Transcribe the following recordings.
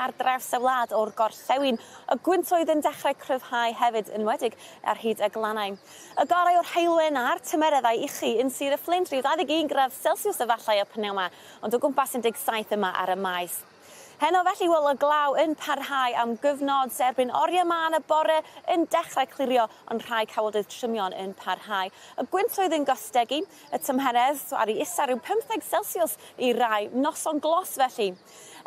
ar draws y wlad o'r gorllewin. Y gwyntoedd yn dechrau cryfhau hefyd, yn enwedig ar hyd y glannau. Y gorau o'r heulwen a'r tymereddau i chi yn Sir y Fflint, rhyw 21 gradd Celsius efallai y p'nawn 'ma, ond o gwmpas 17 yma ar y maes. Heno felly, wel y glaw yn parhau am gyfnod erbyn oriau mân y bore yn dechrau clirio ond rhai cawodydd trymion yn parhau. Y gwyntoedd yn gostegu, y tymheredd ar ei isa rhyw 15 Celsius i rai, noson glos felly.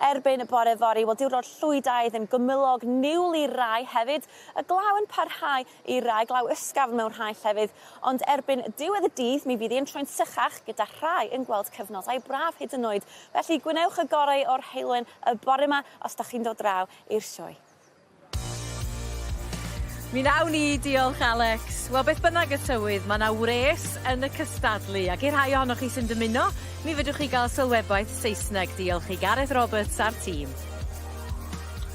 Erbyn y bore fory, wel diwrnod llwydaidd yn gymylog niwl i rai hefyd, y glaw yn parhau i rai, glaw ysgafn mewn rhai llefydd, ond erbyn diwedd y dydd mi fydd hi'n troi'n sychach gyda rhai yn gweld cyfnodau braf hyd yn oed. Felly gwnewch y gorau o'r heulwen y bore 'ma os 'dach chi'n dod draw i'r sioe. Mi wnawn ni, diolch Alex. Wel beth bynnag y tywydd, mae 'na wres yn y cystadlu ac i'r rhai ohonoch chi sy'n dymuno, mi fedrwch chi gael sylwebaeth Saesneg diolch i Gareth Roberts a'r tîm.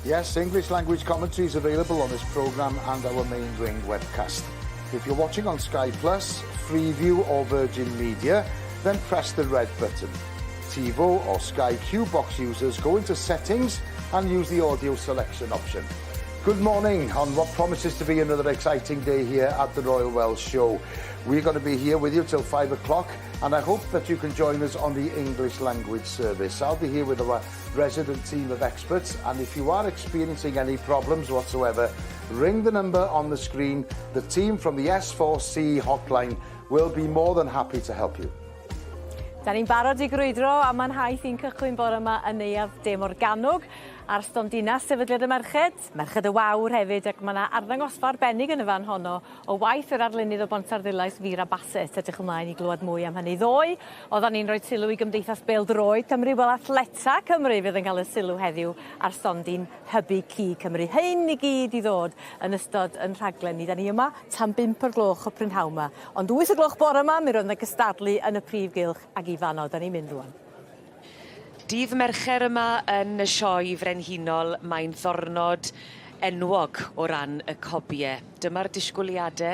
Yes, English language commentary is available on this programme and our main ring webcast. If you're watching on Sky Plus, Freeview or Virgin Media, then press the red button. TiVo or Sky Q box users go into settings and use the audio selection option. Good morning on what promises to be another exciting day here at the Royal Welsh Show. We're going to be here with you till 5 o'clock and I hope that you can join us on the English language service. I'll be here with our resident team of experts and if you are experiencing any problems whatsoever, ring the number on the screen. The team from the S4C hotline will be more than happy to help you. Da ni'n barod i grwydro a ma'n nhaith i'n cychwyn bore yma yn Neuadd De Morgannwg ar stondina Sefydliad y Merched, Merched y Wawr hefyd ac ma' 'na arddangosfa arbennig yn y fan honno o waith yr arlunydd o Bontarddulais Vera Bassett. Edrych ymlaen i glywed mwy am hynny. Ddoe, oeddan ni'n rhoi sylw i Gymdeithas Bêl-droed Cymru, wel Athleta Cymru fydd yn cael y sylw heddiw ar stondin Hybu Cig Cymru. Hein i gyd i ddod yn ystod yn rhaglen ni. Da ni yma tan bump o'r gloch o prynhawn 'ma. Ond wyth o gloch bore 'ma mi roedd 'na gystadlu yn y prif gylch ag i fanno 'dan ni'n mynd rŵan. Dydd Mercher yma yn y Sioe Frenhinol, mae'n ddornod enwog o ran y cobie. Dyma'r disgwyliade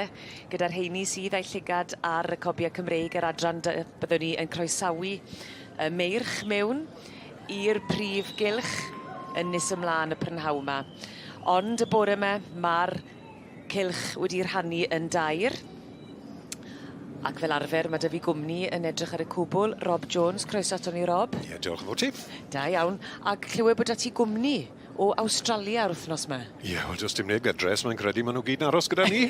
gyda'r rheini sydd a'u llygad ar y cobie Cymreig yr adran dy byddwn ni yn croesawu y meirch mewn i'r prif gylch yn nes ymlaen y prynhawn 'ma. Ond y bore 'ma ma'r cylch wedi rhannu yn dair. Ac fel arfer ma' 'dy fi gwmni yn edrych ar y cwbwl, Rob Jones, croeso aton ni Rob. Ie, diolch yn fowr ti. Da iawn. Ac clywed bod 'da ti gwmni o Awstralia yr wthnos 'ma. Ie, wel do's dim neb gytre so mae'n credu ma' nw gyd yn aros gyda ni.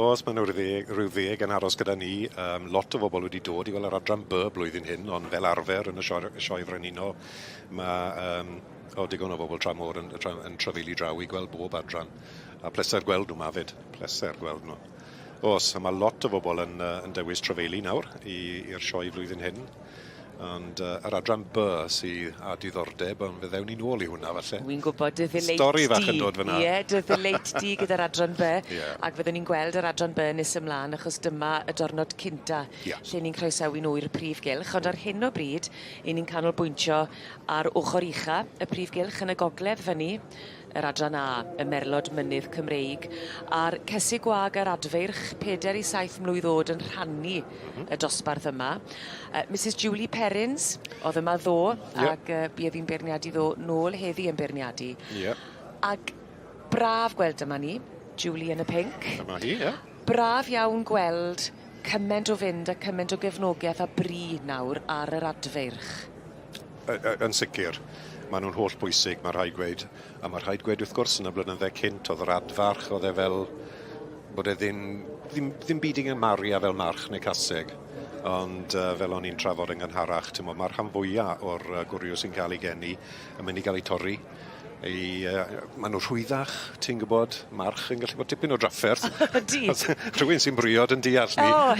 O's ma' nw ryw ddeg ryw ddeg yn aros gyda ni yym lot o bobol wedi dod i weld yr adran By blwyddyn hyn ond fel arfer yn y sioe y sioe frenhinol ma' yym O, digon o bobl tramor yn tra- yn trafeili draw i gweld bob adran. A pleser gweld nhw 'ma 'fyd. Pleser gweld nhw. Oes, a ma' lot o bobl yn yy yn dewis trafeili nawr i i'r sioe flwyddyn hyn. Ond yy yr adran B sy â diddordeb, ond fe ddewn ni nôl i hwnna falle. Wi'n gwybod dy ddeleit di. Stori fach yn dod fyn 'na. Ie, dy ddeleit di gyda'r adran B. Ie. Ac fyddwn ni'n gweld yr adran B nes ymlan achos dyma y diwrnod cynta. Ie. Lle ni'n croesawu nhw i'r prif gylch ond ar hyn o bryd 'yn ni'n canolbwyntio Ar ochr ucha y prif gylch yn y gogledd fyny, yr adran A, y Merlod Mynydd Cymreig, a'r cesig gwag a'r adfeirch peder i saith mlwydd o'd yn rhannu y dosbarth yma. Yy Misus Julie Perrins o'dd yma ddo Ie. ag yy buodd 'i'n beirniadu ddo nôl heddi yn beirniadu. Ie. Ag braf gweld dyma ni, Julie yn y pinc. Dyma hi, ie. Braf iawn gweld cyment o fynd a cyment o gefnogeth a bri nawr ar yr adfeirch. Yn sicr. Maen nhw'n holl bwysig, mae rhaid gweud. A mae rhaid gweud wrth gwrs yn y blynydde cynt oedd yr adfarch, oedd e fel bod e ddim, ddim, ddim byd i gymaru â fel march neu caseg. Ond uh, fel o'n i'n trafod yn gynharach, mae'r rhan fwyaf o'r uh, gwryw sy'n cael ei geni yn mynd i gael ei torri. Ei, uh, maen nhw rhwyddach, ti'n gwybod, march yn gallu bod tipyn o drafferth. Ydy. Rhywun sy'n briod yn deall ni. O!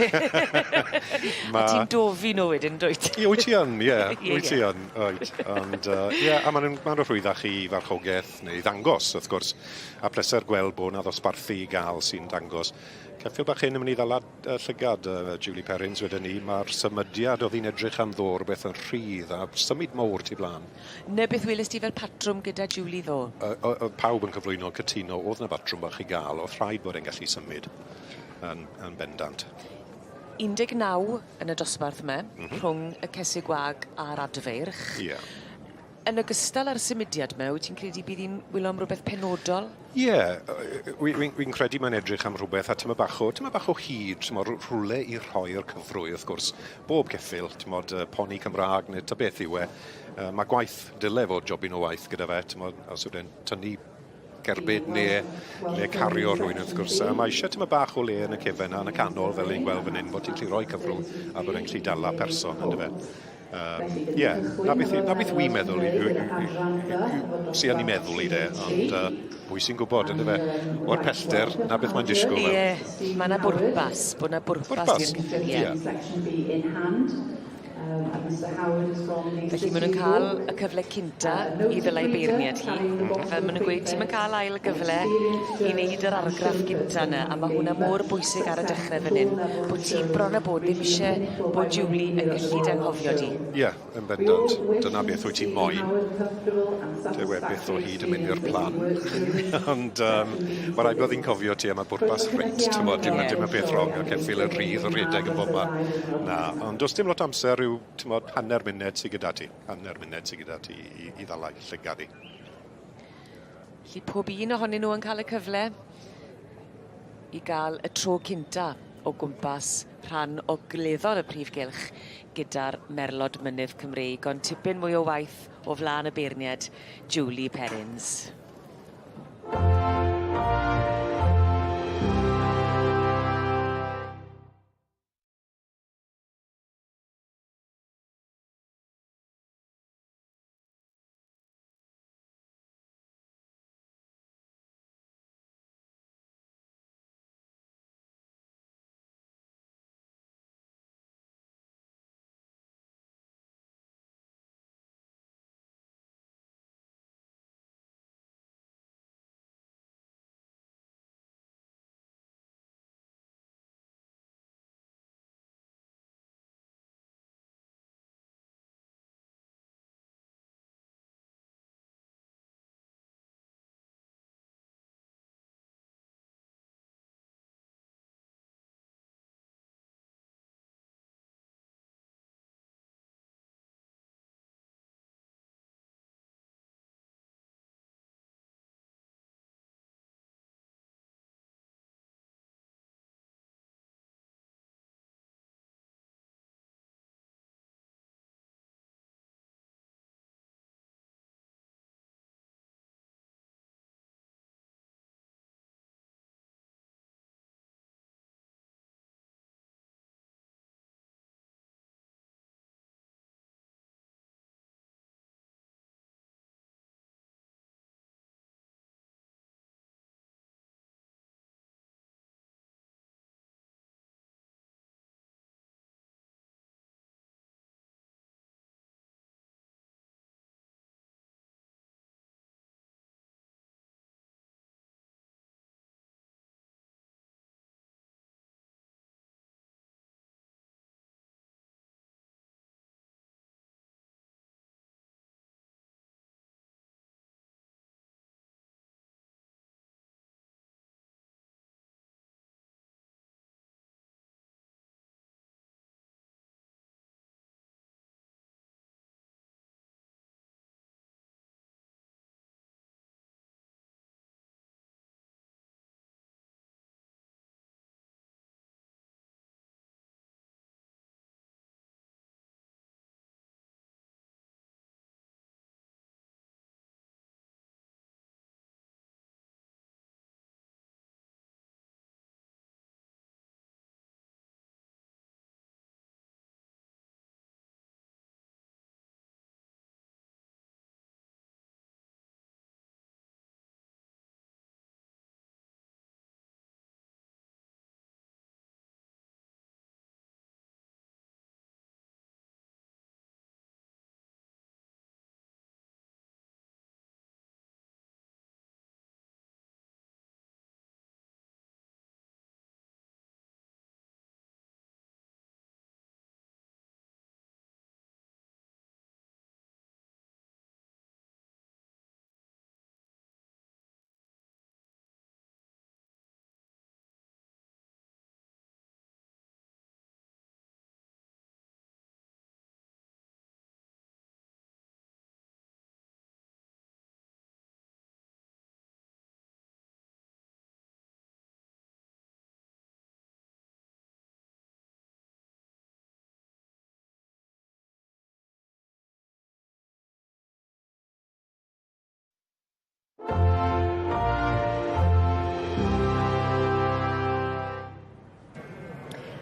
Ma... A ti'n dofi nhw wedyn, dwyt? Ie, wyt ti yn, ie. Wyt ti yn, wyt. Ond, uh, ie, a maen nhw'n ma nhw rhwyddach i farchogaeth neu i ddangos, wrth gwrs. A pleser gweld bod 'na ddosbarthu i gael sy'n dangos. Ceffyl bach hyn yn mynd i ddala llygad uh, Julie Perrins wedyn ni. Mae'r symudiad oedd hi'n edrych am ddo, rhywbeth yn rhydd a symud mowr tu blaen. 'Na beth welest ti fel patrwm gyda Julie ddo? Oedd pawb yn cyflwyno cytuno oedd 'na batrwm bach i gael, oedd rhaid bod e'n gallu symud yn, yn bendant. 19 yn y dosbarth yma, mm -hmm. rhwng y cesig gwag a'r adfeirch. Ie. Yeah. Yn ogystal â'r symudiad 'ma, wyt ti'n credu bydd hi'n wylo am rywbeth penodol? Ie, yeah, wi'n wi, wi credu mae'n edrych am rhywbeth a tyma bach o, tyma bach o hyd, tyma, rhywle i rhoi'r cyfrwy, wrth gwrs. Bob ceffyl, tymod, poni Cymraeg neu ta beth yw e. Mae gwaith, dyle fod jobyn o waith gyda fe, tymod, os yw'n tynnu cerbyd neu, neu cario rhywun wrth gwrs. A mae eisiau tyma bach o le yn y cefen a yn y canol, fel ni'n gweld fan hyn, bod ti'n gallu rhoi cyfrw a bod e'n gallu dala person, ynddo fe. Ie, yeah, na beth, na beth wi'n meddwl i, i, i, i, sy yn ei meddwl i de, ond pwy sy'n gwybod, ynddo fe, o'r pellter, na beth mae'n disgwyl. Ie, yeah, mae yna bwrpas, bod yna bwrpas i'r cyffuriau. Felly maen nhw'n cael y cyfle cynta i ddylai beirniad hi. A fel maen nhw'n gweud, ti'm yn cael ail gyfle i wneud yr argraff gynta 'na, a ma' hwnna mor bwysig ar y dechre fan 'yn, bod ti bron a bod ddim isie bod Julie yn gallu dy anghofio di. Ie, yn bendant. Dyna beth wyt ti'n moyn. Dyw e byth o hyd yn mynd i'r plan. Ond um, mae rhaid bod hi'n cofio ti am y bwrpas reit, t'mod, dim, yeah. dim y peth wrong, y ceffyl yn rhydd yn rhedeg yn bob man. Na, ond does dim lot amser rhyw, t'mod, hanner munud sydd gyda ti. Hanner munud sydd gyda ti i, i ddala llygad i. Felly pob un ohonyn nhw yn cael y cyfle i gael y tro cynta o gwmpas rhan ogleddol y prif gylch gyda'r Merlod Mynydd Cymreig, ond tipyn mwy o waith o flaen y beirniad Julie Perrins.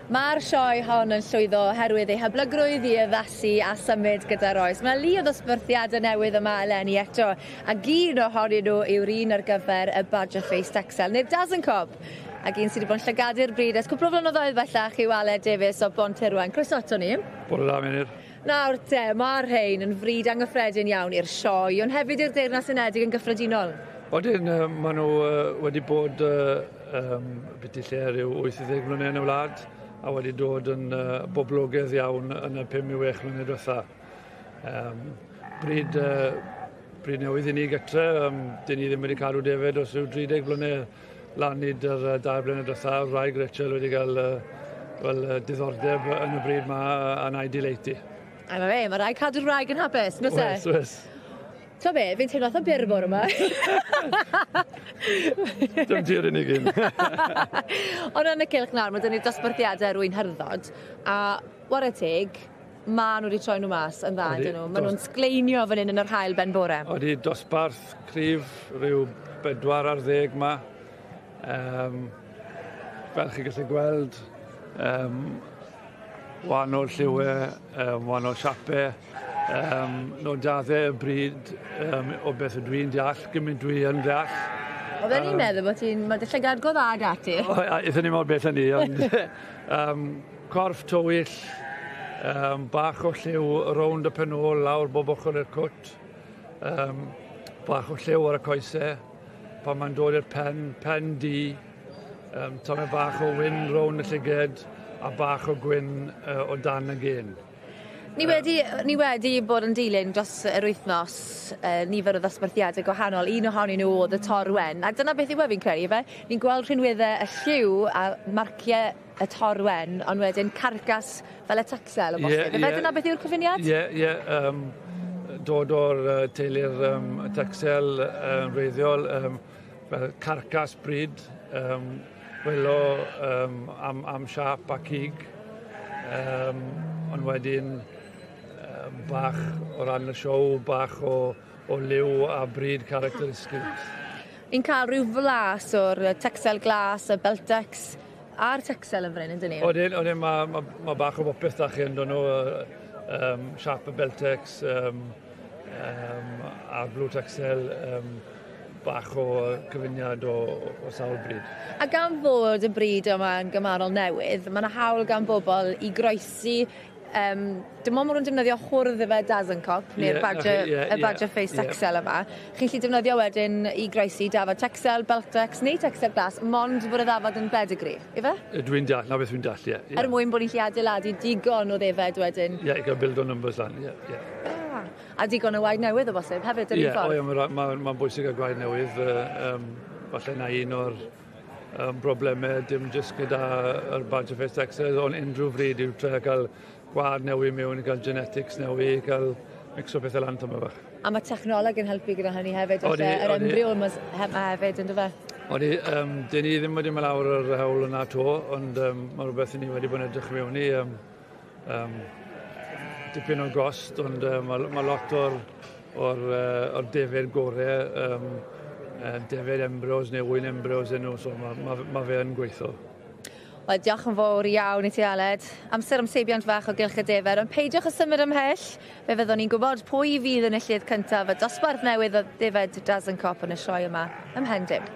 Mae'r sioe hon yn llwyddo oherwydd ei hyblygrwydd i addasu a symud gyda'r oes. Mae lu o ddosbarthiadau newydd yma eleni eto, ac un ohonyn nhw yw'r un ar gyfer y Badger Face Texel, neu'r Dazencob. Ac un sydd wedi bod yn llygadu'r bryd ers cwpl o flynyddoedd bellach yw Aled Davies o Bonterwen. Croeso ato ni. Bore da, Meinir. Nawr te, mae'r rhain yn fryd anghyffredin iawn i'r sioe, ond hefyd i'r Deyrnas Unedig yn gyffredinol. Odyn, maen nhw wedi bod um, biti lle rhyw 80 mlynedd yn y wlad a wedi dod yn uh, boblogaidd iawn yn y 5 i 6 mlynedd diwetha. Um, bryd, uh, bryd newydd i ni gytre, um, dyn ni ddim wedi cadw defed os rhyw 30 mlynedd lan i dy'r uh, dair blynedd diwetha. Rhaid Rachel wedi cael uh, well, uh, diddordeb yn y bryd ma a na i dileiti. A mae fe, mae rhaid cadw'r wraig yn hapus, nos e? Oes, oes. T'o' be', fi'n teimlo fatha byr bore 'ma. Dim ti'r unig un. Ond yn y cylch nawr ma' 'dyn ni'r dosbarthiade rwy'n hyrddod a 'ware teg ma' n'w 'di troi n'w mas yn dda on'd 'yn n'w? Ma' nw'n sgleinio fan 'yn yn yr haul ben bore. Odi dosbarth cryf rhyw bedwar ar ddeg 'ma. Yym fel chi gallu gweld yym wahanol lliwie yym wahanol siape yym nodiade y bryd yym o beth ydw i'n deall gymint dwi yn deall. Oedden ni'n meddwl bo' ti'n ma' dy llygad go dda 'da ti. O a ethon ni mor bell â 'ny ond yym corff tywyll yym bach o lliw rownd y pen ôl lawr bob ochor i'r cwt yym bach o lliw ar y coese pan mae'n dod i'r pen, pen du Yym tamed bach o wyn rownd y llyged a bach o gwyn yy o dan y gên. Ni wedi ni wedi bod yn dilyn dros yr wythnos yy nifer o ddosbarthiade gwahanol un ohonyn nhw o'dd y Torwen a dyna beth yw e fi'n credu yfe? Ni'n gweld rhinwedde y lliw a marcie y Torwen ond wedyn carcas fel y Texel o bosib. Ie ie. Yfe dyna beth yw'r cyfuniad? Ie ie yym dod o'r yy teulu'r yym y Texel yy yn wreiddiol yym fel carcas bryd, um, welo um, am, am siap a cig, um, ond wedyn um, bach o ran y siow, bach o, o liw a bryd characteristics. Ni'n cael rhyw flas o'r Texel glas, y Beltex a'r Texel yn fan hyn, yndyn ni? Odyn, odyn, mae ma, ma bach o bopeth da chi ynddo nhw. Um, siap y Beltex, um, um, a'r Blue Texel, um, bach o cyfuniad o, o sawl bryd. A gan fod y bryd yma yn gymarol newydd, mae yna hawl gan bobl i groesi um, dim ond maen nhw'n defnyddio hwrdd efe Dazencop neu'r yeah, Badger, yeah, y Badger yeah, Face yeah. Texel yma. Chi'n gallu defnyddio wedyn i groesi dafad Texel, Beltex neu Texel Glas, mond bod y ddafad yn pedigree, ife? Dwi'n deall, na beth dwi'n deall, ie. Yeah, yeah. Er mwyn bod ni'n gallu adeiladu digon o ddefed wedyn. Ie, yeah, i gael build o numbers lan, ie. Yeah, yeah. A digon o waed newydd o bosib hefyd yr un ffordd. Ie, o ie, mae'n ma, ma bwysig â gwaed newydd. Um, falle na un o'r um, broblemau dim jyst gyda yr Badger Face Texas, ond unrhyw fryd yw trio cael gwaed newydd mewn, i gael genetics newydd, i gael mixo pethau lan tyma bach. A mae technoleg yn helpu gyda hynny hefyd, felly yr embryo yma hefyd, ynddo fe? Odi, um, dyn ni ddim wedi mynd lawr yr hewl yna to, ond um, mae rhywbeth i ni wedi bod yn edrych mewn i. Um, Um, dipyn o gost, ond uh, mae, ma lot o'r, or, uh, or defed gorau, um, uh, defed embryos neu wyn embryos yn nhw, so mae ma, ma fe yn gweithio. Wel, diolch yn fawr iawn i ti, Aled. Amser am seibiant fach o gylch y defer, ond peidiwch â symud ymhell. Fe fyddwn ni'n gwybod pwy fydd yn enillydd cyntaf y dosbarth newydd o ddefed Dazencop yn y sioe yma ym Mhendyn.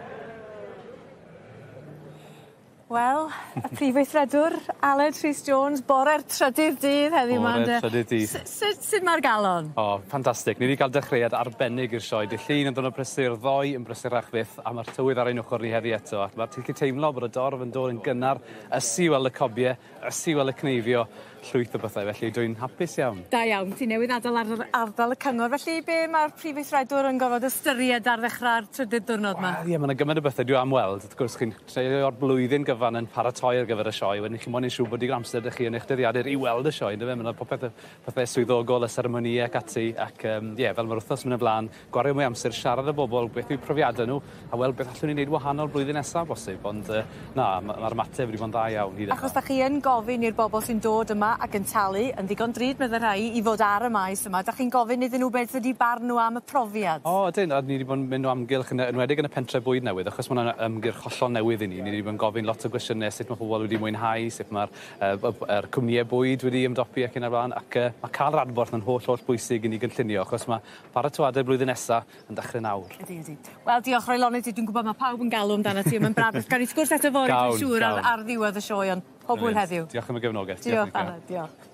Wel, y prif weithredwr, Aled Rhys Jones, bore'r trydydd dydd heddiw 'ma ynde? Bore'r trydydd dydd. Sut sut mae'r galon? O, ffantastig. Ni 'di ga'l dechreuad arbennig i'r sioe. Dydd Llun yn ddiwrnod prysur, ddoe yn brysurach fyth, a ma'r tywydd ar ein ochor ni heddi eto, ac ma' ti'n gallu teimlo bod y dorf yn dod yn gynnar, ysu i weld y cobie, ysu i weld y cneifio, llwyth o bethau, felly dwi'n hapus iawn. Da iawn, ti newydd adael ar yr ardal y cyngor, felly be' ma'r prif weithredwr yn gorfod ystyried ar ddechrau'r trydydd diwrnod 'ma? Wel ie, ma' 'na gymaint o bethe dwi am weld, wrth gwrs chi'n treulio'r blwyddyn gyfan yn paratoi ar gyfer y sioe, wedyn chi moyn neud siŵr bod digon o amser 'da chi yn eich dyddiadur i weld y sioe yndyfe, ma' 'na popeth y pethe swyddogol, y seremonïe ac ati, ac yym ie, fel ma'r wthnos yn myn' yn flan, gwario mwy o amser siarad â bobl, beth yw profiadau nhw, a weld beth allwn ni wneud wahanol blwyddyn nesaf bosib, ond uh, na, mae'r ymateb wedi bod yn dda iawn hyd yma. Achos da chi yn gofyn i'r bobl sy'n dod yma ac yn talu, yn ddigon drud meddai rhai, i fod ar y maes yma, da chi'n gofyn iddyn nhw beth ydi barn nhw am y profiad? O, ydyn, a ni wedi bod yn mynd o amgylch, yn enwedig yn y pentre bwyd newydd, achos mae hwnna'n ymgyrch hollol newydd i ni, ni wedi bod yn gofyn lot o lot o gwestiyne sut ma' pobol wedi mwynhau, sut ma'r yy y yr cwmnïe bwyd wedi ymdopi ac yn y bla'n ac yy ma' ca'l yr adborth yn holl holl bwysig i ni gynllunio achos ma' paratoade blwyddyn nesa yn dechre nawr. Ydi ydi. Wel diolch Roy Lonnon ti dwi'n gwbod ma' pawb yn galw amdanat ti a ma'n braf gawn ni sgwrs eto fory dwi'n siŵr ar ar ddiwedd y sioe ond pob hwyl heddiw. Diolch am y gefnogeth. Diolch Anna, diolch.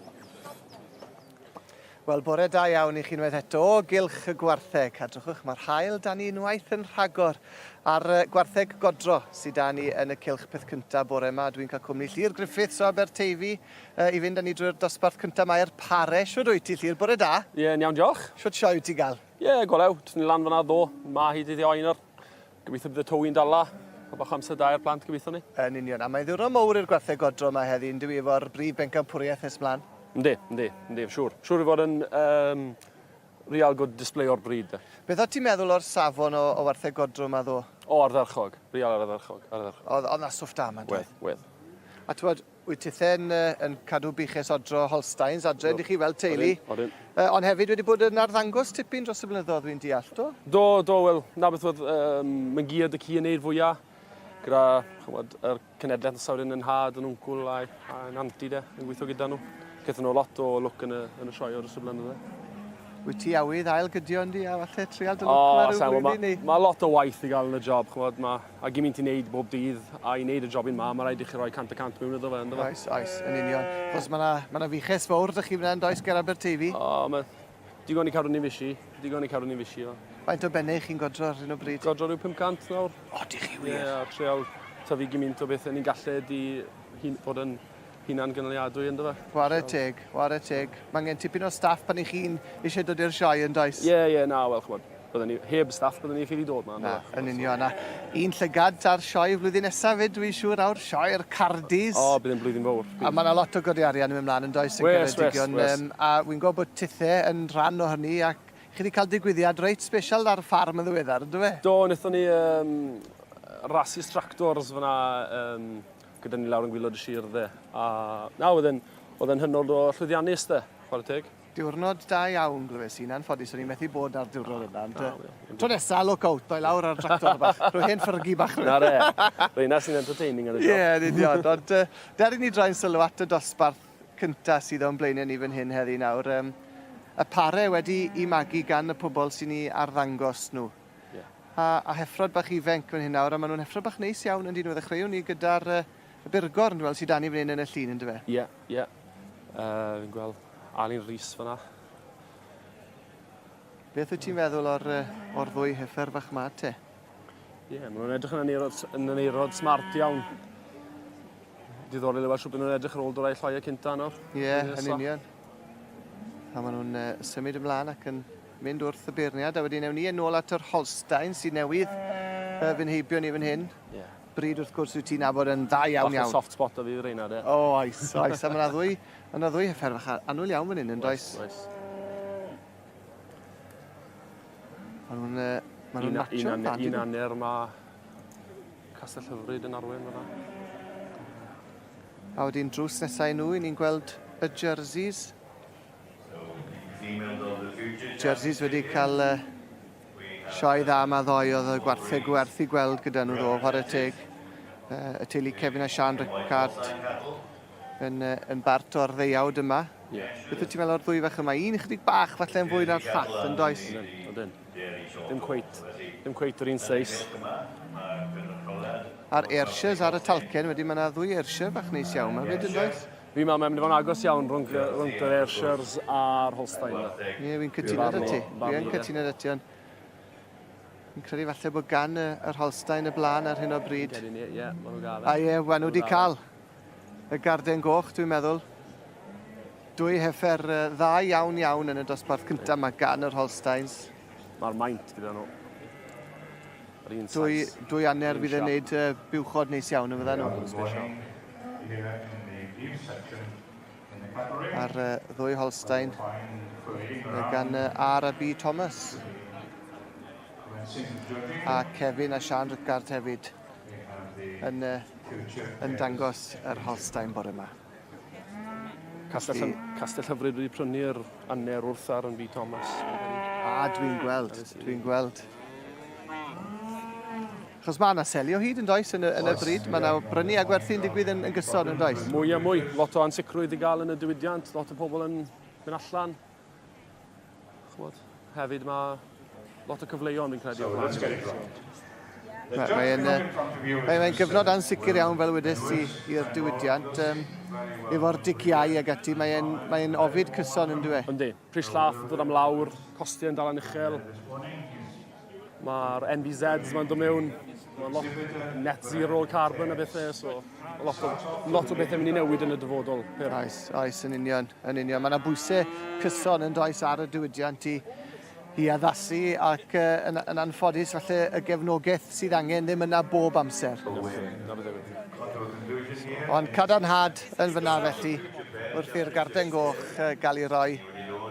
Wel, bore da iawn i chi unwaith eto o gylch y gwartheg. Adrychwch, mae'r haul da ni unwaith yn rhagor ar gwartheg godro sydd da ni yn y cylch peth cyntaf bore yma. Dwi'n cael cwmni Llyr Griffiths o Aberteifi i fynd â ni drwy'r dosbarth cyntaf 'ma i'r pare. Shwd wyt ti, Llyr? Bore da. Ie, yn iawn, diolch. Shwd sioe wyt ti gael? Ie, golew. Jyst yn lan fyna ddo. Ma hi dydd Iau nawr. Gobeithio bydd y tywy'n dala. Cael bach o amser da i'r plant, gobeithio ni. Yn union. A mae'n ddiwrnod mowr i'r gwartheg godro yma heddi, yn dyw efo'r brif bencampwriaeth nes mlaen. Yndi, yndi, yndi, siŵr. Siŵr i fod yn um, real good display o'r bryd. De. Beth o't ti'n meddwl o'r safon o, o wartheg godro yma ddo? O, ardderchog. Real ardderchog, ardderchog. Oedd, oedd na stwff da yma, doedd? Wedd, wedd. A ti'n Wyt tithe'n yn cadw buches odro Holsteins adre yndych chi fel teulu? Odyn, odyn. Ond hefyd wedi bod yn arddangos tipyn dros y blynyddoedd dwi'n deall, do? Do, do, wel, 'na beth oedd yym myngi a dy-cu yn neud fwya gyda ch'mod yr cenedleth nesa wedyn 'yn nhad 'yn wncwl a'i a'n anti de yn gweitho gyda nhw. Gethon nhw lot o lwc yn y yn y sioe dros y blynydde. Wyt ti awydd ail gydio yndi a falle trial dy lwc 'ma ryw flwyddyn neu? Ma' lot o waith i ga'l yn y job ch'mod ma' a gymint i neud bob dydd a i neud y jobyn 'ma ma' raid i chi roi 100% mewn iddo fe yndyfe? Oes oes yn union. Achos ma' 'na ma' 'na fuches fowr 'da chi fyn 'na yndoes ger Aberteifi? O ma' digon i cadw ni'n fishi, digon i cadw ni'n fishi o. Faint o benne 'ych chi'n godro ar hyn o bryd? Godro ryw 500 nawr. O dych chi wir? Ie a treial tyfu gymint o bethe ni'n gallu 'di hun- fod yn hunan gynaliadwy yndyfe? Ware teg, ware teg. Ma' angen tipyn o staff pan 'ych chi'n isie dod i'r sioe yndoes? Ie ie na wel ch'mod bydden ni heb staff bydden ni ffili dod 'ma yndyfe? Na, yn union a un llygad ar sioe flwyddyn nesa 'fyd dwi'n siŵr nawr, sioe'r Cardis. O bydd e'n blwyddyn fowr. A ma' 'na lot o godi arian yn mynd mlan yndoes yn Wes wes Ceredigion wes. yym a wi'n gweld bod tithe yn rhan o hynny ac chi 'di cael digwyddiad reit sbesial ar ffarm yn ddiweddar yndyfe? Do nethon ni yym rasys tractors fyna yym gyda ni lawr yn gwylod y sir de. A na, oedd e'n oedd e'n hynod o llwyddiannus de, chwarae teg. Diwrnod da iawn, glywes i'n anffodus, o'n i'n methu bod ar diwrnod yna, ond uh, tro nesa, look out, doi lawr ar tractor bach, rhyw hen ffyrgi bach. Na re, reina sy'n entertaining ar y job. Ie, yn union, ond uh, der i ni droi'n sylw at y dosbarth cynta sydd o'n blaenau ni fan hyn heddi nawr. Um, y pare wedi i magu gan y pobl sy'n ei arddangos nhw. A, a heffrod bach ifenc fan hyn nawr, a maen nhw'n heffrod bach neis iawn yn dyn nhw. Ddechreuwn ni gyda'r uh, y burgorn, dwi'n sydd dan ni fan hyn yn y llun, ynddo fe? Ie, yeah, ie. Yeah. Uh, fi'n gweld Alun Rhys fyna. Beth wyt ti'n feddwl o'r, uh, or ddwy heffer fach ma te? Ie, yeah, maen nhw'n edrych yn aneirod, yn aneirod smart iawn. Diddorol i weld siwt nhw'n edrych ar ôl dod â'i lloiau cynta nawr. Ie, yeah, yn union. A maen nhw'n uh, symud ymlaen ac yn Mynd wrth y beirniad a wedyn ewn ni yn ôl at yr Holstein sydd newydd uh, fynd heibio ni fan hyn. Yeah. Bryd wrth gwrs wyt ti'n nabod yn dda iawn iawn. Bach o soft spot o fi reina de. O oes, oes. A mae yna ddwy, ma yna ddwy heffer fach annwyl iawn fan hyn yn does? Oes. Maen nhw'n uh, ma nhw'n matcho'n dda. Un aner mae Castell Hyfryd yn arwain fan'na. A wedyn drws nesau nhw, i ni'n gweld y jerseys. Jerseys wedi cael uh, sioe dda yma ddoe, oedd y gwartheg gwerth i gweld gyda nhw ddo, chwarae teg. Uh, y teulu Kevin a Sian Rickard yn, uh, yn bart o'r ddeuawd yma. Yeah. Beth wyt ti'n meddwl o'r ddwy fach yma? Un ychydig bach falle yn fwy na'r llall yn does? Odyn. Dim cweit, dim cweit yr un seis. A'r Ayrshires ar y talcen, wedyn mae yna ddwy Ayrshire bach neis iawn yma fyd yn does? Fi'n meddwl mae'n mynd i fod yn agos iawn rhwng, rhwng yr Ayrshires a'r Holstein. Ie, fi'n cytuno dy ti. Fi'n cytuno dy ti, ond fi'n credu falle bod gan y, yr Holstein y blaen ar hyn o bryd. Ie, ie, maen nhw'n gael. E. A ie, maen nhw wedi cael y garden goch, dwi'n meddwl. Dwy heffer dda iawn iawn yn y dosbarth cyntaf mae gan yr Holsteins. Mae'r maint gyda nhw. Yr un Dwy, dwy anner fydd yn neud uh, buwchod neis iawn yn fydda nhw. A'r uh, ddwy Holstein gan uh, R a B Thomas. A Kevin a Sian Rickard hefyd yn, uh, yn dangos yr Holstein bore yma. Castell, Castell Hyfryd wedi prynu'r aner wrth ar yn B Thomas. A dwi'n gweld, dwi'n gweld. Achos mae yna selio hyd yn does yn y, yn y bryd, mae yna brynu a gwerthu'n digwydd yn, yn gyson yn does. Mwy a mwy, lot o ansicrwydd i gael yn y diwydiant, lot o pobl yn mynd allan. Ch'mod, hefyd mae lot o cyfleon fi'n credu o flaen. Mae'n mae, mae gyfnod ansicr iawn fel wedes i i'r diwydiant. Um, efo'r diciau ag ati, mae'n mae ofid cyson yn dwi? Yndi. Pris llath yn dod am lawr, costiau yn dal yn uchel. Mae'r NVZs ma'n dod mewn, mae lot net zero carbon a bethau, so lot o, lot o bethau mynd i newid yn y dyfodol. Oes, oes, yn union, yn union. Mae yna bwysau cyson yn does ar y diwydiant i, i addasu ac uh, yn, yn anffodus falle y gefnogaeth sydd angen ddim yna bob amser. Ond cadarnhad yn fyna felly wrth i'r garden goch gael ei roi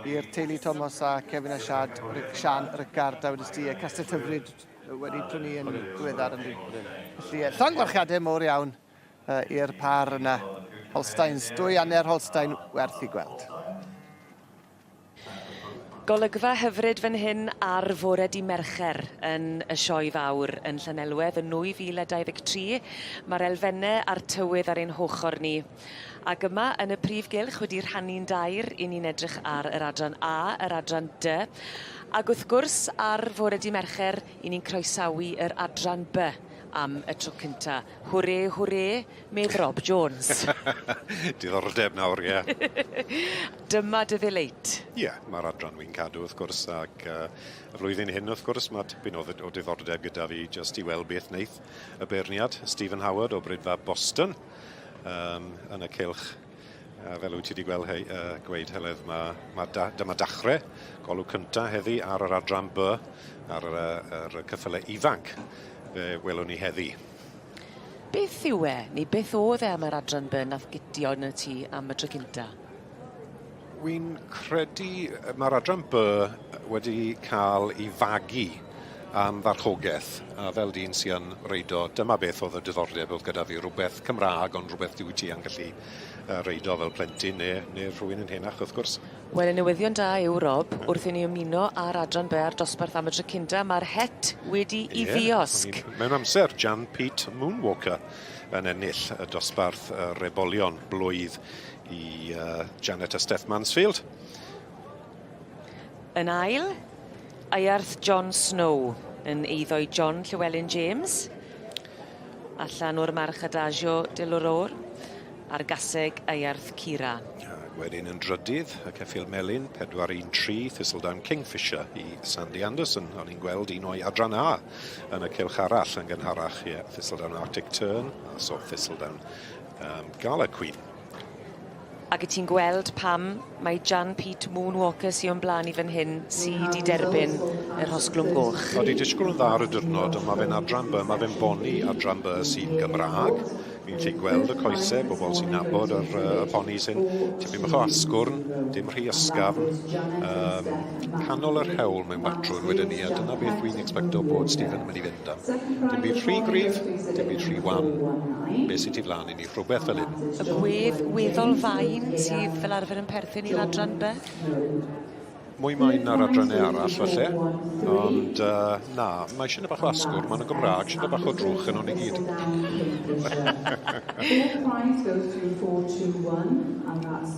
i'r teulu Thomas a Kevin a Siad, Sian Rickard a wedys ti, Castell Hyfryd wedi prynu yn ddiweddar yn dwi. Felly, llongyfarchiadau mowr iawn i'r par yna. Holsteins, 2.5 Holstein werth i gweld. Golygfa hyfryd fan hyn ar fore dy' Mercher yn y Sioe Fawr yn Llanelwedd yn 2023. Ma'r elfenne a'r tywydd ar ein hochor ni. Ac yma yn y prif gylch wedi rhannu'n dair, 'yn ni'n edrych ar yr adran A, yr adran D, ac wrth gwrs ar fore dy' Mercher 'yn ni'n croesawu yr adran B am y tro cynta. Hwre, hwre, medd Rob Jones. Diddordeb nawr, ie. Dyma dy ddeleit. Ie, mae'r adran wy'n cadw wrth gwrs ac uh, y flwyddyn hyn wrth gwrs mae tipyn o, o diddordeb gyda fi jyst i weld beth wneith y beirniad Stephen Howard o Bridfa Boston um, yn y cylch. Uh, fel wyt ti wedi gweld hei, uh, gweud Heledd, mae, mae da, dyma dachrau golwg cynta heddi ar yr adran B, ar yr, yr cyffyle ifanc. Fe welwn ni heddi. Beth yw e, neu beth oedd e am yr adran B nath gydio yn y tŷ am y tro cynta? Wy'n credu mae'r adran B wedi cael ei fagu am farchogaeth, a fel dyn sy'n reido, dyma beth oedd y diddordeb oedd gyda fi, rhywbeth Cymraeg, ond rhywbeth dwi ti yn gallu reido fel plentyn neu, neu rhywun yn henach wrth gwrs. Wel, y newyddion da yw, Rob, wrth i ni ymuno â'r adran B a'r dosbarth am y tro cynta, mae'r het wedi i yeah, ddiosg. Mewn amser, Jan Pete Moonwalker yn ennill y dosbarth yr ebolion blwydd i uh, Janet a Steph Mansfield. Yn ail, Aiarth John Snow yn eiddo i John Llewellyn James. Allan o'r march Adagio de l'Aurore a'r gaseg Aiarth Cira. Ac wedyn yn drydydd, y ceffyl melyn, 4-1-3, Thistledown Kingfisher i Sandy Anderson. O'n i'n gweld un o'i adran A yn y cylch arall yn gynharach, ie, yeah, Thistledown Arctic Tern, a so Thistledown um, Gala Queen. Ac y ti'n gweld pam mae Jan Pete Moonwalker sy o'n blaen i fan hyn sy 'di derbyn y rhosglwm goch. Odi, disgwyl yn dda ar y diwrnod, ond mae fe'n adran B, mae fe'n boni adran B sy'n Gymraeg. Fi'n gallu gweld y coesau, bobl sy'n nabod yr uh, ponis hyn. Tipyn bach o asgwrn, dim rhy ysgafn. Um, canol yr hewl mewn batrwn wedyn ni, a dyna beth dwi'n expecto bod Stephen yn mynd i fynd am. Dim byd rhy gryf, dim byd rhy wan. Be sy'n tu flaen i ni, rhywbeth fel hyn. Y gwedd weddol fain sydd fel arfer yn perthyn i'r adran B? Mwy main na'r adrannau arall falle, ond uh, na, mae eisiau bach o asgwr, maen nhw'n Gymraeg, eisiau bach o drwch yn o'n i gyd.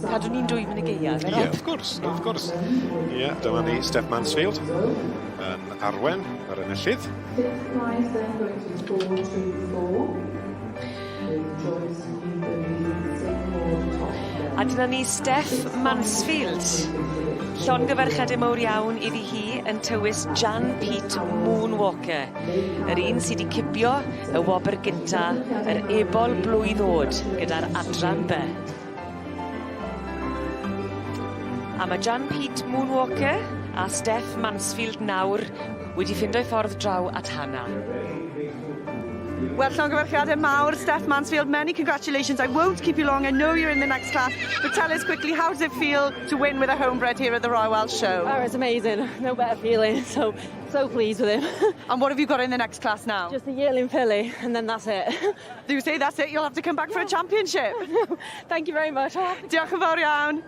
Cadw ni'n dwym yn y gaeaf, Ie, yeah, wrth gwrs, wrth gwrs. Ie, yeah, dyma ni, Steph Mansfield yn arwen yr enillydd. Fifth prize then going to 424. A dyna ni Steph Mansfield. Llongyfarchiade mowr iawn iddi hi yn tywys Jan Pete Moonwalker. Yr un sy 'di cipio y wobr gynta, yr ebol blwydd o'd gyda'r adran By. A ma' Jan Pete Moonwalker a Steph Mansfield nawr wedi ffindo'i ffordd draw at Hannah. Wel, llongyfarchiadau mawr, Steph Mansfield, many congratulations. I won't keep you long, I know you're in the next class, but tell us quickly, how does it feel to win with a homebred here at the Royal Welsh Show? Oh, it's amazing. No better feeling. So, so pleased with him. And what have you got in the next class now? Just a yearling filly, and then that's it. Do you say that's it? You'll have to come back for a championship. Thank you very much. Diolch yn fawr iawn.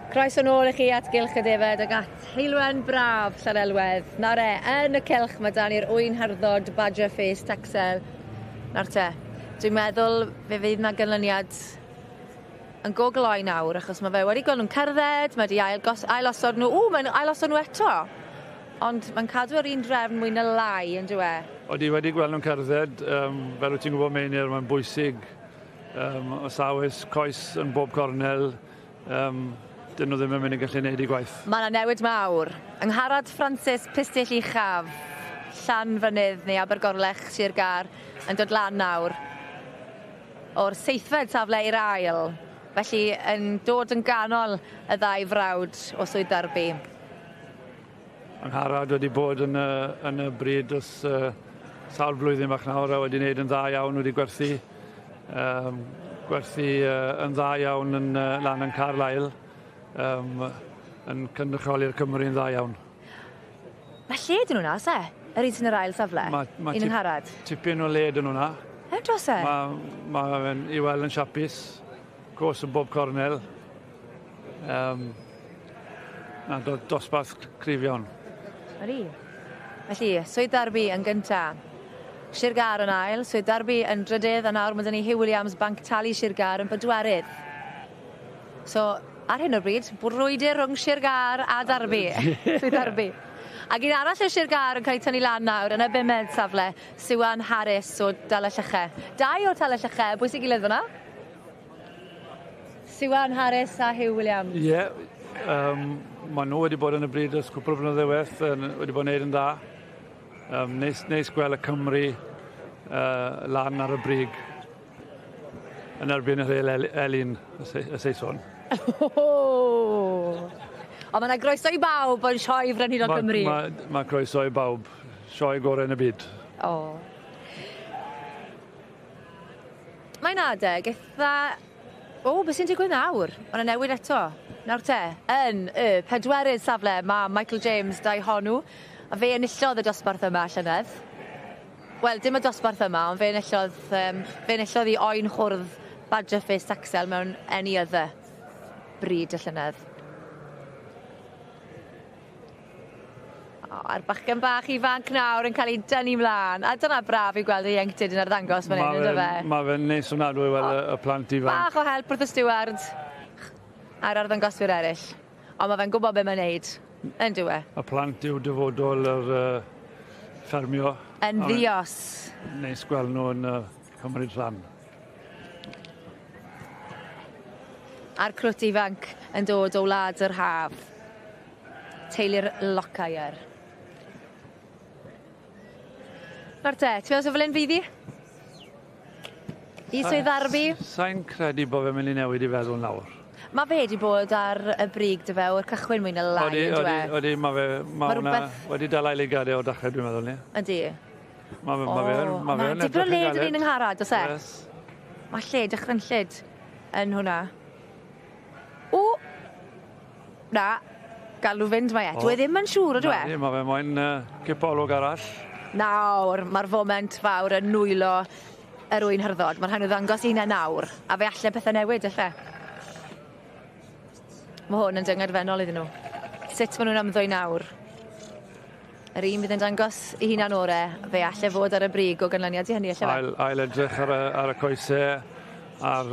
Croeso nôl i chi at Gylch y Defed ag at Heulwen Braf Llanelwedd. Nawr e, yn y cylch mae 'da ni'r ŵyn hyrddod Badger Face Texel. Nawr te, dwi'n meddwl fe fydd 'na ganlyniad yn go gloi nawr achos mae fe wedi gweld nhw'n cerdded, mae wedi ail gos- ailosod nhw. Ww, mae'n ailosod nhw eto! Ond mae'n cadw yr un drefn mwy na lai, on'd yw e? Odi, wedi gweld nhw'n cerdded, fel wyt ti'n gwybod Meinir, mae'n bwysig os oes coes yn bob cornel, dyn nhw ddim yn mynd i gallu gwneud eu gwaith. Mae yna newid mawr. Angharad Francis Pistyll Uchaf, Llanfynydd neu Abergorlech, Sir Gâr, yn dod lan nawr o'r seithfed safle i'r ail. Felly yn dod yn ganol y ddau frawd o Swydd Derby. Angharad wedi bod yn y brid ers sawl blwyddyn bach nawr a wedi wneud yn dda iawn, wedi gwerthu yn dda iawn lan yn Carlisle, yn cynrychioli'r Cymru yn dda iawn. Mae lle 'dyn nhw 'na, oes e? Yr un sy'n yr ail safle? Ma Un Angharad? Tipyn o le 'dyn nhw 'na. Ydw oes e? Ma fe'n i weld yn siapus, cos yn bob cornel. Na, dosbarth cryf iawn. Ydi. Felly, Swydd Derby yn gynta. Sir Gâr yn ail, Swydd Derby yn drydydd, a nawr mae 'da ni Hugh Williams, Banc Talu Sir Gâr yn bedwerydd. So, ar hyn o bryd, brwydr rhwng Sir Gâr a Derby. Swydd Derby. Ac un arall o Sir Gâr yn cael ei tynnu lan nawr yn y bumed safle, Siwan Harris o Dalyllychau. Dau o Talyllychau, bwys i gilydd fyna? Siwan Harris a Hugh Williams. Ie, yeah, maen nhw wedi bod yn y brid ers cwpl o blynyddoedd weth, wedi bod yn neud yn dda. Neis gweld y Cymru lan ar y brig yn erbyn yr Elin, y Saeson. Ond mae yna groeso i bawb yn Sioe Frenhinol Cymru. Ma croeso i bawb. Sioe gorau yn y byd. O. Mae'n adeg eitha... O, beth sy'n digwydd nawr? Mae yna newid eto. Nawr te, yn y pedwerydd safle mae Michael James dau honw. A fe enillodd y dosbarth yma llynedd. Wel, dim y dosbarth yma, ond fe enillodd i oen hwrdd Badger Face Texel mewn any other bryd y llynedd. O, a'r bachgen bach ifanc nawr yn cael ei dynnu mlaen. A dyna braf i gweld y ieuenctid yn arddangos fan hyn, ynddo fe? Mae fe'n neis ofnadwy i weld y plant ifanc. Bach o help wrth y steward a'r arddangoswyr eraill. Ond mae fe'n gwybod beth mae'n neud, yn dyw e? Y plant yw dyfodol yr ffermio. Yn ddi-os. Neis gweld nhw yn cymryd rhan. A'r crwt ifanc yn dod o wlad yr haf. Teulu'r Lockyer. Nawr te, ti'n meddwl fel un fydd hi? I Swydd Ddarbi? Sa'n credu bod fe'n mynd i newid i feddwl nawr. Mae fe wedi bod ar y brig dy fe o'r cychwyn mwy na lai, Odi, on'd yw e? odi, mae fe, ma Ma' hwnna wedi dala i lygad e o dechrau, dwi'n meddwl ni. Yndi. Ma fe'n Dipyn o edrych yn led yn galed. un Angharad, oes e? Yes. Mae lle dychrynllyd yn hwnna. O! Na, galw fynd mae e. Dwi e ddim yn siŵr, ydw e? Na, mae fe moyn cipolwg arall. Nawr, mae'r foment fawr yn nwylo yr ŵyn hyrddod. Mae'n rhaid nhw ddangos i hynna nawr, a fe alle pethau newid, alle. Mae hwn yn dyngedfennol iddyn nhw. Sut maen nhw'n ymddwyn nawr? Yr un fydd yn dangos i hunan ore, fe alle fod ar y brig o ganlyniad i hynny, alle fe? Ail edrych ar y coesau, ar,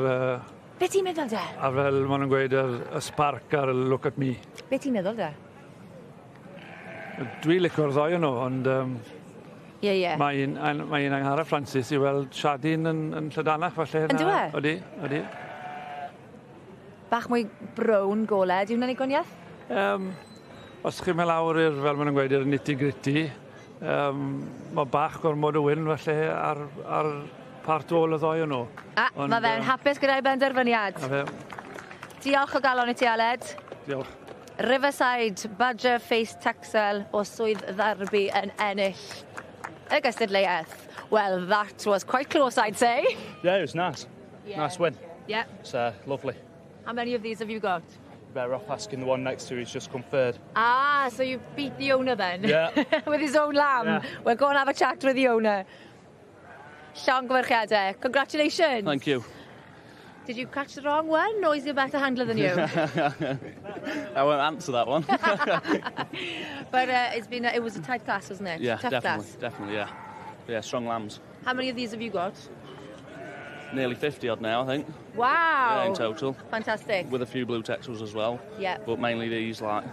Be ti'n meddwl de? a fel maen nhw'n gweud, y spark ar y look at me. Be ti'n meddwl de? Dwi licio'r ddoi o nhw, ond Ie, ie. mae un Angharad Francis i weld siadin yn llydanach falle. Yndyw e? Odi, odi. Bach mwy brown gole, di hwnna'n ei gwaniaeth? Os chi'n mynd lawr i'r, fel maen nhw'n gweud, i'r nitty-gritty, mae bach gormod o wyn falle ar part ôl y ddoi o nhw. A, Ond, mae fe'n hapus gyda'i benderfyniad. Na fe, Diolch o galon i ti, Aled. Diolch. Riverside Badger Face Texel o Swydd Ddarbi yn ennill y gystadleuaeth. Well, that was quite close, I'd say. Yeah, it was nice. Nice win. It's lovely. How many of these have you got? Better off asking the one next to who's just come third. Ah, so you beat the owner then? Yeah. With his own lamb. Yeah. We'll go and have a chat with the owner. Llongyfarchiadau. Congratulations. Thank you. Did you catch the wrong one, or is he a better handler than you? I won't answer that one. But it's been a, it was a tight class, wasn't it? Yeah, Tough definitely, class. definitely, yeah. Yeah, strong lambs. How many of these have you got? Nearly 50 odd now, I think. Wow. Yeah, in total. Fantastic. With a few blue texels as well. Yeah. But mainly these, like.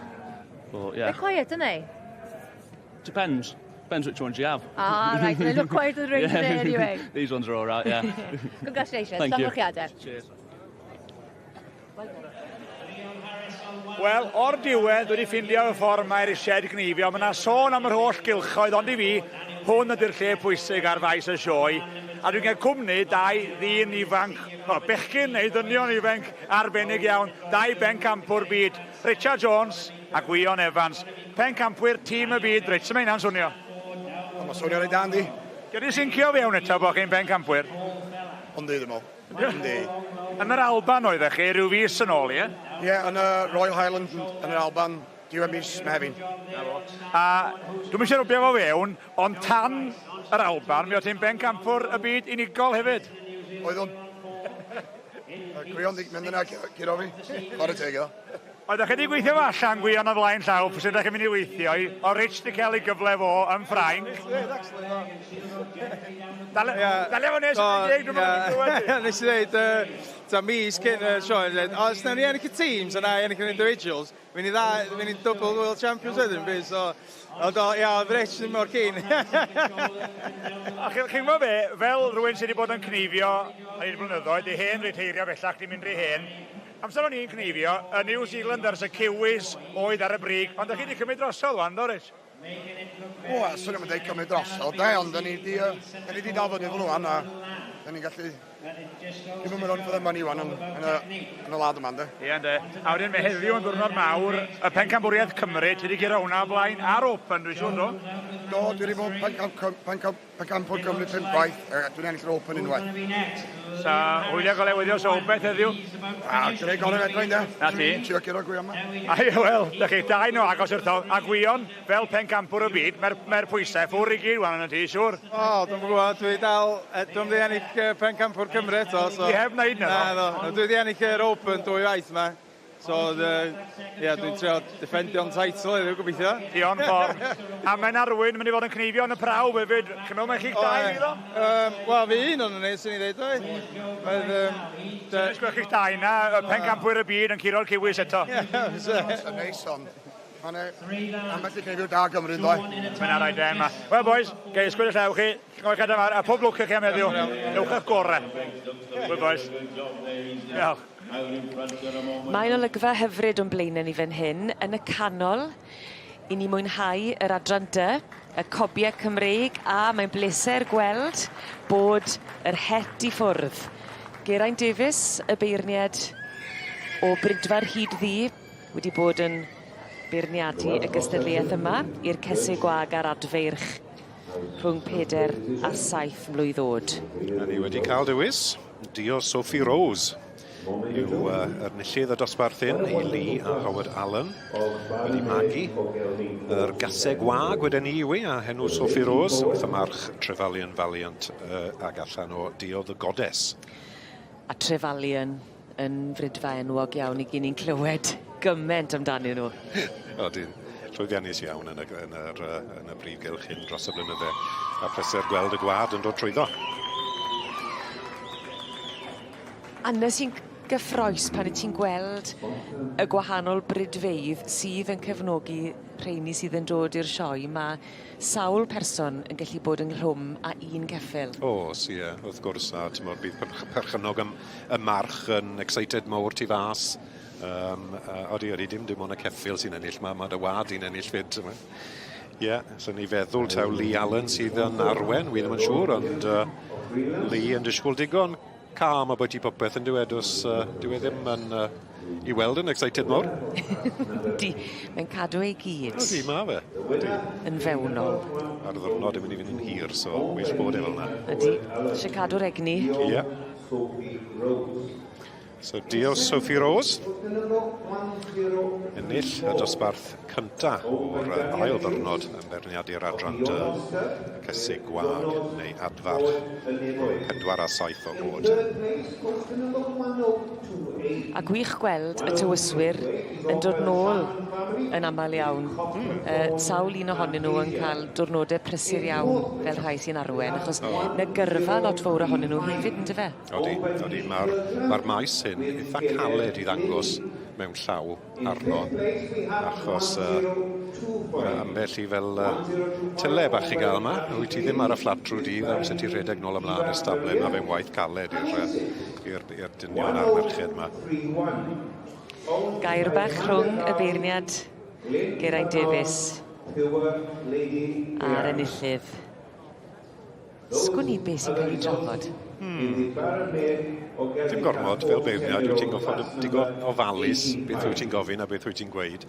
But yeah. They're quiet, aren't they? Depends. Depends which ones you have. Ah, right. They look quiet at the ring today anyway. These ones are all right, yeah. Congratulations. Thank you. Llongyfarchiadau. Cheers. Wel, o'r diwedd, wedi ffindio y ffordd mae'r shed gneifio. Mae yna sôn am yr holl gylchoedd, ond i fi, hwn ydy'r lle pwysig ar faes y sioe. A dwi'n cael cwmni dau ddyn ifanc, o, bechgyn neu ddynion ifanc arbennig iawn, dau bencampwr byd, Richard Jones a Gwion Evans. Pencampwyr tîm y byd, Rich, sut mae hynna'n swnio? Mae'n swnio reit da, yndi? Gedi sincio fewn eto bod chi'n bencampwyr? Yndi, dwi'n meddwl. Yndi. Yn yr Alban oeddech chi rhyw fis yn ôl, ie? Ie, yn y Royal Highland yn yr Alban, diwedd mis Mehefin. A dwi'm eisiau rwbio fo fewn, ond tan yr Alban, mi oedd ti'n bencampwr y byd unigol hefyd. Oeddwn. Gwion di mynd yna curo fi. Chwarae teg iddo. Oeddech chi wedi gweithio fo allan, Gwion, o flaen llaw, sut ydych chi'n mynd i weithio i, o Rich di cael ei gyfle fo yn Ffrainc. Dalia fo nes i'n deg, dwi'n meddwl. Nes i ddeud, ta mis cyn y sioe, dweud, o, os nawn ni ennill y teams a na i ennill yr individuals, fy'n ni dda, fy'n ni double world champions wedyn, bydd, so, ond o, ia, oedd Rich ddim mor keen. A chi'n gwybod be, fel rhywun sydd wedi bod yn cneifio ar hyd y blynyddoedd, di hen riteirio bellach, di mynd rhy hen, Amser o'n i'n cneifio, y New Zealanders, y Kiwis oedd ar y brig, ond ydych chi wedi cymryd drosodd wan, do, Rich? O, swn i'm yn dweud cymryd drosodd, de, ond da ni di, da ni di dal fyny efo nhw wan, a da ni'n gallu give them a run for their money wan yn, yn, y, yn y wlad yma, ynddo. Ie, ynddo. A wedyn mae heddiw yn ddiwrnod mawr, y Pencampwriaeth Cymru, ti wedi guro hwnna o blaen a'r Open, dwi'n siŵr, do? Do, dwi wedi bod pencampwr Pencampwr Cymru pump gwaith, a dwi'n ennill yr Open unwaith. Sa hwyliau golau weddio so beth heddiw? A, dwi'n ei gorau fedra i, de. Na ti. Trio curo Gwion ma. Ai, wel, da chi dau nhw agos i'r to. A Gwion, fel pencampwr y byd, mae'r mae pwysau ffwr i gyd wan yn y ti, siŵr. O, dwi'n gwybod, dwi dal, dwi'n wedi ennill pencampwr Cymru eto. So... Ti heb wneud na, Na, do. Dwi wedi ennill yr Open dwy waith ma. So, ie, dwi'n trio defendio'n title heddiw, gobeithio. Ti on form. A mae 'na rywun yn mynd i fod yn cneifio yn y prawf hefyd. Chi'n meddwl mai chi'ch dau fydd o? Um, Wel, fi un o'n ni, swn i ddeud, oi. Oedd... Um, Dwi'n gweld chi'ch dau na, y pencampwyr y byd yn curo'r Kiwis eto. Ie, Yn neis, ond mae'n ambell i cneifio da Gymru, yn doi. Mae'n rai de yma. Wel, boys, gai ysgwyd y llew chi. Llongyfarchiadau mawr, a pob lwc i chi am heddiw. Ewch â'ch gorau. Good boys. Diolch. Mae'n olygfa hyfryd o'n blaenau ni fan hyn, yn y canol, i ni mwynhau yr adran dy, y cobie Cymreig, a mae'n bleser gweld bod yr het i ffwrdd. Geraint Davies, y beirniad o Brydfa'r Hyd Ddu, wedi bod yn beirniadu y gystadleuaeth yma i'r cesig gwag a'r adfeirch rhwng peder a saith mlwydd o'd. A ni wedi cael dewis. Dio Sophie Rose yw uh, yr enillydd y dosbarth hyn i Lee a Howard Allen wedi magu yr gaseg wag wedyn ni yw a henw Sophie Rose wrth y march Trefalion Valiant uh, ag allan o Dio the Goddess. A Trefalion yn fridfa enwog iawn i gyn ni'n clywed gymaint amdanyn nhw. Odyn, llwyddiannus iawn yn y, yn yr, yn y brif gylch hyn dros y blynydde. A pleser gweld y gwad yn dod trwyddo. A 'na sy'n gyffrous pan 'yt ti'n gweld y gwahanol bridfeydd sydd yn cefnogi rheini sydd yn dod i'r sioe. Ma' sawl person yn gallu bod ynghlwm â un ceffyl. O's, ie, wrth gwrs, a t'mod bydd perchennog y y march yn excited mowr tu fas. Yym yy odi odi dim dim ond y ceffyl sy'n ennill ma' ma' dy wad di'n ennill 'fyd t'mod. Ie, so ni feddwl taw Lee Allen sydd yn arwen, wi ddim yn siŵr, ond uh, Lee yn disgwyl digon calm abyti popeth yn dyw e, does uh, dyw e ddim yn uh, i weld yn excited mawr. Di, mae'n cadw ei gyd. Ydy, ma fe. Ydy. Yn fewnol. A'r ddwrnod yn mynd i fynd yn hir, so well bod e fel yna. Ydy, eisiau cadw'r egni. Ie. Yeah. So diolch Sophie Rose. Ennill y dosbarth cynta o'r ail ddwrnod yn beirniadu'r adran D, y cysig gwag neu adfarch, 4 a 7 o oed. A gwych gweld y tywyswyr yn dod nôl yn amal iawn. Sawl un ohonyn nhw yn cael diwrnode prysur iawn fel rhai sy'n arwen, achos 'na gyrfa lot fowr ohonyn nhw hefyd yndyfe? Odi, odi. Mae'r ma maes hyn eitha caled i ddangos mewn llaw arno, achos mae ambell i fel tyle bach i gael yma. Wyt ti ddim ar y fflat drwy dydd amser ti'n rhedeg nôl ymlaen i'r stable, mae fe'n waith caled i'r dynion a'r merched yma. Gair bach rhwng y beirniad Geraint Davies a'r enillydd. Sgwn i beth sy'n cael ei drafod. Dim gormod, fel beirniad, wyt ti'n goffod digon ofalus beth wyt ti'n gofyn a beth wyt ti'n gweud.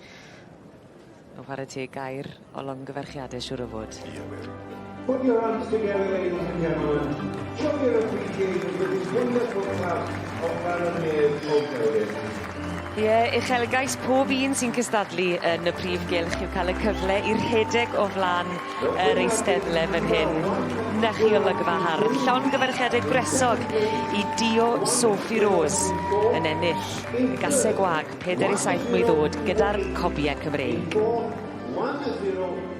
O chwarae teg gair o longyfarchiadau siŵr o fod. Ie, wir. Put your hands together, ladies and gentlemen. Show your appreciation for this wonderful class of Baroniers of Berlin. Ie, uchelgais pob un sy'n cystadlu yn y prif gylch yw cael y cyfle i rhedeg o flan yr eisteddle fan hyn. 'Na chi olygfa hardd. Llongyfarchiadau gwresog i Dio Sophie Rose yn ennill y gaseg wag 4 i 7 mlwydd o'd gyda'r cobiau Cymreig. 1-0.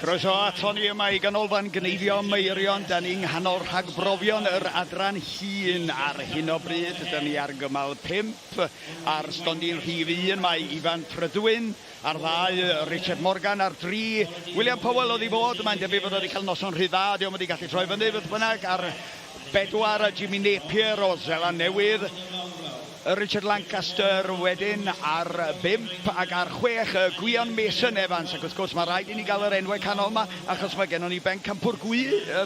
Croeso aton ni yma i Ganolfan Gneifio Meirion. Da ni'n nghanol rhagbrofion yr adran hŷn ar hyn o bryd. Da ni ar gymal 5 ar stondin rhif 1 mae Ifan Prydwyn, ar ddau Richard Morgan, ar dri William Powell oedd i fod. Mae'n debyg fod o wedi cael noson rhy dda, dio'm wedi gallu troi fyny beth bynnag. Ar bedwar Jimmy Napier o Seland Newydd. Richard Lancaster wedyn ar bump ac ar chwech Gwion Mason Evans ac wrth gwrs mae rhaid i ni gael yr enwau canol yma achos mae gennon ni bencampwr gwy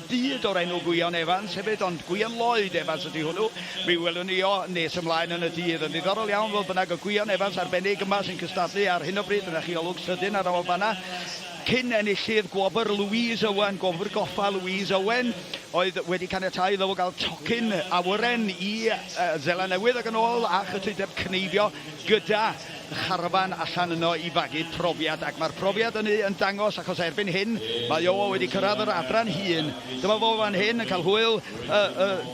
byd o'r enw Gwion Evans hefyd ond Gwion Lloyd Evans ydy hwnnw. Mi welwn ni o nes ymlaen yn y dydd. Yn ddiddorol iawn fodd bynnag y Gwion Evans arbennig yma sy'n cystadlu ar hyn o bryd dyna chi olwg sydyn arno fo fanna. Cyn enillydd gwobr Louise Owen, Gwobr Goffa Louise Owen, oedd wedi caniatáu iddo fo gael tocyn awyren i Seland Newydd ac yn ôl a chytundeb cneifio gyda charafan allan yno i fagu profiad ac mae'r profiad hynny yn dangos achos erbyn hyn mae o wedi cyrraedd yr adran hŷn. Dyma fo fan hyn yn cael hwyl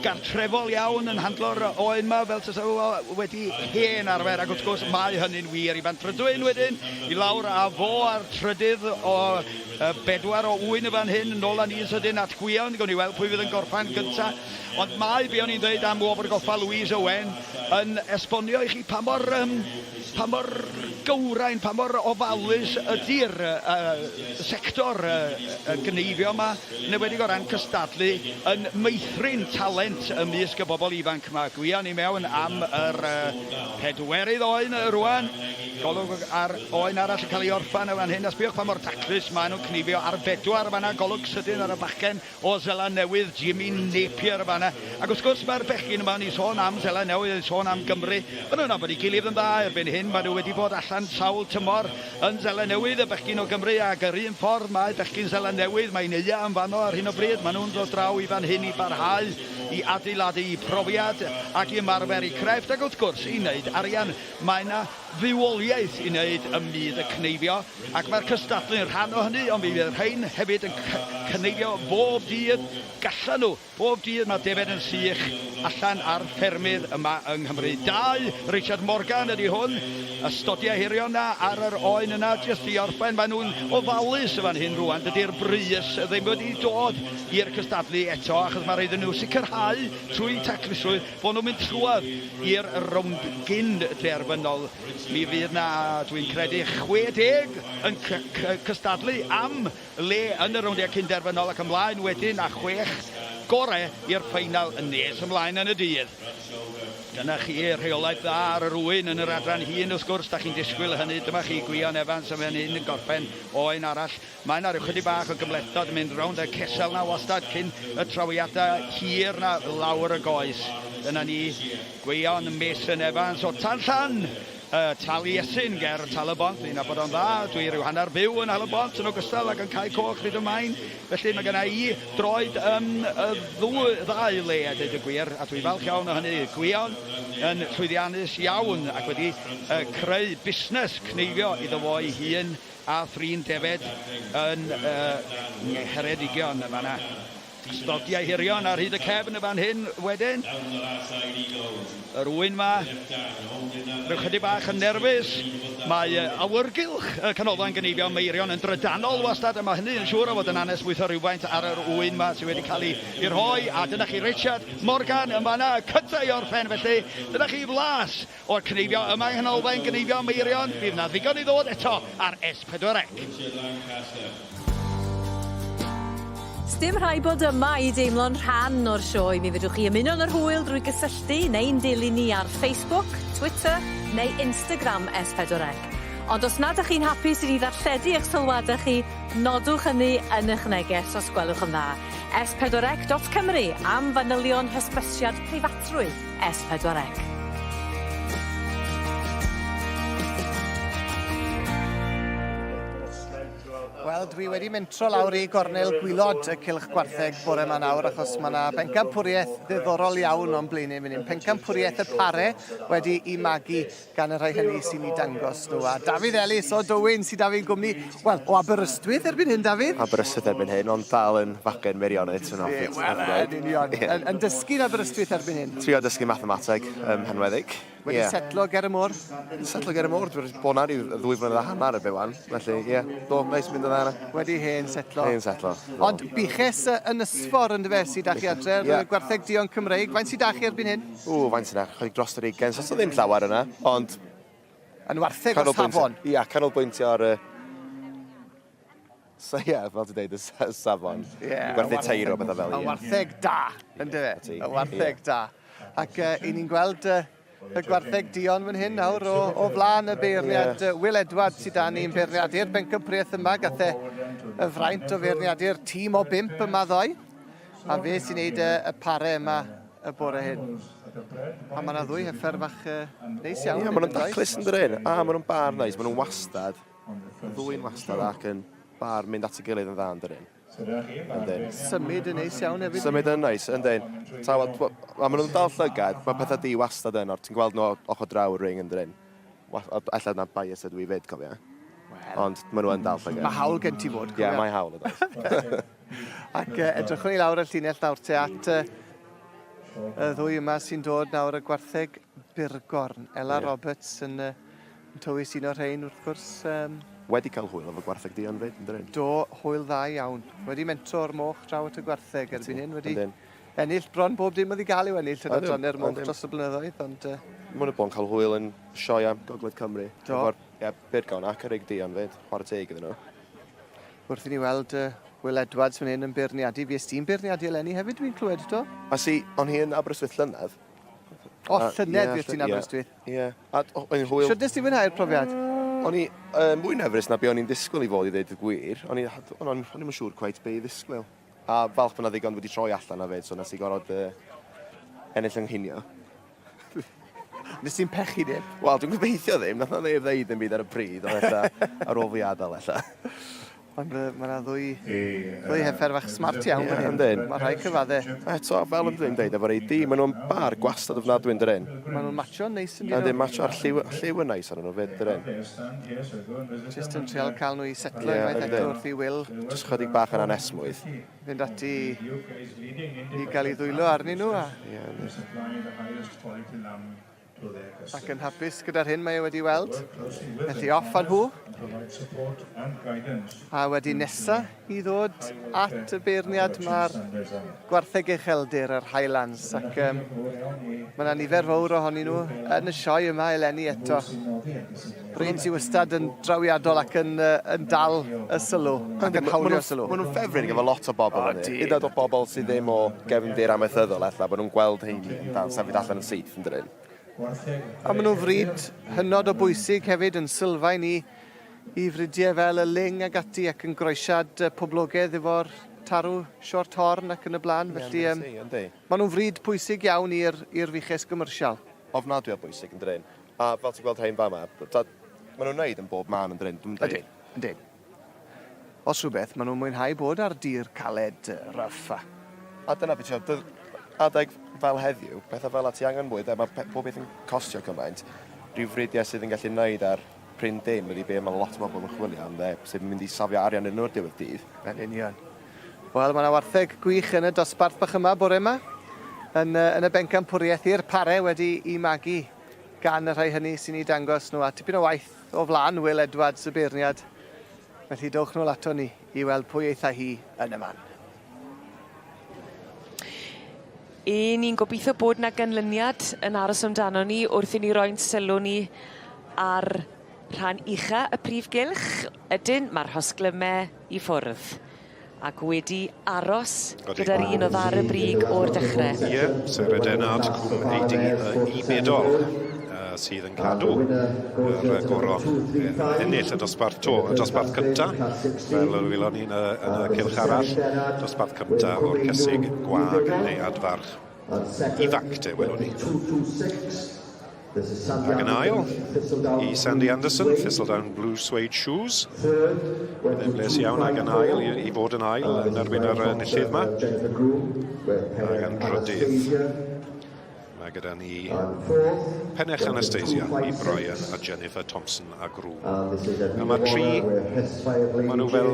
gartrefol iawn yn handlo'r oen 'ma fel tasa fo wedi hen arfer ac wrth gwrs mae hynny'n wir. Ifan Prydwyn wedyn i lawr â fo a'r trydydd o bedwar o ŵyn yn fan hyn, nôl â ni'n sydyn at Gwion, gawn ni weld pwy fydd yn gorffen gynta. Ond mae be o'n i'n dweud am Wobr Goffa Louise Owen yn esbonio i chi pa mor um, pa mor gywrain, pa mor ofalus ydy'r uh, sector uh, gneifio yma. Yn enwedig o ran cystadlu yn meithrin talent ymysg y bobl ifanc 'ma. Gwion i mewn am yr pedwerydd oen rwan. Golwg ar oen arall yn cael ei orffan yn fan hyn. A sbiwch pa mor daclus maen nhw'n cnifio ar bedwar yn fan'na. Golwg sydyn ar y bachgen o Seland Newydd, Jimmy Napier yn fan'na. Ac wrth gwrs mae'r bechgyn yma, ni'n sôn am Seland Newydd, ni'n sôn am Gymru. Maen nhw'n nabod ei gilydd yn dda erbyn hyn. Maen nhw wedi bod allan sawl tymor. Yn Seland Newydd, y bechgyn o Gymru, ac yr un ffordd mae bechgyn Seland Newydd, mae'n aeaf yn fanno ar hyn o bryd, maen nhw'n dod draw i fan hyn i barhau i adeiladu eu profiad ac i ymarfer eu crefft ac wrth gwrs i wneud arian. Mae yna fywoliaeth i wneud ym myd y cneifio ac mae'r cystadlu'n rhan o hynny, ond mi fydd rhain hefyd yn cneifio bob dydd, gallan nhw Bob dydd mae defaid yn sych allan ar ffermydd yma yng Nghymru. Dau Richard Morgan ydy hwn. Y stodiau hirion 'na ar yr oen yna jyst i orffen. Maen nhw'n ofalus yn fan hyn rŵan. Dydy'r brys ddim wedi dod i'r cystadlu eto achos mae rhaid iddyn nhw sicrhau trwy taclusrwydd bod nhw'n mynd trwodd i'r rownd gyn derfynol. Mi fydd 'na, dwi'n credu, 60 yn cystadlu am le yn y rowndiau cyn-derfynol ac ymlaen wedyn a chwech gore i'r ffeinal yn nes ymlaen yn y dydd. Dyna chi rheolaeth dda ar yr ŵyn yn yr adran hŷn wrth gwrs, da chi'n disgwyl hynny. Dyma chi Gwion Evans yn fan hyn yn gorffen oen arall. Mae yna rhyw chydig bach o gymhlethdod yn mynd rownd y cesel 'na wastad cyn y trawiadau hir 'na lawr y goes. Dyna ni, Gwion Mason Evans o Tan Llan! Y Taliesin ger Tal-y-bont, fi'n nabod o'n dda, dwi rhyw hanner byw yn Nhal-y-bont yn ogystal ag yn Cae Coch Rhyd y Main, felly mae genna i droed yn y ddwy, ddau le a deud y gwir, a dwi falch iawn o hynny. Gwion yn llwyddiannus iawn ac wedi creu busnes cneifio iddo fo ei hun a thrin defed yn Ngheredigion yn fan'na. Stodiau hirion ar hyd y cefn y fan hyn wedyn. Yr ŵyn 'ma, rhyw chydig bach yn nerfus. Mae awyrgylch y Canolfan Gneifio Meirion yn drydanol wastad, a mae hynny yn siŵr o fod yn anesmwytho rhywfaint ar yr ŵyn 'ma sydd wedi cael ei rhoi. A dyna chi Richard Morgan yn fan'na, y cyntaf i orffen, felly dyna chi flas o'r cneifio yma yng Nghanolfan Gneifio Meirion. Fydd 'na ddigon i ddod eto ar S4C. Sdim rhaid bod yma i deimlo'n rhan o'r sioe. Mi fedrwch chi ymuno yn yr hwyl drwy gysylltu neu'n dilyn ni ar Facebook, Twitter neu Instagram S4C. Ond os nad 'ych chi'n hapus i ni ddarlledu 'ych sylwade chi, nodwch hynny yn 'ych neges os gwelwch yn dda. S4C dot Cymru am fanylion hysbysiad preifatrwydd S4C. Wel, dwi wedi mentro lawr i gornel gwylod y Cylch Gwartheg bore yma nawr, achos mae yna bencampwriaeth ddiddorol iawn o'n blaenau fan hyn. Pencampwriaeth y pare wedi i magu gan y rhai hynny sy'n ei dangos nhw. A Dafydd Elis o Dywyn sydd â fi'n gwmni, wel, o Aberystwyth erbyn hyn, Dafydd? Aberystwyth erbyn hyn, ond dal yn fachgen Meirionnydd, sy'n hoffi. Wel, yn union. Yn dysgu'n Aberystwyth erbyn hyn. Trio dysgu mathemateg ym Mhenweddig. Wedi yeah. setlo ger y môr? Wedi setlo ger y môr, dwi wedi bod 'na ryw ddwy flynedd a hanner erbyn wan. Felly, ie, yeah, do, neis mynd yn dda yna. Wedi hen setlo. Hen setlo. Do. Ond buches Ynysfor yn dyfe sydd 'da chi adre, yeah. gwartheg duon Cymreig. Faint sydd 'da chi erbyn hyn? Ww, faint sydd 'na? Chydig dros yr 20, so ddim llawer yna, ond... Yn wartheg o safon. Ia, canolbwyntio ar y... So ie, fel ti'n deud, y safon. Ie. Gwerthu teiro, bethau fel Y wartheg da, yn dyfe? Y wartheg da. Ac uh, i ni'n gweld uh, y gwartheg duon fan hyn nawr o, o flaen y beirniad yeah. Will Edwards sydd da ni'n beirniadu'r bencampwriaeth yma. Gath e y fraint o feirniadu'r tîm o bimp yma ddoe. A fe sy'n neud y, y pare yma y bore hyn. A mae yna ddwy heffer fach uh, neis iawn. Ie, yeah, maen nhw'n daclus yn dyrun. A maen nhw'n bar neis, maen nhw'n wastad. Y ddwy'n wastad ac yn bar mynd at ei gilydd yn dda yn dyrun. Yndyn. Symud yn neis iawn hefyd. Symud yn neis, yndyn. Tawel, a maen nhw'n dal llygad, mae pethau di wastad yn, or ti'n gweld nhw ochr draw y ring yn dyrun. Ella na bias ydw i fyd, cofia. Wel. Ond maen nhw yn dal llygad. Mae hawl gen ti fod, cofia. Ie, yeah, mae hawl, ydoes. Ac uh, edrychwn ni lawr y llinell nawr te at uh, y ddwy yma sy'n dod nawr y gwartheg Burgorn. Ella yeah. Roberts yn, uh, yn tywys un o'r rhain wrth gwrs. Um, Wedi cael hwyl efo gwartheg duon fyd, yn dydyn? Do, hwyl dda iawn. Wedi mentro o'r moch draw at y gwartheg erbyn hyn. Wedi ennill bron bob dim oedd i gael i'w ennill yn adran moch dros y blynyddoedd. Ond, uh, Mae nhw bod yn cael hwyl yn sioe am Gogledd Cymru. Do. Efo'r yeah, Burgorn ac yr duon fyd, chwarae teg iddyn nhw. Wrth i ni weld uh, Will Edwards fan hyn yn beirniadu, fues ti'n beirniadu eleni hefyd dwi'n clywed, do? A si, o'n hi yn Aberystwyth llynedd. O, llynedd fues ti'n Aberystwyth? Ie, yeah. a o'n i'n hwyl. Shwt nes ti fwynhau'r profiad? O'n i uh, mwy nerfus na be o'n i'n ddisgwyl i fod i ddeud y gwir. O'n i'n o'n i'n siŵr cweit be i ddisgwyl. A falch bod 'na ddigon wedi troi allan hefyd, so nes i gorfod uh, ennill yng nghinio. Nes ti'n pechu neb? Wel, dwi'n gobeithio ddim. Nath na neb ddeud dim byd ar y pryd, ond ella ar ôl fi adael, ella. Ond uh, mae yna ddwy, ddwy heffer fach smart iawn fan hyn. Yndyn. Mae rhai cyfadde. Eto, fel yn dwi'n deud, efo'r AD, maen nhw'n bar gwastad ofnadwy yn dyrun. Maen nhw'n matcho'n neis yn dyn. Yndyn, matcho a'r lliw, lliw yn neis arnyn nhw fyd, dyrun. Just yn trial cael nhw i setlo yeah, unwaith eto wrth i Will. Just chydig bach yn anesmwyth. Fynd ati i gael ei ddwylo arnyn nhw. A... Yeah, Ac yn hapus gyda'r hyn mae e wedi weld. Felly off â nhw. A wedi nesa i ddod at y beirniad mae'r gwartheg ucheldir, yr Highlands, ac um, mae yna nifer fawr ohonyn nhw yn y sioe yma eleni eto. Bryd sy'n wastad yn drawiadol ac yn, uh, yn dal y sylw, ac yn hawlio sylw. Maen nhw'n ffefryn efo lot o bobl. O, Hyd yn oed o bobl sydd ddim o gefndir amaethyddol ella, bod nhw'n gweld heini yn dal sefyll allan yn syth yn dydyn. A maen nhw'n fryd hynod o bwysig hefyd yn sylfaen i i fridiau fel y ling ag ati ac yn groesiad poblogaidd efo'r tarw short horn ac yn y blaen. Felly um, maen nhw'n fryd pwysig iawn i'r i'r fuches gymyrsial. Ofnadwy o bwysig yn dydyn. A fel ti'n gweld rhain fama, maen nhw'n neud yn bob man yn dydyn. Ydyn, yndyn. Os rhywbeth, maen nhw'n mwynhau bod ar dir caled, rough a... A dyna beth ti'n adeg fel heddiw, pethau fel 'na ti angen mwy, de, mae pob beth yn costio cymaint. Rhyw fridiau sydd yn gallu neud ar prin dim ydy be mae lot o bobl yn chwilio am, de, sydd yn mynd i safio arian iddyn nhw ar diwedd dydd. Yn union. Wel, mae yna wartheg gwych yn y dosbarth bach yma bore yma, yn, yn y bencampwriaeth i'r pare wedi i magu gan y rhai hynny sy'n ei dangos nhw, a tipyn o waith o flaen Will Edwards y beirniad. Felly dowch nôl ato ni i weld pwy eitha hi yn y man. I ni'n gobeithio bod 'na ganlyniad yn aros amdano ni wrth i ni roi'n sylw ni ar rhan ucha y prif gylch. Ydyn, ma'r rhosglyme i ffwrdd ac wedi aros gyda'r un o'dd ar y brig o'r dechre. Ie, Sarah Dennard, Cwm Eidi i Bedol, sydd yn cadw yr goron ennill y dosbarth to, y dosbarth cynta, fel y welon ni yn y, yn y cylch arall, dosbarth cynta o'r cysig gwag neu adfarch ifanc te, welwn ni. Ac yn ail, i Sandy Anderson, Thistledown Blue Suede Shoes. Bydd e'n bles iawn ac yn ail, i, i fod yn ail yn erbyn yr enillydd yma. Ac yn drydydd. Mae gyda ni Penech Anastasia i Brian a Jennifer Thompson a Grŵm. A mae tri, maen nhw fel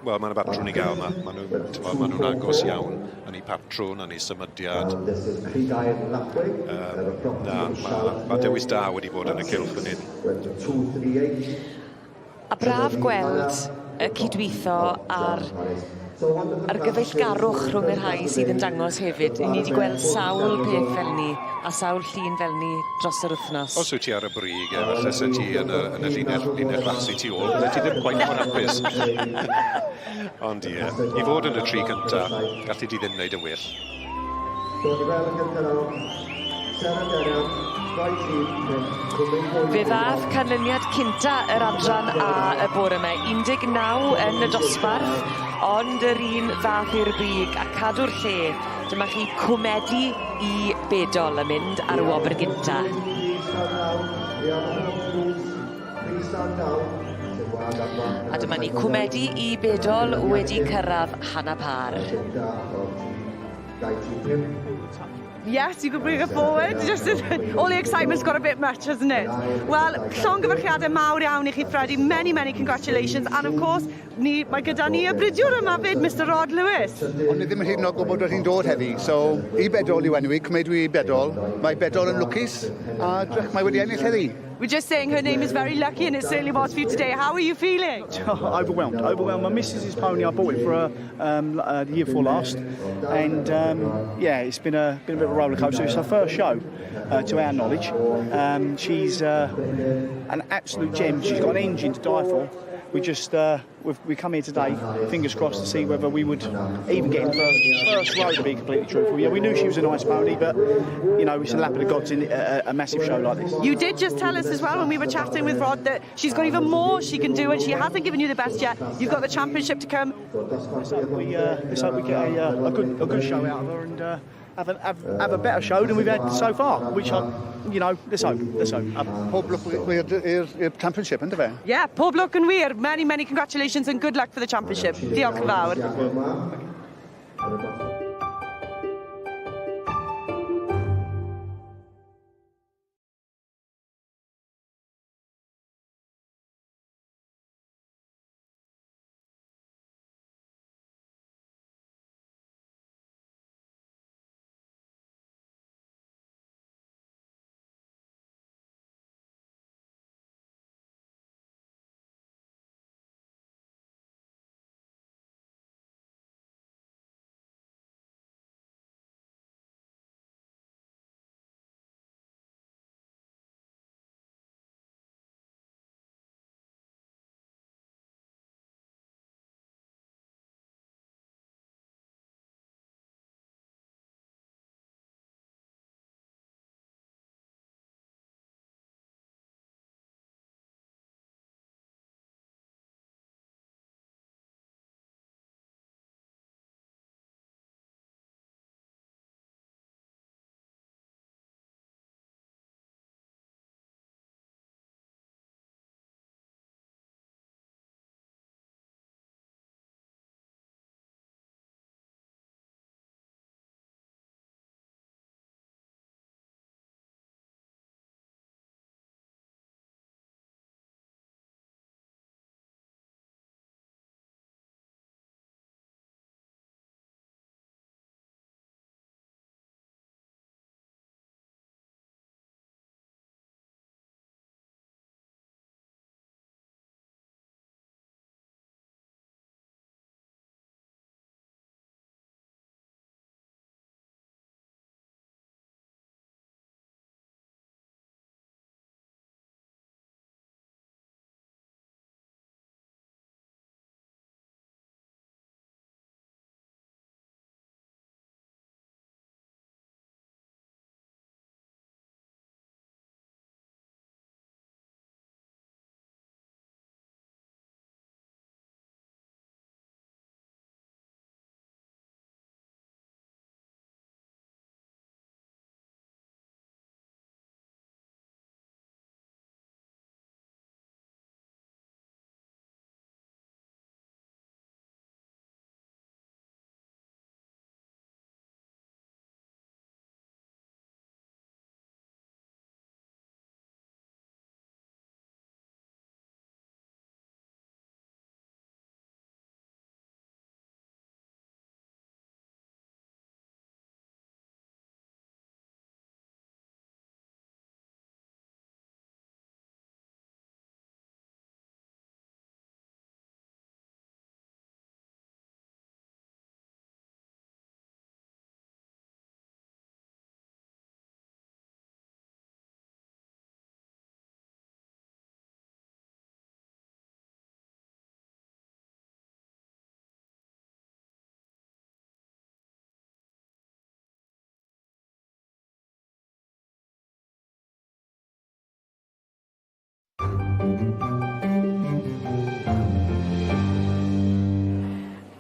Wel, mae yna batrwn i gael yma. Maen nhw'n ma nhw agos iawn yn eu patrwn, yn eu symudiad. Na, mae ma dewis da wedi bod yn y cylch fan hyn. A braf gweld y cydweitho a'r a'r gyfeillgarwch rhwng y rhai sydd yn dangos hefyd. 'Yn ni 'di gweld sawl peth fel 'ny a sawl llun fel 'ny dros yr wthnos. Os wyt ti ar y brig e, falle se ti yn y, yn y llinell, linell fach sy tu ôl, bydde ti ddim cweit mor hapus. Ond ie, i fod yn y tri cynta, gallu di ddim wneud yn well. Fe ddath canlyniad cynta yr adran A y bore 'ma, 19 yn y dosbarth, ond yr un ddath i'r brig a cadw'r lle. Dyma chi cwmedi i bedol yn mynd ar y wobr gynta. A dyma ni cwmedi i bedol wedi cyrradd hanner pâr. Yes, you can bring it forward. Just all the excitement's got a bit much, hasn't it? Wel, llongyfarchiadau mawr iawn i chi, Freddie. Many, many congratulations. And of course, ni, mae gyda ni y bridiwr yma fyd, Mr Rod Lewis. O'n i ddim yn hyd yn oed gwybod bod hi'n dod heddi. So, i bedol yw enw i, cymryd i bedol. Mae bedol yn lwcus, a drych, mae wedi ennill heddi. We're just saying her name is very lucky and it certainly was for you today. How are you feeling? Overwhelmed, overwhelmed. My missus's pony, I bought it for her the year before last, and yeah, it's been a been a bit of a roller coaster. It's her first show, to our knowledge. She's an absolute gem. She's got an engine to die for. We just we've, we come here today, fingers crossed, to see whether we would even get in the first, first row. To be completely truthful, yeah, we knew she was a nice pony, but it's a lap of the gods in a massive show like this. You did just tell us as well when we were chatting with Rod that she's got even more she can do and she hasn't given you the best yet. You've got the championship to come. Let's hope we get a good show out of her and have a better show than we've had so far, which I, let's hope, let's hope. Pob lwc i'r championship, ynddo fe? Yeah, pob lwc yn wir. Many, many congratulations and good luck for the championship. Diolch yn fawr.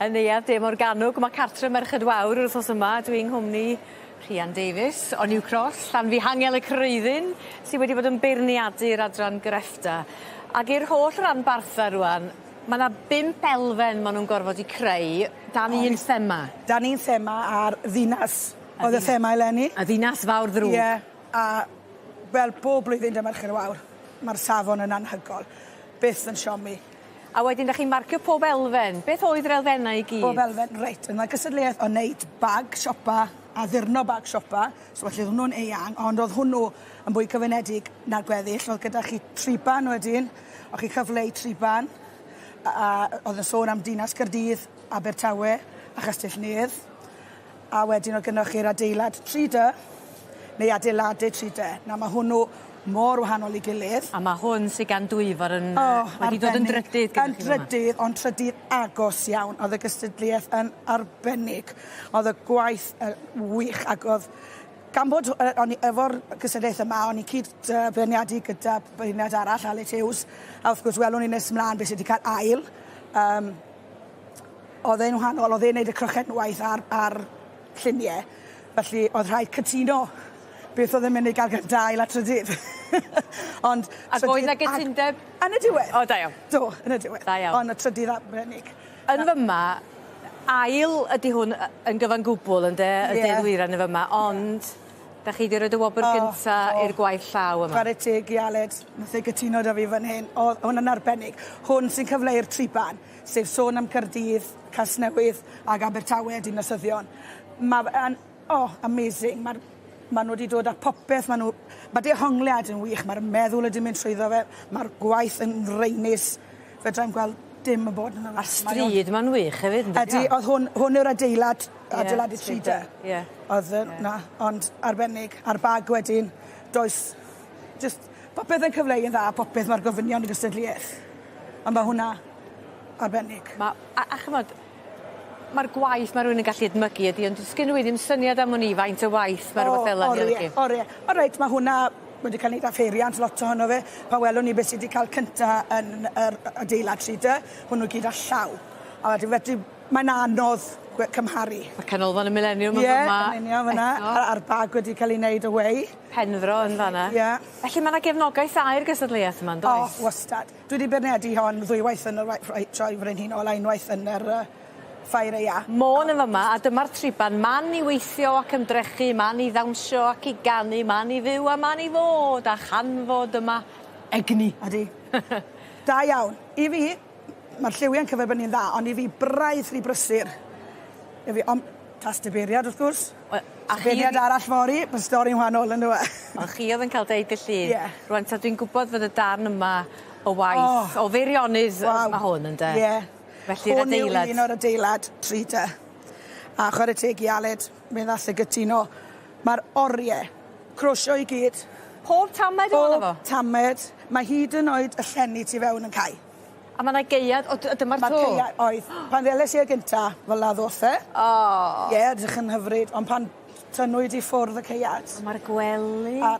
Yn Neuadd De Morgannwg ma' cartre Merched Wawr yr wthnos yma dwi'n nghwmni Rhian Davies o New Cross Llanfihangel y Creuddyn sy wedi bod yn beirniadu'r adran greffta. Ag i'r holl ranbartha rŵan ma' 'na bump elfen ma' nw'n gorfod 'u creu dan un thema. Dan un thema a'r ddinas oedd y thema eleni. Y ddinas fawr ddrwg. Ie a fel bob blwyddyn 'da Merched y Wawr ma'r safon yn anhygol. Byth yn siomi. A wedyn 'dach chi'n marcio pob elfen. Beth oedd yr elfennau i gyd? Bob elfen, reit, yna gystadleuaeth o neud bag siopa, addurno bag siopa, so felly o'dd hwnnw'n eang, ond o'dd hwnnw yn fwy cyfyngedig na'r gweddill, o'dd gyda chi triban wedyn, o' chi cyfle i triban, a a o'dd yn sôn am Dinas Caerdydd, Abertawe a Chastell Nedd, a wedyn o'dd gynnoch chi'r adeilad 3 Dy, neu adeilade 3 Dy. Nawr ma' hwnnw mor wahanol i gilydd. A ma' hwn sy gan Dwyfor yn oh, wedi dod yn drydydd gyda chi Yn drydydd, ond trydydd agos iawn. Oedd y gystadleuaeth yn arbennig. Oedd y gwaith yn wych ac oedd gan bod uh, o'n i efo'r gystadleuaeth yma, o'n i cyd uh, beirniadu gyda beirniad arall, Aled Hughes, a wrth gwrs welwn ni nes mlaen beth sydd wedi cael ail. Um, oedd e'n wahanol, oedd e'n neud y crochenwaith ar, ar lluniau, felly oedd rhaid cytuno beth oedd yn mynd i gael gynta, ail a trydydd. Ond... Ac oedd 'na gytundeb? Yn y diwedd. O, da iawn. Do, yn y diwedd. Da iawn. Ond y trydydd arbennig. Yn fyma, ail ydi hwn yn gyfan gwbl ynde? Y de ddwyrain yn fyma, ond 'dach chi 'di roid y wobr gynta i'r gwaith llaw yma. Chware teg i Aled, nath e gytuno 'da fi fan hyn. O'dd hwn yn arbennig. Hwn sy'n cyfleu'r triban, sef sôn am Caerdydd, Casnewydd ag Abertawe a dinasyddion. Ma' fe yn O, amazing. Ma'r ma' nhw wedi dod â popeth, ma' nhw... Ma' dehongliad yn wych, ma'r meddwl wedi mynd trwyddo fe, ma'r gwaith yn raenus. Fedrai'm gweld dim yn bod yn A'r stryd ma'n wych hefyd yndydi? Ydi, o'dd hwn, hwn yw'r adeilad, adeiladu 3 Dy. Ie. O'dd yy na, ond arbennig. A'r bag wedyn, does, jyst popeth yn cyfleu yn dda, popeth ma'r gofynion y gystadleuaeth. Ond ma' hwnna arbennig. Ma' a a ch'mod ma'r gwaith ma' rywun yn gallu edmygu ydi ond sgyn rywun ddim syniad am wn i faint o waith ma' rwbeth fel 'a'n 'i olygu. Orie, orie. O reit ma' hwnna wedi ca'l neud â pheiriant lot ohono fe. Pan welwn ni beth sy 'di ca'l cynta yn yr adeilad 3 Dy, hwnnw gyd â llaw. A wedyn fedri mae'n anodd cymharu. Ma' Canolfan y Mileniwm yn fama. Ie, yn union fyn 'na. A'r a'r bag wedi ca'l 'i neud away. Penfro yn fan 'na. Ie. Felly ma' 'na gefnogaeth dda i'r gystadleuaeth yma yndoes? O, wastad. Dwi 'di beirniadu hon ddwywaith yn y Sioe Frenhinol a unwaith yn yr yy Ffair Aea. Môn yn fyma a dyma'r triban, man i weithio ac ymdrechu, man i ddawnsio ac i ganu, man i fyw a man i fod, a chanfod yma egni. Odi. Da iawn. I fi, ma'r lliwie'n cyferbynnu'n dda, ond i fi braidd rhy brysur. I fi, ond tas dy beiriad wrth gwrs. Wel, a chi... Beirniad arall fory, ma' stori'n wahanol on'd yw e? Ond chi o'dd yn ca'l deud dy llun. Ie. Rŵan ta dwi'n gwbod fod y darn yma o waith o Feirionnydd Waw. ma' hwn ynde? Ie. Felly'r adeilad. Hwn yw un o'r adeilad 3 Dy. A chware teg i Aled, mi ddath e gytuno. Ma'r orie, crosio i gyd. Pob tamed ohono fo? Pob tamed. Mae hyd yn oed y llenni tu fewn yn cau. A ma' 'na gaead o dy- dyma'r Ma'r to? caead, oedd. Pan ddeles i e gynta, fel 'na ddoth e. O! Ie, edrych yn hyfryd, ond pan tynnwyd i ffwrdd y caead. Ma'r gwely. A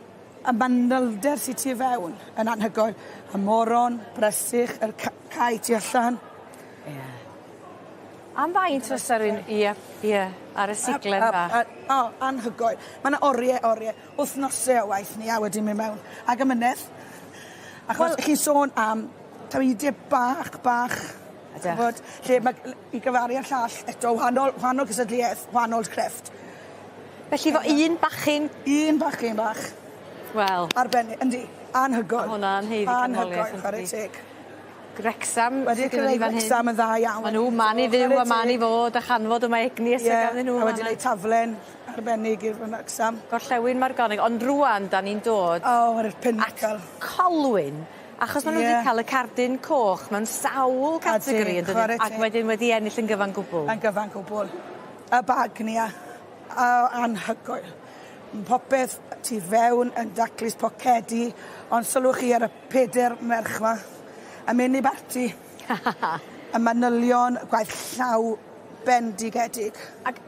y manylder sy tu fewn yn anhygoel. Y moron, bresych, yr cae tu allan. Ie. Am faint fysa rywun ie, ie, ar y siglen fach? O, anhygoel. Ma' 'na orie, orie, wthnose o waith ni a wedi myn' mewn. Ag amynedd. Achos Wel, chi'n sôn am tameidia bach, bach. Ydych. Ch'mod, lle ma' i gyfaru â'r llall eto wahanol, wahanol cystadleuaeth, wahanol crefft. Felly fo un bachyn... Un bachyn bach. Wel. Arbennig, yndi. Anhygoel. Ma' hwnna'n haeddu canmoliaeth Anhygoel, chware teg. Wrecsam Wedi cyrraedd Wrecsam yn dda iawn. Ma' nhw man i fyw a man i fod a chanfod y mae egni eto ganddyn nhw. Ie, a wedi neud taflen arbennig i'r Wrecsam. Gorllewin Margonig, ond rŵan 'dan ni'n dod... O, ar y pinnacle. At Colwyn, achos ma' nhw wedi ca'l y cardyn coch mewn sawl categori yndydyn? Ac wedyn wedi ennill yn gyfan gwbwl. Yn gyfan gwbwl. Y bag ni a a anhygoel. Ma' popeth tu fewn yn daclus pocedi, ond sylwch chi ar y peder merch 'ma yn myn' i barti. Y manylion, gwaith llaw bendigedig. Ag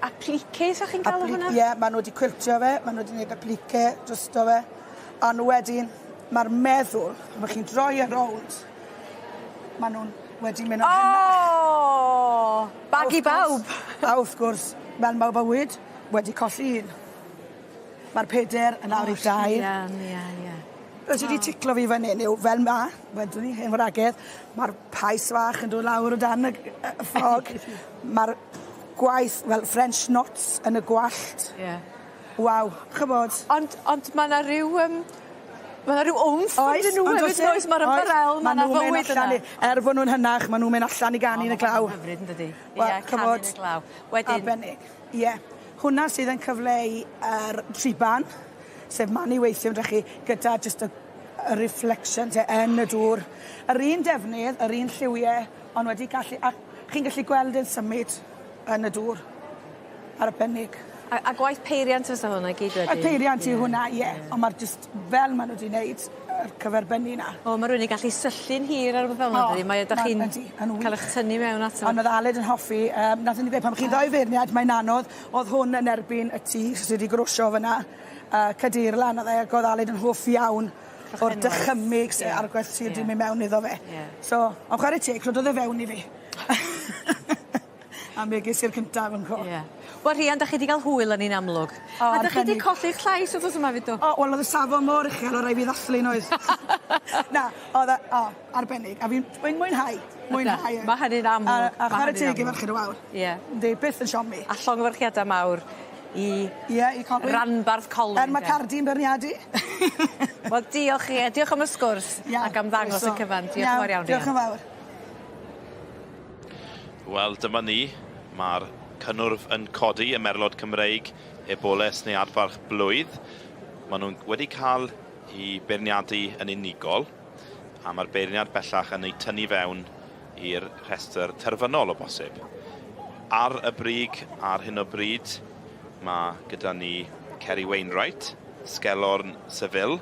appliques o'ch chi'n galw hwnna? Ie, ma' nw 'di cwiltio fe, ma' nw 'di neud applique drosto fe, a nw wedyn, ma'r meddwl, pan chi'n droi e rownd, ma' nw'n wedi mynd yn henach. O! O! Bag i bawb! A wrth gwrs, fel ma' bywyd, wedi colli un. Ma'r peder yn lawr i dair. Ie, ie, ie. Be' sy 'di ticlo fi fan 'yn yw fel 'ma, wedwn ni, hen wragedd, ma'r pais fach yn dod lawr o dan y g- yy y ffrog. Ma'r gwaith, wel French knots yn y gwallt. Ie. Waw, ch'mod. Ond ond ma' 'na ryw yym ma' 'na ryw wmff ynddyn nhw hefyd oes? Ma'r ymbarel ma' 'na fywyd yna. Er bo' nw'n hynach ma' nw'n mynd allan i ganu yn y glaw. O ma' hwnna'n hyfryd yndydi? Wel Ie, canu yn y glaw. Wedyn... Arbennig. Ie. Hwnna sydd yn cyfleu yr triban, sef man i weithio ymdrechu gyda jyst y y reflection te yn y dŵr. Yr un defnydd, yr un lliwie, ond wedi gallu a chi'n gallu gweld e'n symud yn y dŵr. Arbennig. A a gwaith peiriant fysa hwnna i gyd wedyn? Y peiriant yw hwnna, ie. Ond ma'r jyst fel ma' nw 'di neud yr cyferbynnu 'na. O ma' rywun yn gallu syllu'n hir ar rwbeth fel 'na dydi? Mae o 'dach chi'n ca'l 'ych tynnu mewn ato. Ond o'dd Aled yn hoffi yym nathon ni ddeud pan chi'n ddou feirniad mae'n anodd o'dd hwn yn erbyn y tŷ sy 'di grosio fyn 'na yy Cadeirlan o'dd e ag o'dd Aled yn hoff iawn o'r dychymyg sy a'r gwerth sy 'di myn' mewn iddo fe. Ie. So on' chware teg rhododd e fewn i fi. A mi ges i'r cyntaf yn co. Ie. Wel Rhian 'dach chi 'di ga'l hwyl yn un amlwg. O A 'dach chi 'di colli'ch llais wthnos yma 'fyd do? O wel o'dd y safon mor uchel o' rai' fi ddathlu yn oedd? Na o'dd e o arbennig a fi'n dwi'n mwynhau mwynhau. Ma' hynny'n amlwg. A a chware teg i Merched y Wawr. Ie. Yndi byth yn siomi. A llongyfarchiada mawr i... Ie i Colwyn. Ranbarth Colwyn Er ma' Cardi'n beirniadu. Wel diolch i chi a diolch am y sgwrs. Iawn. Ac am ddangos y cyfan. Diolch yn fawr iawn Rhian. Diolch yn fawr. Wel, dyma ni. Mae'r cynnwrf yn codi ym Merlod Cymreig, Eboles neu Adfarch Blwydd. Maen nhw'n wedi cael eu beirniadu yn unigol, a mae'r beirniad bellach yn eu tynnu fewn i'r rhestr terfynol o bosib. Ar y brig ar hyn o bryd, mae gyda ni Kerry Wainwright, Sgelorn Seville.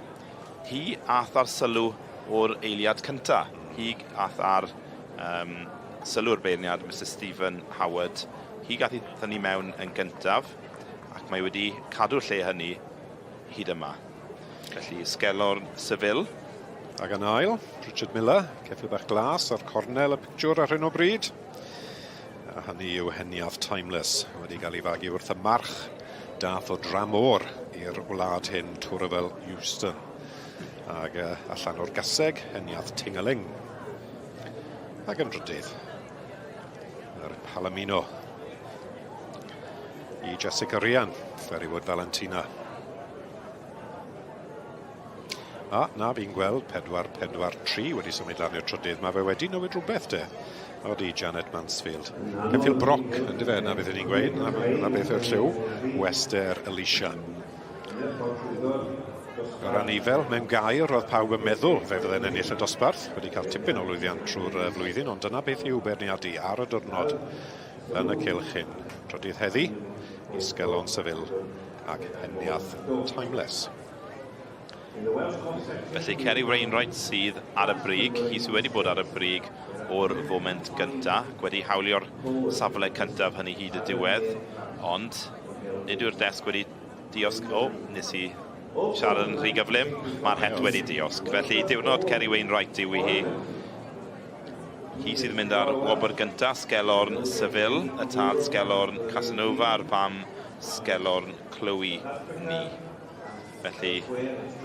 Hi ath ar sylw o'r eiliad cynta. Hi ath ar um, sylw'r beirniad, Mister Stephen Howard. Hi gath ei thynnu mewn yn gyntaf, ac mae wedi cadw'r lle hynny hyd yma. Felly, Sgelorn Seville. Ac yn ail, Richard Miller, ceffyl bach glas ar cornel y pictiwr ar hyn o bryd. A hynny yw Heniath Timeless, wedi cael ei fagu wrth y march dath o dramor i'r wlad hyn, Twryfel Euston. Ac uh, allan o'r gaseg, Heniath Tingaling. Ac yn drydydd, yr Palomino i Jessica Rhian, Ferrywood Valentina. A, na, fi'n gweld 4-4-3 wedi symud lan i'r trydydd. Mae fe wedi newid rhywbeth de. Odi, Janet Mansfield. Ceffyl Broc, ynddo fe, na beth ni'n gweud, na, na beth yw'r lliw. Wester Alicia. Yr anifel, mewn gair, roedd pawb yn meddwl fe fydde'n ennill y dosbarth, wedi cael tipyn o lwyddiant trwy'r flwyddyn, ond dyna beth yw beirniadu ar y diwrnod yn y cylch hyn. Trydydd heddi, i Sgelon Seville ac Heniath Timeless. Felly Kerry Wainwright sydd ar y brig, hi sydd wedi bod ar y brig o'r foment gynta, ac wedi hawlio'r safle cyntaf hynny hyd y diwedd, ond nid yw'r desg wedi diosg... O, nes i siarad yn rhy gyflym, mae'r het wedi diosg. Felly diwrnod Kerry Wainwright yw i hi. Hi sydd yn mynd ar wobr gyntaf, Sgelorn Seville, y tad Sgelorn Casanova a'r fam Sgelorn Chloe Ni. Felly,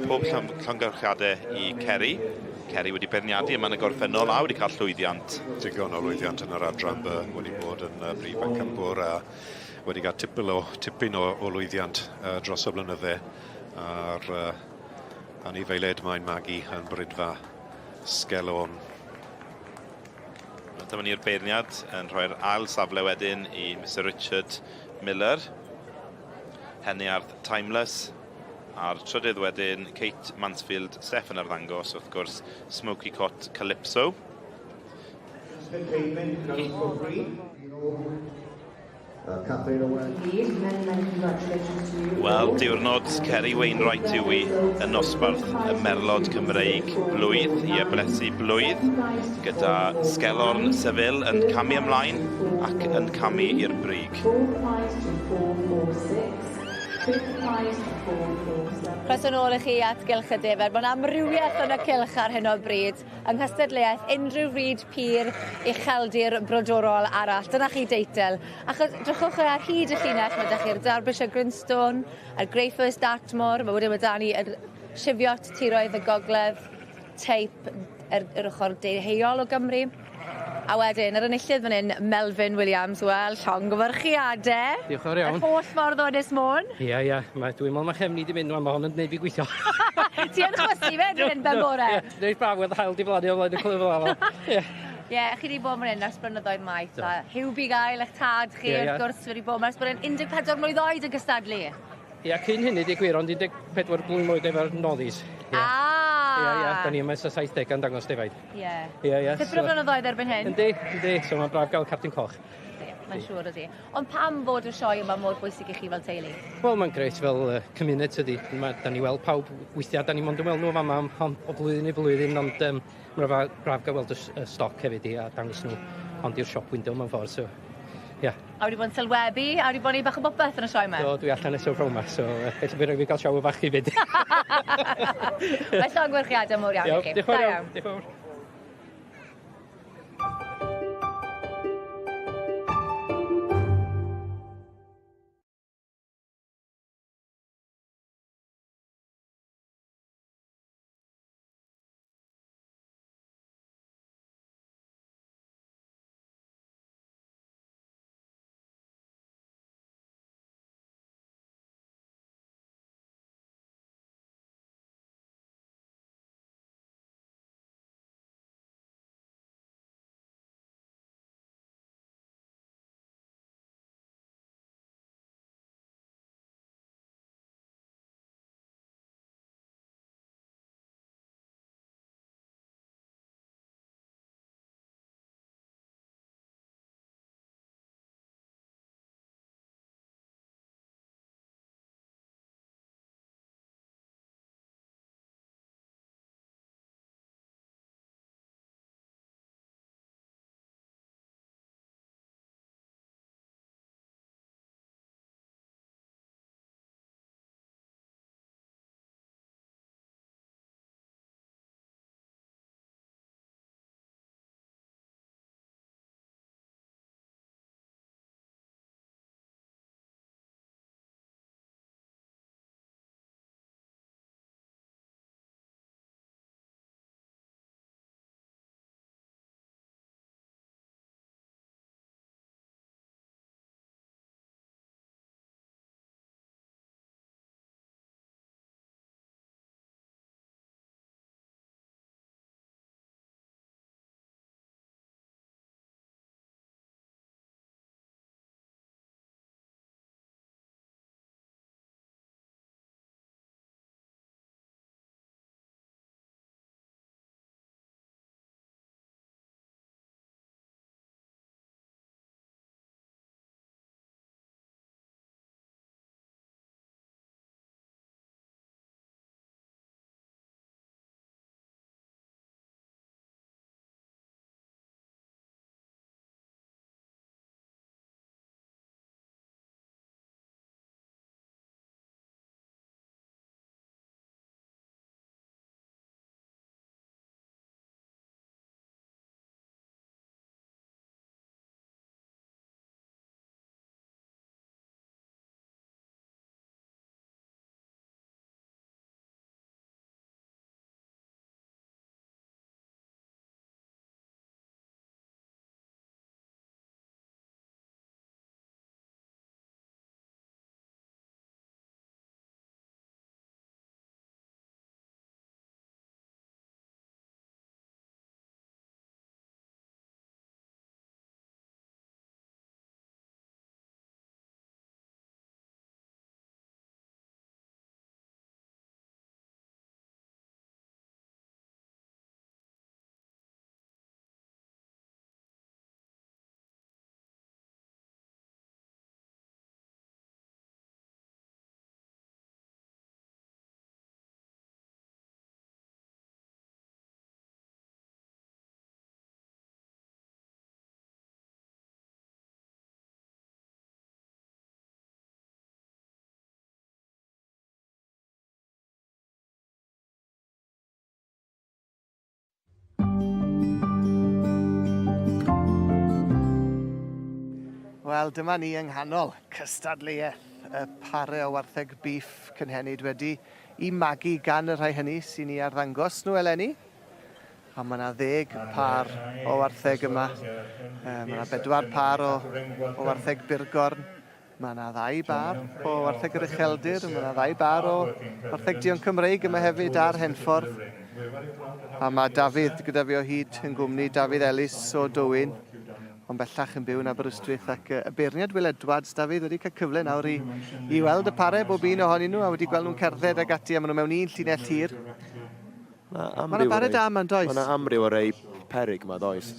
pob llongyfarchiadau i Kerry. Kerry wedi beirniadu yma yn y gorffennol a wedi cael llwyddiant. Digon o lwyddiant yn yr adran B, wedi bod yn brif bencampwr a wedi cael tipyn o, tipyn o, o lwyddiant uh, dros y blynydde a'r uh, anifeiliaid mae'n magu yn brydfa Sgelon. Dyma ni'r beirniad yn rhoi'r ail safle wedyn i Mr Richard Miller. Heniarth Timeless. A'r trydydd wedyn, Kate Mansfield, Steph yn arddangos, wrth gwrs, Smoky Cot Calypso. Wel, diwrnod Kerry Wainwright yw i yn nosbarth y Merlod Cymreig blwydd, i eblesu blwydd, gyda Sgelorn Seville yn camu ymlaen ac yn camu i'r brig. Croeso nôl i chi at Gylch y Defaid. Mae'n amrywiaeth yn y cylch ar hyn o bryd yng nghystadleuaeth unrhyw frid pur ucheldir brodorol arall. Dyna chi deitl. Achos drychwch ar hyd y llinell, mae 'da chi'r Derbyshire Grinstone, yr Grey First Dartmoor, ma' wedyn ma' 'da ni yr Cheviot tiroedd y gogledd, teip yr yr ochor deheuol o Gymru. A wedyn yr enillydd fan 'yn Melvyn Williams, wel llongyfarchiade. Diolch yn fawr iawn. Yr holl ffordd o Ynys Môn. Ia ia ma' dwi'n me'wl ma' chefn i 'di mynd ŵan ma' hon yn gneud fi gweithio. Ti yn chwysu 'fyd fan 'yn ben bore? Ie reit braf weld haul diflannu o flaen y clwb fel 'a. Ie. Ie chi 'di bod fan 'yn ers blynyddoedd maith a Huw Bugail 'ych tad chi wrth gwrs wedi bod 'ma ers bod e'n 14 mlwydd oed yn cystadlu. Ia, cyn hynny deu gwir, ond 14 blwydd oed efo'r noddies. Ia. Ah! Ia, ia, da ni yma ers y 70au yn dangos defaid. Ie. Ia, ia. Tipyn o flynyddoedd erbyn hyn. Yndi, yndi, so mae'n braf gael cardyn coch. Mae'n siŵr ydi. Ond pam fod y sioe yma mor bwysig i chi fel teulu? Wel, mae'n grêt fel cymuned tydi. Ma, da ni weld pawb, weithiau da ni mond yn weld nhw fama am, am, o flwyddyn i flwyddyn, ond mae'n braf gael weld y, y stoc hefyd i a dangos nhw ond i'r shop window mewn ffordd, so Ia. A wedi bod yn sylwebu, a wedi bod yn neud bach o bopeth yn y sioe 'ma. Do, dwi allan eto pr'awn 'ma, so yy ella by' rai' fi ga'l shower bach hefyd. Wel llongyfarchiade mowr iawn i chi. Iawn, diolch yn fawr iawn. Diolch yn fawr. Wel, dyma ni yng nghanol cystadleuaeth y pare o wartheg bîff cynhenid wedi i magu gan y rhai hynny sy'n ei arddangos nhw eleni. A mae yna ddeg pâr o wartheg yma. Mae yna bedwar pâr o, o wartheg burgorn. Mae yna ddau bâr o wartheg yr ucheldir. Mae yna ddau bâr o wartheg duon Cymreig yma hefyd ar Henffordd. A mae Dafydd gyda fi o hyd yn gwmni, Dafydd Ellis o Dywyn, ond bellach yn byw yn Aberystwyth ac y beirniad Will Edwards, Dafydd, wedi cael cyfle nawr i, i weld y pare bob un ohonyn nhw a wedi gweld nhw'n cerdded ag ati a maen nhw mewn un llinell hir. Mae yna bare da yma, yn does? Mae yna amryw o rei peryg yma, does?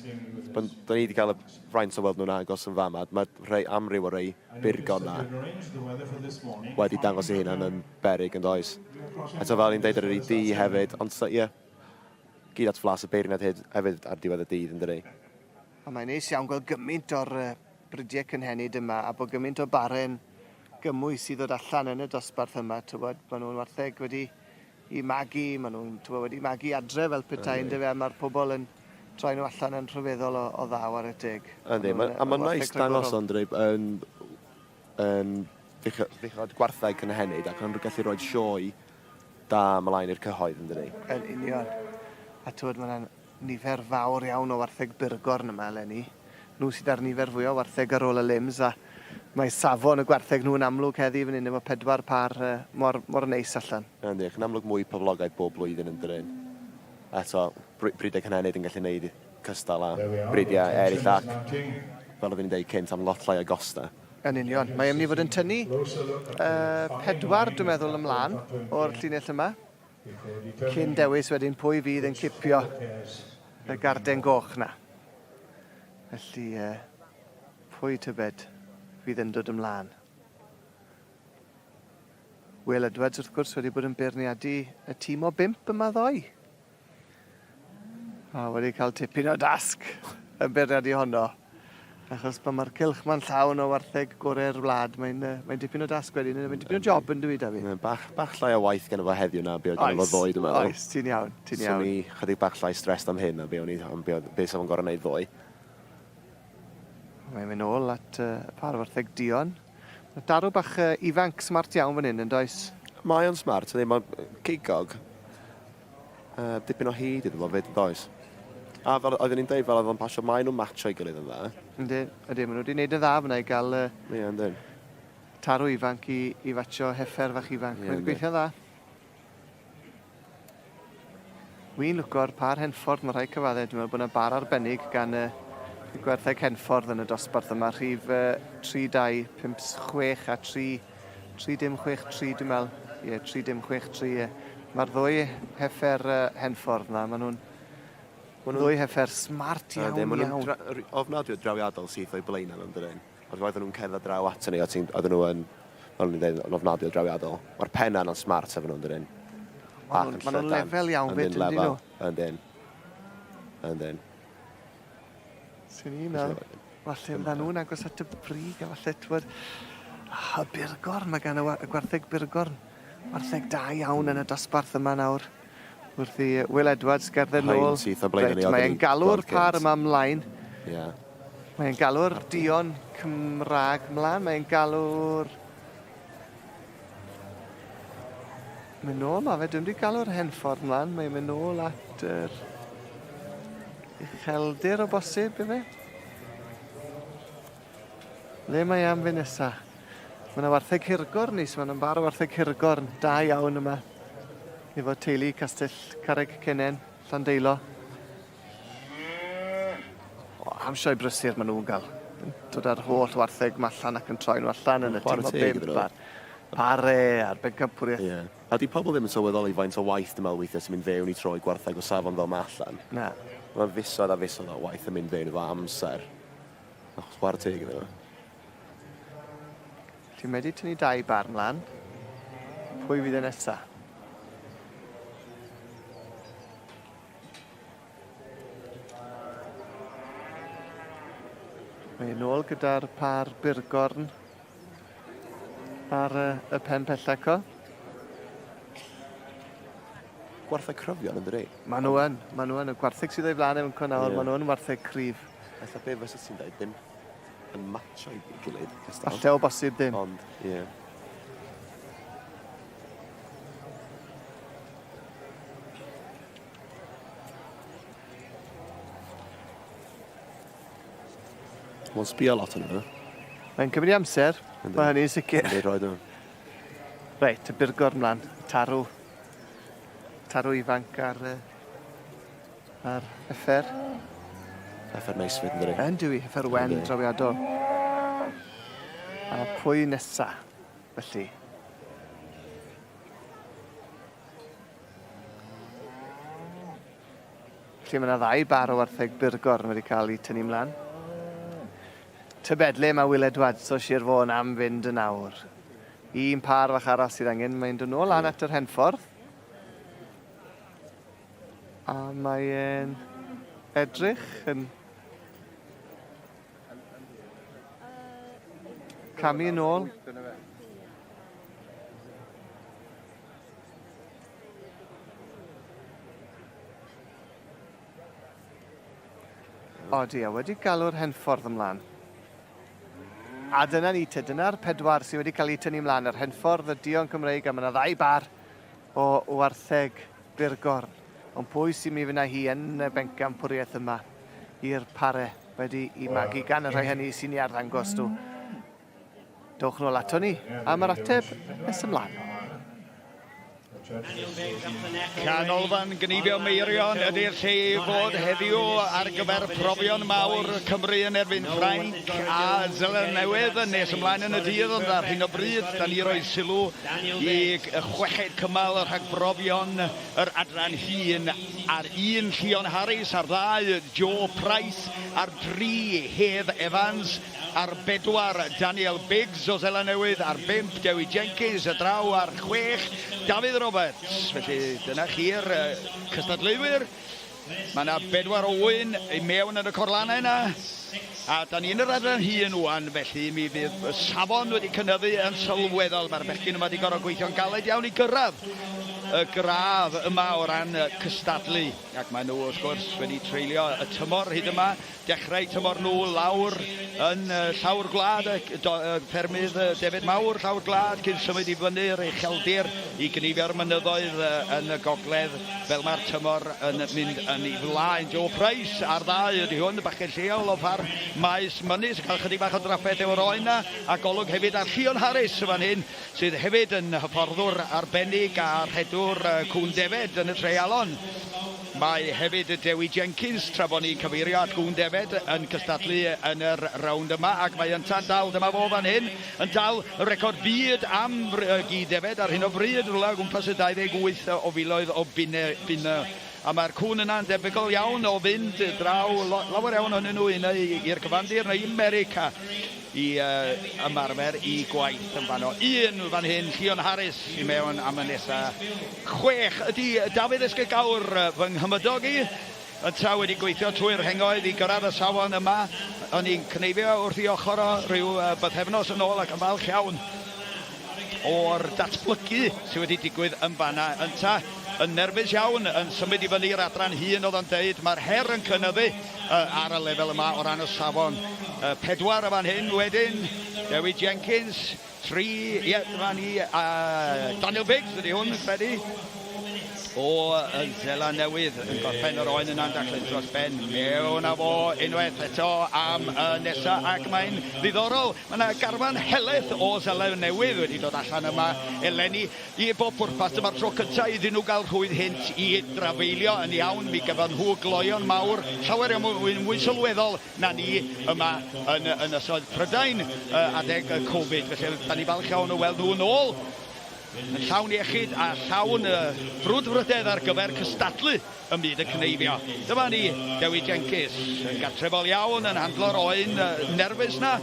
Da ni wedi cael y fraint o weld nhw'n agos yn fama. Mae rhai amryw o rei burgon na wedi dangos eu hunan yn beryg, yn does? Eto fel ni'n deud ar yr ID hefyd, ond ie, yeah, gyd at flas y beirniad hefyd ar diwedd y dydd, yn dydi? A mae'n neis iawn gweld gymaint o'r bridiau cynhenid yma a bod gymaint o baren gymwys i ddod allan yn y dosbarth yma, tywod, maen nhw'n wartheg wedi i magu, maen nhw'n tywod, wedi magu adre fel petai, yndyfe, a mae'r pobl yn troi nhw allan yn rhyfeddol o, o dda, ware teg. Yndi, ma, a mae'n neis dangos o'n dweud, yn, yn fuchod gwartheg cynhenid ac yn gallu rhoi sioe da ymlaen i'r cyhoedd, yn dydi? Yn union. A tywod, mae'n nifer fawr iawn o wartheg burgorn yma eleni. Nhw sydd â'r nifer fwya o wartheg ar ôl y limbs a mae safon y gwartheg nhw yn amlwg heddi fan hyn efo pedwar pâr mor mor neis allan. Yndi, ac yn amlwg mwy poblogaidd bob blwyddyn yn dydyn? Eto, bridiau cynhenid yn gallu neud cystal â bridiau eraill ac, fel oeddwn i'n deud cynt, am lot llai o gostau. Yn union. Mae e'n mynd i fod yn tynnu pedwar, dwi'n meddwl, ymlaen o'r llinell yma. Cyn dewis wedyn pwy fydd yn cipio y garden goch na. Felly, uh, pwy tybed fydd yn dod ymlaen? Will Edwards, wrth gwrs, wedi bod yn beirniadu y tîm o bump yma ddoe. A wedi cael tipyn o dasg yn beirniadu honno. Achos pan mae'r cylch ma'n llawn o wartheg gorau'r wlad, mae'n uh, mae dipyn o dasg wedyn, mae'n dipyn o job yn dwi, David. Mae'n bach, bach llai o waith gen fo heddiw na be oedd gen fo ddoe, dwi'n meddwl. Oes, ti'n iawn, ti'n iawn. Swn i chydig bach llai stressed am hyn na be o'n i, am be, be sa fo'n gorau wneud ddoe. Mae'n mynd ôl at uh, y par wartheg duon. Mae darw bach uh, ifanc smart iawn fan hyn, yn does? Mae o'n smart, ydy, mae'n cigog. Uh, dipyn o hyd iddo fo fyd, yn does? A fel oeddwn i'n deud, fel oedd o'n pasio, maen nhw'n matcho i gilydd yn dda. Yndi, yndi, maen nhw wedi gwneud yn dda fyna i gael uh, Ie, yndyn. tarw ifanc i, i fatio heffer fach ifanc. Ie, Mae'n gweithio'n dda. Wi'n lwco'r pâr Henffordd, mae rhaid cyfadde, dwi'n meddwl bod yna bar arbennig gan y, y gwertheg Henffordd yn y dosbarth yma, rhif uh, 3, 2, 5, 6 a 3, 3 dim 6, 3 dwi'n meddwl. Ie, yeah, 3 dim 6, 3. Ie. Mae'r ddwy heffer uh, Henffordd na, maen nhw'n ma nhw ddwy heffer smart iawn, iawn. Maen nhw'n ofnadwy o drawiadol syth o'i blaenau nhw'n dydyn. Ond oedden nhw'n cerdded draw aton ni, oedden nhw yn, fel o'n i'n dweud, yn ofnadwy o drawiadol. Mae'r penna yna'n smart efo nhw, yn dydyn? Maen nhw'n lefel iawn fyd, yndyn nhw? Yndyn. Yndyn. Swn i'n meddwl, falle fydda nhw'n agos at y brig, a falle, t'wod, ah, y burgorn, mae gan y gwartheg burgorn. Wartheg da iawn yn y dosbarth yma nawr. Wrth i Will Edwards gerdded nôl. Reit, mae'n galw'r par yma ymlaen. Ie. Mae'n galw'r duon Cymraeg mlaen, mae'n galw'r... Mynd nôl ma fe, dwi'm 'di galw'r hen ffordd mlaen, mae'n mynd nôl at yr ucheldir o bosib, ife? Le mae am fy nesa? Mae yna wartheg hirgorn is, mae yna'n bar o wartheg hirgorn, da iawn yma. Efo teulu Castell Carreg Cennen, Llandeilo. O, am sioe brysur maen nhw'n gael. Dod â'r holl wartheg ma allan ac yn troi nhw allan yn y tîm o bump a'r pare a'r bencampwriaeth. Ie. A 'di pobl ddim yn sylweddoli faint o waith dwi'n meddwl weithiau sy'n mynd fewn i troi gwartheg o safon fel 'ma allan. Na. Mae'n fisoedd a fisoedd o waith yn mynd fewn efo amser. Achos chwarae teg iddyn nhw. Ti'n medru tynnu dau bar mlan. Pwy fydd y nesa? Mae e'n ôl gyda'r pâr burgorn ar y, y pen pella co. Gwartheg cryfion yn dydi? Maen nhw yn, maen nhw yn. Y gwartheg sydd o'i flaen e'n co nawr, yeah. maen nhw yn wartheg cryf. Ella be fysa ti'n dweud, ddim yn matcho i gilydd. Cystal. Falle o bosib ddim. Ond, ie. Yeah. Mae'n sbio lot yn yna. Mae'n cymryd amser, mae hynny'n sicr. Yndi, rhaid nhw. Reit, y burgor mlaen, tarw. Tarw ifanc ar, ar effer. Effer neis fyd, ynddi? Yn dwi, effer wen drawiadol. A pwy nesa, felly? Felly mae yna ddau bar o wartheg burgorn wedi cael eu tynnu mlaen. Tybed le mae Will Edwards o Sir Fôn am fynd yn awr? Un par fach arall sydd angen, mae'n dod nôl lan at yr henffordd. A mae e'n edrych yn camu yn ôl. Odi, a wedi galw'r henffordd ymlaen. A dyna ni te, dyna'r pedwar sydd wedi cael eu tynnu ymlaen, yr henffordd, y duon Cymreig, a mae yna ddau bar o wartheg burgorn. Ond pwy sy'n mynd i fynd â hi yn y bencampwriaeth yma i'r pare wedi i magu gan y rhai hynny sy'n ei arddangos nhw. Dowch nôl ato ni am yr ateb nes ymlaen. Canolfan Gneifio Meirion ydy'r lle i fod heddiw ar gyfer profion mawr Cymru yn erbyn Ffrainc a Seland Newydd yn nes ymlaen yn y dydd, ond ar hyn o bryd da ni roi sylw i chweched cymal rhagbrofion yr adran hŷn ar un Llion Harries, ar ddau Joe Price, ar dri Hedd Evans, Ar bedwar, Daniel Biggs o Seland Newydd. Ar bump, Dewi Jenkins. A draw ar chwech, Dafydd Roberts. Felly dyna chi'r cystadleuwyr. Mae yna bedwar o ŵyn i mewn yn y corlannau yna. A da ni yn yr adran hŷn ŵan, felly mi fydd y safon wedi cynyddu yn sylweddol. Mae'r bechgyn yma wedi gorfod gweithio'n galed iawn i gyrraedd y gradd yma o ran cystadlu. Ac maen nhw, wrth gwrs, wedi treulio y tymor hyd yma Dechrau tymor nhw lawr yn llawr gwlad, ffermydd defaid mawr llawr gwlad cyn symud i fyny'r ucheldir i gneifio'r mynyddoedd yn y gogledd fel mae'r tymor yn mynd yn ei flaen. Joe Price ar ddau ydy hwn, bachgen lleol o ffarm Maes Mynydd sy'n cael chydig bach o drafferth efo'r oen 'na, a golwg hefyd ar Llion Harris yn fan hyn sydd hefyd yn hyfforddwr arbennig a rhedwr cŵn defaid yn y treialon. Mae hefyd Dewi Jenkins, tra bod ni'n cyfeirio at gŵn defaid, yn cystadlu yn yr rownd yma, ac mae ynta'n dal, dyma fo fan hyn, yn dal y record byd am gi defaid ar hyn o bryd, rhywle o gwmpas y 28 o filoedd o bunne. A mae'r cŵn yna'n debygol iawn o fynd draw, lawer iawn ohonyn nhw, un ai i'r cyfandir neu i America i ymarfer i gwaith yn fanno. Un fan hyn, Llion Harris i mewn am y nesa. Chwech ydy Dafydd Esgygawr, fy nghymydog i, yntau wedi gweithio trwy'r rhengoedd i gyrraedd y safon yma. O'n i'n cneifio wrth ei ochr o ryw bythefnos yn ôl ac yn falch iawn o'r datblygu sydd wedi digwydd yn fanna. Ynta yn nerfus iawn yn symud i fyny i'r adran hŷn oedd o'n deud, mae'r her yn cynyddu ar y lefel yma o ran y safon. Pedwar y fan hyn wedyn, Dewi Jenkins, Tri, ie, dyma ni, a Daniel Biggs ydy hwn, yn credu, o Seland Newydd yn gorffen yr oen yna'n daclus dros ben. Mewn â fo unwaith eto am y nesa ac mae'n ddiddorol. Mae yna garfan helaeth o Seland Newydd wedi dod allan yma eleni. I bob pwrpas, dyma'r tro cyntaf iddyn nhw gael rhwydd hynt i drafeilio yn iawn. Mi gafon nhw gloeon mawr, llawer iawn mwy, mwy sylweddol na ni yma yn Ynysoedd Prydain adeg y Covid. Felly, da ni falch iawn o weld nhw yn ôl yn llawn iechyd a llawn brwdfrydedd ar gyfer cystadlu ym myd y cneifio. Dyma ni, Dewi Jenkins, yn gartrefol iawn, yn handlo'r oen nerfus na.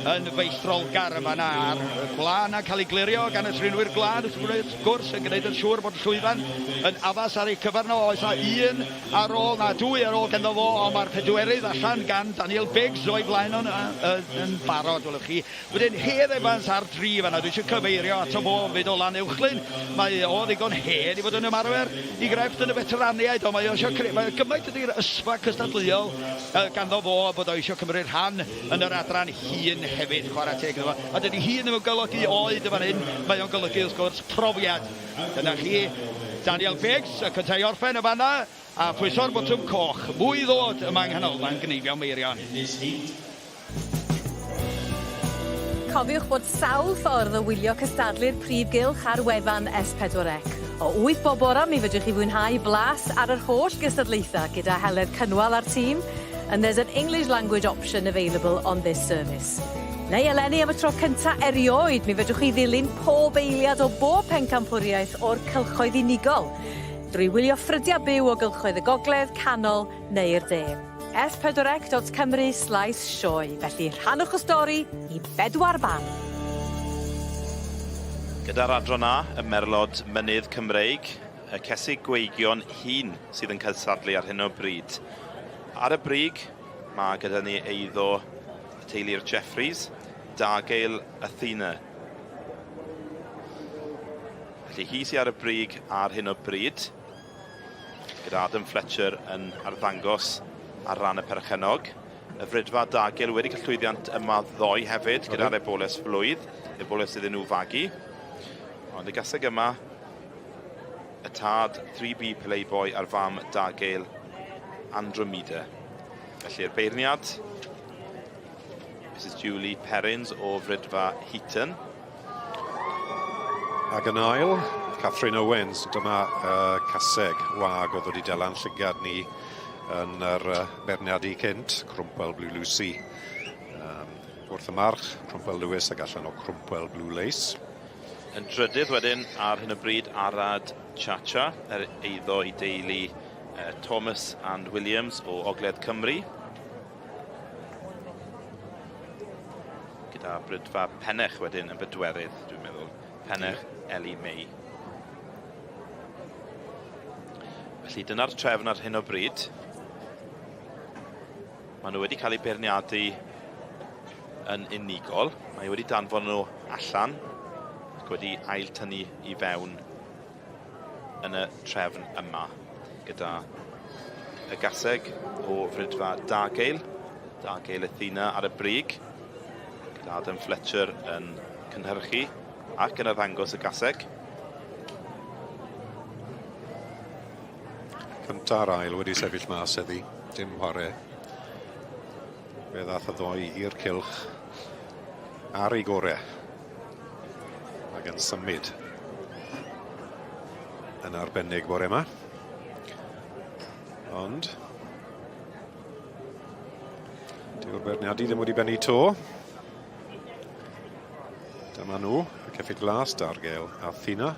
yn feistrolgar yn fanna a'r gwlân yn cael ei glirio gan y trinwyr gwlân wrth gwrs yn gwneud yn siŵr bod y llwyfan yn addas ar eu cyfer nhw. Oes 'na un ar ôl, na dwy ar ôl ganddo fo, ond mae'r pedwerydd allan gan Daniel Biggs o'i flaen o'n yn barod, welwch chi. Wedyn Hedd Evans ar dri fanna, dwi eisiau cyfeirio ato fo fyd o Lanuwchllyn. Mae o ddigon hen i fod yn ymarfer i grefft yn y feteraniaid, ond mae o eisiau creu, mae gymaint ydy'r ysfa cystadleuol ganddo fo bod o eisiau cymryd rhan yn yr adran hŷn hefyd, chwarae teg iddo fo. A dydy hŷn ddim yn golygu oed yn fan hyn, mae o'n golygu wrth gwrs profiad. Dyna chi, Daniel Biggs, y cyntaf i orffen yn fanna, a phwyso'r botwm coch. Mwy i ddod yma yng Nghanolfan Gneifio Meirion. Cofiwch bod sawl ffordd o wylio cystadlu'r prif gylch ar wefan S4C. O 8 bob bora mi fedrwch chi fwynhau blas ar yr holl gystadlaethau gyda Heledd Cynwal a'r tîm, and there's an English language option available on this service. Neu eleni am y tro cynta erioed mi fedrwch chi ddilyn pob eiliad o bob pencampwriaeth o'r cylchoedd unigol drwy wylio ffrydiau byw o gylchoedd y gogledd, canol neu'r de. S4C dot Cymru slaes sioe. Felly rhannwch y stori i bedwar ban. Gyda'r adran A, y Merlod Mynydd Cymreig, y Cesig Gweigion hŷn sydd yn cystadlu ar hyn o bryd. Ar y brig, mae gyda ni eiddo y teulu'r Jeffreys, Dargale Athena. Felly hi sydd ar y brig ar hyn o bryd, gyda Adam Fletcher yn arddangos ar ran y perchennog. Y fridfa Dargale wedi cael llwyddiant yma ddoe hefyd, gyda'r eboles flwydd, eboles iddyn nhw fagu. Ond y gaseg yma, y tad 3B Playboy a'r fam Dargale Andromeda. Felly'r beirniad, Mrs Julie Perrins o Fridfa Heaton. Ac yn ail, Catherine Owens, dyma uh, caseg wag oedd wedi dela'n llygad ni yn yr uh, beirniadu cynt, Crwmpwell Blue Lucy. Um, wrth y march, Crwmpwell Lewis ac allan o Crwmpwell Blue Lace. Yn drydydd wedyn ar hyn o bryd Arad Chacha, yr eiddo i deulu uh, Thomas and Williams o Ogledd Cymru. Gyda brydfa Pennech wedyn yn bedwerydd, dwi'n meddwl. Pennech Ellie May. Felly dyna'r trefn ar hyn o bryd. Maen nhw wedi cael eu beirniadu yn unigol. Mae wedi danfon nhw allan ac wedi ail-tynnu i fewn yn y trefn yma gyda y gaseg o Fridfa Dargale, Dargale Athena ar y brig, gyda Adam Fletcher yn cynhyrchu ac yn arddangos y gaseg. Cynta a'r ail wedi sefyll mas heddi, dim whare. Fe ddath y ddoi i'r cylch ar ei gore ac yn symud yn arbennig bore yma. Ond dyw'r beirniadu ddim wedi bennu to. Dyma nhw, y ceffyl glas, Dargale Athena.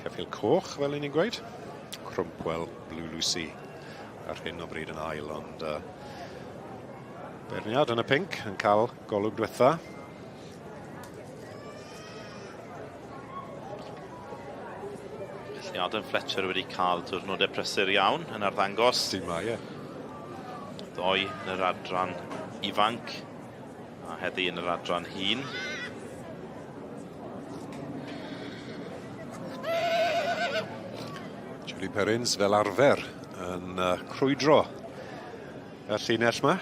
Ceffyl coch, fel 'yn ni'n gweud. Crwmpwell Blue Lucy ar hyn o bryd yn ail, ond uh, beirniad yn y pinc yn cael golwg diwetha. Felly Adam Fletcher wedi cael diwrnodau prysur iawn yn arddangos. Dim mae e. Ddoe yn yr adran ifanc a heddi yn yr adran hŷn. Julie Perrins fel arfer yn uh, crwydro y llinell yma.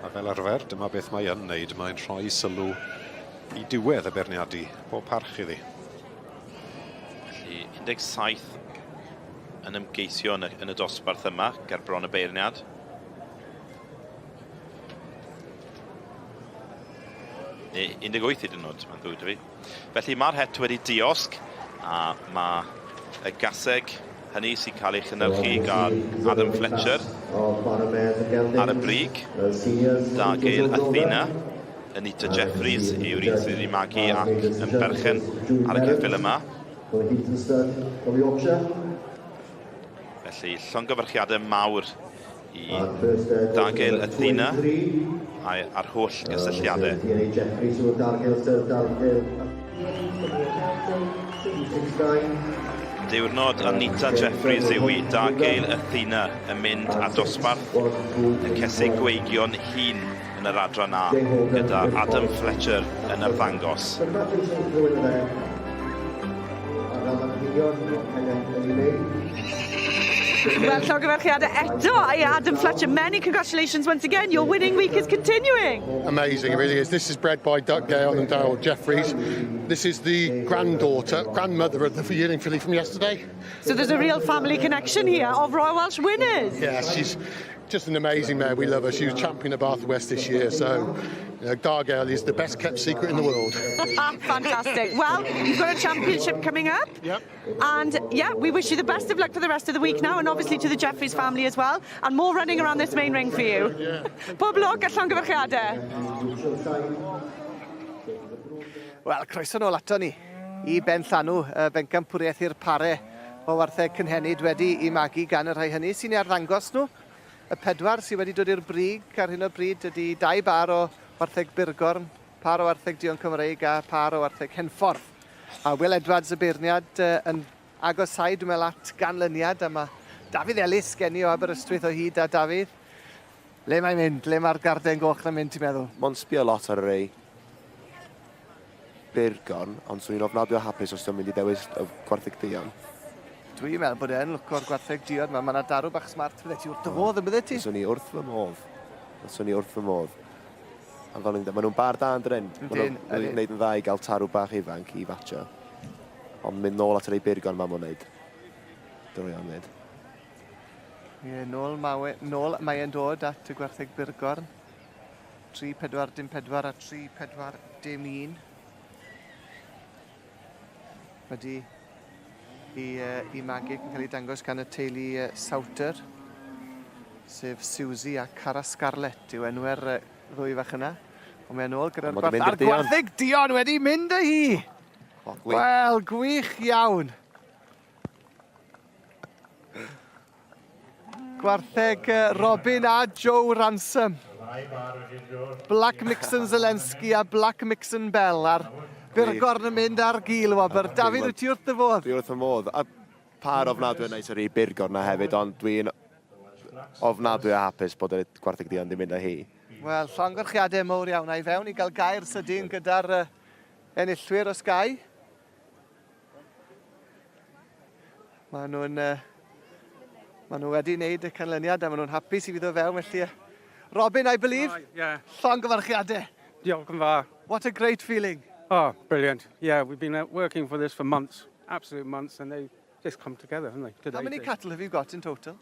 A fel arfer, dyma beth mae yn wneud. Mae'n rhoi sylw i diwedd y beirniadu. Pob parch iddi. Felly 17 yn ymgeisio yn y, yn y dosbarth yma ger bron y beirniad. Neu 18 hyd yn oed, mae'n ddrwg 'da fi. Felly mae'r het wedi diosg a mae y gaseg hynny sy'n cael ei chynhyrchu gan Adam Fletcher ar y brig. Dargale Athena, Anita Jeffreys yw'r un sydd wedi magu ac yn berchen ar y ceffyl yma. Felly llongyfarchiadau mawr i Dargale Athena a'r holl gysylltiadau. Diwrnod Anita Jeffreys yw i Dargale Athena yn mynd â dosbarth y cesig gweigion hŷn yn yr adran A gyda Adam Fletcher yn arddangos. Wel, llongyfarchiadau eto i Adam Fletcher. Many congratulations once again. Your winning week is continuing. Amazing, it really is. This is bred by Doug Gale and Daryl Jeffries. This is the granddaughter, grandmother of the yearling filly from yesterday. So there's a real family connection here of Royal Welsh winners. Yeah, she's just an amazing mare. We love her. She was champion of Bath West this year, so you know, Dargale is the best kept secret in the world. Fantastic. Well, you've got a championship coming up. Yep. And yeah, we wish you the best of luck for the rest of the week now, and obviously to the Jeffries family as well. And more running around this main ring for you. Yeah. Pob lwc a llongyfarchiadau. Wel, croeso nôl ato ni i Ben Llanw, y bencampwriaeth i'r pare o wartheg cynhenid wedi i magu gan y rhai hynny sy'n ei arddangos nhw. Y pedwar sydd wedi dod i'r brig ar hyn o bryd ydy dau bar o wartheg burgorn, par o wartheg duon Cymreig a par o wartheg Henffordd. A Will Edwards y beirniad yn agosáu, dwi'n meddwl, at ganlyniad, a mae Dafydd Ellis gen i o Aberystwyth o hyd, a Dafydd, le mae'n mynd? Le mae'r garden goch na'n mynd, ti'n meddwl? Mae'n sbio lot ar y rei burgorn, ond swn i'n ofnadwy o hapus os ti'n mynd i dewis y gwartheg duon. Dwi'n meddwl bod e'n lwco'r gwartheg duon 'ma. Mae 'na darw bach smart fydde ti wrth dy fodd yn bydde ti? Swn i wrth fy modd. Swn i wrth fy modd. A fel o'n i'n dweud, maen nhw'n bar da yn dydyn? Yndyn. Maen nhw'n gwneud yn dda i gael tarw bach ifanc i fatio. Ond mynd nôl at yr ei burgorn ma' nhw'n wneud. Droeon 'fyd. Ie, nôl mae, nôl mae e'n dod at y gwartheg burgorn. 3, 4, dim 4 a 3, 4, dim 1. Wedi i, uh, i magu ac yn cael ei dangos gan y teulu uh, Sauter, sef Susie a Cara Scarlett yw enw'r uh, ddwy fach yna. Ond mae'n ôl gyda'r gwarth... A'r gwartheg duon wedi mynd â hi! Wel, gwych iawn. Gwartheg Robin a Joe Ransom. Black Mixon Zelensky a Black Mixon Bell a'r burgorn yn mynd ar gil wobr. Dafydd, wyt ti wrth dy fodd? Dwi wrth fy modd. A par ofnadwy o neis ar ei burgorn na hefyd, ond dwi'n ofnadwy o hapus bod y gwartheg duon 'di mynd â hi. Wel, llongyfarchiadau mowr iawn. A i fewn i gael gair sydyn gyda'r enillwyr os gai. Maen nhw'n uh, maen nhw wedi wneud y canlyniad a maen nhw'n hapus i fi ddod fewn, felly... Robin, I believe? Right, yeah. Llongyfarchiadau. Diolch yn fawr. What a great feeling. Oh, brilliant. Yeah, we've been working for this for months, absolute months, and they just come together, haven't they? Today, How many cattle have you got in total?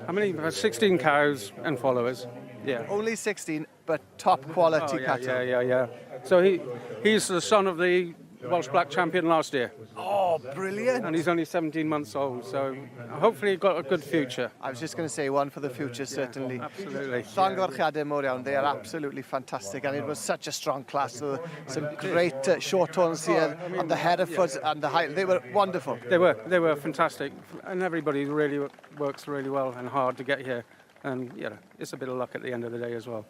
How many? About 16 cows and followers. Yeah. Only 16, but top quality oh, yeah, cattle. Yeah, yeah, yeah. So he, he's the son of the Welsh Black champion last year. Oh, brilliant. And he's only 17 months old, so hopefully he's got a good future. I was just going to say one for the future, certainly. Yeah, absolutely. Llongyfarchiadau mowr iawn. They are absolutely fantastic, and it was such a strong class. So some great short horns here, oh, I mean, and the Herefords yeah. and the High. They were wonderful. They were. They were fantastic, and everybody really works really well and hard to get here. And, you know, it's a bit of luck at the end of the day as well.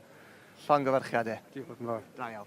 Llongyfarchiadau. Diolch yn fawr. Da iawn.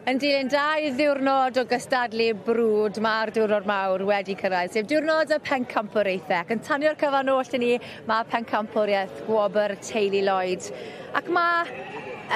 Yn dilyn dau ddiwrnod o gystadlu brwd, mae'r diwrnod mawr wedi cyrraedd, sef diwrnod y pencampwriaethau. Ac yn tanio'r cyfan oll i ni, mae pencampwriaeth Gwobr Teulu Lloyd. Ac mae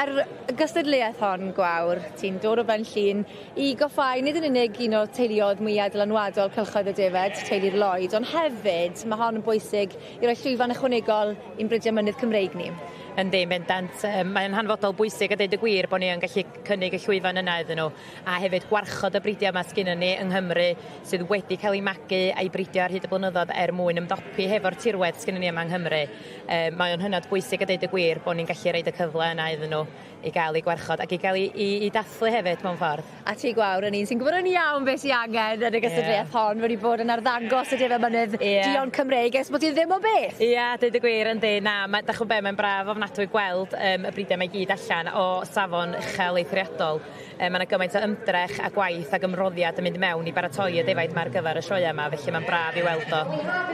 yr gystadleuaeth hon, Gwawr, ti'n dod o Ben Llŷn i goffáu nid yn unig un o teuluoedd mwyaf dylanwadol cylchoedd y defaid, teulu'r Lloyd, ond hefyd mae hon yn bwysig i roi llwyfan ychwanegol i'n bridiau mynydd Cymreig ni. Yndi, yn bendant. Yym mae o'n hanfodol bwysig a deud y gwir bo' ni yn gallu cynnig y llwyfan yna iddyn nhw a hefyd gwarchod y bridia' 'ma sgennon ni yng Nghymru sydd wedi cael eu magu a'u bridio ar hyd y blynyddodd er mwyn ymdopi hefo'r tirwedd sgennon ni yma yng Nghymru. Yym mae o'n hynod bwysig a deud y gwir bo' ni'n gallu roid y cyfle yna iddyn nhw i gael eu gwarchod ac i gael 'u i i dathlu hefyd mewn ffordd. A ti Gwawr yn un sy'n gwbod yn iawn beth sy angen yn y gystadleuaeth hon wedi bod yn arddangos y defaid mynydd duon Cymreig ers bod hi ddim o beth. Ia deud y gwir yndi na ma' dach ch'mo' be' mae'n braf ofnadwy gweld yym y bride 'ma i gyd allan o safon uchel eithriadol. Yy ma' 'na gymaint o ymdrech a gwaith ag ymroddiad yn mynd mewn i baratoi y defaid 'ma ar gyfer y sioea 'ma felly ma'n braf i weld o.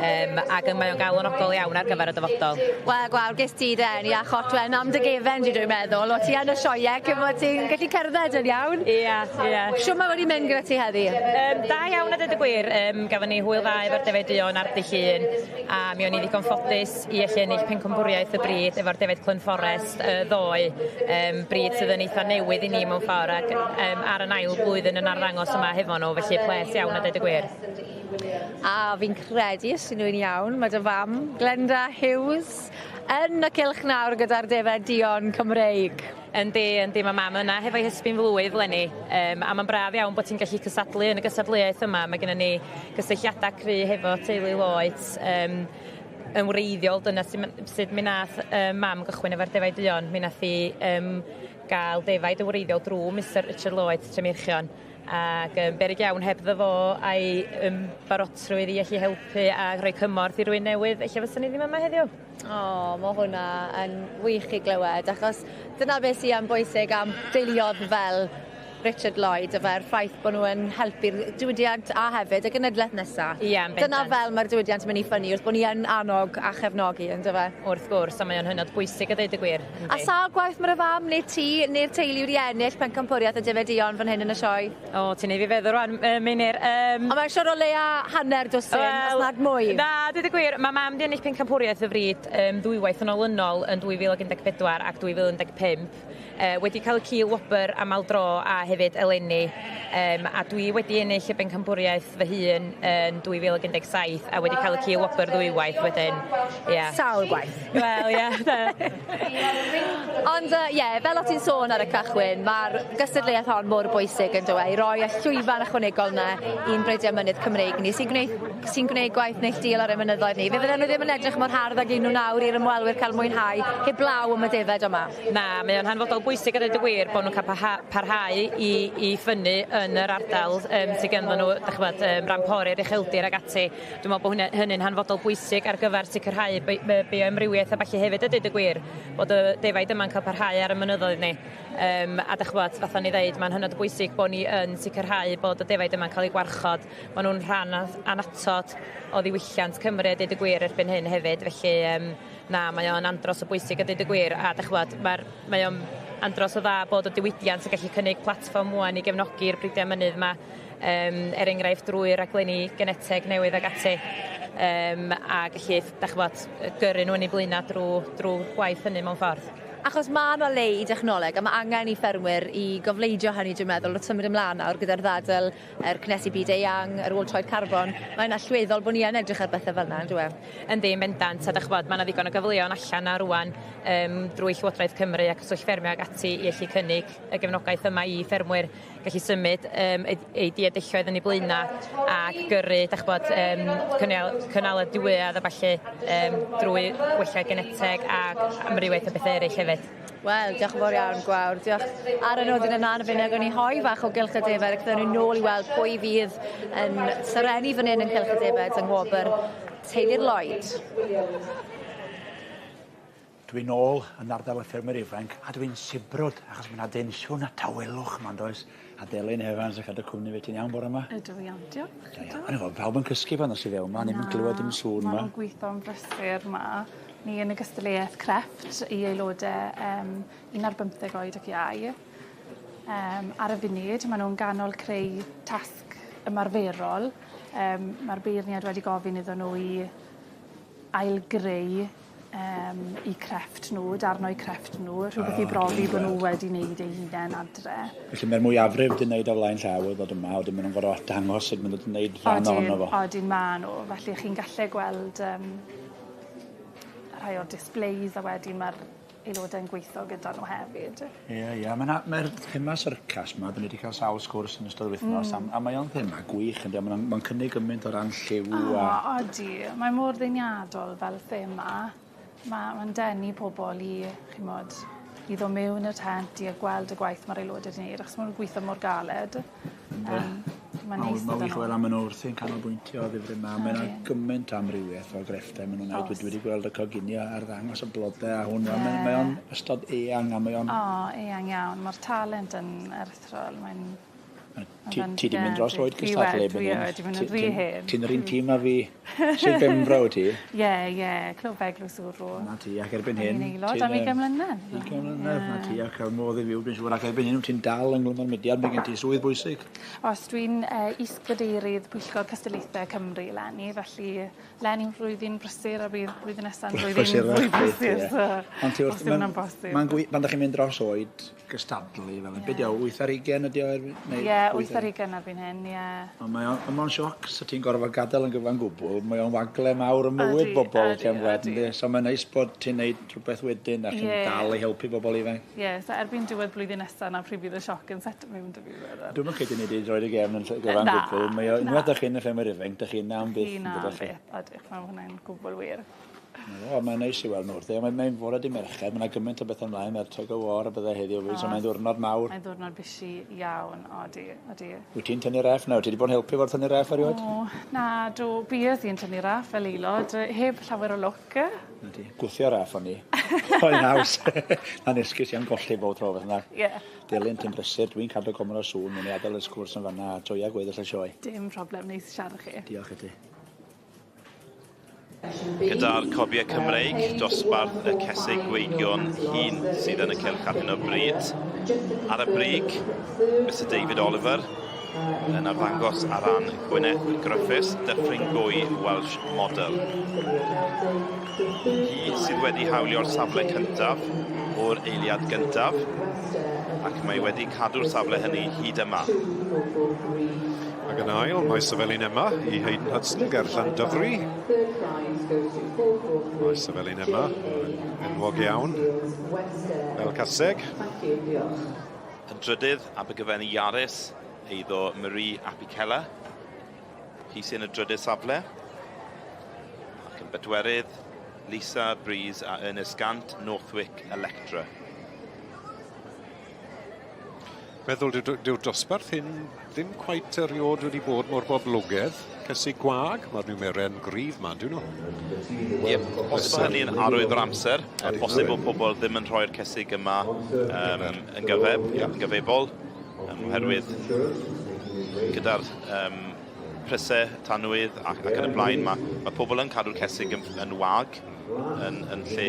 Yym ag yy mae o'n galonogol iawn ar gyfer y dyfodol. Wel Gwawr ges ti dy eni a chot wen am dy gefen di dwi'n meddwl. O' ti yn y sioe cyn bod ti'n gallu cerdded yn iawn. Ia ia. Shwd ma' wedi mynd gyda ti heddi? Yym da iawn a deud y gwir yym gafon ni hwyl dda efo'r defaid duon ar dy Llun a mi o'n i ddigon ffodus i allu ennill pencampwriaeth y brîd efo'r defaid Clun Forest yy ddoe yym brîd sydd yn eitha newydd i ni mewn ffor ac yym ar 'yn ail blwyddyn yn arddangos yma hefo n'w felly ples iawn a deud y gwir. A fi'n credu os 'yn dwi'n iawn ma' dy fam Glenda Hughes yn y cylch nawr gyda'r defaid duon Cymreig. Yndi yndi ma' mam yna hefo'i hysbyn flwydd leni yym a ma'n braf iawn bo' ti'n gallu cystadlu yn y gystadleuaeth yma ma' gynnon ni gysylltiada cry hefo teulu Lloyds yym yn wreiddiol dyna su' ma' sud mi nath yy mam gychwyn efo'r defaid duon mi nath 'i yym ga'l defaid yn wreiddiol drw Mister Richard Lloyd Tremeirchion Ac yym beryg iawn hebddo fo a'i yym barotrwydd i allu helpu a rhoi cymorth i rywun newydd ella fyswn i ddim yma heddiw. O ma' hwnna yn wych i glywed achos dyna beth sy yn bwysig am deuluodd fel Richard Lloyd yfe'r ffaith bo' n'w yn helpu'r diwydiant a hefyd y genedleth nesa. Ia yn bendant. Dyna fel ma'r diwydiant yn myn' i ffynnu wrth bo' ni yn annog a chefnogi on'd yfe? Wrth gwrs a mae o'n hynod bwysig a deud y gwir. Yndi. A sawl gwaith ma' dy fam neu ti neu'r teulu wedi ennill pencampwriaeth y Defaid Duon fan hyn yn y sioe? O ti'n neu' fi feddwl rwan yy Meinir yym. On' mae'n siŵr o leia hanner dwsin os nad mwy. Na deud y gwir ma' mam 'di ennill pencampwriaeth y fryd yym ddwywaith yn olynol yn 2014 ac 2015. Yy wedi ca'l y cil wobr amal dro a hefyd eleni yym a dwi wedi ennill y bencampwriaeth fy hun yn 2017 a wedi ca'l y cil wobr ddwywaith wedyn ia. Sawl gwaith. Wel ie 'de. Ond yy ie fel o' ti'n sôn ar y cychwyn ma'r gystadleuaeth hon mor bwysig on'd yw e i roi y llwyfan ychwanegol 'na i'n breidiau mynydd Cymreig ni sy'n gwneud sy'n gwneud gwaith neilltuol ar ein mynyddoedd ni. Fe fydden nhw ddim yn edrych mor hardd ag 'yn nhw nawr i'r ymwelwyr cael mwynhau heblaw am y defaid yma. Na, mae o'n hanfodol bwysig a deud y gwir bo' nw'n ca'l parha- parhau i i ffynnu yn yr ardal yym sy ganddon n'w 'dych ch'mod yym ran pori'r ucheldir ag ati. Dwi me'wl bo' hwnna hynny'n hanfodol bwysig ar gyfer sicrhau bei- yy bioamrywiaeth a ballu hefyd a deud y gwir bod y defaid yma'n ca'l parhau ar y mynyddoedd ni. Yym a 'dych ch'mod fatha o'n i ddeud ma'n hynod o bwysig bo' ni yn sicrhau bod y defaid yma'n ca'l eu gwarchod. Ma' nw'n rhan annatod o ddiwylliant Cymru a deud y gwir erbyn hyn hefyd felly yym na mae o'n andros o bwysig a deud y gwir a 'dych ch'mod ma'r mae o'n andros o dda bod y diwydiant yn gallu cynnig platfform ŵan i gefnogi'r bridiau mynydd 'ma yym er enghraifft drwy raglenni geneteg newydd ag ati yym a gallu 'dach ch'mod yy gyrru n'w yn 'u blaena' drw drw gwaith hynny mewn ffordd. Achos ma' 'na le i dechnoleg a ma' angen i ffermwyr i gofleidio hynny dwi'n meddwl wrth symud ymlan nawr gyda'r ddadl yr cynnesu byd eang, yr ôl troed carbon, mae'n allweddol bo' ni yn edrych ar bethe fel 'na on'd yw e? Yndi yn bendant a 'dach ch'mod ma' 'na ddigon o gyfleon allan 'na rŵan yym drwy Llywodraeth Cymru a Cyswllt Ffermio ag ati i allu cynnig y gefnogaeth yma i ffermwyr gallu symud yym eu eu diadelloedd yn 'u blaena' ac gyrru 'dach ch'bod yym cynnal cynnal y diweadd a ballu yym drwy gwella geneteg ac amrywiaeth o bethe eryll hefyd. Wel diolch yn fawr iawn Gwawr diolch. Ar y nodyn yna fe nagon ni hoe fach o gylch y defaid ac ddown ni nôl i weld pwy fydd yn serennu fan 'yn yn cylch y defaid yng Ngwobr Teulu'r Lloyd. Dwi nôl yn ardal y ffermwyr ifanc a dwi'n sibrwd achos ma' 'na densiwn a tawelwch 'ma yndoes? A Delyn Evans yn cadw cwmni fi. Ti'n iawn bore 'ma? Ydw iawn diolch. Da iawn. O'n i'n gweld pawb yn cysgu pan ddos i fewn 'ma o'n i'm yn clywed dim sŵn 'ma. Ma' nw'n gwitho'n brysur 'ma. Ni yn y gystadleuaeth crefft i aelode yym un ar bymtheg oed ac iau. Um, ar y funud, maen nhw'n ganol creu tasg ymarferol. Um, Mae'r beirniad wedi gofyn iddyn nhw i ail-greu um, eu crefft nhw, darn o'u crefft nhw, rhywbeth i brofi bod nhw wedi wneud eu hunain adre. Felly mae'r mwyafrif wedi wneud o flaen llaw o ddod yma, wedyn maen nhw'n gorfod dangos sut maen nhw wedi wneud rhan ohono fo. Odyn, maen nhw. Felly chi'n gallu gweld um, rhai o'r displays a wedyn mae'r aelodau'n gweithio gyda nhw hefyd. Ie, ie. Mae'r mae thema syrcas yma, dyn ni wedi cael sawl sgwrs yn ystod yr wythnos, mm. a, a mae o'n thema gwych, yndi, mae'n ma cynnig gymaint o ran lliw oh, a... Odi, mae mor ddeniadol fel thema. Mae'n ma denu pobl i, chimod, i ddod mewn i'r tent i a gweld y gwaith mae'r aelodau wedi gwneud, achos maen nhw'n gweithio mor galed. Um, Mae'n neis iddyn nhw. Mae'n wych weld am nhw wrthi'n canolbwyntio o ddifri yma. Mae yna gymaint o amrywiaeth o grefftau maen nhw'n gwneud. Dwi wedi gweld y coginio a'r ddangos y blodau a hwn. Yeah. Mae o'n ystod eang a mae o'n... O, eang iawn. Mae'r talent yn aruthrol. Mae'n Ti, ti di mynd dros oed cystadlu Dwi wedi mynd yn rhy hen. Ti'n yr un tîm a fi. Sir Benfro wyt ti? Ie, ie, Clwb Eglwys Wrw. Na ti, ac erbyn hyn... O'n i'n aelod am 20 mlynedd. 20 mlynedd, na ti, ac cael modd i fyw, dwi'n siŵr, ac erbyn hyn wyt ti'n dal ynghlwm â'r mudiad, mae gen ti swydd bwysig. Os dwi'n uh, is-gadeirydd Pwyllgor Cystadlaethau Cymru eleni, felly 'leni flwyddyn brysur a bydd blwyddyn nesa'n flwyddyn fwy brysur. So, Ond ti wrth... Mae'n bosib. Mae'n gwy... Pan da chi'n mynd dros oed gystadlu fel yna, yeah. be di o, 8 ar 20 ydi o? Ie, yeah, 8 ar 20 erbyn hyn, ie. Yeah. Ond mae o'n, mae sioc, so ti'n gorfod gadael yn gyfan gwbl, mae o'n wagle mawr ym mywyd bobl, ti'n gweld, yndi? So mae'n neis bod ti'n neud rhywbeth wedyn a chi'n yeah. dal i helpu bobl ifanc. Ie, yeah, so erbyn diwedd blwyddyn nesaf na pryd bydd y sioc yn set mewn 'da fi meddwl. Dwi'm yn credu nei di roid y gefn yn ll- gyfan gwbwl. Mae o unwaith 'dach chi yn y ffermwyr ifanc 'dach chi yna am byth Chi 'na am byth odych ma' hwnna'n gwbwl wir. O mae'n neis i weld nhw wrthi a mae'n mae'n fore dy' Mercher ma' 'na gymaint o bethe ymlaen ma'r tug of war a bethe heddiw 'fyd so mae'n ddiwrnod mawr. Mae'n ddiwrnod bishi iawn odi odi. Wyt ti'n tynnu raff nawr? Ti 'di bod yn helpu efo'r tynnu raff erioed? O na do bues i'n tynnu raff fel aelod heb llawer o lwc. 'Na ti. Gwthio raff o'n i. Oedd yn haws. Na'n esgus i am golli bob tro beth bynnag. Ie. Delyn, ti'n brysur, dwi'n cadw gormod o sŵn, newn ni adael y sgwrs yn fanna a joia gweddill y sioe. Dim problem, neis i siarad â chi. Diolch i ti. Gyda'r cobiau Cymreig, dosbarth y cesig gweigion hŷn sydd yn y cylch ar hyn o bryd. Ar y brig, Mister David Oliver yn arddangos ar ran Gwyneth Griffiths, Dyffryn Gwy Welsh Model. Hi sydd wedi hawlio'r safle cyntaf o'r eiliad gyntaf, ac mae wedi cadw'r safle hynny hyd yma. Ac yn ail, mae Sefelin Emma i Hayden Hudson ger Llandyfri. Mae Sefelin Emma yn enwog iawn fel caseg. Yn drydydd, Abergavenny Yaris, eiddo Marie Apicella. Hi sy'n y drydydd safle. Ac yn bedwerydd, Lisa Breeze a Ernest Gant, Northwick Electra. Meddwl dyw'r dyw dosbarth hyn ddim cweit erioed wedi bod mor boblogaidd. Cysig gwag, mae'r niwmeren gryf ma, dyn nhw. Ie, os mae hynny'n arwydd o'r amser, bosib bod pobl ddim yn rhoi'r cysig yma um, yn gyfeb, yeah. yn gyfebol, um, oherwydd gyda'r um, prysau tanwydd ac, ac yn y blaen, mae, mae pobl yn cadw'r cesig yn, yn wag yn, yn lle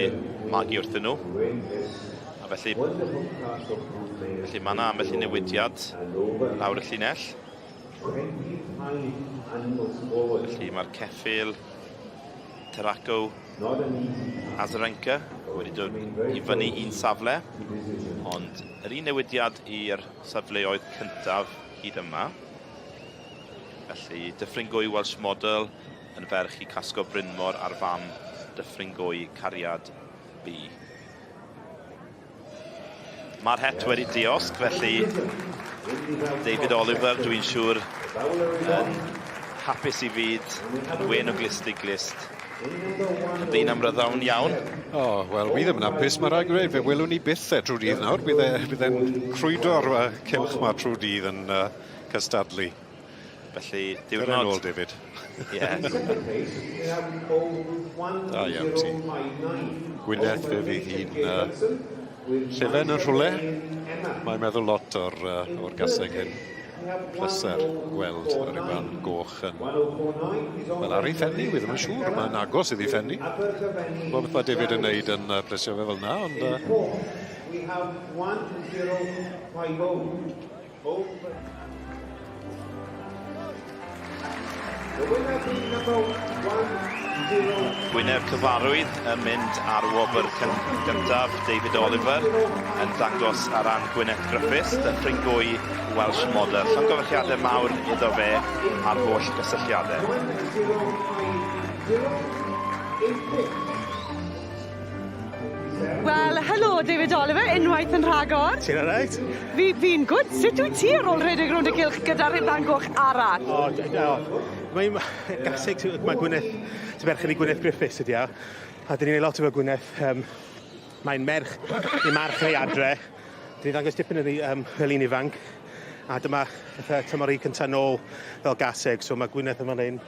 magu wrthyn nhw. A felly, felly mae yna ambell i newidiad lawr y llinell. Felly mae'r ceffyl Tarako Azarenka wedi dod i fyny un safle, ond yr un newidiad i'r safleoedd cyntaf hyd yma. Felly, Dyffryn Gwy Welsh Model yn ferch i Casgo Brynmor a'r fam Dyffryn Gwy Cariad B. Mae'r het wedi diosg, felly David Oliver, dwi'n siŵr, yn hapus i fyd, yn wên o glust i glust. Yn ddyn amryddawn iawn. O, oh, wel, fi ddim yn hapus, mae rhaid gweud, fe welwn ni byth e trwy dydd nawr. Bydd e, bydd e'n crwydro'r uh, cylch ma trwy dydd yn uh, cystadlu. Felly, diwrnod... Dyna nôl, David. Ie. Da iawn ti. Gwyneth fe fydd hi'n uh, llefen yn rhywle. Mae'n meddwl lot o'r, uh, or gaseg hyn. Pleser gweld yr Iwan Goch yn... Wel, ar ei phenni, wi ddim yn siŵr. Mae'n agos iddi phenni. Gwybod beth mae David yn neud yn plesio fe fel yna, ond... Uh, We have 1050. Over. The winner being number 10. Gwyneb cyfarwydd yn mynd ar wobr gyntaf David Oliver yn dangos ar ran Gwyneth Griffiths, Dyffryn Gwy Welsh Model. Llongyfarchiadau mawr iddo fe a'r holl gysylltiadau. 1050, Wel, helo David Oliver, unwaith yn rhagor. Ti'n alright? Fi, fi'n gwd. Sut wyt ti ar ôl rhedeg rownd y cylch gyda'r rhuban goch arall? O, o. Mae'n gaseg, mae Gwyneth, sy'n berchen i Gwyneth Griffiths ydi o. A dyn ni'n neud lot efo Gwyneth. Mae'n merch i march neu adre. Dyn ni'n ddangos dipyn yn fel un ifanc. A dyma fatha tymor i cynta nôl fel gaseg, so mae Gwyneth yma'n ein.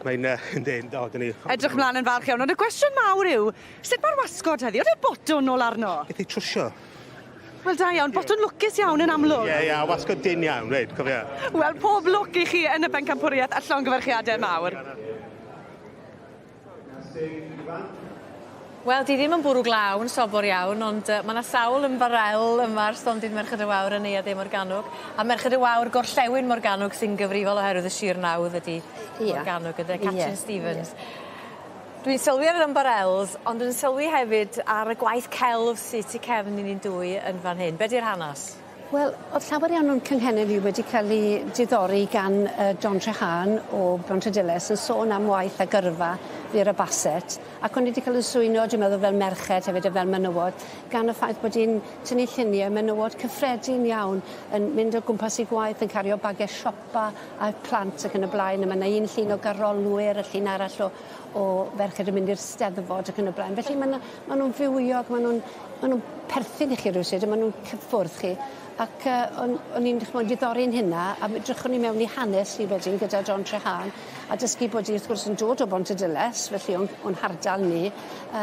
Mae'n yndyn, o, dyn ni... Edrych mlaen yn falch iawn, ond y cwestiwn mawr yw, sut mae'r wasgod heddi? Oedd e botwn nôl arno? Gath ei trwsio. Wel da iawn, botwn lwcus iawn yn amlwg. Ie, ie, a wasgod dyn iawn, reit, cofia. Wel, pob lwc i chi yn y bencampwriaeth a llongyfarchiadau mawr. Wel, di ddim yn bwrw glaw yn sobor iawn, ond mae yna sawl ymbarel yma ar stondin Merched y Wawr yn Neuadd De Morgannwg. A Merched y Wawr Gorllewin Morgannwg sy'n gyfrifol oherwydd y sir nawdd ydi Morgannwg, ynde, Catrin Stevens. Dwi'n sylwi ar yr ymbarels, ond yn sylwi hefyd ar y gwaith celf sy tu cefn i ni'n dwy yn fan hyn. Be di'r hanes? Wel, o'dd llawer iawn o'n cynghenne ni wedi ca'l 'u diddori gan John Treharne o Bontadilais yn sôn am waith a gyrfa Vera Bassett ac o'n i 'di ca'l 'yn swyno dwi'n meddwl fel merched hefyd a fel menywod gan y ffaith bod 'i'n tynnu llunie menywod cyffredin iawn yn mynd o gwmpas 'u gwaith yn cario bagie siopa a'u plant ac yn y blaen a ma' 'na un llun o garolwyr a llun arall o o ferched yn mynd i'r Steddfod ac yn y blaen. Felly ma' 'na ma' nw'n fywiog ma' nw'n ma' nw'n perthyn i chi rywsut a ma' nw'n cyffwrdd chi ac yy o'n o'n i'n ch'mod diddori'n hynna a mi drychwn ni mewn i hanes hi wedyn gyda John Treharne a dysgu bod 'i wrth gwrs yn dod o Bontadilais felly o'n o'n hardal ni yy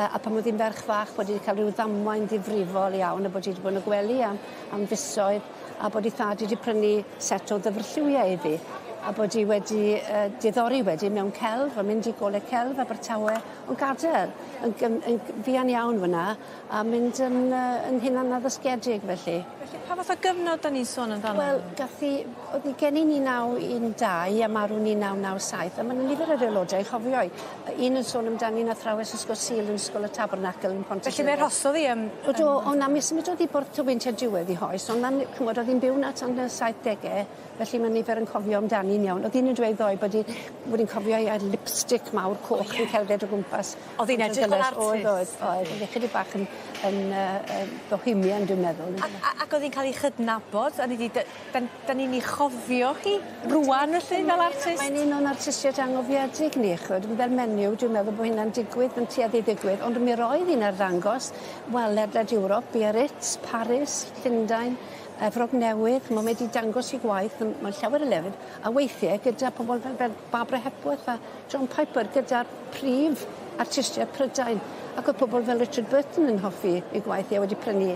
a pan o'dd 'i'n ferch fach bod 'i 'di ca'l ryw ddamwain ddifrifol iawn a bod 'i 'di bod yn y gwely am am fisoedd a bod 'i thad wedi prynu set o ddyfrlliwie iddi a bod 'i wedi yy diddori wedyn mewn celf a mynd i Goleg Celf Abertawe ond gadel yn gyn- yn fuan iawn fyn 'na a mynd yn yy yn hunan-addysgiedig felly. Felly pa fath o gyfnod 'dan ni'n sôn amdano? Wel gath 'i o'dd 'i geni'n 1912 a marw yn 1997 a ma' 'na nifer o'r aelodau yn chofio 'i. Yy un yn sôn amdani'n athrawes ysgol Sul yn Ysgol y Tabernacl yn Pontypridd. Felly fe arhosodd 'i ym... O do o na mi symudodd i Borth Tywyn tua diwedd 'i hoes on' ma'n ch'mod o'dd 'i'n byw 'na tan y saithdege felly ma' nifer yn cofio amdani'n iawn. O'dd un yn dweud ddoe bod 'i bod 'i'n cofio 'i â lipstick mawr coch yn cerdded o gwmpas. O'dd 'i'n edrych fel artist. Oedd oedd oedd. O'dd 'i chydig bach yn yn yy yy bohemian dwi'n meddwl. A a ac o'dd 'i'n ca'l 'i chydnabod a ni 'di dy- 'dan 'dan ni'n 'i chofio hi rŵan felly fel artist? Mae'n un o'n artistiaid angofiedig ni ch'od fel menyw dwi'n meddwl bo' hynna'n digwydd yn tueddu i ddigwydd ond mi roedd 'i'n arddangos wel ledled Ewrop, Biarritz, Paris, Llundain, Efrog Newydd, ch'mo' mae 'di dangos 'i gwaith yn mewn llawer o lefydd a weithie gyda pobol fel fel Barbara Hepworth a John Piper gyda'r prif artistiaid Prydain ac o'dd pobol fel Richard Burton yn hoffi ei gwaith 'i a wedi prynu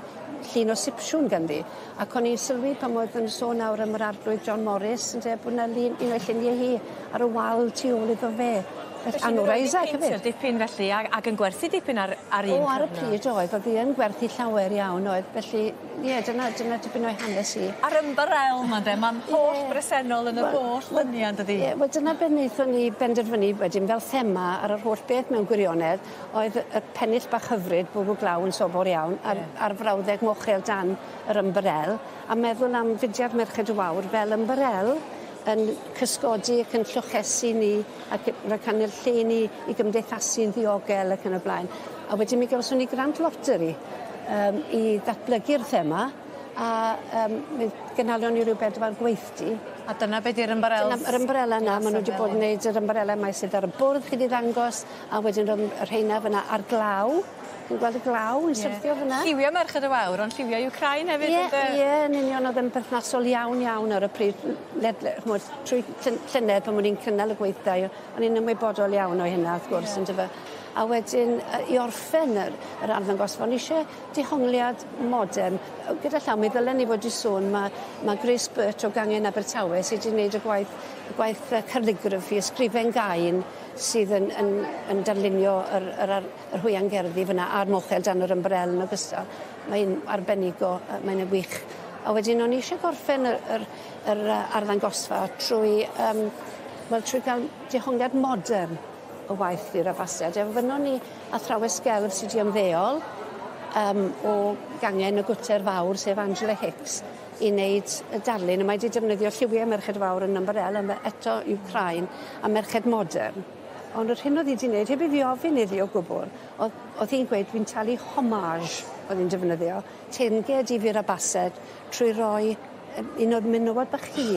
llun o Sipsiwn ganddi ac o'n i'n sylwi pan oedd yn sôn nawr am yr arglwydd John Morris ynte bo' 'na lun un o'i llunie hi ar y wal tu ôl iddo fe. Felly a Norah Isaac hefyd. Peintio dipyn felly ag ag yn gwerthu dipyn ar ar un cyfnod. O ar y pryd oedd o'dd 'i yn gwerthu llawer iawn oedd felly ie dyna dyna dipyn o'i hanes hi. A'r ymbarel 'ma ynde ma'n holl bresennol yn yr holl lynia yndydi? Ie wel dyna be' naethon ni benderfynu wedyn fel thema ar yr holl beth mewn gwirionedd oedd y pennill bach hyfryd bwrw glaw yn sobor iawn a'r a'r frawddeg mochel dan yr ymbarel a meddwl am fudiad Merched y Wawr fel ymbarel yn cysgodi ac yn llochesu ni ac rhoi canol lle i ni i gymdeithasu'n ddiogel ac yn y blaen. A wedyn mi gawson ni grant loteri yym i ddatblygu'r thema a yym mi gynhalion ni ryw bedwar gweithdy. A dyna be' 'di'r ymbarels? Dyna yr ymbarela 'na ma' nw 'di bod yn neud yr ymbarela 'ma sydd ar y bwrdd chi 'di ddangos a wedyn rwng y rheina fyn 'na a'r glaw. Chi'n gweld y glaw yn syrthio fyn 'na? Lliwia Merched y Wawr ond lliwia Wcráin hefyd ynde? Ie ie yn union o'dd yn perthnasol iawn iawn ar y pryd ledle ch'mod trwy llynedd pan o'n i'n cynnal y gweithdai o'n i'n ymwybodol iawn o hynna wrth gwrs yndyfe? A wedyn i orffen yr yr arddangosfa o'n i isie dehongliad modern. Gyda llaw mi ddylen ni fod 'di sôn ma' ma' Grace Burt o gangen Abertawe sy 'di neud y gwaith y gwaith yy calligraphy ysgrifen gain sydd yn yn yn darlunio yr yr ar- yr hwyangerddi fyn 'na a'r mochel dan yr ymbrel yn ogystal. Mae'n arbennigo yy mae'n yn wych. A wedyn o'n i isie gorffen y yr yr yy arddangosfa trwy yym wel trwy ga'l dehongliad modern o waith Vera Bassett. A ofynnon ni athrawes gelf sy 'di ymddeol yym o gangen y Gwter Fawr sef Angela Hicks i wneud y darlun a mae 'di defnyddio lliwie Merched Fawr yn ymbarel a ma' eto Wcráin a merched modern. Ond yr hyn o'dd 'i 'di neud heb i fi ofyn iddi o gwbwl o'dd o'dd hi'n gweud dwi'n talu homage o'dd 'i'n defnyddio teyrnged i Vera Bassett trwy roi yy un o'r menywod bach hi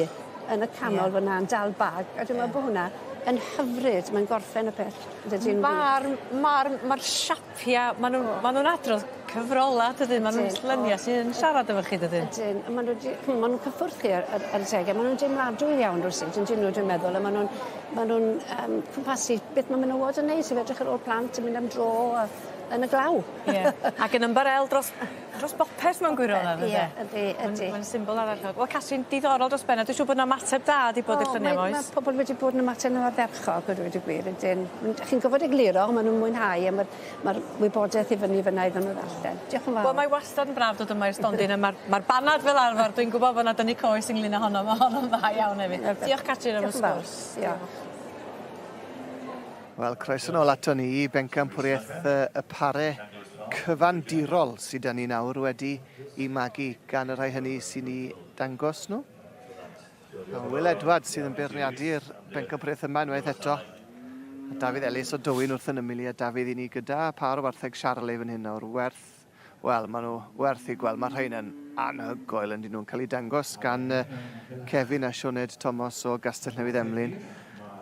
yn y canol yeah. fyna yn dal bag a dwi'n meddwl bo' hwnna yn hyfryd mae'n gorffen y peth yndydi? Ma'r ma'r ma'r siapia ma' nw'n ma' nw'n adrodd cyfrola dydyn ma' nw'n llynia sy yn siarad efo chi dydyn? Ydyn a ma' n'w 'di ch'mo' ma' nw'n cyffwrdd chi ar ar ar adege ma' nw'n deimladwy iawn rywsut on'd 'yn nw dwi'n meddwl a ma' nw'n ma' nw'n yym cwmpasu beth ma' menywod yn neud sef edrych ar ôl plant yn mynd am dro a yn y glaw. Ie. Ac yn ymbarel dros Dros bopeth mewn gwirionedd ynde? Ie ydi ydi. Mae'n symbol ardderchog. Wel Catrin diddorol dros ben a dwi siŵr bod 'na ymateb da 'di bod i'r llynia 'ma oes? Ma' pobol wedi bod yn ymateb yn ardderchog a dweud y gwir ydyn. Chi'n gorfod egluro on' ma' nw'n mwynhau a ma'r ma'r wybodaeth i fyny fyna iddyn nw ddarllen. Diolch yn fawr. Wel mae wastad yn braf dod yma i'r stondin a ma'r ma'r banad fel arfer dwi'n gwbod bo' 'na dynnu coes ynglŷn â honno ma' honno'n dda iawn hefyd. Diolch Catrin am y sgwrs. Diolch. Wel, croeso nôl ato ni i bencampwriaeth y pare cyfandirol sydd 'da ni nawr wedi i magu gan y rhai hynny sy'n i dangos nhw. A Will Edwards sydd yn beirniadu'r bencampwriaeth yma unwaith eto. A Dafydd Ellis o Dywyn wrth yn ymyl i a Dafydd i ni gyda pâr o wartheg Charolais fan hyn nawr werth Wel, maen nhw werth eu gweld. Mae rhain yn anhygoel yn dyn nhw'n cael eu dangos gan Kevin a Sioned Thomas o Gastell Newydd Emlyn.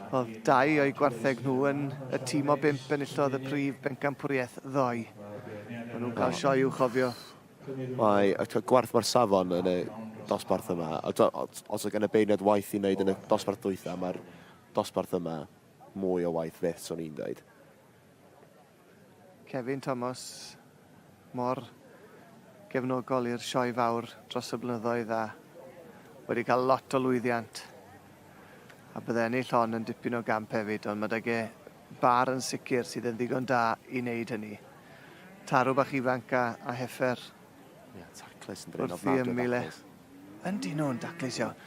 Oedd dau o'i gwartheg nhw yn y tîm o bump enillodd y prif bencampwriaeth ddoe. Maen nhw'n cael sioe i'w chofio. Mae y gwarth mae'r safon yn y dosbarth yma. Os oedd gan y beirniad waith i wneud yn y dosbarth dwytha, mae'r dosbarth yma mwy o waith fyth, so'n i'n dweud. Kevin Thomas mor gefnogol i'r sioe fawr dros y blynyddoedd a wedi cael lot o lwyddiant. A bydde ennill hon yn dipyn o gamp hefyd, ond mae 'dag e bar yn sicr sydd yn ddigon da i wneud hynny. Tarw bach ifanc a, a heffer. Ie, taclus yn drin ofnadwy o daclus. Wrth i ymyl e. Yndyn nhw'n daclus iawn.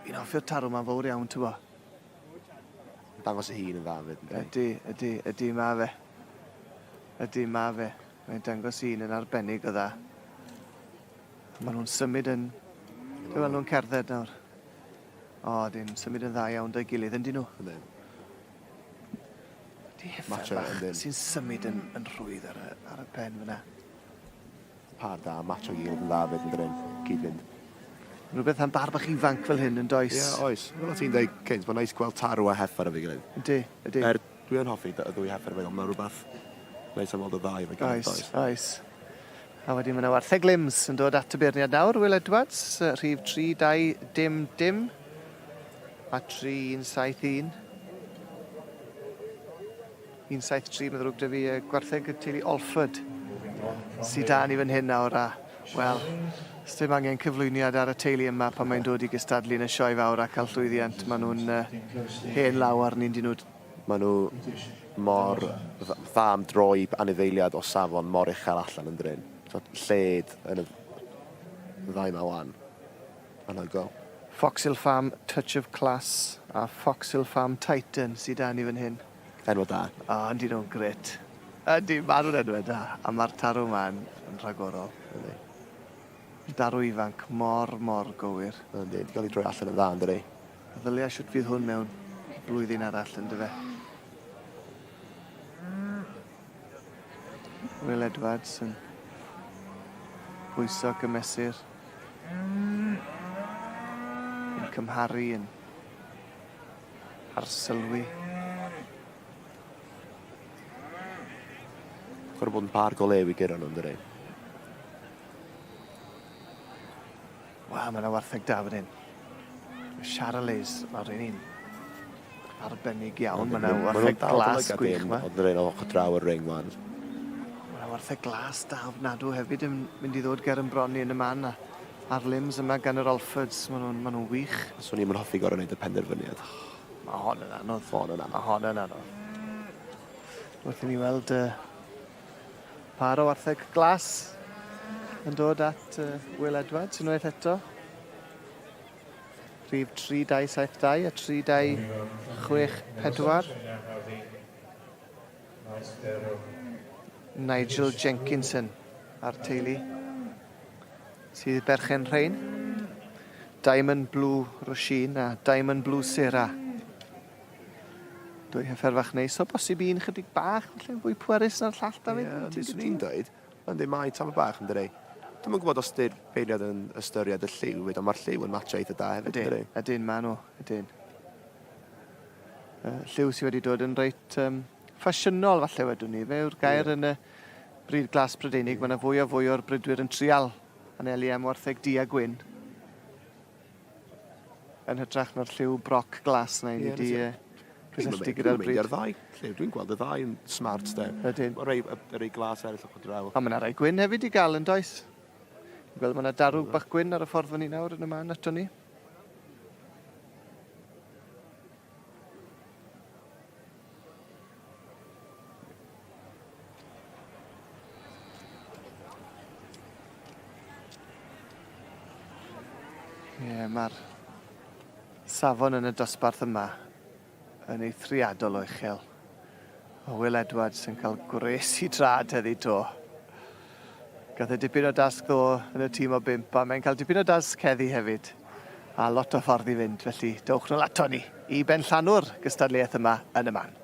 Fi'n hoffi'r tarw 'ma'n fowr iawn, t'bo'. Dangos ei hun yn dda 'fyd yndi? Ydy, ydy, ydy ma' fe. Ydy ma' fe. Mae'n dangos 'i hun yn arbennig o dda. Ma' nhw'n symud yn... Dwi'n weld nhw'n cerdded nawr. O, ydyn, symud yn dda iawn 'da'i gilydd, yndyn nhw? Yndyn. Di heffer bach sy'n symud yn, yn rhwydd ar y, ar y pen fyna. Pâr da, matcho gilydd yn dda 'fyd yn dydyn? Cyd-fynd. Rhywbeth am bar bach ifanc fel hyn yn does? Ie, oes. Fel o' ti'n deud cynt, mae'n neis gweld tarw a heffer efo'i gilydd. Yndi, yndi. Er, dwi yn hoffi y ddwy heffer efo'i gilydd, mae rhywbeth neis am weld y ddau efo'i gilydd, does? Oes, oes. A wedyn mae yna wartheg limbs yn dod at y beirniad nawr, Will Edwards, rhif 3, 2, dim, dim, a 3, 1, 7, 1. 173, mae'n ddrwg 'da fi, gwartheg y teulu Olford sy 'da ni fan hyn nawr a, wel, sdim angen cyflwyniad ar y teulu yma pan mae'n dod i gystadlu yn y Sioe Fawr a cael llwyddiant. Maen nhw'n uh, hen law arni, dyn nhw. Maen nhw mor dda am droi anifeiliad o safon mor uchel allan yn drin. So, lled yn y ddau yma wan. Anhygoel. Fox Hill Farm Touch of Class a Fox Hill Farm Titan sy 'da ni fan hyn. Enw da. O, yndyn nhw'n grêt. Yndi, ma' nhw'n enwe da. A ma'r tarw 'ma yn, yn rhagorol. Yndi. Darw ifanc mor, mor gywir. Yndi, 'di cael ei droi allan yn dda yndydi? Meddylia shwt fydd hwn mewn blwyddyn arall yndyfe? Will Edwards yn pwyso ac yn mesur. Yn cymharu, yn arsylwi. Gorfod bod yn par go lew i guro nhw, yndydi? Wel, mae yna wartheg da fan hyn. Y Charolais, mae'r un un. Arbennig iawn. Mae yna wartheg glas gwych yma. Oedd yr un ochr draw y ring wan. Mae yna wartheg glas da ofnadw hefyd yn mynd i ddod ger yn bron ni yn y man. A, a'r limbs yma gan yr Alfords, maen nhw'n ma nhw wych. Swn i'n hoffi gorau wneud y penderfyniad. Mae hon yn anodd. Hon yn anodd. Mae hon yn anodd. Wrth i ni weld par o wartheg glas yn dod at Will Edwards unwaith eto. Rhif 3272 a 3264. Nigel Jenkinson a'r teulu sydd berchen rhain. Diamond Blue Roisin a Diamond Blue Sarah. Dwy heffer fach neis. O bosib un chydig bach, falle fwy pwerus na'r llall, David? Ie, yeah, swn i'n dweud. Yndi, mae tamed bach yn dydi. Dwi'm yn gwybod os 'di'r beirniad yn ystyried y lliw 'fyd, ond mae'r lliw yn matcho eitha da hefyd, Ydyn, yndydi? ydyn, maen nhw, ydyn. Uh, lliw sydd wedi dod yn reit um, ffasiynol, falle wedwn ni. Fe yw'r gair yeah. yn y bryd glas Prydeinig. Mae yna fwy a fwy o'r brydwyr yn trial anelu am wartheg du a gwyn. Yn hytrach na'r lliw broc glas na i ni wedi cysylltu gyda'r bryd. Dwi'n ddau lliw, dwi'n gweld y ddau yn smart de. Ydyn. Mae rei, y rei glas eraill ochr draw. A mae yna rai gwyn hefyd i gael yn does? Dwi'n gweld mae yna darw bach gwyn ar y ffordd fyny nawr yn y man ato ni. Ie, yeah, mae'r safon yn y dosbarth yma yn eithriadol o uchel. O Will Edwards yn cael gwres i trad heddi to. Gath e dipyn o dasg ddo yn y tîm o bimp a mae'n cael dipyn o dasg heddi hefyd. A lot o ffordd i fynd, felly dowch nôl ato ni i benllanw'r gystadleuaeth yma yn y man.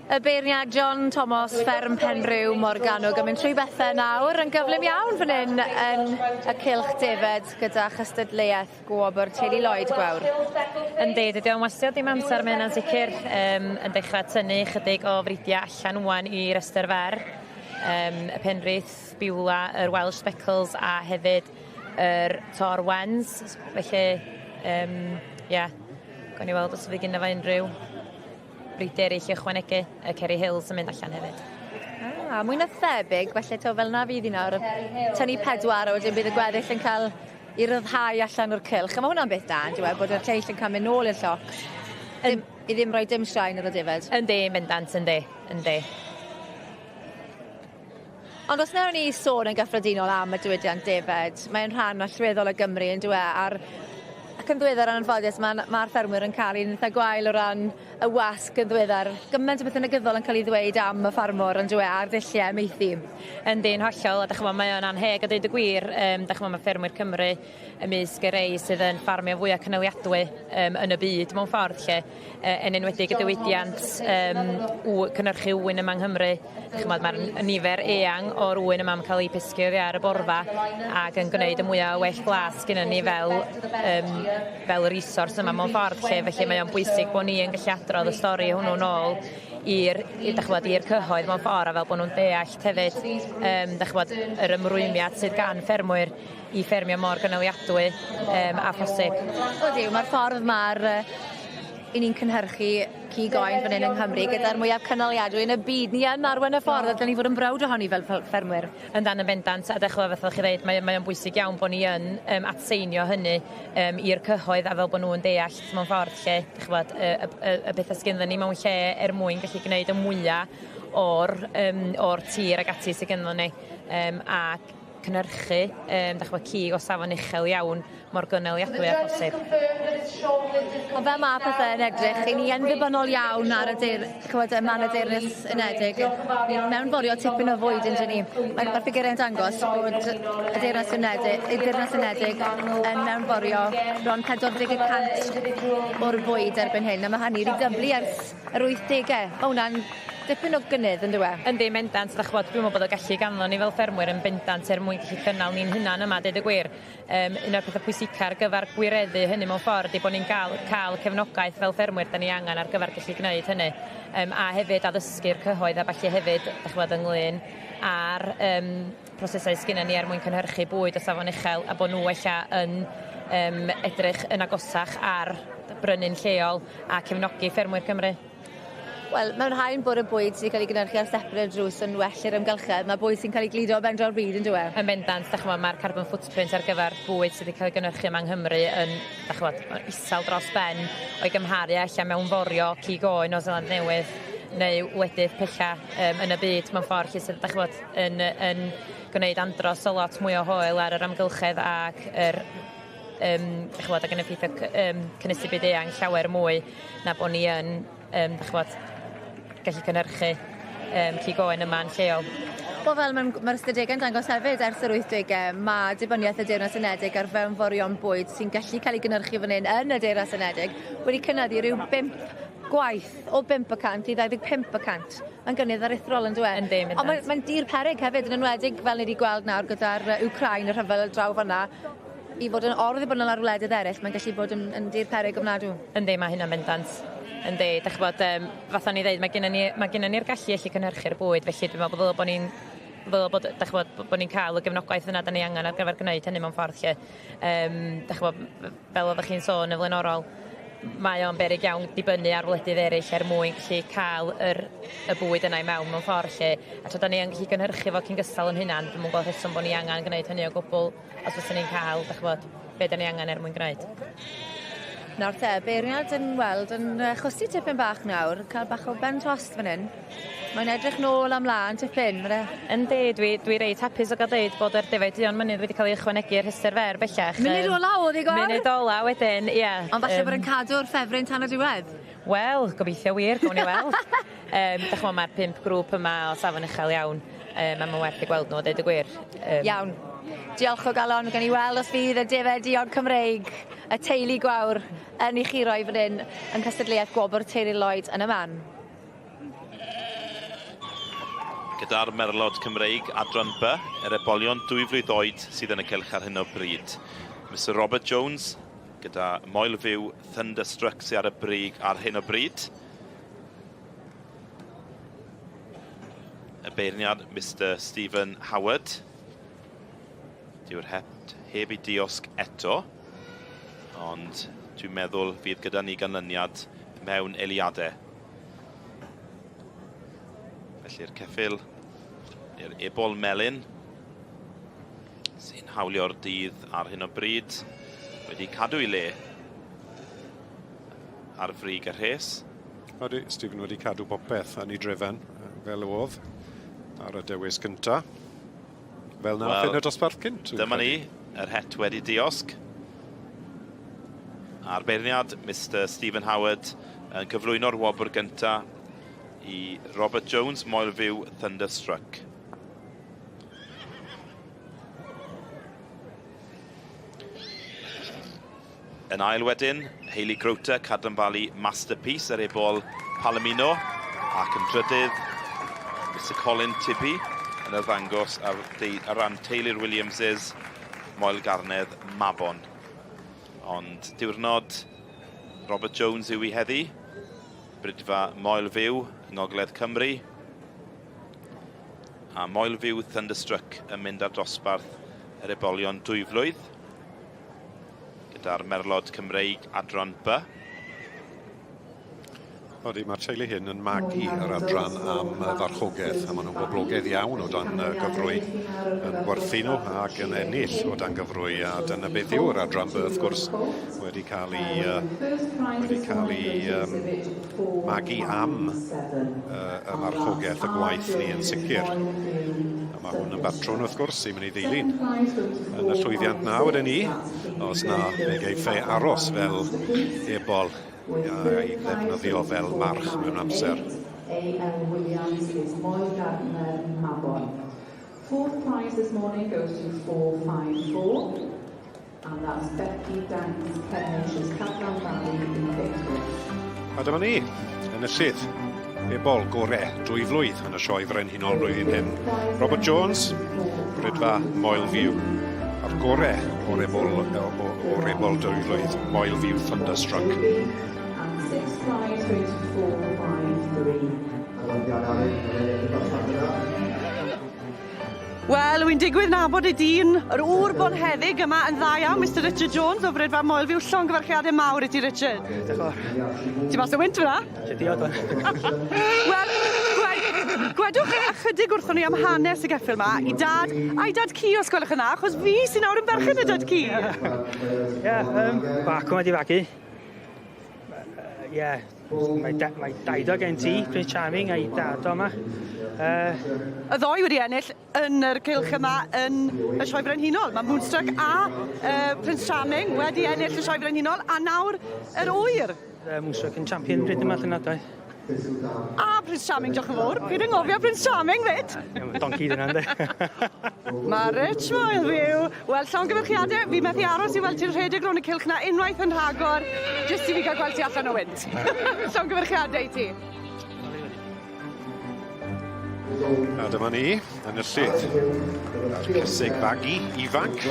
Y beirniad John Thomas, fferm Penrhyw, Morgannwg, yn mynd trwy bethe nawr yn gyflym iawn fan hyn yn y cylch defed gyda chystadleuaeth gwobr Teulu Lloyd Gwawr. Yndi, dydy o'n wastio dim amser mae hynna'n sicr. Um, yn dechrau tynnu chydig o fridiau allan wan i restr fer. Um, y Penrith, Beulah, yr Welsh Speckles a hefyd yr Tor Wens. Felly, um, yeah, gawn ni weld os fydd gynna fo unrhyw bridiau eraill i ychwanegu, y Kerry Hills yn mynd allan hefyd. Ah, mwy na thebyg, felly to fel na fydd hi nawr, tynnu pedwar a wedyn bydd y gweddill yn cael i ryddhau allan o'r cylch. A mae hwnna'n beth da, yn dyw e, bod y lleill yn cael mynd nôl i'r lloc. Ddim, i ddim rhoi dim straen ar y defaid. Yndi, bendant, yndi, yndi. Ond os wnawn ni sôn yn gyffredinol am y diwydiant defaid, mae'n rhan allweddol o Gymru yn dyw e, a'r ac yn ddiweddar yn anffodus mae'r ma ffermwyr yn cael un eitha gwael o ran y wasg yn ddiweddar. Gymaint o bethau negyddol yn cael ei ddweud am y ffarmwr yn dyw e, a'r dulliau maethu. Yndi, yn hollol, a dych ch'mo' mae o'n anheg a deud y gwir, yym dych ch'mo' ma' ffermwyr Cymru ymysg y rei sydd yn ffarmio fwya cynaliadwy yym yn y byd mewn ffordd 'lly. Yy yn enwedig y diwydiant yym w- cynyrchu ŵyn yma yng Nghymru. Ch'mod ma'r nifer eang o'r ŵyn yma'n ca'l 'u pesgio oddi ar y borfa ag yn gwneud y mwya o well glas gynnon ni fel yym fel resource yma mewn ffordd 'lly felly mae o'n bwysig bo' ni yn gallu adrodd y stori hwnnw nôl i'r i dych ch'mod i'r cyhoedd mewn ffor a fel bo' nw'n deallt hefyd yym dych ch'mod yr ymrwymiad sydd gan ffermwyr i ffermio mor gynaliadwy yym â phosib. Odi ma'r ffordd ma'r yy 'yn ni'n cynhyrchu cig oen fan 'yn yng Nghymru gyda'r mwyaf cynaliadwy yn y byd. Ni yn arwen y ffordd a dylen ni fod yn browd ohoni fel fel ffermwyr. Yndan yn bendant a dych ch'mo' fath o'ch chi ddeud mae o mae o'n bwysig iawn bo' ni yn yym atseinio hynny yym i'r cyhoedd a fel bo' nhw yn deallt mewn ffordd lle dych ch'mod y y y y betha sgenddon ni mewn lle er mwyn gallu gneud y mwya o'r yym o'r tir ag ati sy genddon ni yym ac cynhyrchu yym dych ch'mo' cig o safon uchel iawn mor gynaliadwy â phosib. Ond fel ma' pethe yn edrych 'yn ni yn ddibynnol iawn ar y deir- ch'mod yma yn y Deyrnas Unedig. Ni'n mewnforio tipyn o fwyd on'd 'yn ni? Mae'r ma'r ffigyre'n dangos bod y Deyrnas Unedig y Deyrnas Unedig yn mewnforio bron 40 y cant o'r bwyd erbyn hyn a ma' hynny 'di dyblu ers yr wythdege. Ma' wnna'n dipyn o gynnydd on'd yw e? Yndi mendant 'dach ch'mod dwi me'wl bod y gallu ganddon ni fel ffermwyr yn bendant er mwyn gallu cynnal ni'n hunan yma deud y gwir. Yym un o'r petha pwysica ar gyfar gwireddu hynny mewn ffordd 'di bo' ni'n ga'l ca'l cefnogaeth fel ffermwyr 'dan ni angan ar gyfar gallu gneud hynny. Yym a hefyd addysgu'r cyhoedd a ballu hefyd 'dach ch'mod ynglŷn â'r yym prosesau sgennon ni er mwyn cynhyrchu bwyd o safon uchel a bo' n'w ella yn yym edrych yn agosach ar brynu'n lleol a cefnogi ffermwyr Cymru. Wel, mae'n rhaid bod y bwyd sy'n cael ei gynhyrchu ar stepen y drws yn well i'r amgylchedd na bwyd sy'n cael ei gludo o ben draw'r byd on'd yw e? Yn bendant, 'dach ch'mo' ma'r carbon footprint ar gyfer bwyd sydd 'di ca'l ei gynyrchu yma yng Nghymru yn 'dach ch'mod yn isel dros ben o'i gymharu â ella mewnforio cig oen o Seland Newydd neu wledydd pella yym yn y byd mewn ffor 'lly sydd 'dach ch'mod yn yy yn gwneud andros o lot mwy o hoel ar yr amgylchedd ac yr yym dych ch'mod ag yn effeithio cy- yym cynnesu byd eang llawer mwy na bo' ni yn yym dych ch'mod gallu cynhyrchu yym cig oen yma yn lleol. Wel fel ma'n ma'r ystadegau'n dangos hefyd ers yr wythdege ma' dibyniaeth y Deyrnas Unedig ar fewnforion bwyd sy'n gallu cael ei gynhyrchu fan 'yn yn y Deyrnas Unedig wedi cynyddu ryw bump gwaith o 5 y cant i 25 y cant. Mae'n gynnydd aruthrol on'd yw e? Yndi yn bendant. On' mae mae'n dir peryg hefyd yn enwedig fel ni 'di gweld nawr gyda'r yy Wcráin y rhyfel draw fan 'na i fod yn or-ddibynnol ar wledydd eryll mae'n gallu bod yn yn dir peryg ofnadw. Yndi ma' hynna'n bendant. Yndi 'dych ch'mod yym fatha o'n i ddeud ma' gennon ni ma' gennon ni'r gallu allu cynhyrchu'r bwyd felly dwi me'wl ddyle bo' ni'n ddyle bod 'dych ch'mod bo' ni'n ca'l y gefnogaeth yna 'dan ni angen ar gyfer gneud hynny mewn ffordd 'lly. Yym 'dych ch'mo' fel oddach chi'n sôn yn flaenorol mae o'n beryg iawn dibynnu ar wledydd eryll er mwyn gallu ca'l yr y bwyd yna i mewn mewn ffor 'lly. A tra 'dan ni yn gallu gynhyrchu fo cyn gystal 'yn hunan dwi'm yn gweld rheswm bo' ni angan gneud hynny o gwbwl os fyswn ni'n ca'l 'dych ch'mod be' 'dan ni angan er mwyn gneud. Nawr te, beirniad yn weld yn yy chwysu tipyn bach nawr, ca'l bach o ben tost fan 'yn. Mae'n edrych nôl a mlan tipyn ma' fe... Yndi dwi dwi reit hapus o ga'l deud bod yr defaid duon mynydd wedi ca'l ei ychwanegu i'r rhestyr fer bellach. Munud ola o'dd 'i gwawr. Munud ola wedyn ie. Ond falle bod e'n cadw'r ffefryn tan y diwedd. Wel gobeithio wir gown ni weld. Yym 'dych ch'mo' ma'r pump grŵp yma o safon uchel iawn yym a ma' werth 'u gweld n'w a deud y gwir. Yym. Iawn. Diolch o galon gawn ni weld os fydd y defaid duon Cymreig y teulu gwawr yn 'u churo i fan 'yn yn cystadleuaeth gwobr Teulu Lloyd yn y man. Gyda'r Merlod Cymreig Adran B, yr ebolion dwyflwydd oed sydd yn y cylch ar hyn o bryd. Mister Robert Jones gyda Moel Fyw Thunderstruck sydd ar y brig ar hyn o bryd. Y beirniad Mister Stephen Howard. Dyw'r het heb ei diosg eto, ond dwi'n meddwl fydd gyda ni ganlyniad mewn eiliadau. Felly'r ceffyl, neu'r ebol melyn, sy'n hawlio'r dydd ar hyn o bryd, wedi cadw ei le ar frig y rhes. Odi, Stephen wedi cadw popeth yn ei drefen, fel oedd ar y dewis cynta. Fel na well, yn y dosbarth cynt. Dyma ni, yr het wedi diosg. A'r beirniad, Mister Stephen Howard, yn cyflwyno'r wobr gynta i Robert Jones, Moelfyw Thunderstruck. Yn ail wedyn, Hayley Grote, Cadlan Valley Masterpiece ar ebol Palomino, ac yn drydydd, Mister Colin Tibby yn arddangos ar, ar ran teulu'r Williamses, Moel Garnedd, Mabon. Ond diwrnod Robert Jones yw i heddi, Bridfa Moel Fyw yng Ngogledd Cymru, a Moel Fyw Thunderstruck yn mynd ar dosbarth yr ebolion dwyflwydd. Gyda'r Merlod Cymreig Adran B. Odi, mae'r teulu hyn yn magu yr adran am farchogaeth, a maen nhw'n boblogaidd iawn o dan gyfrwy yn gwerthu nhw ac yn ennill o dan gyfrwy, a dyna beth yw'r adran B, wrth gwrs, wedi cael ei, wedi cael ei um, magu am y marchogaeth, y gwaith ni yn sicr. A mae hwn yn batrwn, wrth gwrs, sy'n mynd i ddilyn yn y llwyddiant na wedyn ni, os na fe geiff ei aros fel ebol a'i ddefnyddio fel march mewn amser. A.L. Williams is Moy Gardner Mabon. Fourth prize this morning goes to 454, and that's Becky Danks Kennish as Cadlan Valley in Gateway. A dyma ni, enillydd ebol gore dwy flwydd yn y sioe frenhinol blwyddyn hyn. Robert Jones, Rhydfa Moel View. A'r gore o'r ebol, o'r ebol dwy flwydd, Moel View Thunderstruck. And sixth prize goes to 453. Wel, wy'n digwydd nabod y dyn, yr ŵr bonheddig yma yn dda iawn, Mister Richard Jones o Fridfa Moelfyw. Llongyfarchiadau mawr i ti, Richard. Diolch yn fawr. Ti mas o wynt fyna? Ti diod o'n. Wel, gwedwch ychydig wrthon ni am hanes y geffyl 'ma, 'i dad, a'i dad cu os gwelwch yn dda, achos fi sy nawr yn berchen y dad cu. Ie, yym, bach wedi fagu. Ie, mae, da, mae daid o gen ti, Prince Charming, a'i dad o yma. Y ddoi wedi ennill yn yr cylch yma yn y Sioe Frenhinol. Mae Moonstruck a uh, Prince Charming wedi ennill y Sioe Frenhinol, a nawr yr ŵyr. Moonstruck yn champion pryd yma llynedd, doedd. A Prince Charming, diolch yn fawr. Fi'n anghofio Prince Charming 'fyd. Donkey dyna, ynddi? Mae Rich Moel fyw. Wel, llongyfarchiadau, fi methu aros i weld ti'n rhedeg rownd y cylch 'na unwaith yn rhagor, jyst i fi gael gweld ti allan o wynt. Llongyfarchiadau i ti. A dyma ni, yn y llydd. A'r cysig fagu ifanc.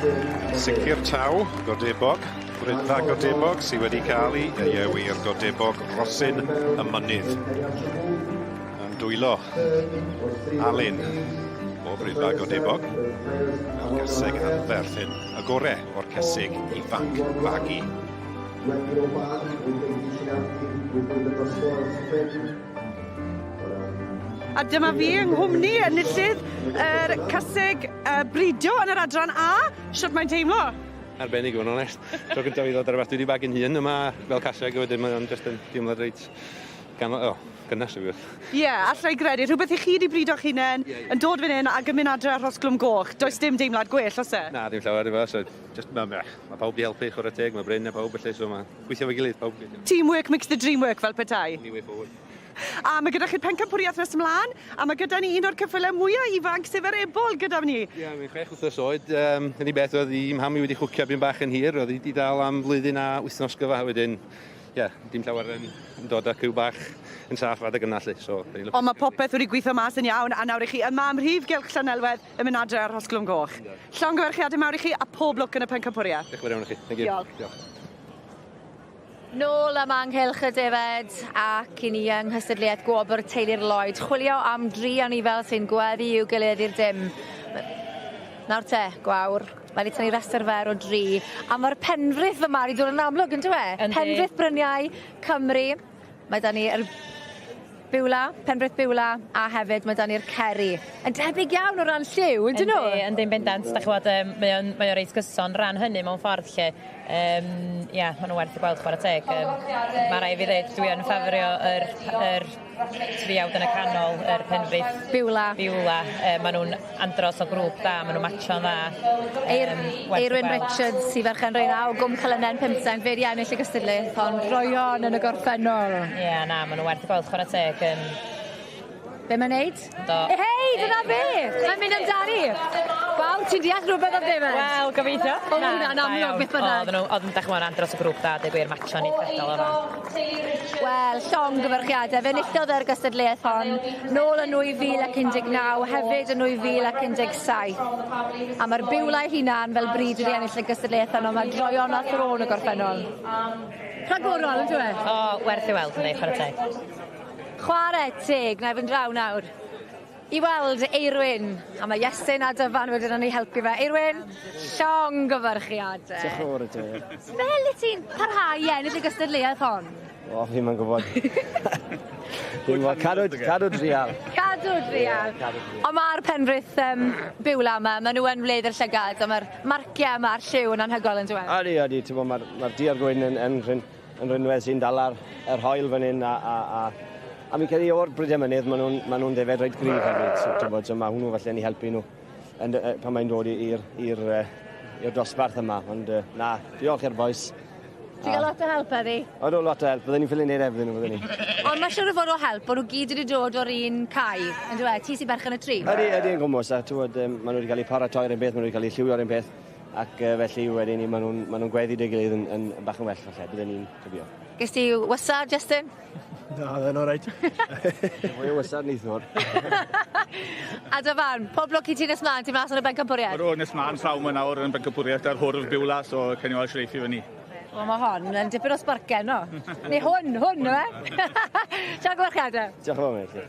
Yn sicr taw, Godebog, Brydfa Godebog sydd wedi cael ei ei wir Godebog Rhosyn y Mynydd. Yn dwylo Alun o Brydfa Godebog. A'r gaseg anferth hyn, y gore o'r cysig ifanc fagu. A dyma fi yng nghwmni enillydd yr caseg uh, bridio yn yr adran A. Shwt mae'n teimlo? Arbennig i fod yn onest. Tro gyntaf i ddod ar y dwi wedi bagu'n hun yma fel caseg a wedyn mae o'n just yn deimlad reit gan, oh, gynnes i fi. Ie, yeah, allai gredu. Rhywbeth i chi wedi brido'ch hunain, yeah, yeah. yn dod fan hyn ac yn mynd adre ar Rhosglwm Goch. Does yeah. dim deimlad gwell, oes e? Na, ddim llawer efo. So, just, mae ma, ma pawb di helpu, chwarae teg, mae Bryn a pawb felly, so mae gweithio efo'i gilydd, pawb. Teamwork makes the dream work fel petai. Only way forward. A mae gyda chi'r pencampwriaeth nes ymlaen, a mae gyda ni un o'r ceffylau mwyaf ifanc, sef yr ebol gyda ni. Ie, yeah, mae'n chwech wythnos oed. Um, unig beth oedd i mham i wedi chwcio byn bach yn hir, oedd hi wedi dal am flwyddyn a wythnos gyfa wedyn. yeah, dim llawer yn, yn dod â cyw bach yn saff adeg yna, lle. So, Ond mae popeth wedi gweithio mas yn iawn, a nawr i chi yma ym mhrif gylch Llanelwedd yn mynd adre ar Rhosglwm Goch. Llongyfarchiadau mawr i chi a pob lwc yn y pencampwriaeth. Diolch yn fawr iawn i chi. Thank you. Diolch. Diolch. Nôl yma ynghylch y defaid ac i ni yng nghystadleuaeth gwobr Teulu'r Lloyd chwilio am dri anifail sy'n gweddu i'w gilydd i'r dim. Nawr te, Gwawr, mae wedi tynnu rhestr fer o dri, a mae'r penfrith yma wedi dod yn amlwg, yn dyw e? Penfrith Bryniau Cymru. Mae 'da ni yr Biwla, Penfrith Biwla, a hefyd mae 'da ni'r Ceri. Yn debyg iawn o ran lliw, yndyn nhw? Yndi, yndyn bendant. Da ch'mod yym mae o'n mae o reit gyson ran hynny mewn ffordd 'lly. Yym ia, ma' nhw werth 'u gweld chwarae teg. Yym ma' rai' fi ddeud dwi yn ffafrio yr yr triawd yn y canol, yr Penfrith. Biwla. Biwla. Yy ma' nw'n andros o grŵp da, ma' nw'n matcho'n dda. Eir- Eirwyn Richards i ferchen Reina o Gwm Celynen Pumsaint fe 'di ennill y gystadleuaeth hon droeon yn y gorffennol. Ie na ma' nw werth 'u gweld chwara teg yym. Be' mae'n neud? Do. Hei dyna fe! Mae'n mynd amdani! Waw ti'n deall rwbeth am defaid? Wel gobeithio. O'dd hwnna'n amlwg beth bynnag. Odden nw o'dd yn dach ch'mod andros o grŵp da deu gwir matcho'n eithriadol o dda. Wel llongyfarchiade fe enillodd e'r gystadleuaeth hon nôl yn 2019 hefyd yn 2017. A ma'r Biwla ei hunan fel bryd wedi ennill y gystadleuaeth yno ma' droeon a thro yn y gorffennol. Rhagorol on'd yw e? O werth ei weld yndi chware teg. Chware teg 'nai fynd draw nawr i weld Eirwyn a ma' Iestyn a Dyfan wedyn yn ei helpu fe. Eirwyn, llongyfarchiade. Diolch yn fawr i ti. Fel 'yt ti'n parhau i ennill y gystadleuaeth hon? O, fi'm yn gwybod. Fi'n gwbod, cadw, cadw drial. Cadw drial. Ond ma'r Penrith yym Biwla 'ma, ma' nhw yn wledd i'r llygad a ma'r marcie yma a'r lliw yn anhygoel on'd yw e? Odi, odi, t'mo' ma'r ma du a'r gwyn yn yn rhin yn rinwedd sy'n dala'r yr hoel fan 'yn a a a a fi'n credu o'r Brydiau Mynydd ma' nw'n ma' nw'n ddefed reit gryf hefyd so t'mod so ma' hwnnw falle'n 'u helpu nhw yn yy pan mae'n dod i'r i'r yy i'r dosbarth yma ond yy na diolch i'r bois. Ti'n ga'l lot o help heddi? Odw lot o help bydden ni'n ffili neud e hebddyn nhw fydden ni. Ond ma' siŵr o fod o help bo' nhw gyd wedi dod o'r un cae on'd yw e? Ti sy'n berchen y tri. Ydi ydi yn gwmws a t'mod yym ma' nhw wedi cael eu paratoi yr un peth ma' nhw wedi cael eu lliwio'r un peth ac yy felly wedyn 'ny ma' nw'n ma' nw'n gweddu 'da'i gilydd yn yn bach yn well falle bydden i'n tybio. Ges ti wysad Iestyn? Na o'dd e'n oreit. Mwy o wysad neithiwr. A Dyfan, pob lwc i ti nes mlaen, ti mas yn y bencampwriaeth? Ydw, nes mlaen pnawn 'ma nawr yn bencampwriaeth ar hwrdd Biwla, so cewn ni weld shwd eiff 'i fyny. Wel ma' hon yn dipyn o sbarcen no. Neu hwn, hwn yw e? Llongyfarchiade. Diolch yn fawr Meilir.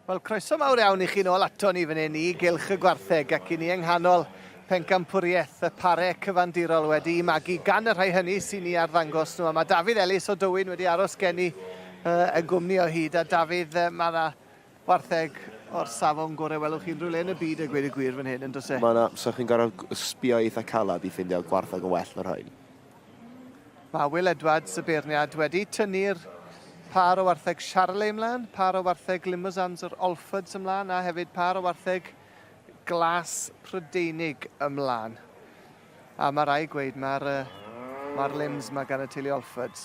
Wel, croeso mawr iawn i chi nôl ato ni fan hyn i Gylch y Gwartheg ac i ni yng nghanol pencampwriaeth y pare cyfandirol wedi i magu gan y rhai hynny sy'n ni arddangos nhw. A mae Dafydd Elis o Dywyn wedi aros gen i uh, yn gwmni o hyd. A Dafydd, uh, mae yna wartheg o'r safon gorau welwch chi unrhyw le yn y byd a gweud y gwir fan hyn, yn does e? Mae yna, so chi'n gorfod sbio eitha calad i ffindio gwartheg yn well na'r rhain. Mae Will Edwards, y beirniad, wedi tynnu'r pâr o wartheg Charolais ymlaen, pâr o wartheg Limousins yr Olfords ymlaen, a hefyd pâr o wartheg glas Prydeinig ymlaen. A mae rai gweud mae'r mae'r limbs mae gan y teulu Olfords.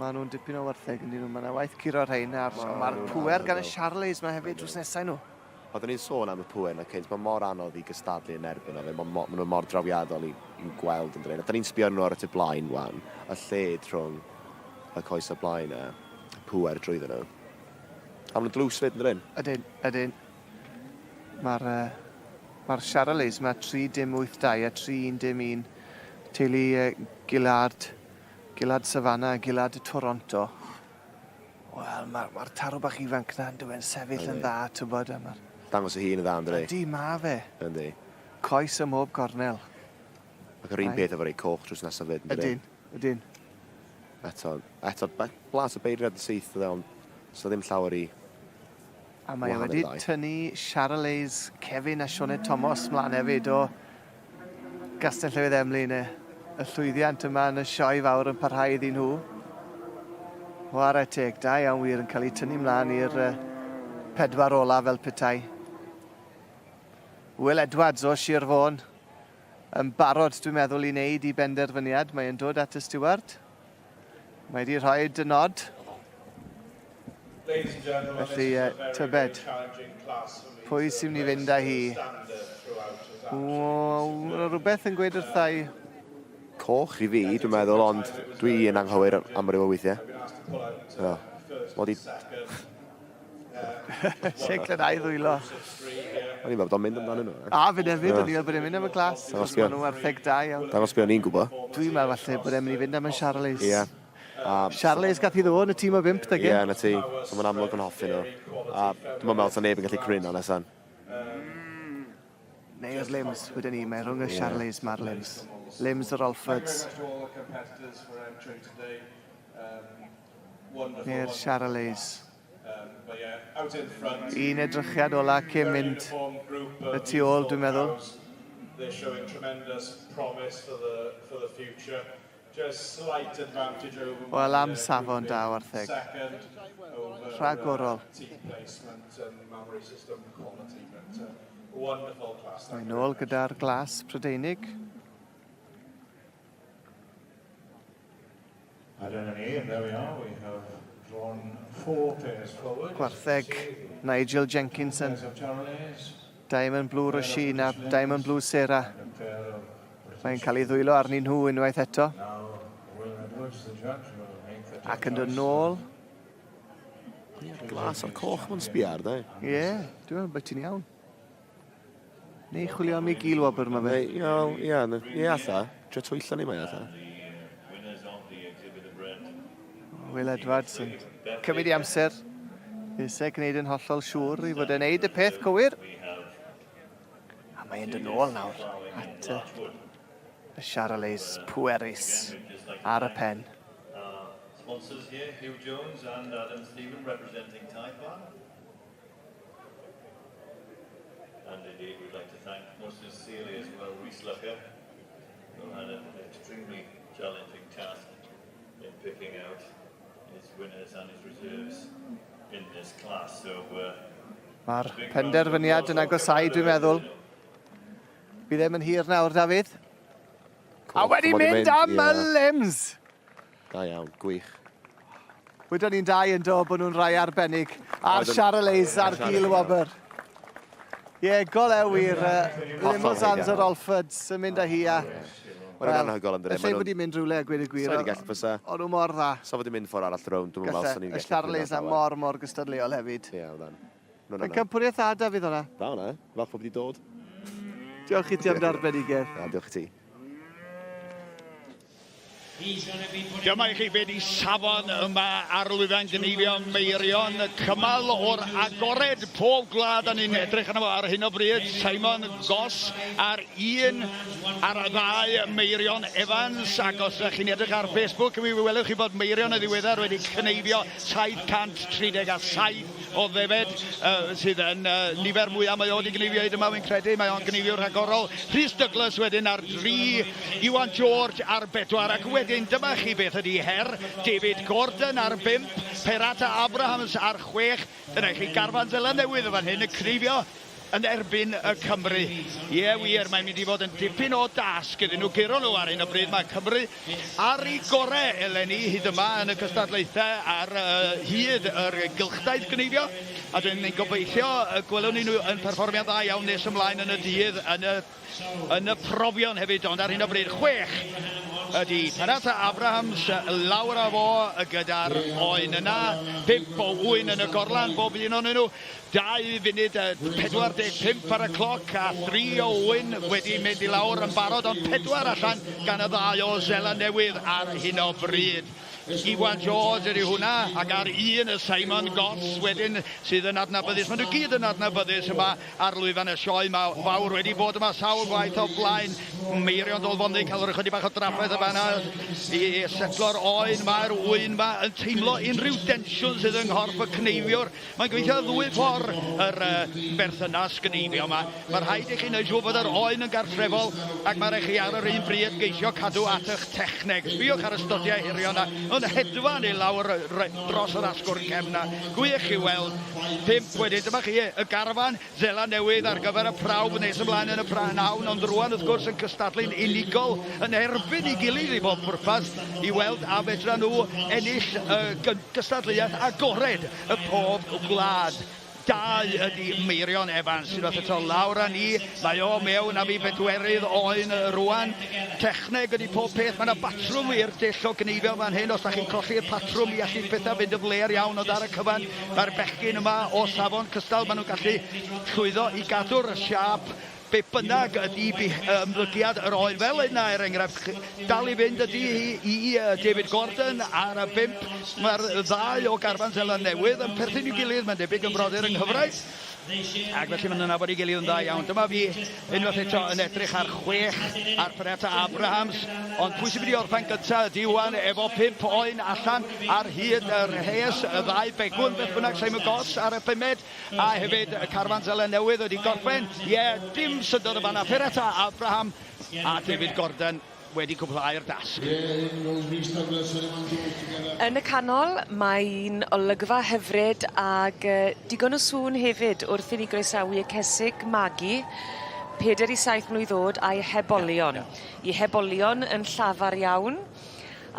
Mae nhw'n dipyn o wartheg yn nhw. Mae yna waith curo rhain a'r mae'r pŵer gan y Charolais mae hefyd drws nesau nhw. Oedden ni'n sôn am y pŵer 'na cynt, mae mor anodd i gystadlu yn erbyn o fe, mae mo- maen nhw mor drawiadol i, i'w gweld yn dydyn. A da ni'n sbio arnyn nhw ar y tu blaen wan, y lled rhwng y coesau blaen a y pŵer drwyddyn nhw. A maen nhw'n dlws fyd yn dydyn? Ydyn, ydyn. Mae'r uh, mae'r Charolais mae 3.82 a 3.11 teulu uh, Gillard, Gillard Savannah a Gillard Toronto. Wel, mae'r ma tarw bach ifanc na yn dywe'n sefyll yn dda, ti'n bod, a mae'r... Dangos ei hun yn dda, yn dydi? Ydy, ma fe. Yndi. Coes ym mhob gornel. Ac yr un peth efo'r ei coch drws nesaf fyd, yn dydi? Ydyn, ydyn. Eto, eto, blas y beirniad yn syth, dde, ond so ddim llawer i A mae e wedi tynnu Charolais Kevin a Sioned Thomas mlaen hefyd o Gastell Newydd Emlyn, y, y llwyddiant yma yn y sioe fawr yn parhau iddyn nhw. Whare teg, da iawn wir yn cael eu tynnu mlaen i'r uh, pedwar ola fel petai. Will Edwards o Sir Fôn yn barod, dwi'n meddwl, i wneud i benderfyniad. Mae'n dod at y stiward. Mae wedi rhoi y nod. Felly, uh, tybed, pwy sy'n mynd i fynd â hi? Wel, mae rhywbeth yn gweud wrthai. Coch i fi, dwi'n meddwl, ond dwi yn anghywir am ryw o weithiau. So, mod i... Siec yn a'i ddwylo. O'n i'n meddwl bod o'n mynd amdanyn nhw. A fi hefyd, o'n i'n meddwl bod e'n mynd am y glas. Dangos be nhw wartheg da iawn. Dangos be o'n i'n gwybod. Dwi'n meddwl falle bod e'n mynd i fynd am y Charolais. Ie. Charolais gath i ddo yn y tîm o bump, da Ie, na ti. So mae'n amlwg yn hoffi nhw. A dwi'n meddwl sa neb yn gallu cryno nesan. Neu'r limbs, wedyn ni, mae rhwng y Charolais ma'r limbs. Limbs yr Olfords. Neu'r Charolais. Un edrychiad ola cyn mynd y tu ôl, dwi'n meddwl. Wel, am safon da, wartheg. Rhagorol. Mae'n ôl gyda'r glas Prydeinig. A dyna ni, and there we are, we have drawn four pairs forward. Gwartheg Nigel Jenkinson, Diamond Blue Roisin a Diamond Blue Sarah. Mae'n cael ei ddwylo arnyn nhw unwaith eto. Ac yn dod nôl. Glas a'r coch mae'n sbio ar, de? Ie, yeah, dwi'n meddwl bod ti'n iawn. Neu chwilio am ei gil wobr ma fe. Ie, ie, ie, alla. Trio twyllo ni mae alla. Will Edwards yn cymryd i amser. Eisiau gwneud yn hollol siŵr i fod yn neud y peth cywir. A mae'n dod nôl nawr at y, y Charolais pwerus ar y pen. Sponsors here, Hugh Jones and Adam Stephen representing Taifa. And indeed, we'd like to thank most sincerely as well Rhys Lucker, who had an extremely challenging task in picking out his winners and his reserves in this class. So, uh, Mae'r penderfyniad yn agosáu, dwi'n meddwl. Bydd e'n yn hir nawr, Dafydd. A wedi mynd am y limbs! Da iawn, gwych. Wydon ni'n dau yn do bod nhw'n rhai arbennig. A'r Charolais a'r Gil Wobr. Ie, yeah, golew wir. Uh, Limousins yr Olfords yn mynd â hi a... Mae'n well, anhygoel yn dydyn. Lle wedi mynd rhywle a gweud y gwir. Sa'n gallu fysa. O'n nhw mor dda. Sa wedi mynd ffordd arall rownd, dwi'n meddwl sa'n ni'n gallu. Y Charolais a mor, mor gystadleuol hefyd. Ie, yeah, o'n. Pencampwriaeth dda, Dafydd, o'na. Da o'na. Falch bod wedi dod. Diolch i ti am dy arbenigedd. Na, diolch i ti. Dyma i chi be di safon yma ar lwyfan gneifio Meirion, cymal o'r agored pob gwlad a ni'n edrych arno fo ar hyn o bryd, Simon Goss ar un, ar y ddau Meirion Evans, ac os ydych chi'n edrych ar Facebook mi welwch chi bod Meirion yn ddiweddar wedi cneifio 737 o ddefed, uh, sydd yn uh, nifer mwyaf mae o wedi gneifio hyd yma, wy'n credu, mae o'n gneifio rhagorol. Rhys Douglas wedyn ar dri, Iwan George ar bedwar, ac wedyn dyma chi beth ydy her, David Gordon ar bump, Perata Abrahams ar chwech, dyna chi garfan Seland Newydd yn fan hyn yn cneifio yn erbyn y Cymry. Ie wir, mae'n mynd i fod yn dipyn o dasg iddyn nhw guro nhw ar hyn o bryd. Mae Cymru ar ei gorau eleni hyd yma yn y cystadlaethau ar hyd yr gylchdaith gneifio, a dyn ni'n gobeithio y gwelwn ni nhw yn perfformio'n dda iawn nes ymlaen yn y dydd yn y yn y profion hefyd, ond ar hyn o bryd chwech ydy Penarth Abrahams lawr â fo gyda'r oen yna, pump o ŵyn yn y gorlan bob un ohonyn nhw. 2 funud 45 ar y cloc a thri o ŵyn wedi mynd i lawr yn barod ond pedwar allan gan y ddau o Seland Newydd ar hyn o bryd. Iwan George ydy hwnna ac ar un y Simon Goss wedyn sydd yn adnabyddus. Maen nhw gyd yn adnabyddus yma ar lwyfan y sioe ma fawr wedi bod yma sawl gwaith o flaen Meirion Dolfondy cael yr ychydig bach o drafferth y fanna i setlo'r oen. Mae'r ŵyn ma yn teimlo unrhyw densiwn sydd yng nghorff y cneifiwr. Mae'n gweithio ddwy ffordd yr berthynas gneifio yma. Mae rhaid i chi wneud siŵr bod yr oen yn gartrefol ac mae rhaid chi ar yr un bryd geisio cadw at eich techneg. Sbïwch ar y stodiau hirion 'na yn hedfan i lawr dros yr asgwrn cefn 'na. Gwych i'w weld. Pump wedyn. Dyma chi y garfan Seland Newydd ar gyfer y prawf nes ymlaen yn y prynhawn, ond rwan wrth gwrs yn cystadlu'n unigol yn erbyn ei gilydd i bob pwrpas i weld a fedra nhw ennill y gystadleuaeth agored y pob gwlad. Dau ydy Meirion Evans, unwaith eto lawr â ni, mae o mewn am ei bedwerydd oen rwan. Techneg ydy pob peth, mae yna batrwm i'r dull o gneifio fan hyn, os da chi'n colli'r patrwm mi allith pethau fynd yn flêr iawn, ond ar y cyfan Mae'r bechgyn yma o safon cystal, maen nhw'n gallu llwyddo i gadw'r siâp be bynnag ydy ymddygiad yr oen fel yna er enghraifft dal i fynd ydy hi i David Gordon ar y bump. Mae'r ddau o garfan Seland Newydd yn perthyn i'w gilydd, mae'n debyg yn frodyr yng nghyfraith. Ac felly maen nhw'n nabod ei gilydd yn dda iawn. Dyma fi unwaith eto yn edrych ar chwech ar Peretta Abrahams, ond pwy sy'n mynd i orffen gyntaf ydy wan efo pump oen allan ar hyd y rhes, y ddau begwn, beth bynnag, Simon Goss ar y pumed, a hefyd y carfan Seland Newydd wedi gorffen. Ie, yeah, dim syndod yn fanna. Peretta Abraham a David Gordon wedi cwblhau'r dasg. Yn y canol mae'n olygfa hyfryd ag yy digon o sŵn hefyd wrth i ni groesawu y cesig magu peder i saith mlwydd o'd a'i hebolion. 'U hebolion yn llafar iawn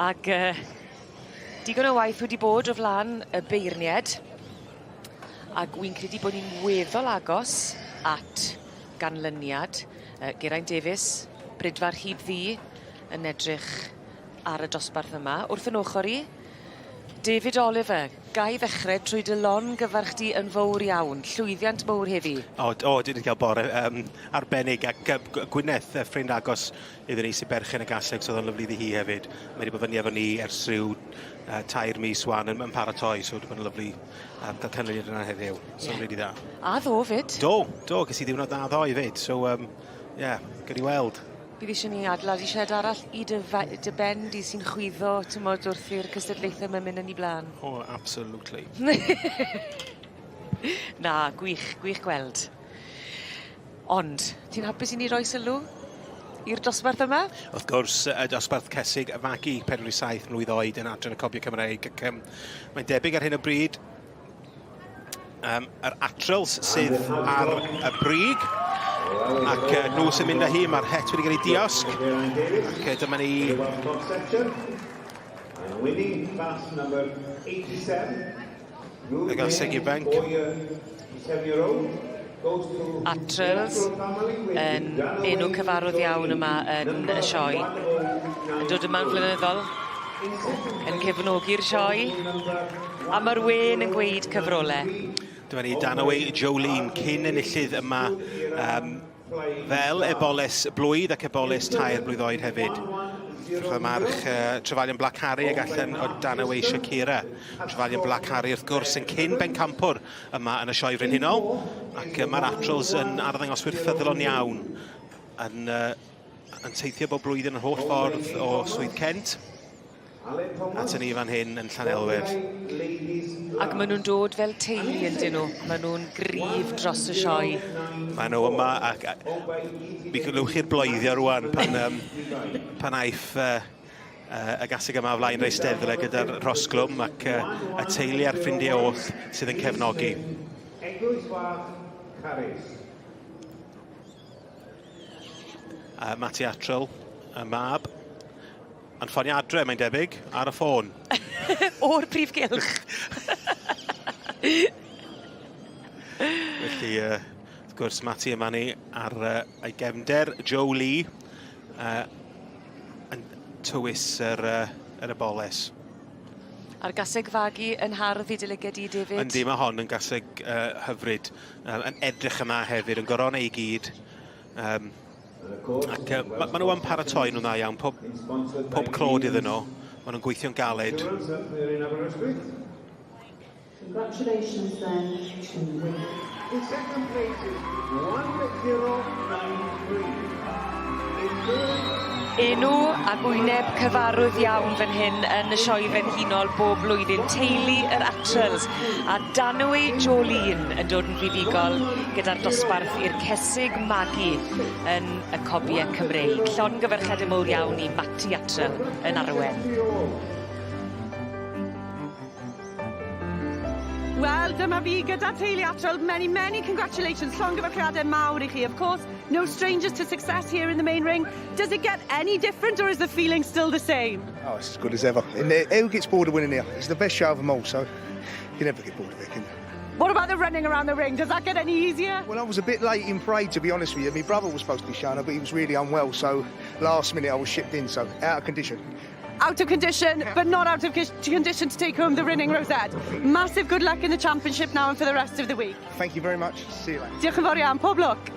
ag yy digon o waith wedi bod o flan y beirnied ag wi'n credu bo' ni'n weddol agos at ganlyniad. Yy Geraint Davies, Bridfar Hyd Ddu yn edrych ar y dosbarth yma. Wrth 'yn ochor i, David Oliver, ga i ddechre trwy dy longyfarch di yn fowr iawn. Llwyddiant mowr heddi. O, o, dwi 'di cael bore um, arbennig ac uh, Gwyneth, uh, ffrind agos iddyn ni sy'n berchen y gaseg, so oedd o'n lyfli iddi hi hefyd. Mae wedi bod fyny efo ni ers rhyw uh, tair mis wan yn, yn paratoi, so wedi bod yn lyfli um, cael canlyniad yna heddiw. So yeah. really dda. A ddo fyd? Do, do, ges i ddiwrnod dda ddoe fyd. So, um, yeah, gwn i weld. Bydd eisiau ni adeiladu sied arall i dy, dy ben di sy'n chwyddo, ti'n modd, wrth i'r cystadlaethau mae'n mynd yn ei blaen. Oh, absolutely. Na, gwych, gwych gweld. Ond, ti'n hapus i ni roi sylw i'r dosbarth yma? Wrth gwrs, y dosbarth cesig y fagu 47 mlwydd oed yn adran y Cobiau Cymreig. Ac, um, mae'n debyg ar hyn o bryd um, yr Atrils sydd ar y brig. Ac uh, nhw sy'n mynd â hi, mae'r het wedi cael ei diosg. Ac uh, dyma ni... Y gaseg ifanc. Atrils yn enw cyfarwydd iawn yma yn y sioe. Yn dod yma'n flynyddol, yn cefnogi'r sioe, a ma'r wên yn gweud cyfrole. Dyma ni Danaway Jolene, cyn enillydd yma um, fel eboles blwydd ac eboles tair blwydd oed hefyd. Y march Trefalion Black Harry ag allan o Danaway Shakira. Trefalion Black Harry wrth gwrs yn cyn bencampwr yma yn y sioe frenhinol ac mae'r Atrels yn arddangoswyr ffyddlon iawn yn, yn teithio bob blwyddyn yr holl ffordd o Swydd Kent at ni fan hyn yn Llanelwedd. Ac maen nhw'n dod fel teulu yndyn nhw. Maen nhw'n gryf dros y sioe. Maen nhw yma ac mi glywch chi'r bloeddio rwan pan, pan aiff y gaseg yma o flaen yr eisteddle gyda'r rhosglwm ac y teulu a'r ffrindiau oll sydd yn cefnogi. Eglwys Fach, Carys. Matty Atrell, y mab, yn ffonio adre, mae'n debyg, ar y ffôn. O'r prif gylch. Felly, wrth gwrs, Matty yma ni ar ei gefnder, Joe Lee, yn tywys yr eboles. A'r gaseg fagu yn hardd i dy lyged di, David? Yndi, mae hon yn gaseg hyfryd. Yn edrych yma hefyd, yn gorona i gyd. Ac ma, ma nhw yn paratoi nhw'n dda iawn, pob clod iddyn nhw. Maen nhw'n gweithio'n galed. Congratulations then to win. In second place is 1093. In third Enw ac wyneb cyfarwydd iawn fan hyn yn y sioe frenhinol bob blwyddyn, teulu yr Atrels a Danwy Jolene yn dod yn fuddugol gyda'r dosbarth i'r cesig magu yn y cobiau Cymreig. Llongyfarchiadau mowr iawn i Matty Atrel yn arwen. Wel, dyma fi gyda teulu Atrel. Many, many congratulations. Llongyfarchiadau mawr i chi. Of course, no strangers to success here in the main ring. Does it get any different or is the feeling still the same? Oh, it's as good as ever. And who gets bored of winning here? It's the best show of them all, so you never get bored of it, can you? What about the running around the ring? Does that get any easier? Well, I was a bit late in parade, to be honest with you. My brother was supposed to be showing up, but he was really unwell, so last minute I was shipped in, so out of condition. Out of condition, but not out of condition to take home the winning rosette. Massive good luck in the championship now and for the rest of the week. Thank you very much. See you later. Diolch yn fawr iawn. Pob lwc.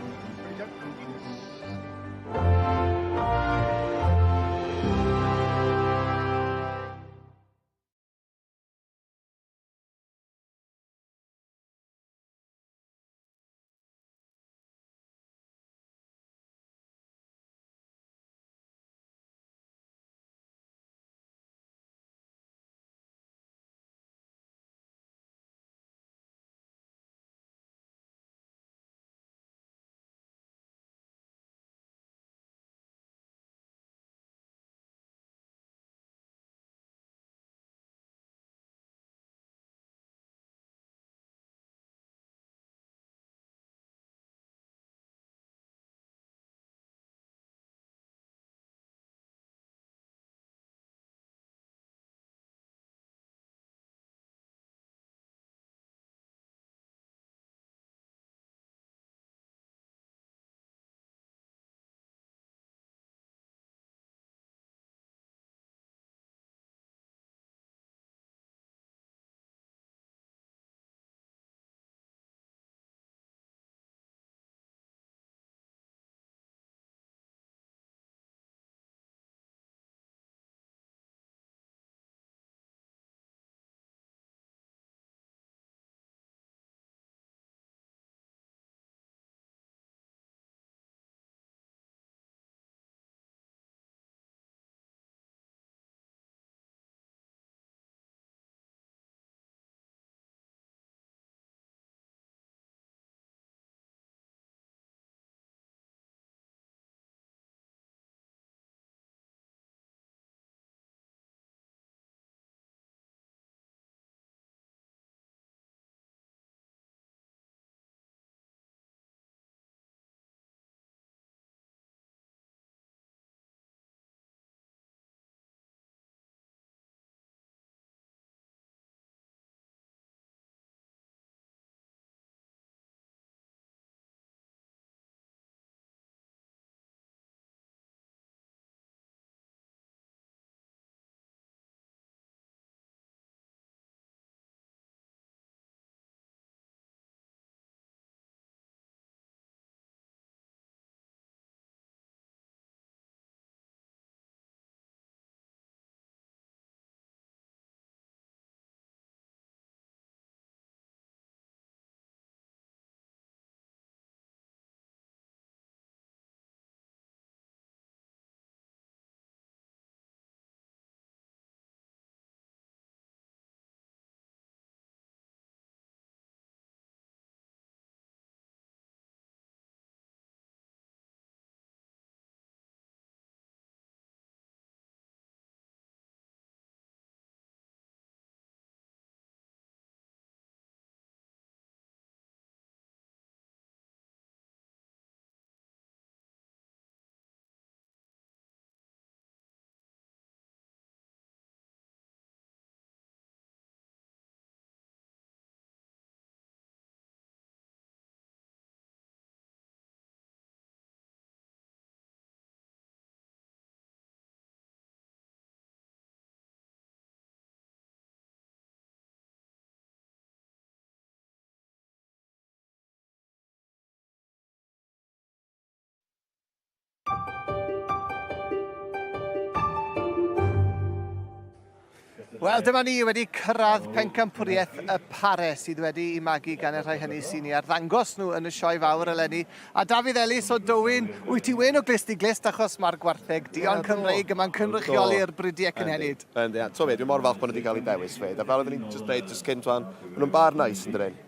Wel, dyma ni wedi cyrraedd pencampwriaeth y pare sydd wedi ei magu gan y rhai hynny sy'n ei arddangos nhw yn y sioe fawr eleni. A Dafydd Elis o Dywyn, wyt ti wen o glust i glust achos mae'r gwartheg duon Cymreig yma'n cynrychioli'r bridiau cynhenid. Yndi, a t'o' be', dwi mor falch bod nhw wedi cael eu dewis 'fyd, a fel oedden ni'n jyst deud jyst cynt 'wan, ma' nhw'n bar neis yndydyn?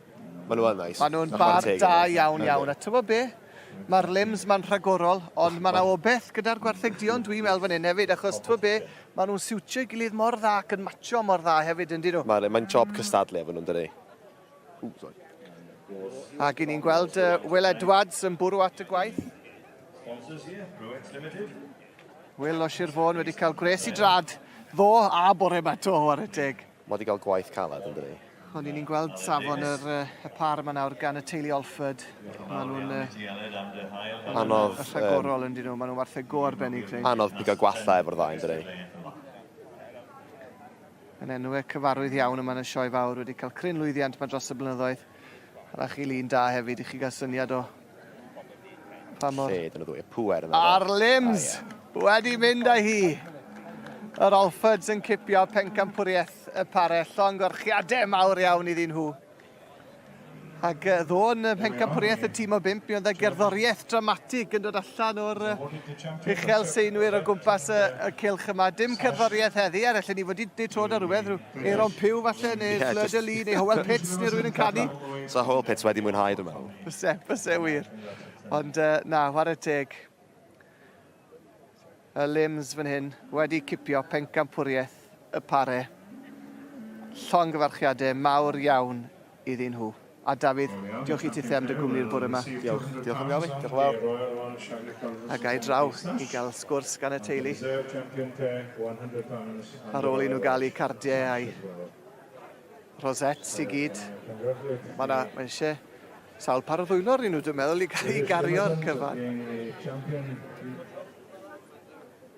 Ma' nhw yn neis. Ma' nhw'n bar da iawn iawn, a t'wbo' be'? Mae'r limbs ma'n rhagorol, ond mae 'na obeth gyda'r gwartheg duon dwi'n weld fan hyn hefyd, achos t'wbo' be', maen nhw'n siwtio'i gilydd mor dda ac yn matcho mor dda hefyd, yndyn nhw? Mae'n mae'n job cystadlu efo nhw, yndydi? Ww, sori. Ac i ni'n gweld uh, Will Edwards yn bwrw at y gwaith. Sponsors here, Brewex Limited. Will o Sir Fôn wedi cael gwres i drad ddo a bore ma to, ar y teg. Mae wedi cael gwaith caled, yn dydi? Ond i ni'n gweld safon yr, y par yma nawr gan y teulu Olford. Maen nhw'n... Anodd... Rhagorol yn dyn nhw, maen nhw'n wartheg go arbennig. Anodd pigo gwallau efo'r ddau, yn dydi? Yn enwau cyfarwydd iawn yma yn y sioe fawr, wedi cael cryn lwyddiant yma dros y blynyddoedd. A chi lun da hefyd i chi gael syniad o pa mor... Lled yn y ddwy, y pŵer yna. A'r limbs wedi mynd â hi. Yr Alfords yn cipio pencampwriaeth y pare. Llongyfarchiadau mawr iawn iddyn nhw. Ac ddo yn pencampwriaeth y tîm o bump, mi oedd y gerddoriaeth dramatig yn dod allan o'r uchel seinwyr o gwmpas y, y cylch yma. Dim cerddoriaeth heddi, er allan ni fod wedi trod ar rhywbeth, rhyw Aeron Pugh falle, neu yeah, Fleur de Lis, neu Howell Pitts, neu rhywun yn canu. So Howell Pitts wedi mwynhau, dwi'n meddwl. Fyse, fyse wir. Ond na, whare teg. Y Lims fan hyn wedi cipio pencampwriaeth y pare. Llongyfarchiadau mawr iawn iddyn nhw. A Dafydd, diolch i tithe am dy gwmni'r bore yma. Diolch, diolch am gael fi. Diolch yn fawr. A ga i draw i gael sgwrs gan y teulu. Ar ôl i nhw gael eu cardiau a'u rosettes i gyd. Mae 'na, mae eisiau sawl par o ddwylo arnyn nhw, dwi'n meddwl, i gael i gario'r cyfan.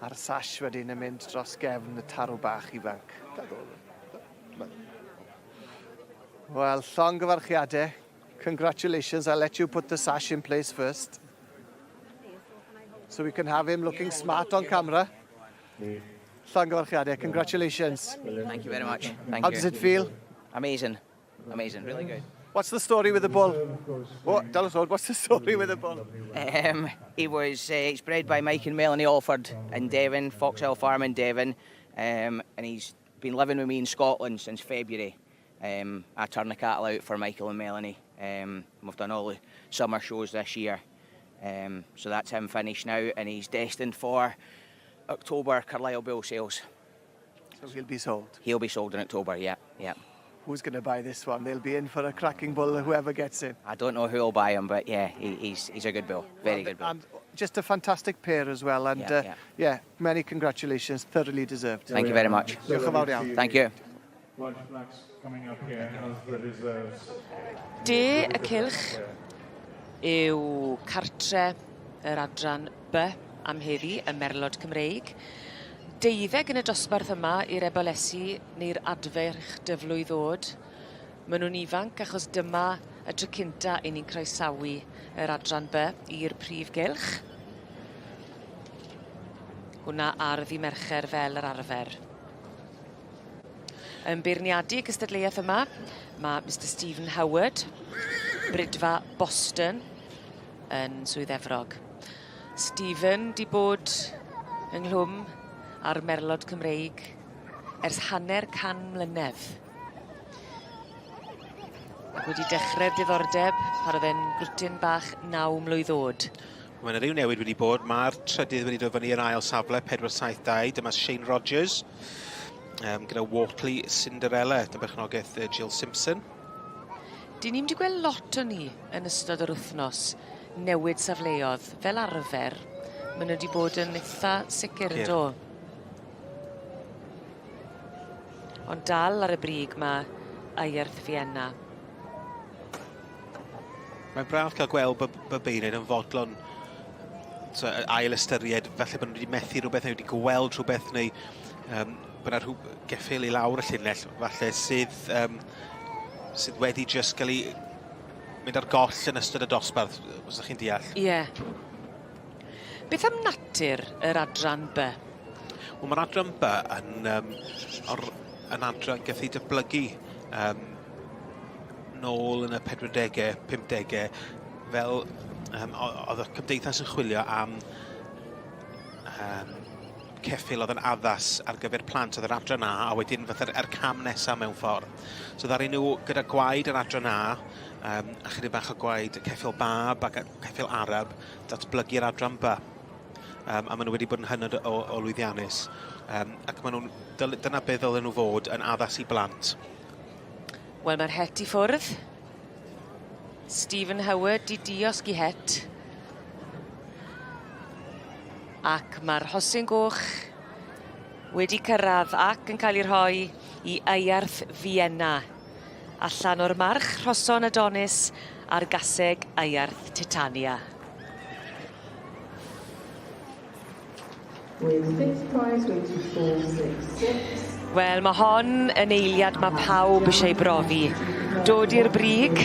A'r sash wedyn yn mynd dros gefn y tarw bach ifanc. Wel, llongyfarchiadau. Congratulations, I'll let you put the sash in place first. So we can have him looking smart on camera. Llongyfarchiadau, congratulations. Thank you very much. Thank How you. does it feel? Amazing. Amazing, really good. What's the story with the bull? Oh, tell us all, what's the story with the bull? Um, he was uh, he's bred by Mike and Melanie Alford in Devon, Fox Hill Farm in Devon, um, and he's been living with me in Scotland since February. Um, I turn the cattle out for Michael and Melanie. Um, we've done all the summer shows this year. Um, so that's him finished now, and he's destined for October Carlisle Bull sales. So he'll be sold? He'll be sold in October, yeah, yeah. Who's going to buy this one? They'll be in for a cracking bull, whoever gets him. I don't know who'll buy him, but yeah, he, he's, he's a good bull. Very good bull. And just a fantastic pair as well. And yeah, uh, yeah. yeah, many congratulations. Thoroughly deserved. Thank you very much. Diolch yn fawr iawn. Thank you. De y cylch yw cartre yr adran B am heddi, y Merlod Cymreig. Deuddeg yn y dosbarth yma i'r ebolesi neu'r adferch dyflwydd ddod. Maen nhw'n ifanc achos dyma y tro cynta i ni'n croesawu yr adran B i'r prif gylch. Hwna ar ddi Mercher fel yr arfer. Yn beirniadu y cystadleuaeth yma, mae Mr Stephen Howard, Bridfa Boston, yn Swydd Efrog. Stephen 'di bod ynghlwm â'r Merlod Cymreig ers hanner can mlynedd. Ac wedi dechrau'r diddordeb pan oedd e'n grwtyn bach naw mlwydd oed. Mae yna ryw newid wedi bod. Mae'r trydydd wedi dod fyny yn ail safle, 472. Dyma Shane Rogers um, gyda Wortley Cinderella, dyma berchnogaeth Jill Simpson. Dyn ni'm 'di gweld lot o ni yn ystod yr wythnos newid safleodd. Fel arfer, maen nhw wedi bod yn itha sicr yn do? Ond dal ar y brig mae Aierth Fienna. Mae'n braf cael gweld bod, bod beirniaid yn fodlon so, ail ystyried, falle bod nhw wedi methu rhywbeth neu wedi gweld rhywbeth neu um, bod yna rhyw geffyl i lawr y llinell falle sydd, um, sydd wedi just cael ei mynd ar goll yn ystod y dosbarth, os ydych chi'n deall. Ie. Yeah. Beth am natur yr adran B? Wel, mae'r adran B yn um, or, yn adran gath ei datblygu um, nôl yn y 40au, 50au, fel um, oedd y cymdeithas yn chwilio am um, ceffyl oedd yn addas ar gyfer plant, oedd yr adran A, a wedyn fatha'r er cam nesaf mewn ffordd. So ddaru nhw gyda gwaed yr adran A, um, a chydig bach o gwaed ceffyl bab ac ceffyl arab, datblygu'r adran B. Um, a maen nhw wedi bod yn hynod o, o lwyddiannus. Um, ac maen nhw'n, dyna beth ddylen nhw fod yn addas i blant. Wel, mae'r het i ffwrdd. Stephen Howard di diosg i het. Ac mae'r Hosyn Goch wedi cyrraedd ac yn cael ei rhoi i Aiarth Vienna. Allan o'r march Rhoson Adonis a'r gaseg Aiarth Titania. With fifth prize going to 466. Wel, mae hon yn eiliad mae pawb eisiau ei brofi. Dod i'r brig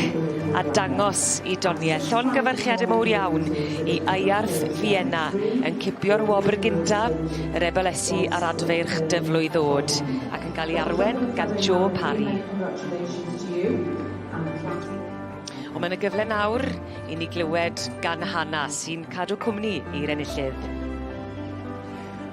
a dangos i doniau. Llongyfarchiadau mowr iawn i Aiarth Vienna yn cipio'r wobr gynta, yr ebelesi a'r adfeirch dyflwydd ddod, ac yn cael ei arwen gan Joe Parry. Ond mae 'na gyfle nawr i ni glywed gan Hannah sy'n cadw cwmni i'r enillydd.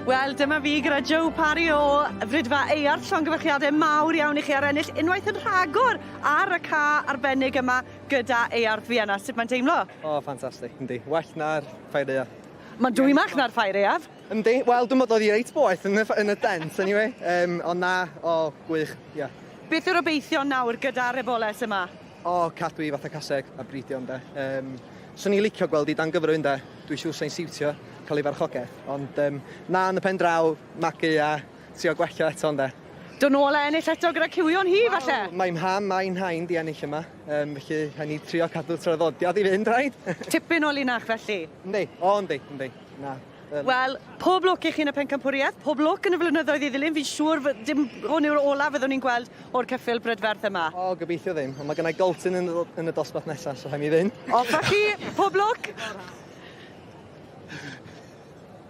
Wel, dyma fi gyda Joe Parry o Fridfa Eyarth. Llongyfarchiadau mawr iawn i chi ar ennill unwaith yn rhagor ar y ca arbennig yma gyda Eyarth Vienna. Sut mae'n teimlo? O, ffantastig, yndi. Well na'r ffair aeaf. Mae'n dwymach na'r ffair aeaf. Yndi, wel, dwi'n meddwl oedd hi reit boeth yn y, yn y dent, anyway. Um, ond na, o, gwych, ie. Yeah. Beth yw'r obeithion nawr gyda'r eboles yma? O, cadw i fatha caseg a bridio ynde. Yym, swn i'n licio gweld 'i dan gyfrwy ynde. Dwi siŵr sai'n siwtio cael ei farchogaeth. Ond yym, na, yn y pen draw, magu a trio gwella eto ynde. Dod nôl a ennill eto gyda cywion hi, falle? Wel, mae mham a'i nhain 'di ennill yma, yym, felly rhaid ni trio cadw'r traddodiad i fynd, rhaid? Tipyn o linach, felly? Yndi, o yndi, yndi, na. Wel, pob lwc i chi yn y pencampwriaeth, pob lwc yn y flynyddoedd i ddilyn. Fi'n siŵr dim hwn yw'r ola fyddwn ni'n gweld o'r ceffyl brydferth yma. O, gobeithio ddim. Ond mae gennai goltyn yn y, yn y dosbarth nesaf, so rhaid mi fynd. Off â chi, pob lwc!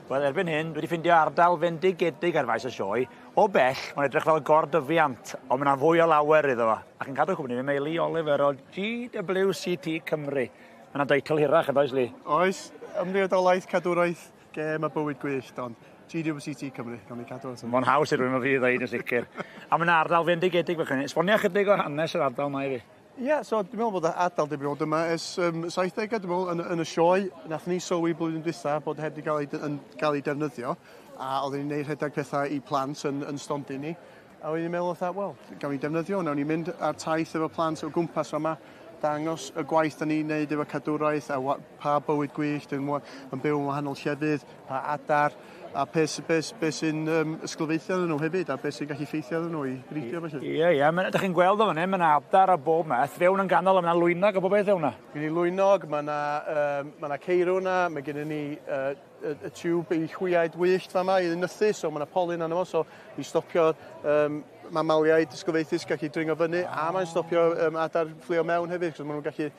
Wel, erbyn hyn, dwi wedi ffindio ardal fendigedig ar faes y sioe. O bell, mae'n edrych fel gordyfiant, ond mae yna fwy o lawer iddo fo. Ac yn cadw cwmni fi, mae Lee Oliver o GWCT Cymru. Mae 'na deitl hirach yn does Lee? Oes, Ymddiriedolaeth Cadwraeth Gêm a Bywyd Gwyllt, ond GWCT Cymru, gawn ni cadw at hynny. Mae'n haws i rywun fel fi i ddeud yn sicr. A mae 'na ardal fendigedig fach hyn. Esbonia chydig o hanes yr ardal 'ma i fi. Ie, yeah, so dwi'n meddwl bod y ardal 'di bod yma ers um, 70au, dwi'n meddwl, yn, yn y sioe. Nath ni sylwi blwyddyn dwytha bod heb 'di gael ei, yn gael ei defnyddio, a oedden ni'n neud rhedeg pethau i plant yn, yn stondin ni. A o'n i'n meddwl fatha, wel, gawn ni defnyddio, nawn ni mynd ar taith efo plant o gwmpas fama, dangos y gwaith da ni'n neud efo cadwraeth a pa bywyd gwyllt yn, yn byw yn wahanol llefydd, pa adar, a be, be, be sy'n um, ysglyfaethio arnyn nhw hefyd, a be sy'n gallu ffeithio arnyn nhw i bridio felly. Ie, ie, ydych chi'n gweld o fan hyn, mae yna adar a bob math, fewn yn ganol, mae yna lwynog a bob beth fewn yna. Gen i lwynog, mae yna um, ma yna ceirw yna, mae gennym ni uh, y, y tiwb i chwiaid wyllt fama i nythu, so mae yna polyn arno fo, so i stopio um, mamaliaid ysglyfaethus gallu dringo fyny, a mae'n stopio um, adar fflio mewn hefyd, cos maen nhw'n gallu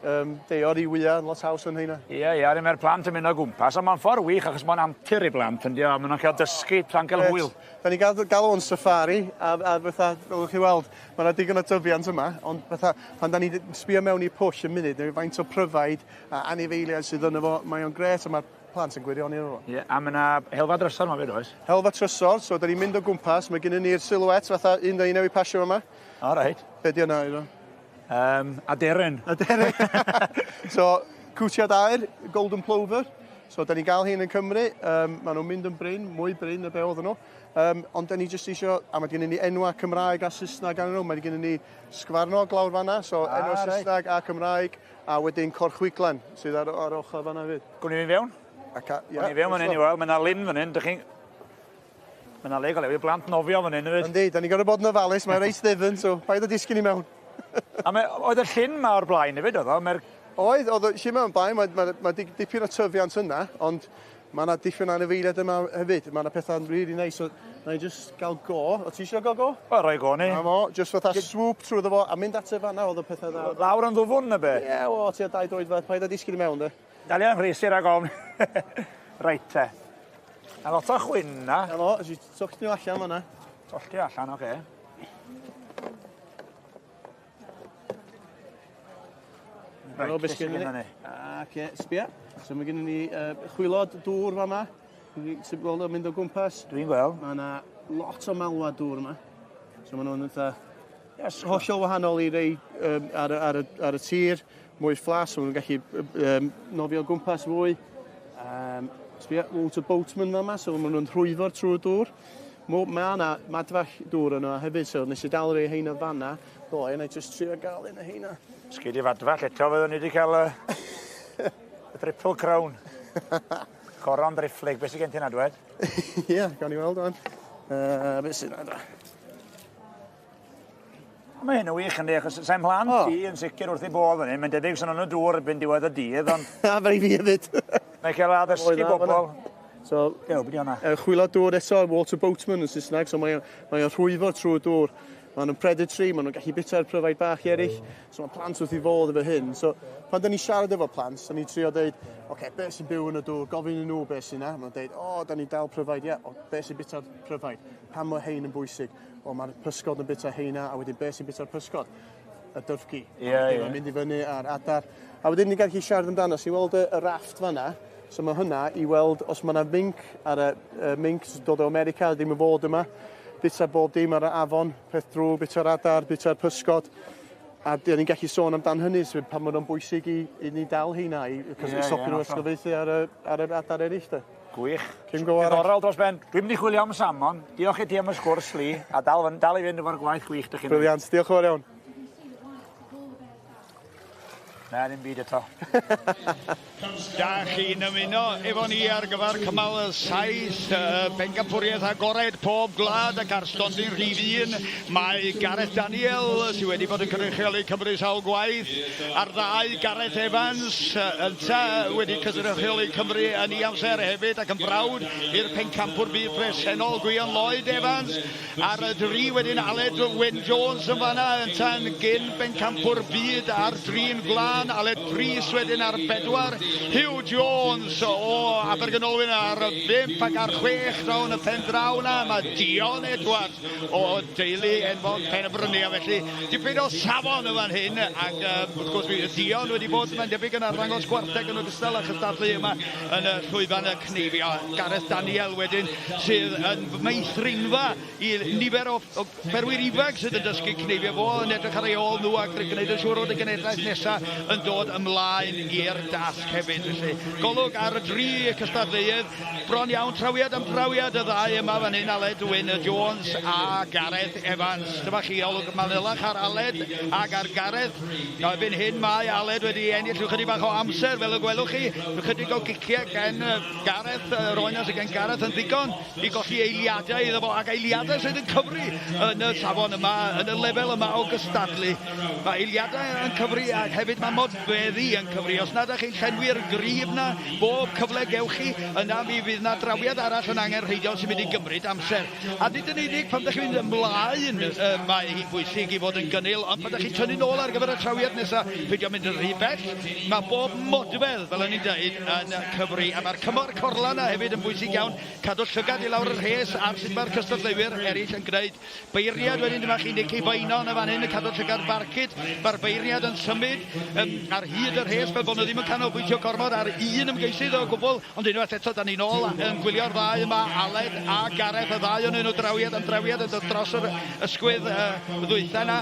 um, deor i wyau yn lot haws yn heina. Ie, ie, yeah, mae'r plant yn mynd o gwmpas, ond mae'n ffordd wych achos mae'n antur i blant, yndi o, maen nhw'n cael dysgu tra'n cael hwyl. Da ni'n gael, galw o'n safari, a, a fatha, fel chi weld, mae yna digon o tyfiant yma, ond fatha, pan da ni'n sbio mewn i pwll yn munud, neu faint o pryfaid a anifeiliaid sydd yno fo, mae o'n grêt a mae'r plant yn gwirioni efo fo. Ie, a mae yna helfa drysor yma fyd, oes? Helfa trysor, so da ni'n mynd o gwmpas, mae gennym ni'r silhouette fatha un da ni newydd pasio yma. O, reit. Be di hwnna, Eira? Um, aderyn. Aderyn. so, cwtiad aer, Golden Plover. So, da ni'n gael hyn yn Cymru. Um, maen nhw'n mynd yn brin, mwy brin na be oedden nhw. Um, ond da ni jyst eisiau, a mae gennym ni enwa Cymraeg a Saesneg arnyn nhw. Mae gennym ni sgwarnog lawr fanna, so ah, enwa Saesneg a Cymraeg. A wedyn Corchwiglan sydd ar ar ochor fan 'na 'fyd. Gwn i fynd fewn? Ac a ia. Gwn i fewn fan 'yn i weld, ma' 'na lyn fan 'yn, 'dych chi'n... Ma' 'na le go lew i blant nofio fan 'yn hefyd. Yndi, 'dan ni gor'o' bod yn ofalus, mae reit ddyfn, so paid â disgyn i mewn. A mae oedd y llyn 'ma o'r blaen hefyd oedd o? Mae'r... Oedd, oedd y llyn 'ma o'n blaen, mae ma' ma' dipyn o tyfiant yna, ond Mae 'na dipyn o anifeiliaid yma hefyd. Mae 'na pethau'n really nice. So, na i just gael go. O ti eisiau gael go? Wel, rhoi go ni. Na fo, just fatha swoop trwyddo fo a mynd at y fan'na oedd y pethau dda. Lawr yn ddwfwn na be? Ie, yeah, o, tua dau droedfedd, paid â disgyn i mewn, de. Dalia yn rhesi rhag ofn. Reit te. Na lot o chwyn na. Na fo, os i tollti nhw allan fan'na. Tollti allan, oce. Okay. Reit, beth sgynnon ni? Ac e, sbia. So mae gennym ni chwilod dŵr fama. Ti'n gweld o'n mynd o gwmpas? Dwi'n gweld. Mae yna lot o malwad dŵr yma. So maen nhw'n eitha yes, hollol wahanol i rei um, ar, ar, ar, ar y tir, mwy fflas, so maen nhw'n gallu um, nofio o gwmpas fwy. Um, sbia, water boatman fama, so maen nhw'n rhwyfo'r trwy'r dŵr. Mae yna madfall dŵr yno hefyd, so nes i dal rei heina fanna ddoe, a na i just trio gael un o heina. Sgei di fadfall eto, fyddwn ni wedi cael y, y triple crown. Coron driphlyg, beth sydd gen ti na dwed? Ie, yeah, gawn ni weld o'n. Beth sydd na da? Mae hyn yn wych yndi, achos sa'n mhlant oh. i yn sicr wrth ei bodd yn hyn. Mae'n debyg sy'n yn y dŵr erbyn diwedd y dydd, ond... A fel i fi hefyd. Mae'n cael addysgu bobl. So, Dew, beth hwnna? Chwilio dŵr eto, water boatman yn Saesneg, so mae'n mae rhwyfo trwy'r dŵr. Maen nhw'n predatory, maen nhw'n gallu bita'r pryfaid bach eraill, so mae plant wrth i fodd efo hyn. So, pan da ni'n siarad efo plant, da ni'n trio dweud, oce, okay, beth sy'n byw yn y dŵr, gofyn i nhw beth sy'n na. Maen nhw'n dweud, o, oh, da ni'n dal pryfaid, ie, yeah. O, beth sy'n bita'r pryfaid, pam mae hein yn bwysig, o, mae'r pysgod yn bita heina, a wedyn beth sy'n bita'r pysgod? Y dyfrgi. Ie, yeah, ie. Yeah. Mynd i fyny a'r adar. A wedyn ni'n gallu siarad amdano, so i weld y, y rafft fanna, so mae hynna i weld os mae yna minc ar y, y minc sy'n dod o America, ddim yn fod yma, bita bob dim ar y afon, peth drwg, bita'r adar, bita'r pysgod. A dyn ni'n gallu sôn amdan hynny, so pan maen nhw'n bwysig i, i ni dal heina, i, yeah, i stopio yeah, nhw ysglyfaethu ar y, ar yr adar eraill. De. Gwych. Cyn go arall. Diddorol dros ben. Dwi'n mynd i chwilio am salmon. Diolch i ti am y sgwrs, Lee. A dal, dal i fynd efo'r gwaith gwych dych chi'n Brilliant. Diolch yn fawr iawn. Na, ddim byd eto. Da chi'n ymuno efo ni ar gyfer cymal 7 uh, pencampwriaeth agored pob gwlad ac ar stondin rhif 1 mae Gareth Daniel sydd wedi bod yn cynrychioli Cymru sawl gwaith ar ddau Gareth Evans ynta wedi cynrychioli Cymru yn ei amser hefyd ac yn frawd i'r pencampwr byd presennol Gwion Lloyd Evans Ar y dri wedyn Aled Wyn Jones yn fanna, ynta'n gyn bencampwr byd ar drin gwlân. Aled Prys wedyn ar bedwar. Huw Jones o Abergynolwyn ar bump ac ar chwech draw yn y pen draw na. Mae Dion Edwards o deulu enwog Pen y Bryniau felly dipyn o safon yn fan hyn ac um, wrth gwrs mi Dion wedi bod mae'n debyg yn arddangos gwartheg yn ogystal â chystadlu yma yn y llwyfan y cneifio. Gareth Daniel wedyn sydd yn meithrinfa i nifer o, o fferwyr ifanc sydd yn dysgu cneifio fo, yn edrych ar ei ôl nhw ac yn gwneud yn siŵr fod y genedlaeth nesaf yn dod ymlaen i'r dasg hefyd. Felly, golwg ar y dri cystadleuedd, bron iawn trawiad am drawiad y ddau yma fan hyn, Aled Wyn Jones a Gareth Evans. Dyma chi olwg manylach ar Aled ac ar Gareth. Nawr, erbyn hyn mae Aled wedi ennill rhyw chydig bach o amser, fel y gwelwch chi, rhyw chydig o giciau gen Gareth, yr oenas gen Gareth yn ddigon i golli eiliadau iddo fo, ac eiliadau sydd yn cyfri yn y safon yma, yn y lefel yma o gystadlu. Mae eiliadau yn cyfri ac hefyd mae modfeddi yn cyfri. Os nad ydych chi'n llenwi'r grib na, bob cyfle gewch chi, yna mi fydd na drawiad arall yn angenrheidiol sy'n mynd i gymryd amser. A nid yn unig pan ydych chi'n mynd ymlaen y mae hi'n bwysig i fod yn gynnil, ond pan ydych chi'n tynnu nôl ar gyfer y trawiad nesaf, peidio mynd yn rhy bell. Mae bob modfedd, fel o'n i'n dweud, yn cyfri. A mae'r cymor corlan yna hefyd yn bwysig iawn. Cadw llygad i lawr y rhes ar sut mae'r cystadleuwyr eraill yn gwneud. Beirniad wedyn, dyma chi Nicky Bainon yn fan hyn yn cadw llygad barcud. Mae'r beirniad yn symud um, ar hyd y rhes fel bod nhw ddim yn canolbwyntio gormod ar un ymgeisydd o gwbl. Ond unwaith eto, da ni'n ôl yn gwylio'r ddau yma, Aled a Gareth, y ddau o'n nhw drawiad am drawiad yn dod dros yr ysgwydd ddwytha yna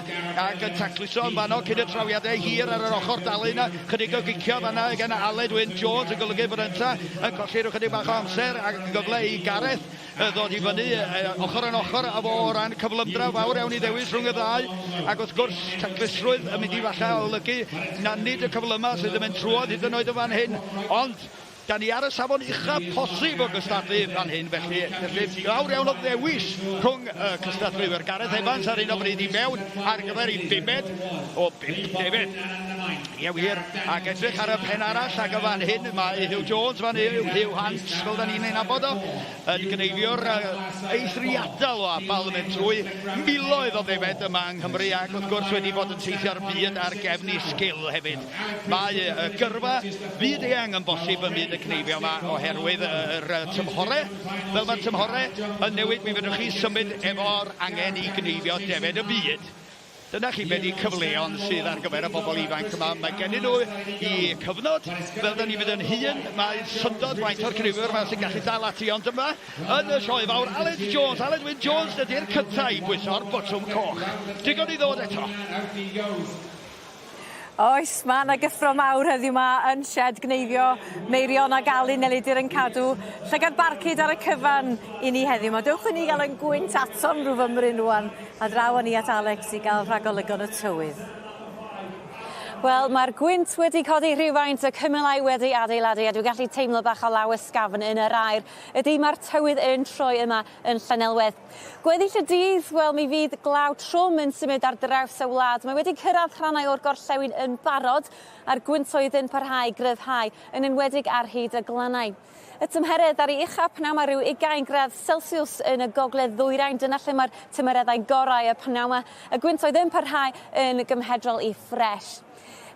ac yn tacluso yn fanno cyn y trawiadau hir ar yr ochr dalu yna. Chydig o gicio fanna gan Aled Wyn Jones yn golygu bod ynta yn colli rhyw chydig bach o amser ac yn gyfle i Gareth ddod i fyny ochr yn ochr â fo o ran cyflymdra fawr iawn i ddewis rhwng y ddau ac wrth gwrs taclusrwydd yn mynd i falle olygu na nid y cyflyma sydd yn mynd trwodd hyd yn oed yn fan hyn ond Da ni ar y safon ucha posib o gystadlu fan hyn felly, felly fawr iawn o ddewis rhwng y cystadleuwyr. Gareth Evans ar un o bryd i mewn ar gyfer ei bumed o bump defed. Ie wir, ac edrych ar y pen arall ac y fan hyn mae Huw Jones fan hyn, Huw Hunt fel da ni'n ei nabod o, yn gneifiwr eithriadol o abal yn mynd trwy miloedd o ddefed yma yng Nghymru ac wrth gwrs wedi bod yn teithio'r byd ar gefn ei sgil hefyd. Mae y gyrfa fyd eang yn bosib ym myd y cneifio yma oherwydd yr tymhore. Fel mae'r tymhore yn newid mi fedrwch chi symud efo'r angen i gneifio defed y byd. Dyna chi be di cyfleon sydd ar gyfer y bobl ifanc yma. Mae gennyn nhw i cyfnod, fel da ni'n mynd yn hŷn, mae syndod faint o'r cnifwyr yma sy'n gallu dal ati, ond yma yn y sioe fawr, Aled Jones, Aled Wyn Jones ydy'r cyntaf i bwyso'r botwm coch. Digon i ddod eto. Oes, ma' 'na gyffro mawr heddiw 'ma yn sied gneifio Meirion ag Alun Elidir yn cadw llygad barcud ar y cyfan i ni heddiw 'ma. Dewch i ni ga'l 'yn gwynt atom rhyw fymryn rŵan a draw â ni at Alex i ga'l rhagolygon y tywydd. Wel mae'r gwynt wedi codi rhywfaint, y cymylau wedi adeiladu a dwi gallu teimlo bach o law ysgafn yn yr aer. Ydi mae'r tywydd yn troi yma yn Llanelwedd. Gweddill y dydd, wel mi fydd glaw trwm yn symud ar draws y wlad. Mae wedi cyrraedd rhannau o'r gorllewin yn barod a'r gwyntoedd yn parhau i gryfhau, yn enwedig ar hyd y glannau. Y tymheredd ar ei ucha pnawn 'ma rhyw ugain gradd Celsiws yn y gogledd ddwyrain, dyna lle mae'r tymereddau gorau y pnawn 'ma. Y gwyntoedd yn parhau yn gymhedrol i ffres.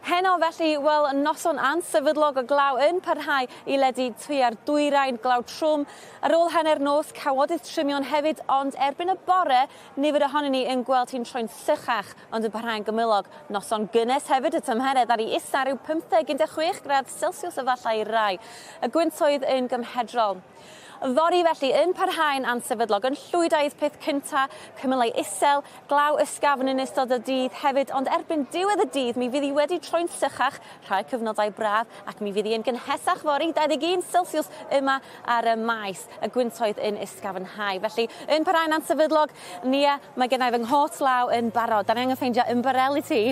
Heno felly, wel, noson ansefydlog o glaw yn parhau i ledu tua'r dwyrain, glaw trwm ar ôl hanner nos, cawodydd trymion hefyd, ond erbyn y bore, nifer ohonyn ni yn gweld hi'n troi'n sychach, ond yn parhau'n gymylog. Noson gynnes hefyd, y tymheredd ar ei isa rhyw 15, 16 gradd Celsiws efallai i rai. Y gwyntoedd yn gymhedrol. Fory felly yn parhau'n ansefydlog, yn llwydaidd peth cynta, cymylau isel, glaw ysgafn yn ystod y dydd hefyd, ond erbyn diwedd y dydd mi fydd hi wedi troi'n sychach, rhai cyfnodau braf, ac mi fydd hi yn gynhesach fory, 21 Celsius yma ar y maes, y gwyntoedd yn ysgafnhau. Felly, yn parhau'n ansefydlog, Nia, mae gennai fy nghot law yn barod. Da ni angen ffeindio ymbarel i ti.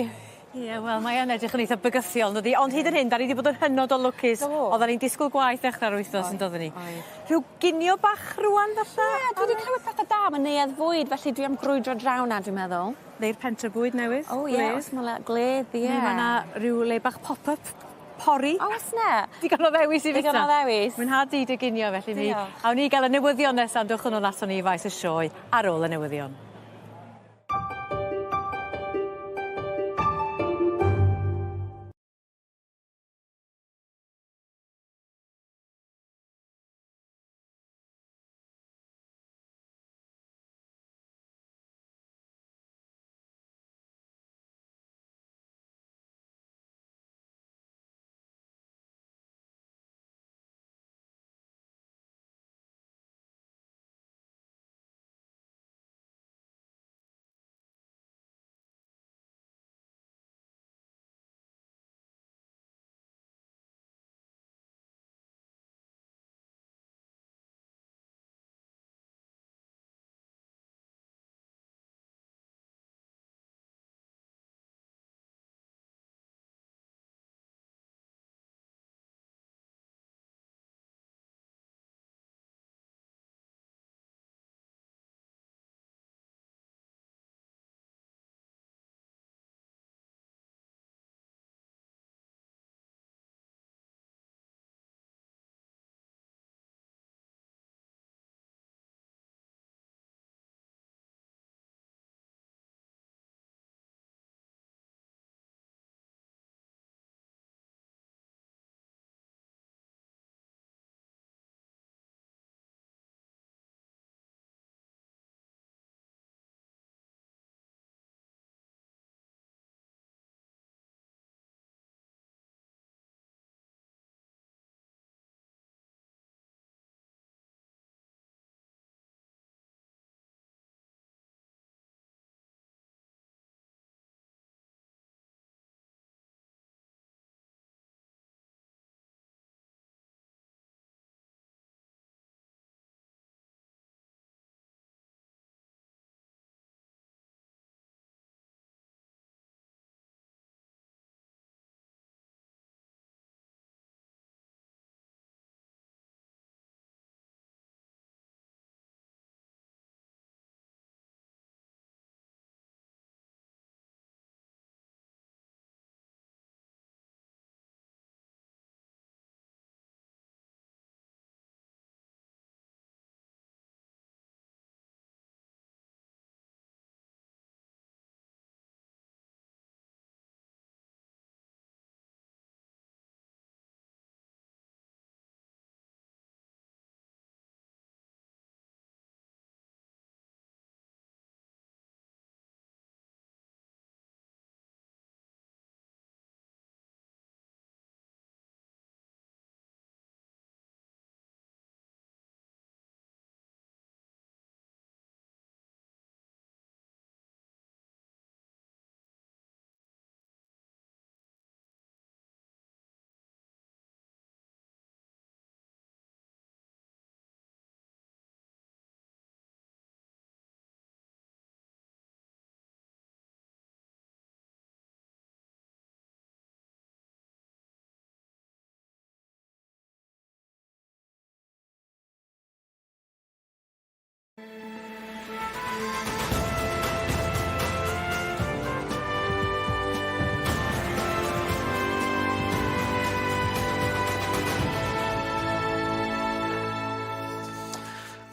Ie wel mae yn edrych yn eitha bygythiol yndydi ond hyd yn hyn 'dan ni 'di bod yn hynod o lwcus. Do. Oddan ni'n disgwl gwaith ddechrau'r wythnos on'd oedden ni? Oedd. Rhyw ginio bach rŵan falla? Ie dwi 'di clywed pethe da am y neuadd fwyd felly dwi am grwydro draw 'na dwi'n meddwl. Neu'r pentre bwyd newydd. O ie os ma' 'na gwledd ie. Neu ma' 'na ryw le bach pop-up pori. Oes 'na? Digon o ddewis i fita. Digon o ddewis. Mwynha di dy ginio felly mi Diolch. awn ni i ga'l y newyddion nesa ond dowch yn ôl aton ni i faes y sioe ar ôl y newyddion.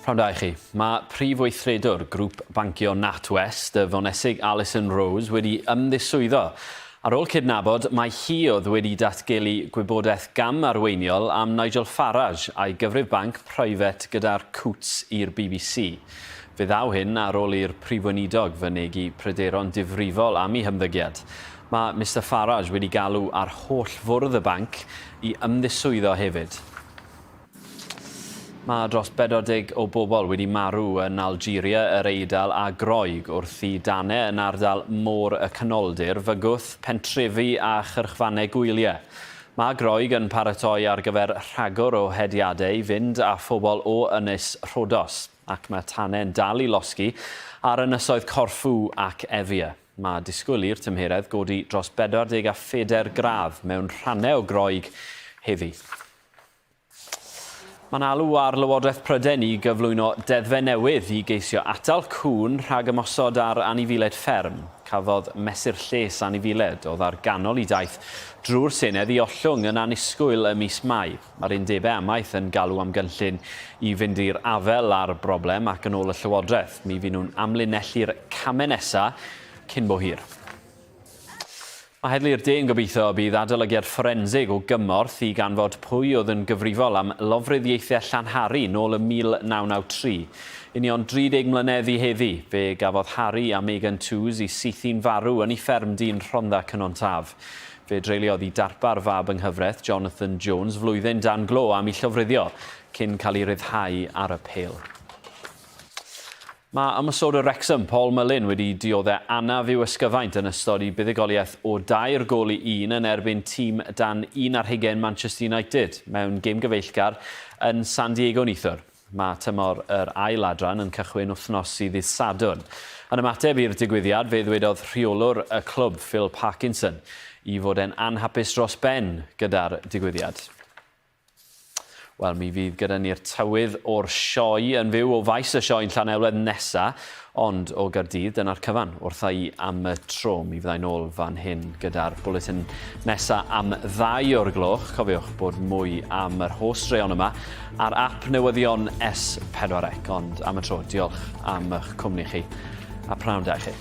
Prynhawn da i chi. Mae prif weithredwr grŵp bancio NatWest, y Fonesig Alison Rose, wedi ymddiswyddo ar ôl cydnabod mai hi oedd wedi datgelu gwybodaeth gam arweiniol am Nigel Farage a'i gyfrif banc preifat gyda'r Coutts i'r BBC. Fe ddaw hyn ar ôl i'r Prif Weinidog fynegi pryderon difrifol am ei hymddygiad. Mae Mister Farage wedi galw ar holl fwrdd y banc i ymddiswyddo hefyd. Mae dros 40 o bobl wedi marw yn Algeria, yr Eidal a Groeg wrth i danau yn ardal Môr y Canoldir fygwth pentrefi a chyrchfannau gwyliau. Mae Groeg yn paratoi ar gyfer rhagor o hediadau i fynd â phobl o Ynys Rhodos, ac mae tanau'n dal i losgi ar ynysoedd Corfu ac Evia. Mae disgwyl i'r tymheredd godi dros 44 gradd mewn rhannau o Groeg heddi. Mae'n alw ar Lywodraeth Prydain i gyflwyno deddfau newydd i geisio atal cŵn rhag ymosod ar anifeiliaid fferm. Cafodd mesur lles anifeiliaid oedd ar ganol i daith drwy'r Senedd i ollwng yn annisgwyl ym mis Mai. Mae'r undebau amaeth yn galw am gynllun i fynd i'r afael â'r broblem ac yn ôl y Llywodraeth, mi fy nhw'n amlinellu'r camau nesaf cyn bo hir. Mae Heddlu'r De yn gobeithio y bydd adolygiad fforensig o gymorth i ganfod pwy oedd yn gyfrifol am lofruddiaethau Llanhari nôl ym 1993. Union 30 mlynedd i heddi, fe gafodd Harry a Megan Tooze eu saethu'n farw yn eu ffermdy yn Rhondda Cynon Taf. Fe dreuliodd ei darpar fab yng nghyfraith, Jonathan Jones, flwyddyn dan glo am eu llofruddio, cyn cael ei ryddhau ar y pêl. Mae ymosodwr Wrexham, Paul Mullin, wedi diodde' anaf i'w ysgyfaint yn ystod ei buddugoliaeth o dair gôl i un yn erbyn tîm dan un ar hugain Manchester United mewn gêm gyfeillgar yn San Diego neithiwr. Mae tymor yr ail adran yn cychwyn wythnos i ddydd Sadwrn. Yn ymateb i'r digwyddiad, fe ddwedodd rheolwr y clwb, Phil Parkinson, i fod e'n anhapus dros ben gyda'r digwyddiad. Wel, mi fydd gyda ni'r tywydd o'r sioe yn fyw o faes y sioe yn Llanelwedd nesa, ond o Gaerdydd, dyna'r cyfan wrtha i am y tro. Mi fyddai nôl fan hyn gyda'r bwletin nesa am ddau o'r gloch. Cofiwch bod mwy am yr holl straeon yma ar ap newyddion S4C, ond am y tro, diolch am eich cwmni chi, a pnawn da i chi.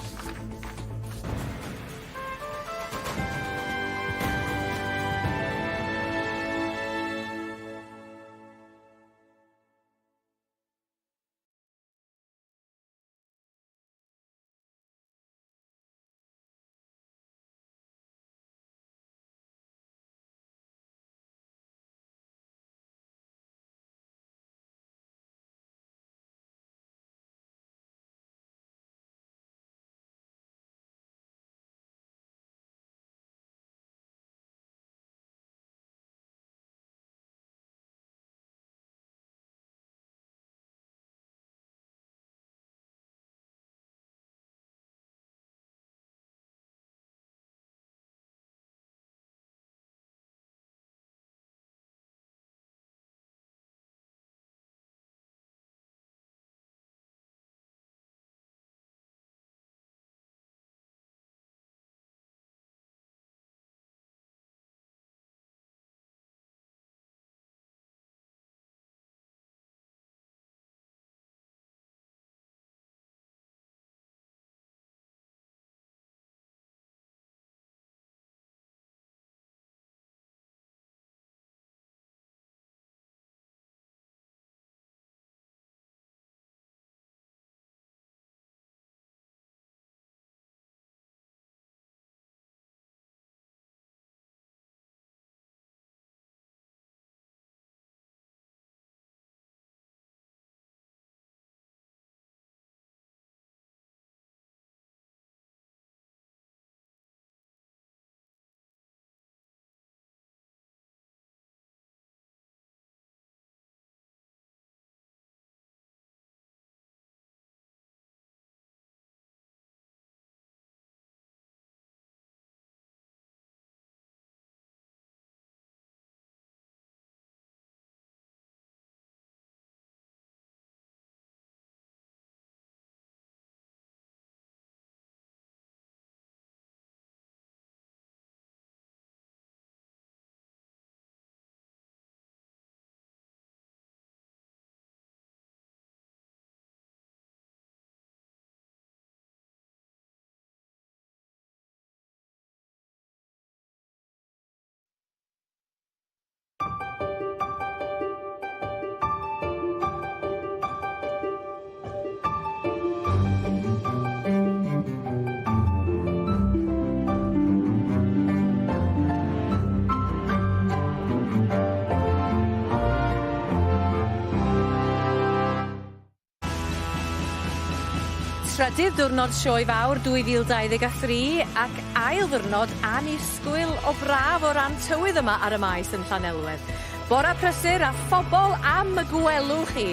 Trydydd diwrnod Sioe Fawr 2023 ac ail ddiwrnod annisgwyl o braf o ran tywydd yma ar y maes yn Llanelwedd. Bora prysur a phobl am y gwelwch chi,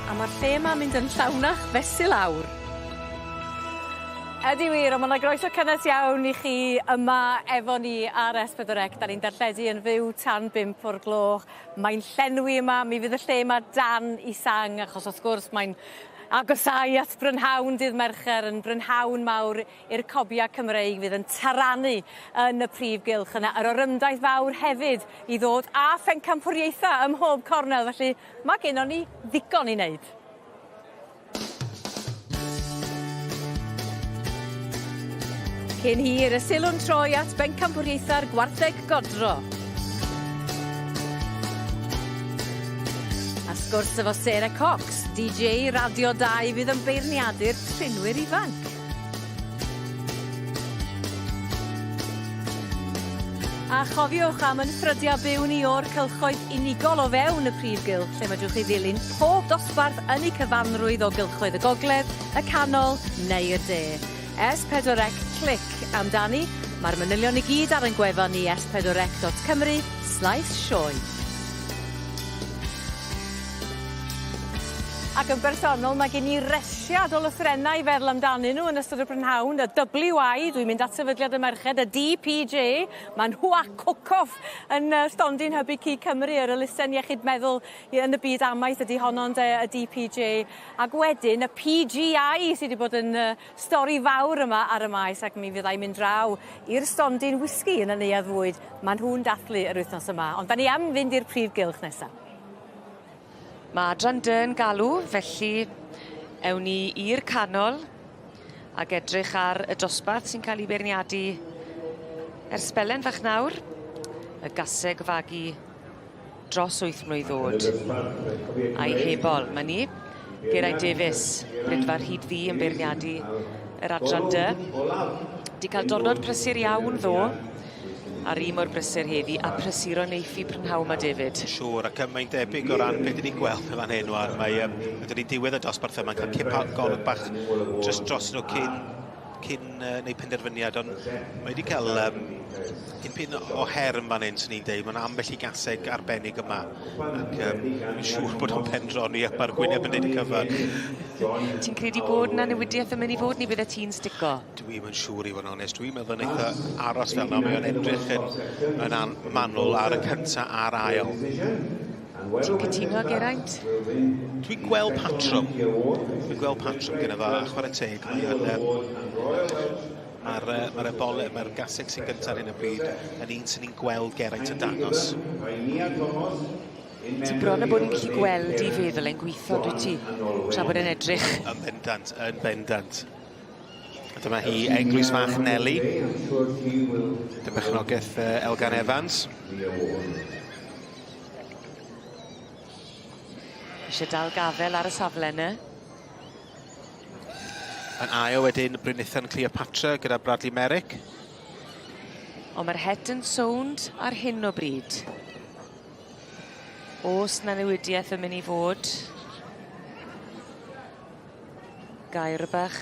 a ma'r lle 'ma'n mynd yn llawnach fesul awr. Ydi wir, on' ma' 'na groeso cynnes iawn i chi yma efo ni ar S4C. 'Dan ni'n darlledu yn fyw tan bump o'r gloch. Mae'n llenwi yma, mi fydd y lle yma dan 'i sang achos wrth gwrs mae'n agosáu at brynhawn dydd Mercher yn brynhawn mawr i'r cobia Cymreig fydd yn taranu yn y prif gylch yna. Yr orymdaith fawr hefyd i ddod â phencampwriaetha ym mhob cornel felly ma' gennon ni ddigon i wneud. Cyn hir, y sylw'n troi at bencampwriaethau'r gwartheg godro. A sgwrs efo Sarah Cox, DJ Radio 2 fydd yn beirniadu'r trinwyr ifanc. A chofiwch am yn ffrydiau byw ni o'r cylchoedd unigol o fewn y prif gylch lle medrwch chi ddilyn pob dosbarth yn eu cyfanrwydd o gylchoedd y gogledd, y canol neu'r de. S4C Clic amdani. Mae'r manylion i gyd ar ein gwefan ni s4c dot cymru slaes sioe. Ac yn bersonol mae gen i resiad o lythrennau i feddwl amdanyn nhw yn ystod y prynhawn, y WI, dwi'n mynd at Sefydliad y Merched, y DPJ, ma' nhw a Cocoff yn yy stondin Hybu Cig Cymru, yr elusen iechyd meddwl i- yn y byd amaeth ydi honno ynde, y DPJ, ac wedyn y PGI sy 'di bod yn yy stori fawr yma ar y maes ac mi fyddai mynd draw i'r stondin wisgi yn y Neuadd Fwyd, ma' nhw'n dathlu yr wythnos yma, ond 'dan ni am fynd i'r prif gylch nesa. Mae adran dy yn galw, felly ewn ni i'r canol ac edrych ar y dosbarth sy'n cael ei beirniadu ers sbelen fach nawr, y gaseg fagu dros wyth mlwydd oed a'i hebol. Mae ni, Geraint Davies, Brydfa Rhyd Ddu yn beirniadu yr adran dy. Di cael diwrnod prysur iawn ddo, A'r un mor brysur heddi, a prysuro neiff i prynhawn 'ma David. Siŵr, ac mae'n debyg o ran beth 'dyn ni'n gweld yn fan hyn wan, mae yym ma' 'dyn ni diwedd y dosbarth yma, cael cip golwg bach jyst dros nhw cyn cyn uh, neud penderfyniad, ond mae wedi cael um, dipyn o her yn fan hyn, swn i'n deud. Mae'n ambell i gaseg arbennig yma, ac um, fi'n siŵr bod o'n pendroni ac mae'r gwyneb yn deud y cyfan. Ti'n credu bod 'na newidiaeth yn mynd i fod neu bydde ti'n stico? Dwi'm yn siŵr i fod yn onest. Dwi'n meddwl wneith o aros fel 'na. Mae o'n edrych yn yn an- manwl ar y cynta a'r ail. Ti'n cytuno Geraint? Dwi'n gweld patrwm. Dwi'n gweld patrwm gyda fo, a chwarae teg, mae o'n yym ma'r yy ma'r ebole, ma'r gaseg sy'n gynta ar hyn o bryd yn un sy'n ni'n gweld Geraint yn dangos. Ti bron a bod yn gallu gweld 'i feddwl e'n gwitho dwyt ti? Tra bod e'n edrych. Yn bendant, yn bendant. A dyma hi, Eglwys Fach Neli. Dy berchnogaeth Elgan Evans. Eisiau dal gafel ar y safle yna. Yn ail wedyn Brynithan Cleopatra gyda Bradley Merrick. Ond mae'r het yn sownd ar hyn o bryd. Oes 'na newidiaeth yn mynd i fod? Gair bach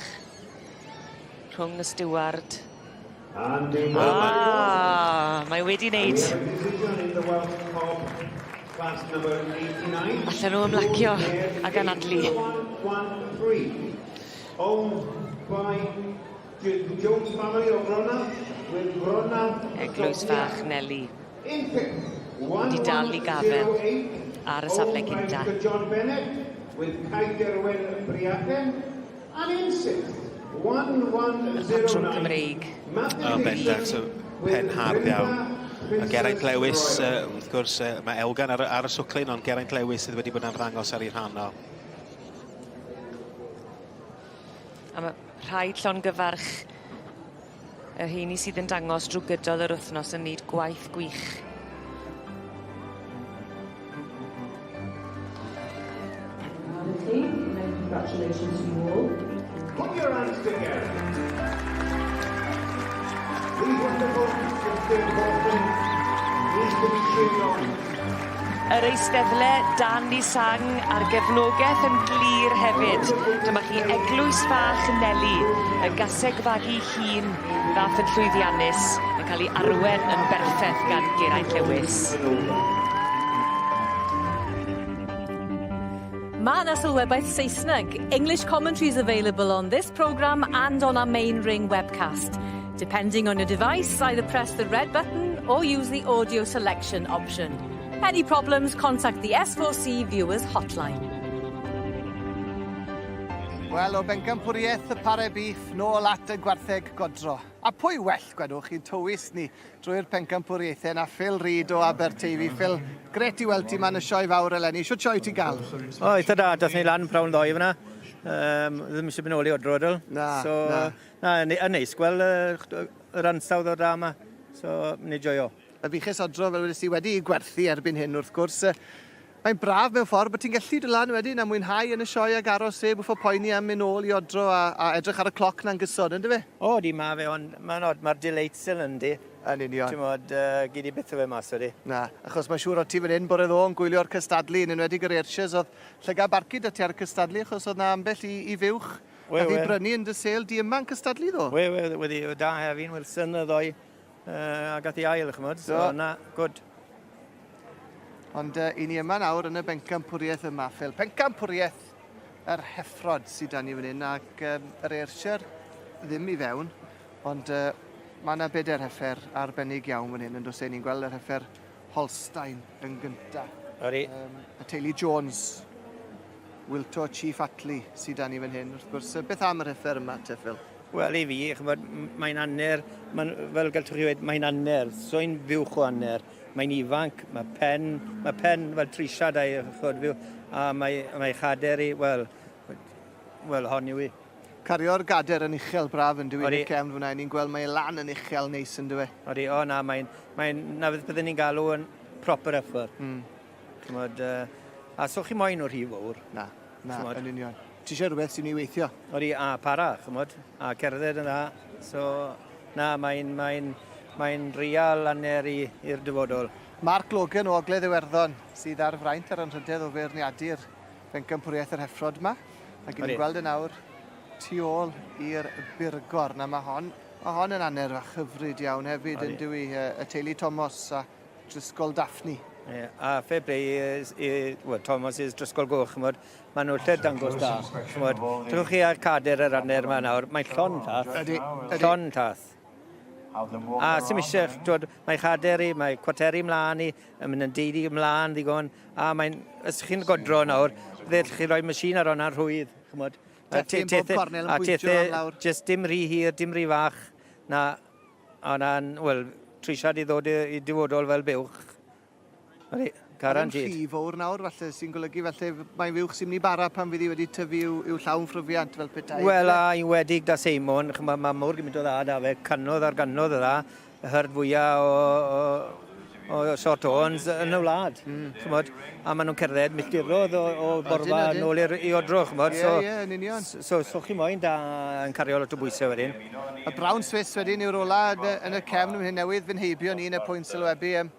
rhwng y stiward. Ah, mae wedi wneud. Allan nhw ymlacio ac anadlu. Eglwys fach Neli. Wedi dal i gafel ar y safle cynta. Y patrwm Cymreig. O, bendant, so pen hardd iawn. A Geraint Lewis, uh, wrth gwrs, uh, mae Elgan ar, ar y swclin, ond Geraint Lewis sydd wedi bod yn arddangos ar ei rhan o. A ma' rhaid llongyfarch y rheini sydd yn dangos drw gydol yr wthnos yn neud gwaith gwych. Congratulations to you all. Put your hands together. These wonderful 16 horsemen needs to be cheered on. Yr eisteddle dan 'i sang a'r gefnogeth yn glir hefyd. Dyma chi eglwys fach Neli, y gaseg fagu hŷn ddath yn llwyddiannus, yn cael ei arwen yn berffeth gan Geraint Lewis. Mae yna sylwebaeth Saesneg. English commentary is available on this programme and on our main ring webcast. Depending on your device, either press the red button or use the audio selection option. Any problems, contact the S4C Viewers Hotline. Wel, o bencampwriaeth y pare beef, nôl at y gwartheg godro. A pwy well, gwedwch, i'n tywys ni drwy'r pencampwriaethau na Phil Reid o Aberteifi. Phil, gret i weld ti 'ma yn y sioe fawr eleni. Shwt sioe ti gael? O, eitha da. Dath ni lan prawn ddoe fyna. Um, ddim eisiau mynd nôl i odro, dwl. Na, so, na. Na, yn yn neis gweld yr ansawdd o'r dda 'ma. So, ni'n joio. Y fuches odro, fel wedes i, wedi ei gwerthu erbyn hyn, wrth gwrs. Mae'n braf mewn ffordd bod ti'n gallu dod lan wedyn a mwynhau yn y sioe ag aros heb wffo poeni am mynd nôl i odro a, a edrych ar y cloc na'n gyson, yndyfe? O, di, ma fe, ond mae'n od, mae'r delight still yndi. Yn union. Ti'n modd, uh, gyd i byth o fe mas wedi. Na, achos mae'n siŵr o ti fan hyn bore ddo yn gwylio'r cystadlu, yn enwedig yr Ayrshires, oedd llygad barcud 'da ti ar y cystadlu, achos oedd 'na ambell i, i fuwch We, Gath ei we. brynu yn dy sêl di yma'n cystadlu ddo? We, we, wedi da Hefin Wilson y ddoi, uh, a gath ei ail, chymod. So, Do. na, good. Ond uh, i ni yma nawr yn y bencampwriaeth yma, Phil. Pencampwriaeth yr heffrod sydd dan ni fan hyn, ac um, yr Ayrshire ddim i fewn, ond uh, mae yna bedair heffer arbennig iawn fan hyn, yn does e? Ni'n gweld yr heffer Holstein yn gynta. Odi. Um, y teulu Jones, Wilto Chief Attlee sy 'da ni fan hyn, wrth gwrs. Beth am yr heffer yma te, Phil? Wel, i fi, ch'mod, mae'n anner, mae'n, fel gallwch chi weud, mae'n anner, so'n fuwch o anner. Mae'n ifanc, mae pen, mae pen fel trisiad a'i, ch'mod, fyw, a mae, mae chader i, wel, wel, hon yw i. Cario'r gader yn uchel braf yn dyw i, Odi. yn y cefn fyna, ni'n gweld mae e lan yn uchel neis yn dyw e. Odi, o na, mae'n, mae'n, na beth bydden ni'n galw yn proper heifer. Mm. Ch'mod, uh, a so chi moyn o'r rhy fawr. Na, na, yn union. Ti eisiau rhywbeth sy'n ei weithio? Odi, a para, ch'mod, a cerdded yn dda. So, na, mae'n mae mae real anner i'r dyfodol. Mark Logan o Ogledd Iwerddon sydd ar fraint ar anrhydedd o feirniadu'r bencampwriaeth yr heffrod yma. Ac ni'n gweld yn awr tu ôl i'r burgor. Na, mae hon, mae hon yn anner fach hyfryd iawn hefyd yn dyw i, y teulu Thomas a Drisgol Daphne. Ie, a fair play i, i well, Thomas is Drisgol Goch, ch'mod, maen nhw lle dangos da, ch'mod. Drychwch chi ar cader yr anner yma nawr, mae'n llond llath. Ydy, ydy. Llond llath. A sy'm eisiau, twod, mae chader i, mae cwarteri mlaen i, yn mynd yn deulu ymlaen ddigon, a mae'n, os chi'n godro nawr, ddech chi roi machine ar hwnna'n rhwydd, ch'mod. Tethu yn bob cornel yn pwyntio am lawr. Just dim rhy hir, dim rhy fach, na, A na'n, wel, trisiad i ddod i dyfodol fel buwch. Ydy, guaranteed. Mae'n rhy fawr nawr, falle, sy'n golygu falle mae'n fuwch sy'n mynd i bara pan fydd hi wedi tyfu i'w, i'w llawn ffryfiant fel petai. Wel, a yn wedig da Seimon, mae ma mor gymaint o dda da fe, cannoedd ar gannoedd o dda, y herd fwyaf o, o, o short horns yn y wlad. Mm. Ch'mod, a maen nhw'n cerdded milltirodd o, o borfa nôl i'r i odro, ch'mod. Ie, so, ie, yn union. So, so chi moyn da yn cario lot o bwysau wedyn. Y Brown Swiss wedyn yw'r ola yn, yn y cefn, hyn newydd fy heibio ni yn y pwynt sylwebu. Um,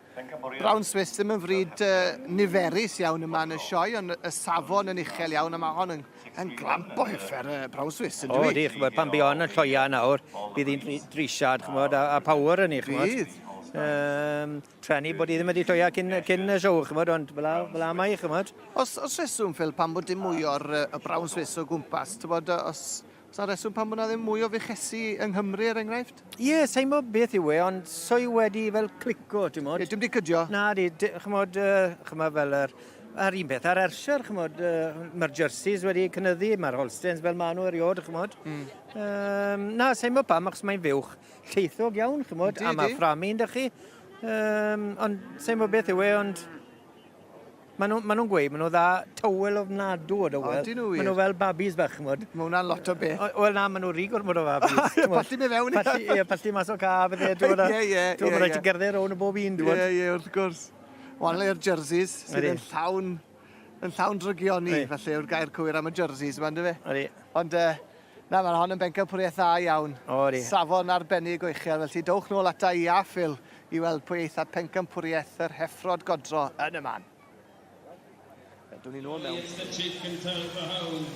Brown Swiss ddim yn fryd uh, niferus iawn yma yn y sioe, ond y safon yn uchel iawn, a mae hon yn, yn glamp o heffer uh, Brown Swiss, yn dwi? O, di, ch'mod, pan bu hon yn lloia nawr, bydd hi'n drisiad, ch'mod, a, a power yn ei, ch'mod. Bydd. Um, treni bod hi ddim wedi lloia cyn, cyn y siow, ch'mod, ond fel la mae, ch'mod. Os, os reswm, Phil, pam bod dim mwy o'r uh, Brown Swiss o gwmpas, ti'n bod, os, os na reswm pam bod na ddim mwy o fuchesi yng Nghymru, er enghraifft? Ie, yeah, sa'n bod beth yw e, ond soi wedi fel clico, ti'n modd. Ie, dim di cydio. Na, di, ch'mod, uh, ch'mod fel yr, a'r un peth ar Ayrshire, ch'mod, uh, mae'r jerseys wedi cynyddu, mae'r Holsteins fel maen nhw eriod, ch'mod. Mm. Um, na, sa'n bod pam, achos mae'n fuwch lleithog iawn, ch'mod, a mae fframyn 'da chi. Um, ond sa'n bod beth yw e, ond maen nhw'n ma nhw gweud, maen nhw dda tywel ofnadw o dywel. Ydyn nhw wir? Maen nhw fel babis bach, ch'mod. Mae hwnna'n lot o beth. Wel na, maen nhw rhy gormod o babis. Pallu mynd fewn. Pallu, ie, pallu mas o ca, bydde. Ie, ie, ie. Dwi'n rhaid ti gerdded rownd y bob un, dwi'n Ie, ie, wrth gwrs. Wahanol i'r jerseys, sydd yn llawn, yn llawn drygioni, falle yw'r gair cywir am y jerseys yma, yndyfe? Ydy. Ond, uh, Na, mae hon yn bencampwriaeth dda iawn. O, ydi. Safon arbennig o uchel, felly dowch nôl ata i a Phil i weld pwy eitha pencampwriaeth yr heffrod godro yn y man. Down ni nôl mewn.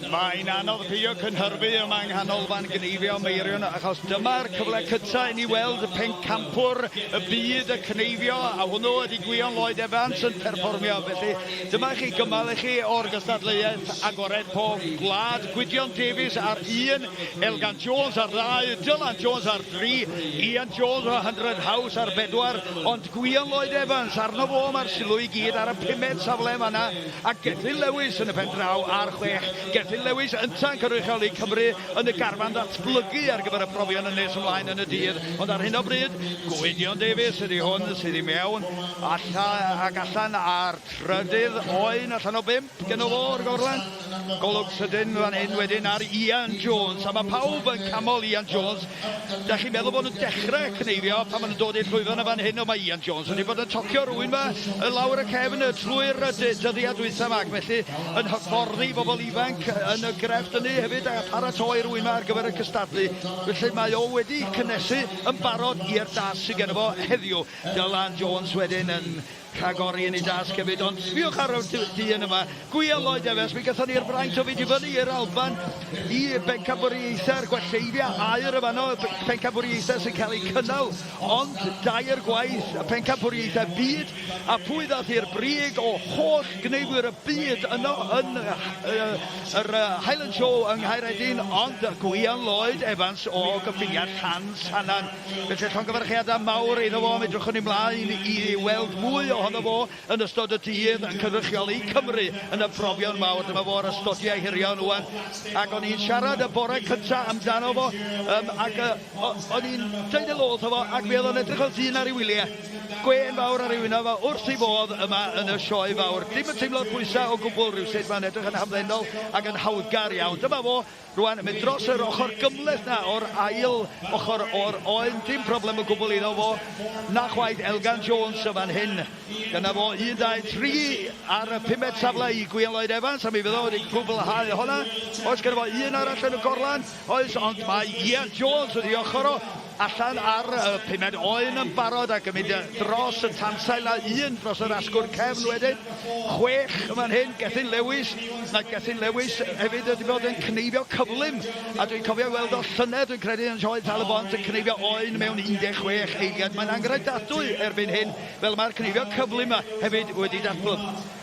Mae'n anodd peidio cynhyrfu yma yng Nghanolfan Gneifio Meirion achos dyma'r cyfle cyntaf i ni weld pencampwr y byd y cneifio a hwnnw ydy Gwion Lloyd Evans yn perfformio. Felly dyma chi gymal i chi o'r gystadleuaeth agored pob gwlad. Gwydion Davies ar un, Elgan Jones ar ddau, Dylan Jones ar dri, Ian Jones o 100 House ar bedwar, ond Gwion Lloyd Evans arno fo mae'r sylw i gyd ar y pumed safle yn fanna. A Gethin Lewis yn y pen draw ar chwech. Gethin Lewis ynta'n cynrychioli Cymru yn y garfan ddatblygu ar gyfer y profion yn nes ymlaen yn y dydd. Ond ar hyn o bryd, Gwydion Davies ydy hwn sydd i mewn alla, ac allan a'r trydydd oen allan o bump gynno fo o'r gorlan. Golwg sydyn fan hyn wedyn ar Ian Jones, a mae pawb yn camol Ian Jones. Da chi'n meddwl bod nhw'n dechrau cneifio pan maen nhw'n dod i'r llwyfan yn fan hyn, ond mae Ian Jones wedi bod yn tocio rhywun ma lawr y cefn trwy'r dyddiau dwytha yma, ac felly yn hyfforddi bobl ifanc yn y grefft hynny hefyd a paratoi rhywun ma ar gyfer y cystadlu. Felly mae o wedi cynnesu yn barod i'r dasg sydd genno fo heddiw. Dylan Jones wedyn yn Rhagori yn ei dasg hefyd, ond sbiwch ar y dyn yma, Gwion Lloyd Evans, mi gathon ni'r fraint o fynd i fyny i'r Alban i bencampwriaethau'r gwalleiddiau aur y fanno, pencampwriaethau sy'n cael eu cynnal, ond dair gwaith y pencampwriaethau byd, a pwy ddath i'r brig o holl gneifwyr y byd yno yn yr Highland Show yng Nghaeredin, ond Gwion Lloyd Evans o gyffiniau Llansannan. Felly llongyfarchiadau mawr iddo fo, mi edrychwn ni mlaen i weld mwy ohono fo yn ystod y dydd yn cynrychioli Cymru yn y profion mawr. Dyma fo ar y stodiau hirion ŵan. Ac o'n i'n siarad y bore cynta amdano fo, um, ac uh, o'n i'n deud helo wrtho fo, ac mi oedd o'n edrych fel dyn ar ei wyliau. Gwên fawr ar ei wyneb fo, wrth ei fodd yma yn y sioe fawr. Dim yn teimlo'r pwysau o gwbl rhywsut, mae'n edrych yn hamddenol ac yn hawddgar iawn. Dyma fo Rwan yn mynd dros yr ochr gymhleth 'na o'r ail ochr o'r oen, dim problem o gwbl iddo fo, na chwaith Elgan Jones yn fan hyn. Dyna fo, 1, 2, 3 ar y pumed safle i Gwion Lloyd Evans, a mi fydd o wedi cwblhau honna. Oes gyda fo un arall yn y gorlan? Oes, ond mae Ian Jones wedi ochr o allan ar y pumed oen yn barod ac yn mynd dros y tansail na un dros yr asgwrn cefn wedyn. Chwech yn fan hyn, Gethin Lewis. Mae Gethin Lewis hefyd wedi bod yn cneifio cyflym a dwi'n cofio weld o llynedd dwi'n credu yn Sioe Tal y Bont yn cneifio oen mewn 16 eiliad. Mae'n angredadwy erbyn hyn fel mae'r cneifio cyflym yma hefyd wedi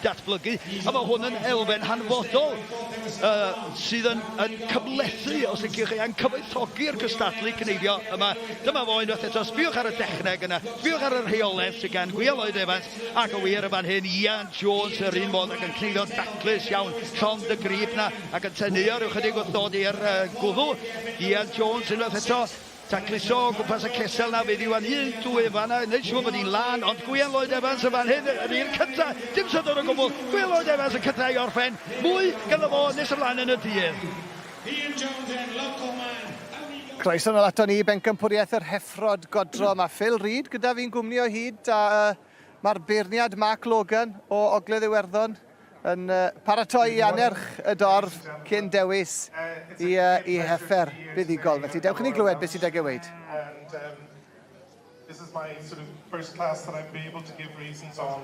datblygu, a mae hwn yn elfen hanfodol uh, sydd yn, yn cymhlethu, os liciwch chi, a'n cyfoethogi'r cystadlu cneifio yma. Dyma fo unwaith eto, sbiwch ar y dechneg yna, sbiwch ar y rheolaeth sydd gan Gwion Lloyd Evans, ac o wir y fan hyn, Ian Jones yr un modd ac yn cneifio'n daclus iawn, llond y grib na, ac yn teneuo rhyw chydig wrth ddod i'r uh, gwddw. Ian Jones unwaith eto, Tacluso o gwmpas y cesel 'na fydd Iwan un, dwy yn fan'na, neud siŵr bod hi'n lân, ond Gwion Lloyd Evans yn fan hyn yn un cynta, dim syndod o gwbl, Gwion Lloyd Evans yn cynta i orffen, mwy ganddo fo nes ymlaen yn y dydd. Croeso nôl ato ni i Bencampwriaeth yr Heffrod Godro. Mae Phil Reid gyda fi'n gwmni o hyd a uh, mae'r beirniad Mark Logan o Ogledd Iwerddon yn paratoi i annerch y dorf cyn dewis i, i heffer buddugol. Felly dewch i ni glywed beth sydd ag e weud. This is my sort of first class that I've been able to give reasons on.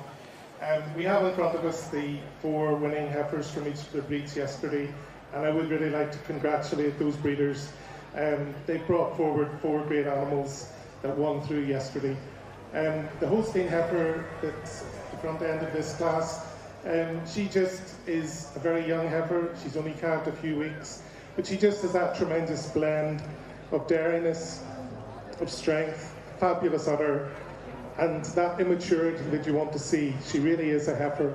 We have in front of us the four winning heifers from each of their breeds yesterday, and I would really like to congratulate those breeders. They brought forward four great animals that won through yesterday. The Holstein heifer that's the front end of this class, she just is a very young heifer. She's only calved a few weeks, but she just has that tremendous blend of dairyness, of strength, fabulous udder, and that immaturity that you want to see. She really is a heifer.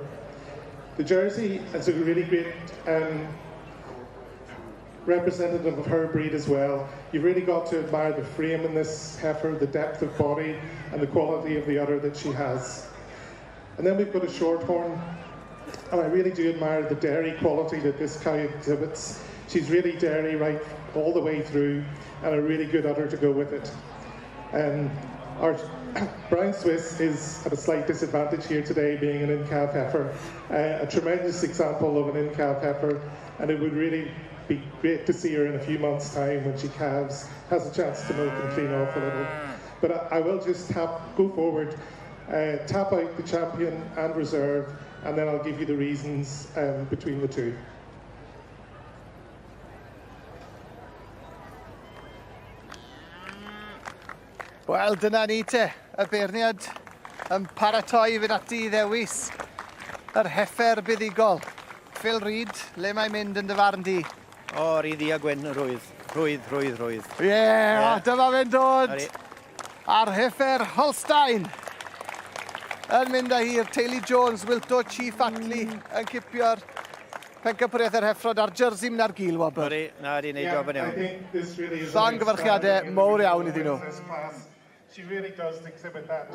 The Jersey is a really great representative of her breed as well. You've really got to admire the frame in this heifer, the depth of body, and the quality of the udder that she has. And then we've got a shorthorn, and I really do admire the dairy quality that this cow exhibits. She's really dairy right all the way through, and a really good udder to go with it. Our Brown Swiss is at a slight disadvantage here today, being an in-calf heifer. A tremendous example of an in-calf heifer, and it would really be great to see her in a few months' time when she calves, has a chance to milk and clean off a little. But I will just go forward. tap out the champion and reserve, and then I'll give you the reasons between the two. Wel, dyna ni te, y beirniad yn paratoi i fynd ati i ddewis yr heffer buddugol. Phil Reid, le mae'n mynd yn dy farn di? O, rhi ddu a gwyn, rhwydd. Rhwydd, rhwydd, rhwydd. Ie, yeah, dyma fe'n dod. A'r heffer Holstein yn mynd â hi'r teulu Jones, Wilto Chief Atlee yn cipio'r pencampwriaeth yr heffrod a'r jersey mynd ar gil wobr. Odi, na, di wneud job yn iawn. Llongyfarchiadau mowr iawn iddyn nhw. She really does exhibit that.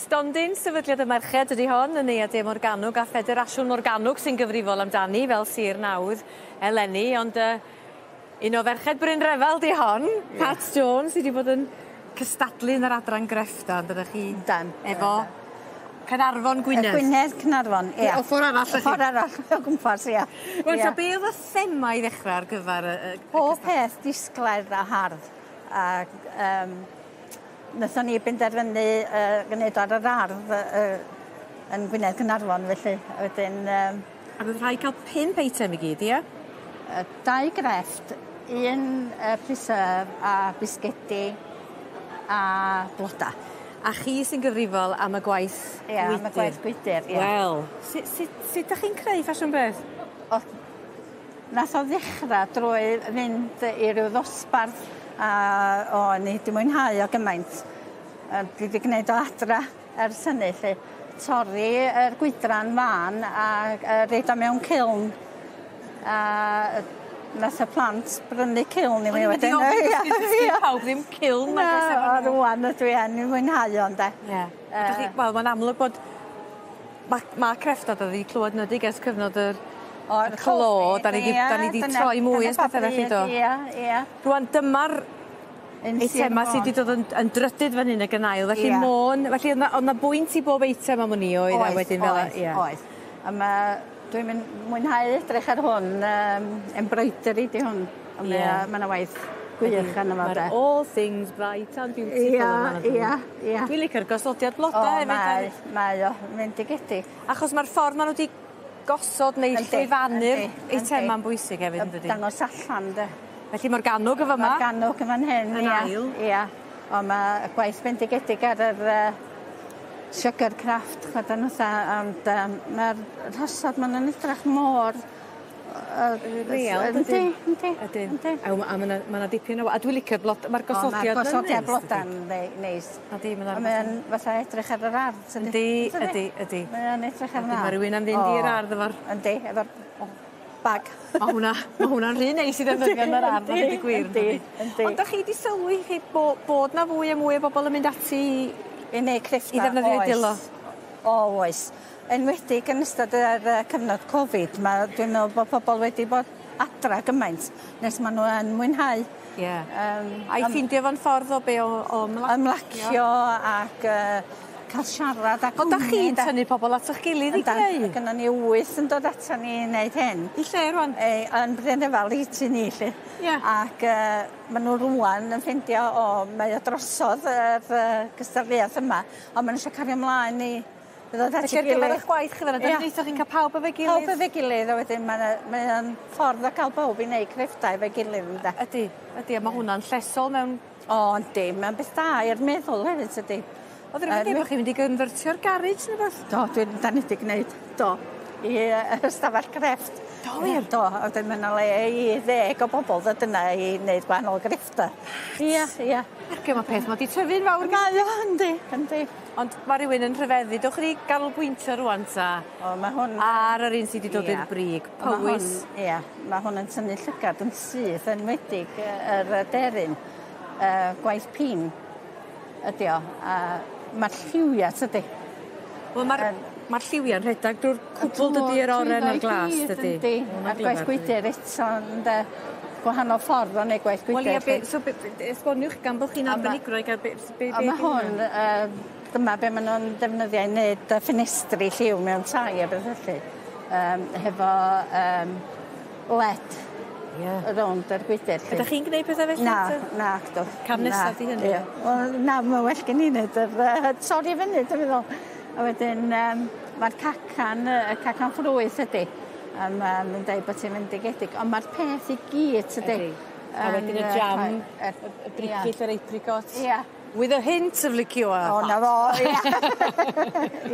Stondin Sefydliad y Merched ydi hon yn Neuadd De Morgannwg a Ffederasiwn Morgannwg sy'n gyfrifol amdani fel sir nawdd eleni ond yy un o ferched Bryn Refel 'di hon, Pat Jones sy 'di bod yn cystadlu yn yr adran greffta on'd ydach chi? Yndan. Efo Caernarfon Gwynedd. Gwynedd Caernarfon ia. O ffor arall felly. Y ffor arall o gwmpas ia. Rŵan ta be' o'dd y thema i ddechra ar gyfar y y... Pob peth disglair a hardd ag yym Wnaethon ni benderfynu uh, gwneud ar yr ardd uh, yn Gwynedd Caernarfon felly. A wedyn... Um, Ac oedd rhaid cael pump eitem i gyd, ie? Dau grefft, un uh, preserve a bisgedi a bloda. A chi sy'n gyfrifol am y gwaith gwydr? Ie, am y gwaith gwydr, ie. Wel, sut, sut, sut dach chi'n creu ffasiwn beth? O, nath o ddechra drwy fynd i ryw ddosbarth a o'n i 'di mwynhau o gymaint. Yy dwi 'di gneud o adra ers hynny 'lly. Torri yr gwydran mân a yy roid o mewn kiln a yy nath y plant brynu kiln i mi wedyn. O'n i'n mynd i ofyn sgin pawb ddim kiln nag oes efo n'w. Na rŵan ydw i yn 'i mwynhau o ynde? Ie. Yy. Wel ma'n amlwg bod Ma' ma' crefftod oddi clywed nedig ers cyfnod yr O'r y clo 'dan ni 'di 'dan ni 'di troi mwy at pethe felly do? Ia ia. Rŵan dyma'r eitema sy 'di dod yn yn drydydd fan hyn ag yn ail felly Ia. Môn felly o'dd 'na o'dd 'na bwynt i bob eitem am wn i oedd a wedyn fel 'a ie. Oedd oedd. A ma' dwi'n myn- mwynhau edrych ar hwn yym embroidery 'di hwn. A mae o ma' 'na waith gwych arno fo 'de. Ma'r all things bright and beautiful yma Ia ia ia. Dwi licio'r gosodiad bloda hefyd. O mae mae o fendigedig. Achos ma'r ffordd ma' n'w 'di gosod neu llwyfannu'r eitema'n bwysig hefyd yndydi? Dangos allan 'de. Felly Morgannwg yn fyma. Morgannwg yn fan hyn ia. Yn ail. Ia. On' ma' y gwaith bendigedig ar yr yy sugar craft ch'od yn fatha ond yym ma'r rhosod ma' nw'n edrach mor yy Real yndi yndi. Ydyn. Yndi. A w- a ma' 'na ma' 'na dipyn o wa- a dwi licio'r blod- ma'r gosodiad O ma'r gosodiad bloda'n rei neis. Ydi ma' 'na A mae o'n fatha edrych ar yr ardd tydi? Yndi ydi ydi. Mae o'n edrych ar Wedyn ma' rywun am fynd i'r ardd efo'r... Yndi efo'r bag. Ma' hwnna ma' hwnna'n rhy neis i ddefnyddio yn yr ardd a deud y gwir yndi? Yndi. Ond 'dach chi 'di sylwi chi bo- bod 'na fwy a mwy o bobol yn mynd ati i I neud creffta i ddefnyddio eu dwylo? O oes. Enwedig yn ystod yr yy cyfnod Covid ma' dwi'n me'wl bo' pobol wedi bod adra gymaint nes ma' n'w yn mwynhau. Ie. Yym. A'i ffindio fo'n ffordd o be' o o ymlacio? Ymlacio ac yy ca'l siarad a Ond 'dach chi'n tynnu pobol at 'ych gilydd i greu? Yndan. Gynnon ni wyth yn dod atan ni i neud hyn. I lle rŵan? Ei yn Bryn Efal i tŷ ni 'lly. Ie. Ac yy ma' n'w rŵan yn ffindio o mae o drosodd yr yy gystadleuaeth yma on' ma' n'w isio cario mlaen i i ddod at 'i Felly ar gyfer gilydd. 'ych gwaith chi fan 'na 'dyn neithoch chi'n ca'l pawb efo'i gilydd? Pawb efo'i gilydd a wedyn ma' 'na mae o'n ffordd o ca'l bawb i neud crefftau efo'i gilydd ynde? Ydi ydi a ma' hwnna'n llesol mewn... O yndi ma'n beth da i'r meddwl hefyd tydi? O'dd rywun yn deu bo' chi mynd i gynfyrtio'r garej ne' wbath? Do dwi'n 'dan ni 'di gneud do. I yy yr ystafell crefft. Do wir? Do a wedyn ma' 'na le i ddeg o bobol ddod yna i neud gwahanol greffta. Ia ia. Ac ma' peth 'ma 'di tyfu'n fawr... Mae o yndi yndi. Ond ma' rywun yn rhyfeddu dowch i ni ganolbwyntio rŵan 'ta. O ma' hwn... Ar yr un sy 'di dod i'r brig. Powys. Ia ma' hwn yn tynnu llygad yn syth enwedig yy yr aderyn yy gwaith pîn ydi o a ma'r lliwia tydi? Wel ma'r ma'r lliwia'n rhedag drw'r cwbwl dydi yr oren a'r glas dydi? Yndi. A'r gwaith gwydyr eto ynde? Gwahanol ffordd o neud gwaith gwydyr. Wel ie be' so be' be' esboniwch gan bo' chi'n arbenigwraig ar be' s- be' A be' ma' hwn yy dyma be' ma' nw'n defnyddio i neud y ffenestri lliw mewn tai a beth felly. Yym hefo yym led. Ie. Rownd yr gwydyr 'lly. Ydach chi'n gneud pethe felly Na 'te? nacdw. Cam nesa 'di hynny? Ie. Wel na ma' well gen i neud yr yy torri fyny dwi'n meddwl. A wedyn yym ma'r cacan yy y cacan ffrwyth ydi. A ma' nw'n deud bot hi'n fendigedig on' ma'r peth i gyd tydi? Ydi. A wedyn y jam, y y bricyll yr apricot. Ia. With a hint of liqueur. O 'na fo ia.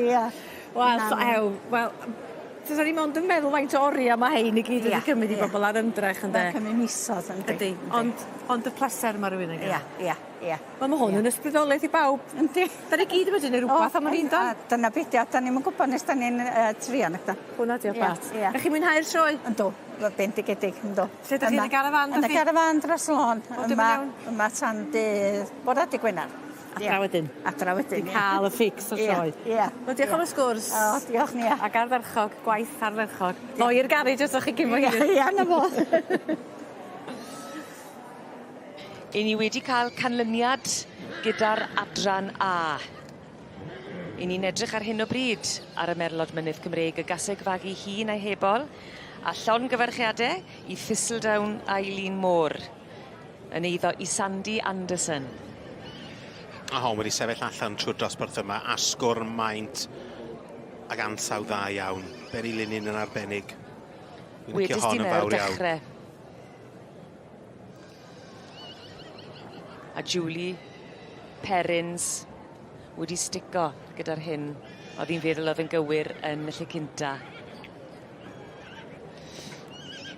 Ia. Wel so ew wel fysa ni mond yn meddwl faint o oria ma' hein i gyd wedi cymryd i bobol ar ymdrech ynde? Ma'n cymryd misodd yndi? Ydi ond ond y pleser ma' rywun yn ga'l. Ia ia ia. Wel ma' hwn yn ysbrydoliaeth i bawb. Yndi. 'Dan ni gyd yn medru neud rwbath am wn i yndan? A dyna be' 'di o 'dan ni'm yn gwbod nes 'dan ni'n yy trio nacdan? Hwnna 'di o Pat. Ia. 'Dach chi'n mwynhau'r sioe? Yndw ma' bendigedig yndw. Lle 'dach chi yn y garafan Yn y garafan dros y lôn. Yma yma tan dydd bora dy' Gwenar. Adra wedyn. Adra wedyn. 'Di ca'l y fix o'r sioe. Ie. Wel diolch am y sgwrs. O diolch Nia. Ac ardderchog, gwaith ardderchog. Ddo i'r garej os o'ch chi cyn bo hir. Ia 'na fo. 'Yn ni wedi ca'l canlyniad gyda'r adran A. 'Yn ni'n edrych ar hyn o bryd ar y Merlod Mynydd Cymreig, y gaseg fagu hŷn a'i hebol, a llongyfarchiade i Thistledown Eileen Moore, yn eiddo i Sandy Anderson. A hon wedi sefyll allan trwy'r dosbarth yma, asgwrn, maint ag ansawdd dda iawn. Benny Linyn yn arbennig. Dwi'n licio Wedest hon di yn 'na o'r fawr iawn. dechre. A Julie Perrins wedi stico gyda'r hyn o'dd hi'n feddwl o'dd yn gywir yn y lle cynta.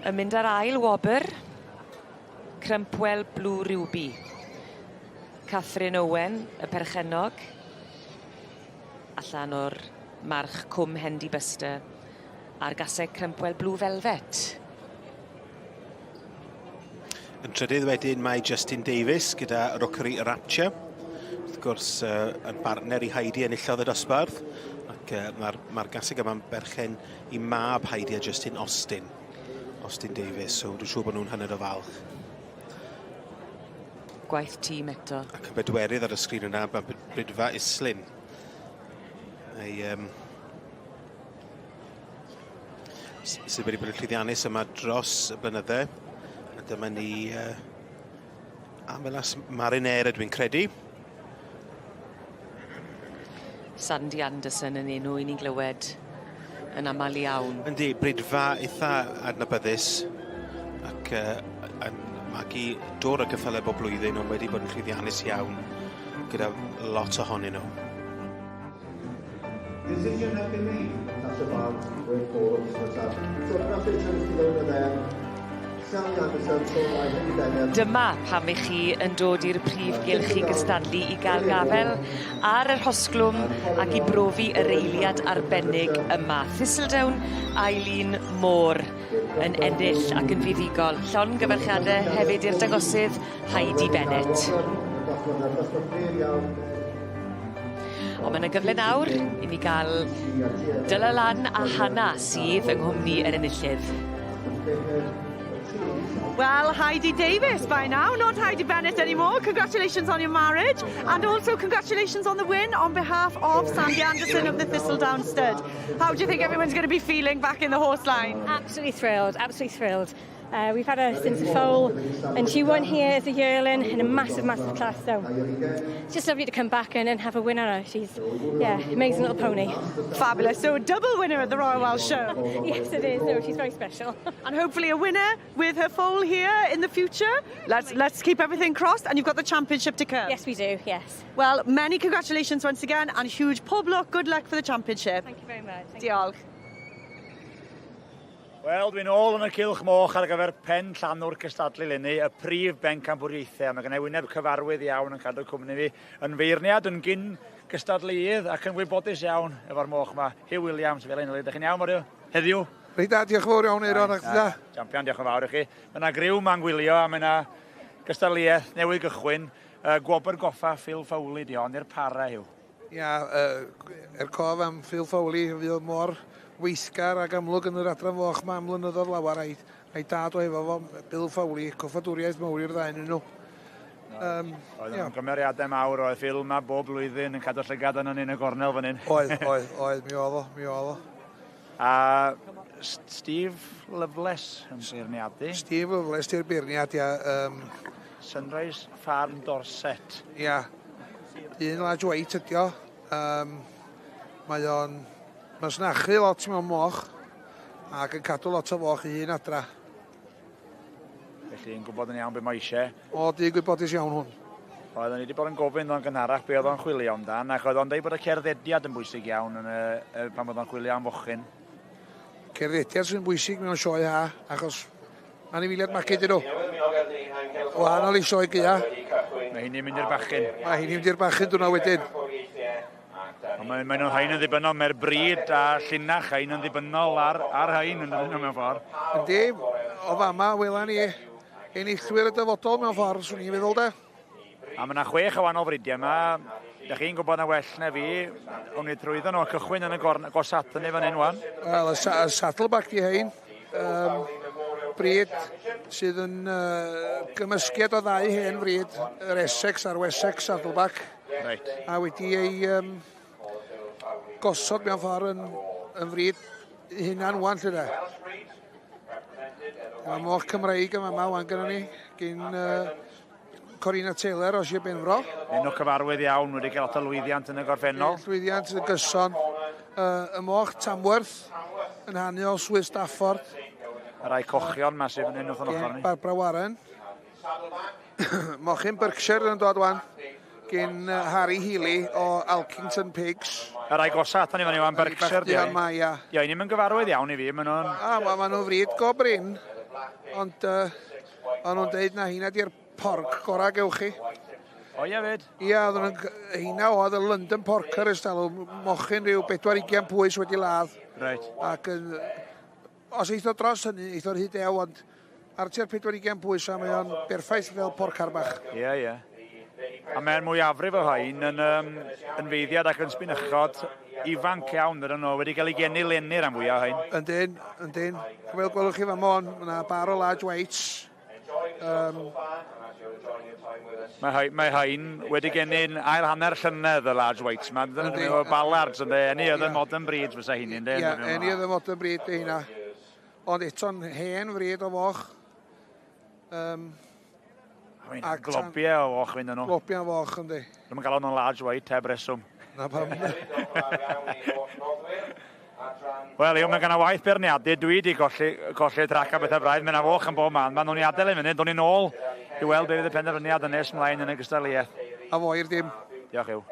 Yn mynd ar ail wobr, Crumpwell Blue Ruby. Catherine Owen, y perchennog, allan o'r march Cwm Hendy Buster a'r gaseg Crumpwell Blue Velvet. Yn trydydd wedyn mae Justin Davies gyda Rookery Rapture. Wrth gwrs uh, yn bartner i Heidi enillodd y dosbarth ac uh, mae'r ma gaseg yma'n berchen i mab Heidi a Justin Austin. Austin Davies, so dwi'n siŵr bod nhw'n hynod o falch. Gwaith tîm eto. Ac yn bedwerydd ar y sgrin yna, mae Bridfa Islyn. Ei, um, sydd wedi bod yn llwyddiannus yma dros y blynydde. A dyma ni uh, Amelas Marinera, dwi'n credu. Sandy Anderson yn enw i ni'n glywed yn aml iawn. Yndi, bridfa eitha adnabyddus ac uh, yn magu dwr o gyffyle bob blwyddyn ond wedi bod yn llwyddiannus iawn gyda lot ohonyn nhw. Decision has been made. That's about going forward. So congratulations to the owner there. Sally Anderson, sold by Henry Bennett. Dyma pam i chi yn dod i'r prif gylch i gystadlu i gael gafel ar yr hosglwm ac i brofi yr eiliad arbennig yma. Thistledown Eileen Moore yn ennill ac yn fuddugol. Llongyfarchiade hefyd i'r dangosydd Heidi Bennett. Ond mae yna gyfle nawr i ni gael Dyla Lan a Hannah sydd yng nghwmni yr enillydd. Well, Heidi Davies by now, not Heidi Bennett anymore. Congratulations on your marriage and also congratulations on the win on behalf of Sandy Anderson of the Thistledown Stud. How do you think everyone's going to be feeling back in the horse line? Absolutely thrilled, absolutely thrilled. We've had her since a foal, and she won here as a yearling in a massive, massive class. So it's just lovely to come back in and have a win on her. She's, yeah, amazing little pony. Fabulous. So a double winner at the Royal Welsh Show. Yes, it is. No, she's very special. And hopefully a winner with her foal here in the future. Let's keep everything crossed, and you've got the championship to come. Yes, we do, yes. Well, many congratulations once again, and huge pob lwc, good luck for the championship. Thank you very much. Thank you. Diolch. Wel, dwi'n ôl yn y cylch moch ar gyfer pen llanw'r cystadlu leni, y prif bencampwriaethau. Mae gennau wyneb cyfarwydd iawn yn cadw cwmni fi, yn feirniad, yn gyn gystadleuydd ac yn wybodus iawn efo'r moch yma. Hugh Williams, fel un Ydych chi'n iawn, Mario? Heddiw? Reit da, diolch yn fawr iawn, Euron, ac da. Champion, diolch yn fawr i chi. Mae yna griw ma'n gwylio a mae yna gystadleuaeth newydd gychwyn. Gwobr goffa Phil Fowley di hon, i'r para, Hugh. Ia, er cof am Phil Fowley, fuodd mor weithgar ac amlwg yn yr adran foch 'ma am flynyddoedd lawer, a'i, a'i dad o efo fo, Bill Fowley, coffadwriaeth mawr i'r ddau ohonyn nhw. Oedd nhw'n gymeriadau mawr, oedd Phil yma bob blwyddyn yn cadw llygad arnon ni yn y gornel fan hyn. Oedd, oedd, oedd, mi oedd o, mi oedd o. A Steve Loveless yn beirniadu. Steve Loveless di'r beirniad, ia. Sunrise Farm Dorset. Ia. Un large white ydi o. Mae o'n masnachu lot mewn moch ac yn cadw lot o foch i hun adra. Felly yn gwybod yn iawn beth mae eisiau. O, dyn gwybodus iawn hwn. Oedden ni wedi bod yn gofyn o'n gynharach be oedd o'n chwilio amdan, ac oedd o'n dweud bod y cerddediad yn bwysig iawn yn y, y, pan oedd o'n chwilio am fochyn. Cerddediad sy'n bwysig mewn sioe ha, achos anifeiliaid magu dyn nhw. Wahanol i sioe gaea. Mae hynny'n mynd i'r bachyn. Mae hynny'n mynd i'r bachyn dwrnod wedyn. Ond mae, mae nhw'n rhain yn ddibynnol, mae'r bryd a llinach rhain yn ddibynnol ar, ar rhain yn dydyn nhw mewn ffordd. Yndi, o fama wela ni enillwyr y dyfodol mewn ffordd, swn i'n feddwl de. A mae yna chwech o wahanol fridiau yma. Dych chi'n gwybod na well na fi. O'n i trwyddo nhw a cychwyn yn y gorn agosat yn fan hyn wan. Wel, y, sa y saddleback di hein. Bryd sydd yn gymysgiad o ddau hen fryd, yr Essex a'r Wessex saddleback. Reit. A wedi ei gosod mewn ffordd yn fryd hunan wan lle da. Mae moch Cymreig yma yma wan gyda ni, gyn Corina Taylor o Sir Benfro. Enw cyfarwydd iawn, wedi cael lot o lwyddiant yn y gorffennol. Llwyddiant yn gyson. Y moch Tamworth yn hanu o Swydd Stafford. Y rai cochion ma sydd yn hyn wrth yn ochr ni. Barbara Warren. Mochyn Berkshire yn dod wan gyn Harry Healy o Alkington Pigs. Y rai gosa atan ni fan wan, Berkshire. Di ma, ia. Ia, i ni'n gyfarwydd iawn i fi, maen nhw'n... A, wel, maen nhw'n fryd go brin, ond o'n nhw'n deud na heina di'r porc gorau gewch chi. O ia fyd? Ia, oedden nhw'n... Heina oedd y London Porker ers talwm, mochyn rhyw 40 pwys wedi ladd. Reit. Ac yn, os eith o dros hynny, eith o'r hyd ew, ond ar tua'r 40 pwys a mae o'n berffaith fel porcar bach. Ie, ie. A mae'r mwyafrif o rhain yn, yn feiddiad ac yn sbinychod ifanc iawn ydyn nhw, wedi cael ei geni leni rhan fwyaf o rhain. Yndyn, yndyn. Fel gwelwch chi fan mon, mae yna bar o large whites. Mae rhain wedi geni'n ail hanner llynedd y large whites ma. Dyn nhw Ballards ynddo, any other modern breeds fysa hynny ynddo. Ie, any other modern breed di hynna. Ond eto'n hen frid o foch. Globiau o foch fynd nhw. Globiau o foch, yndi. Dwi'n gael nhw'n large white heb reswm. Na pam. Wel, Iw, mae gen i waith beirniadu. Dwi wedi colli trac a bethau braidd. Mae yna foch yn bob man. Mae nhw'n i adael i fyny. Do'n i'n ôl i weld beth fydd y penderfyniad yn nes mlaen yn y gystadleuaeth. A fo i'r dim. Diolch, Iw.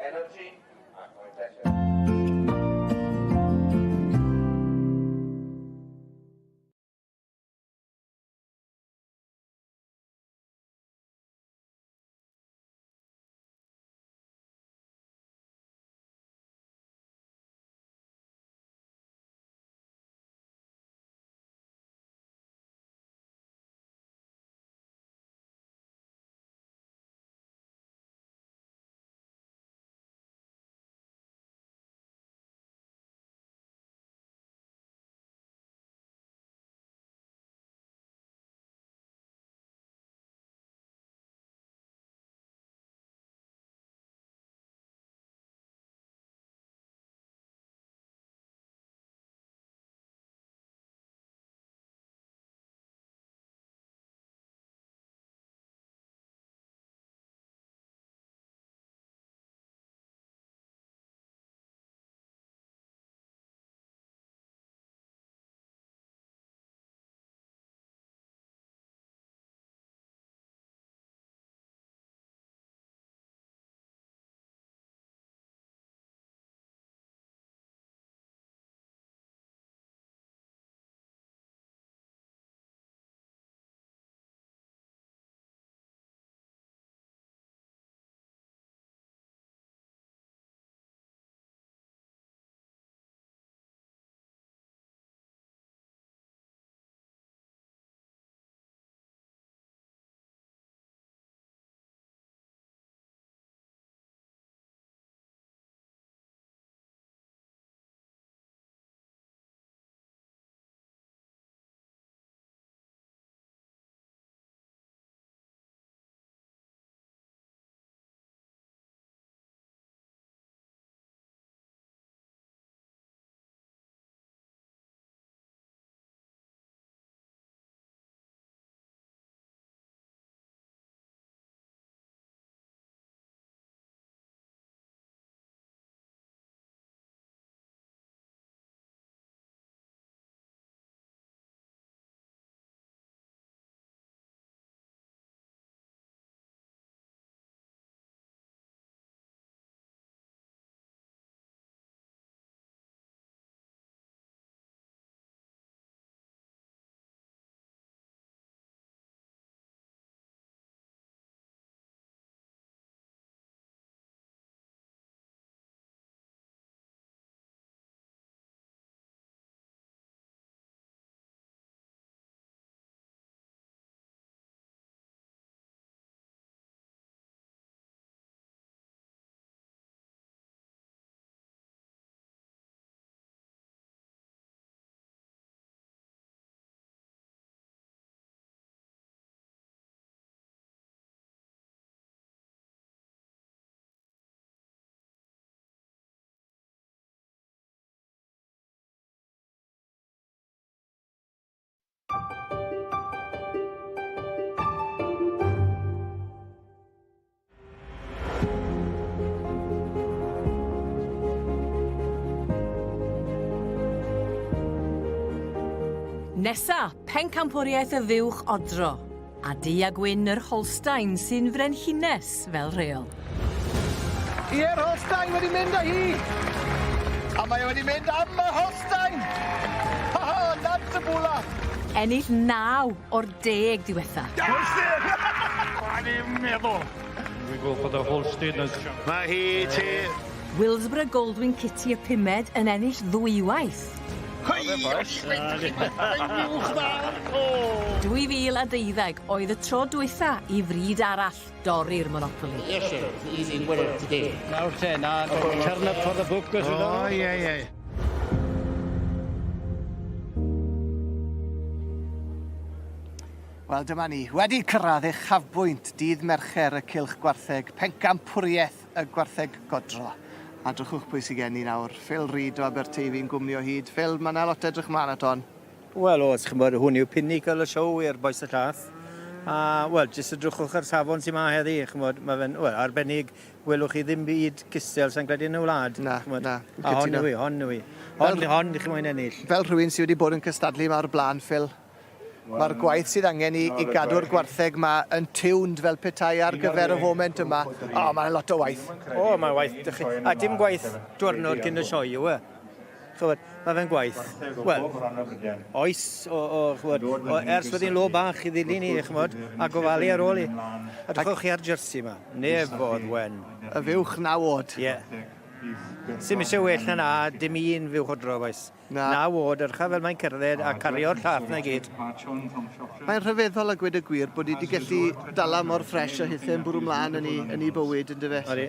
Nesa, pencampwriaeth y fuwch odro, a du a gwyn yr Holstein sy'n frenhines fel rheol. Ie'r Holstein wedi mynd â hi! A mae e wedi mynd am y Holstein! Ha ha, Nant y Bwla! Ennill naw o'r deg diwetha. Holstein! O'n i'n meddwl. We go for the Holstein. Mae hi ti. Willsborough Goldwyn Kitty y pumed yn ennill ddwywaith. 2012 oedd y tro dwytha i fryd arall dorri'r monopoli. Yes sir, easy winner today. Nawr te, na, turn up for the book as you know. O, ie, ie. Wel, dyma ni, wedi cyrraedd uchafbwynt dydd Mercher y Cylch Gwartheg, pencampwriaeth y gwartheg godro. A drychwch pwy sy gen i nawr, Phil Reid o Aberteifi'n gwmni o hyd. Phil, mae 'na lot edrych mlaen at hon. Wel oes, ch'mod, hwn yw pinnacle y show i'r bois y llath. A, wel, jyst edrychwch ar safon sy 'ma heddi, ch'mod, ma' fe'n, wel, arbennig, welwch chi ddim byd cystel sai'n credu yn y wlad. Na, na, fi'n cytuno. A hon yw 'i, hon yw 'i. Hon, hon chi moyn ennill. Fel rhywun sy wedi bod yn cystadlu 'ma o'r blaen, Phil, Mae'r gwaith sydd angen i, i gadw'r gwartheg 'ma yn tuned fel petai ar gyfer y foment yma. O, mae'n lot o waith. O, mae'n waith dychu. A dim gwaith diwrnod cyn y sioe yw e. Ch'mod, mae fe'n gwaith, wel, oes o, o, ch'mod, o, ers fod hi'n lo bach i ddilyn i, ch'mod, a gofalu ar ôl i. A drychwch chi ar jersey 'ma. Nef oedd wen. Y fuwch naw oed. Ie. Sim isie well na 'na, dim un fuwch odro, bois. Na. Na wod, yrcha fel mae'n cerdded a cario'r llath 'na i gyd. Mae'n rhyfeddol a gweud y gwir bod hi 'di gallu dala mor ffresh a hithe yn bwrw mlaen yn ei, yn ei bywyd yndyfe? Odi.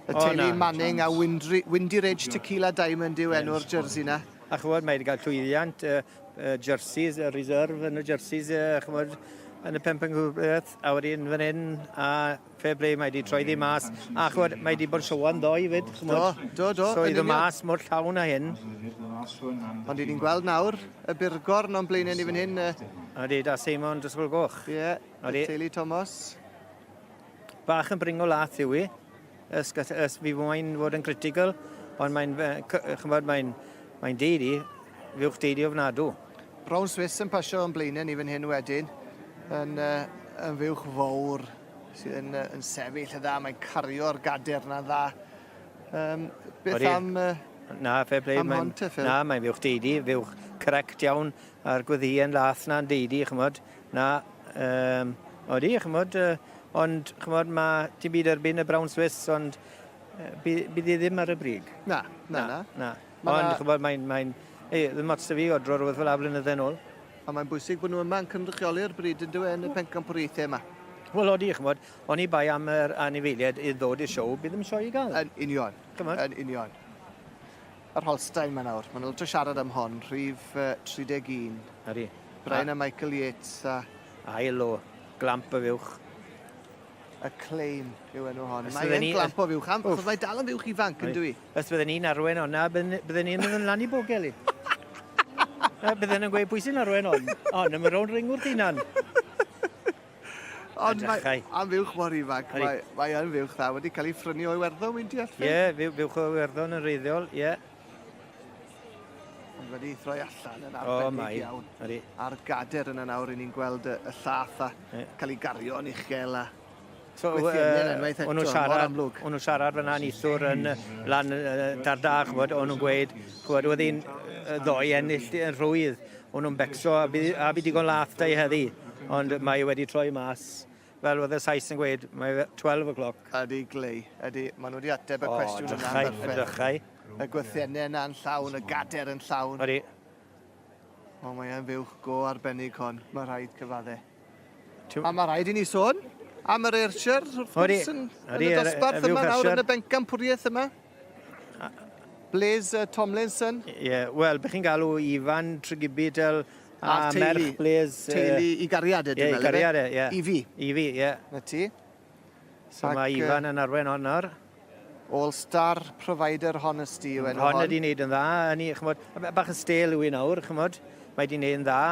Y teulu Manning a Windry, Windy Ridge Tequila Diamond yw enw'r jersey 'na. A ch'mod mae 'di cael llwyddiant yy y jerseys, y reserve yn y jerseys yy ch'mod yn y pencampwriaeth a wedyn fan hyn a Fair play, mae 'di troi ddi mas. A ch'mod, mae 'di bod siowan ddoe 'fyd, ch'mod. Do, do, do. So iddo mas mor llawn â hyn. Ond i ni'n gweld nawr y burgorn o'n blaenau ni fan hyn. Odi, da Seimon Drysgol Goch. Ie, y teulu Thomas. Bach yn bringo lath yw i. Ys, ys fi moyn fod yn critical, ond mae'n, ch'mod, mae'n mae'n deidi, fuwch deidi ofnadw. Brown Swiss yn pasio o'n blaenau ni fan hyn wedyn, yn, uh, yn fuwch fawr. sydd yn, yn sefyll yn dda, mae'n cario'r gader na'n dda. Um, beth Odi. am... Uh, na, fair play. Am hon te, Phil? Na, mae'n fuwch deidi, fuwch correct iawn, a'r gweddïau'n lath na'n deidi, chymod. Na, um, odi, chymod, uh, ond, chymod, mae dim byd erbyn y Brown Swiss, ond uh, bydd hi ddim ar y brig. Na, na, na. Na, na. Ond, chymod, mae'n, mae'n, ei, ddim ots 'da fi odro rhywbeth fel 'a blynydde nôl. A mae'n bwysig bod nhw yma yn cynrychioli'r bryd yn dyw e yn y pencampwriaethau yma. Wel odi, ch'mod, oni bai am yr anifeiliaid i ddod i'r siow, bydd ddim sioe i gael. Yn union. Ch'mod? Yn union. Yr Holstein 'ma nawr, ma' 'na lot o siarad am hon, rhif 31. Ydi. Brian a Michael Yates a... Ail o glamp y fuwch. Y Claim yw enw hon. Mae e'n glamp o fuwch, am, achos mae dal yn fuwch ifanc, yn dwi? Os bydden ni'n arwain honna, bydden ni'n mynd yn lan i bogel i. Bydden nhw'n gweud, pwy sy'n arwain hon? O, na mae rownd ring wrth hunan. Ond mae, am fuwch mor ifanc, mae, mae yn fuwch dda, wedi cael ei phrynu o Iwerddon, wy'n deall? Ie, yeah, fuwch o Iwerddon yn reiddiol, ie. Yeah. Ond wedi throi allan yn arbennig iawn. Ydi. A'r gader yna nawr, i ni'n gweld y, y llath a yeah. cael ei gario yn uchel a So, uh, o'n nhw'n siarad, o'n nhw'n siarad fyna nithwr yn lan dar da, ch'mod, o'n nhw'n gweud, ch'mod, oedd hi'n ddoe ennill yn rhwydd, o'n nhw'n becso a by, a by digon lath da i heddi, ond mae wedi troi mas, fel oedd y Sais yn gweud, mae 12 o'clock. Ydy, glei, ydy, maen nhw wedi ateb y cwestiwn yna'n berffaith. O, drychau. Y gwythiennau yna'n llawn, y gader yn llawn. Ydy. O, mae e'n fuwch go arbennig hon, mae rhaid cyfadde. A mae rhaid i ni sôn am yr Ayrshire, wrth gwrs, yn, yn y dosbarth yma nawr, yn y bencampwriaeth yma. Blaze Tomlinson. Ie, yeah, wel, bych chi'n galw Ifan Tregibidel a, a merch Blaze. Teulu i gariad e, dwi'n meddwl. Ie, i gariad e, ie. I fi. I fi, ie. Na ti. So Ac, mae Ifan yn arwain hon nawr. All Star Provider Honesty yw enw hon. Hon ydi wneud yn dda, yn i, ch'mod, bach yn stêl yw hi nawr, ch'mod. Mae di wneud yn dda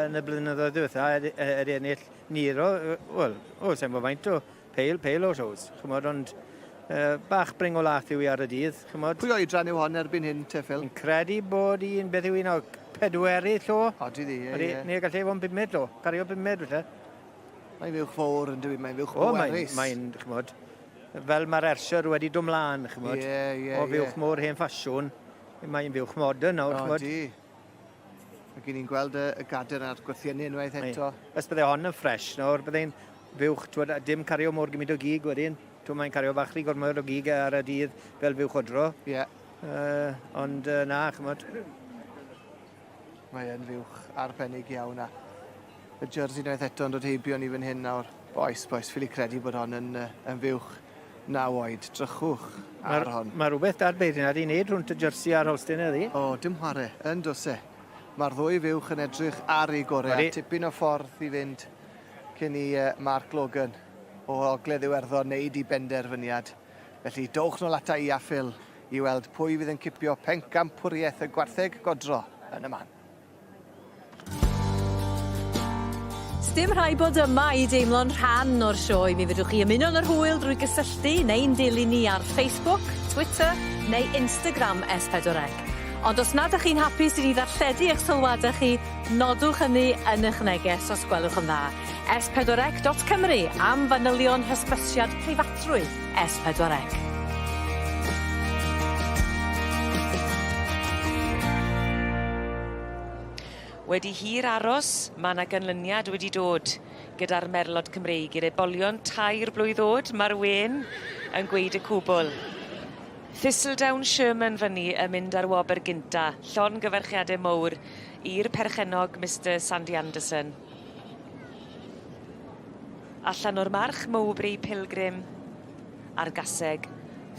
yn y blynyddoedd diwetha, er ennill nifer o, wel, o, sa'n gwybod faint o, peil, peil o shows, ch'mod, ond Bach bring o lath yw i ar y dydd, ch'mod. Pwy oedran yw hon erbyn hyn te, Phil? Fi'n credu bod hi'n, beth yw hi nawr, pedwerydd llo? Odi ddi, ie, ie. Neu gallai fod yn bumed llo, cario bumed falle. Mae'n fuwch fawr yn dyw, mae'n fuwch bwerus. O, mae'n, ch'mod, fel mae'r Ayrshire wedi dod mlaen, ch'mod. Ie, ie, ie. O fuwch mor hen ffasiwn, mae'n fuwch modern nawr, ch'mod. Odi. Ac i ni'n gweld y, y gader a'r gwrthiennu unwaith eto. Os bydde hon yn ffresh nawr, byddai'n fuwch, twod, dim cario mor gymryd o gig wedyn. Twod, mae'n cario bach rhy gormod o gig ar y dydd fel fuwch odro. Ie. Ond na, ch'mod. Mae yn fuwch arbennig iawn a y jersey unwaith eto yn dod heibio ni fan hyn nawr. Bois, bois, ffili credu bod hon yn, yn fuwch naw oed. Drychwch ar hon. Mae rhywbeth da'r beirniad i wneud rhwnt y jersey a'r Holstein heddi. O, dim chware, yn does e. Mae'r ddwy fuwch yn edrych ar ei gorau. A tipyn o ffordd i fynd cyn i Mark Logan o Ogledd Iwerddon wneud i benderfyniad. Felly, dowch nôl ata i a Phil i weld pwy fydd yn cipio pencampwriaeth y gwartheg godro yn y man. Sdim rhaid bod yma i deimlo'n rhan o'r sioe. Mi fedrwch chi ymuno yn yr hwyl drwy gysylltu neu'n dilyn ni ar Facebook, Twitter neu Instagram S4C. Ond os nad 'ych chi'n hapus i ni ddarlledu eich sylwadau chi, nodwch hynny yn 'ych neges os gwelwch yn dda. S4C dot Cymru am fanylion hysbysiad preifatrwydd S4C. Wedi hir aros, ma' 'na ganlyniad wedi dod gyda'r merlod Cymreig i'r ebolion tair blwydd o'd, ma'r wên yn gweud y cwbl. Thistledown Sherman fyny yn mynd ar wobr gynta, llongyfarchiade mowr i'r perchennog Mister Sandy Anderson. Allan o'r march Mowbray Pilgrim a'r gaseg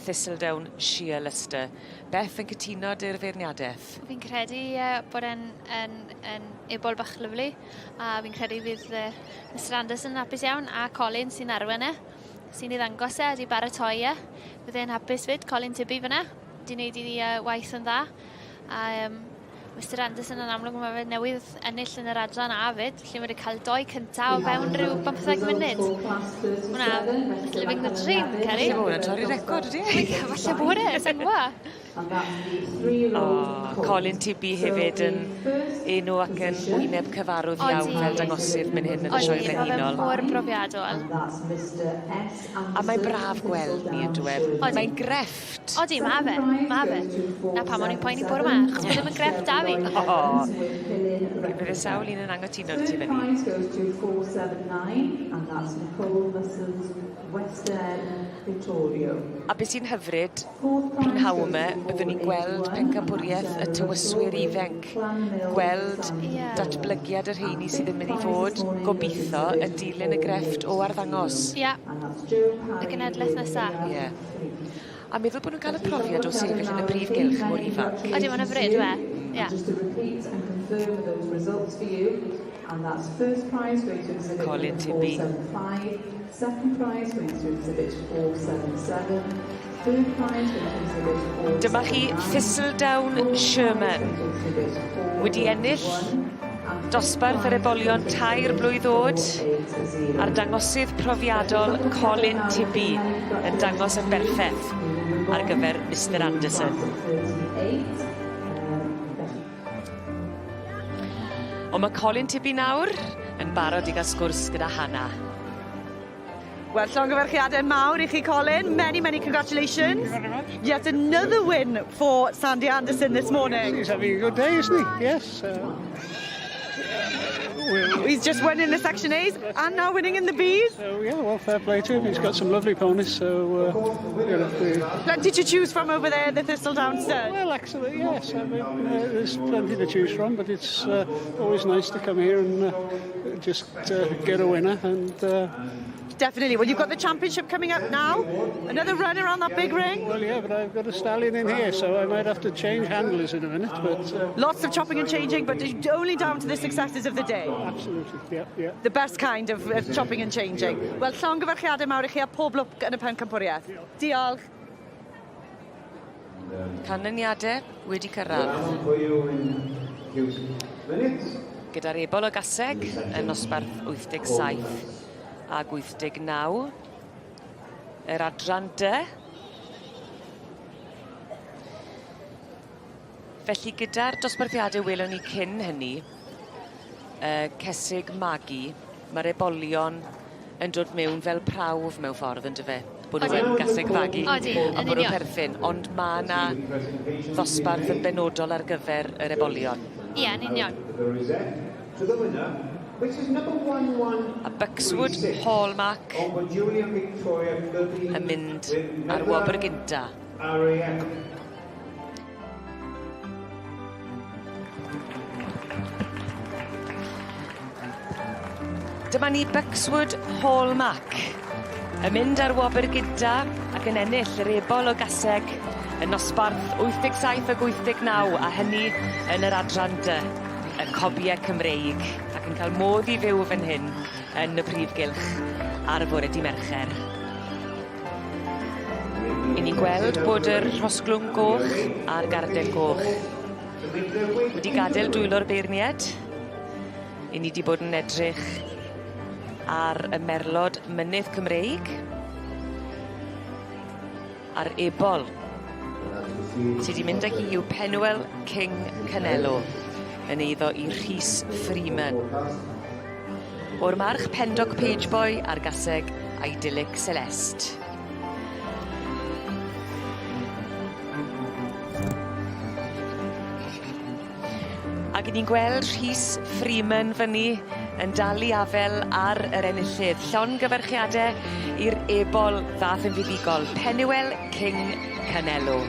Thistledown Sheer Lustre. Beth yn cytuno 'dy'r feirniadeth? Fi'n credu uh, bod e'n yn, yn ebol bach lyflu a fi'n credu fydd uh, Mr Anderson yn hapus iawn a Colin sy'n arwen e, sy'n ei ddangos e a di baratoi e. Bydd e'n hapus fyd, Colin Tibby fyna, di wneud i uh, waith yn dda. A um, Mister Anderson yn amlwg mae fe newydd ennill yn yr adran A fyd, felly mae wedi cael doi cynta o fewn rhyw 15 munud. Hwna, living the dream, Ceri. Falle bod hwnna'n torri record, ydi? Falle bod e, sa'n gwybod. Oh, Colin Tibby hefyd yn enw ac yn wyneb cyfarwydd iawn fel dangosydd mynd hyn yn y sioe frenhinol. Odi, mor brofiadol. A mae'n braf gweld ni yn dweud. Mae'n grefft. Odi, ma fe, ma fe. Na pam o'n i'n poeni bore 'ma, achos bod ddim yn grefft da fi. O! Bydde sawl un yn angytuno 'da ti fyny. A beth sy'n hyfryd, prynhawn 'ma, byddwn ni'n gweld pencampwriaeth y tywyswyr ifanc, gweld datblygiad y rheini sydd yn mynd i fod, gobeithio, yn dilyn y grefft o arddangos. Ia, y genedlaeth nesa. Ie. A meddwl bod nhw'n cael y profiad o sefyll yn y prif gylch mor ifanc. Odi, mae'n hyfryd, yw e? Ie. Colin Tibby. Dyma chi Thistledown Sherman. Wedi ennill Dosbarth yr ebolion tair blwydd o'd a'r dangosydd profiadol Colin Tibby yn dangos yn berffeth ar gyfer Mister Anderson. Ond mae Colin Tibby nawr yn barod i gael sgwrs gyda Hannah. Wel, llongyfarchiadau mawr i chi, Colin. Many, many congratulations. Thank you very much. Yet another win for Sandy Anderson this morning. He's having a good day, isn't he? Yes. We'll... He's just won in the Section A's and now winning in the B's. So, yeah, well, fair play to him. He's got some lovely ponies, so, you know, we... Plenty to choose from over there, the Thistledown stud. Well, actually, yes. I mean, there's plenty to choose from, but it's always nice to come here and just get a winner and... Definitely. Well, you've got the championship coming up now. Another run around that big ring. Well, yeah, but I've got a stallion in here, so I might have to change handlers in a minute. But lots of chopping and changing, but only down to the successes of the day. Absolutely, yeah, yeah. The best kind of, of chopping and changing. Well, llongyfarchiadau mawr i chi a pob lwc yn y pencampwriaeth. Diolch. Canlyniadau wedi cyrraedd. Gyda'r ebol o gaseg yn nosbarth 87 ag 89. Yr adran D Felly gyda'r dosbarthiade welon ni cyn hynny yy cesig magu ma'r ebolion yn dod miwn fel prawf mewn ffordd on'd yfe? Bo' nw yn gaseg fagu. Odi, yn union. A bo' nw'n perthyn ond ma' 'na ddosbarth yn benodol ar gyfer yr ebolion. Ie yn union. A Buckswood Hallmark yn mynd ar wobr gynta. Dyma ni Buckswood Hallmark yn mynd ar wobr gynta ac yn ennill yr ebol o gaseg yn nosbarth 87 ag 89 a hynny yn yr adran dy, y cobie Cymreig ac yn ca'l modd i fyw fan hyn yn y prif gylch ar fore dy' Mercher. 'Yn ni'n gweld bod yr rhosglwm goch a'r garden goch wedi gad'el dwylo'r beirnied. 'Yn ni 'di bod yn edrych ar y merlod mynydd Cymreig a'r ebol sy 'di mynd â hi i'w Penuel King Canelo yn eiddo i Rhys Freeman. O'r march Pendock Pageboy a'r gaseg Idyllic Celeste. Ac 'yn ni'n gweld Rhys Freeman fyny yn dal i afel ar yr enillydd. Llongyfarchiade i'r ebol ddath yn fuddugol, Penuel King Canelo.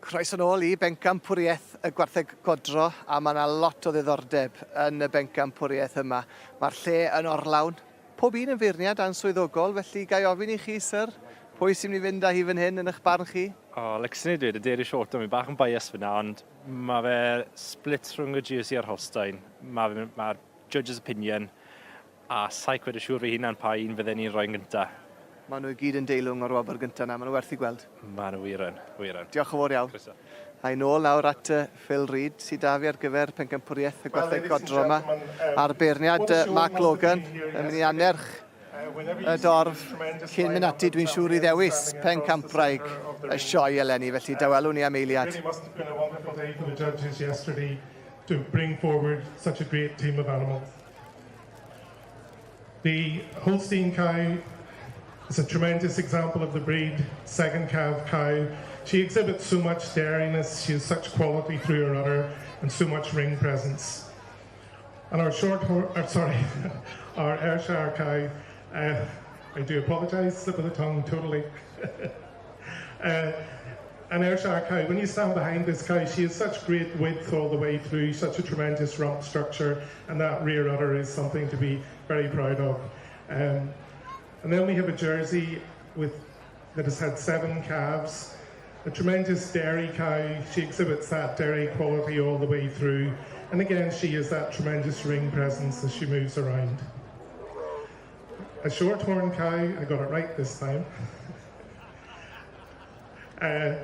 Croeso nôl i Bencampwriaeth y Gwartheg Godro a mae yna lot o ddiddordeb yn y bencampwriaeth yma. Mae'r lle yn orlawn, pob un yn feirniad answyddogol, felly ga i ofyn i chi, syr, pwy sy'n mynd i fynd â hi fan hyn yn eich barn chi? O, licsen i dweud y Dairy Shorthorn, fi bach yn biased fyna, ond mae fe split rhwng y Jersey a'r Holstein. Mae fe, mae'r judge's opinion, a sa i cweit yn siŵr fy hunan pa un fydden i'n rhoi'n gynta. Maen nhw i gyd yn deilwng o'r wobr gyntaf 'na, maen nhw werth i gweld. Maen nhw wir yn, wir yn. Diolch yn fawr iawn. Croeso. A i nôl nawr at Phil Reid sydd 'da fi ar gyfer pencampwriaeth y gwartheg godro yma. A'r beirniad Mark Logan yn mynd i annerch y dorf cyn mynd ati dwi'n siŵr i ddewis pencampwraig y sioe eleni, felly dawelwn ni am eiliad. Really must have been a wonderful day for the judges yesterday to bring forward such a great team of animals. The Holstein cow is a tremendous example of the breed, second calf cow. She exhibits so much dairyness, she has such quality through her udder and so much ring presence. And our short, or sorry, our Ayrshire cow, uh, I do apologise, slip of the tongue totally. uh, an Ayrshire cow, when you stand behind this cow, she has such great width all the way through, such a tremendous rump structure, and that rear udder is something to be very proud of. Um, and then we have a Jersey with that has had seven calves, a tremendous dairy cow. She exhibits that dairy quality all the way through. And again, she has that tremendous ring presence as she moves around. A shorthorn cow, I got it right this time. uh,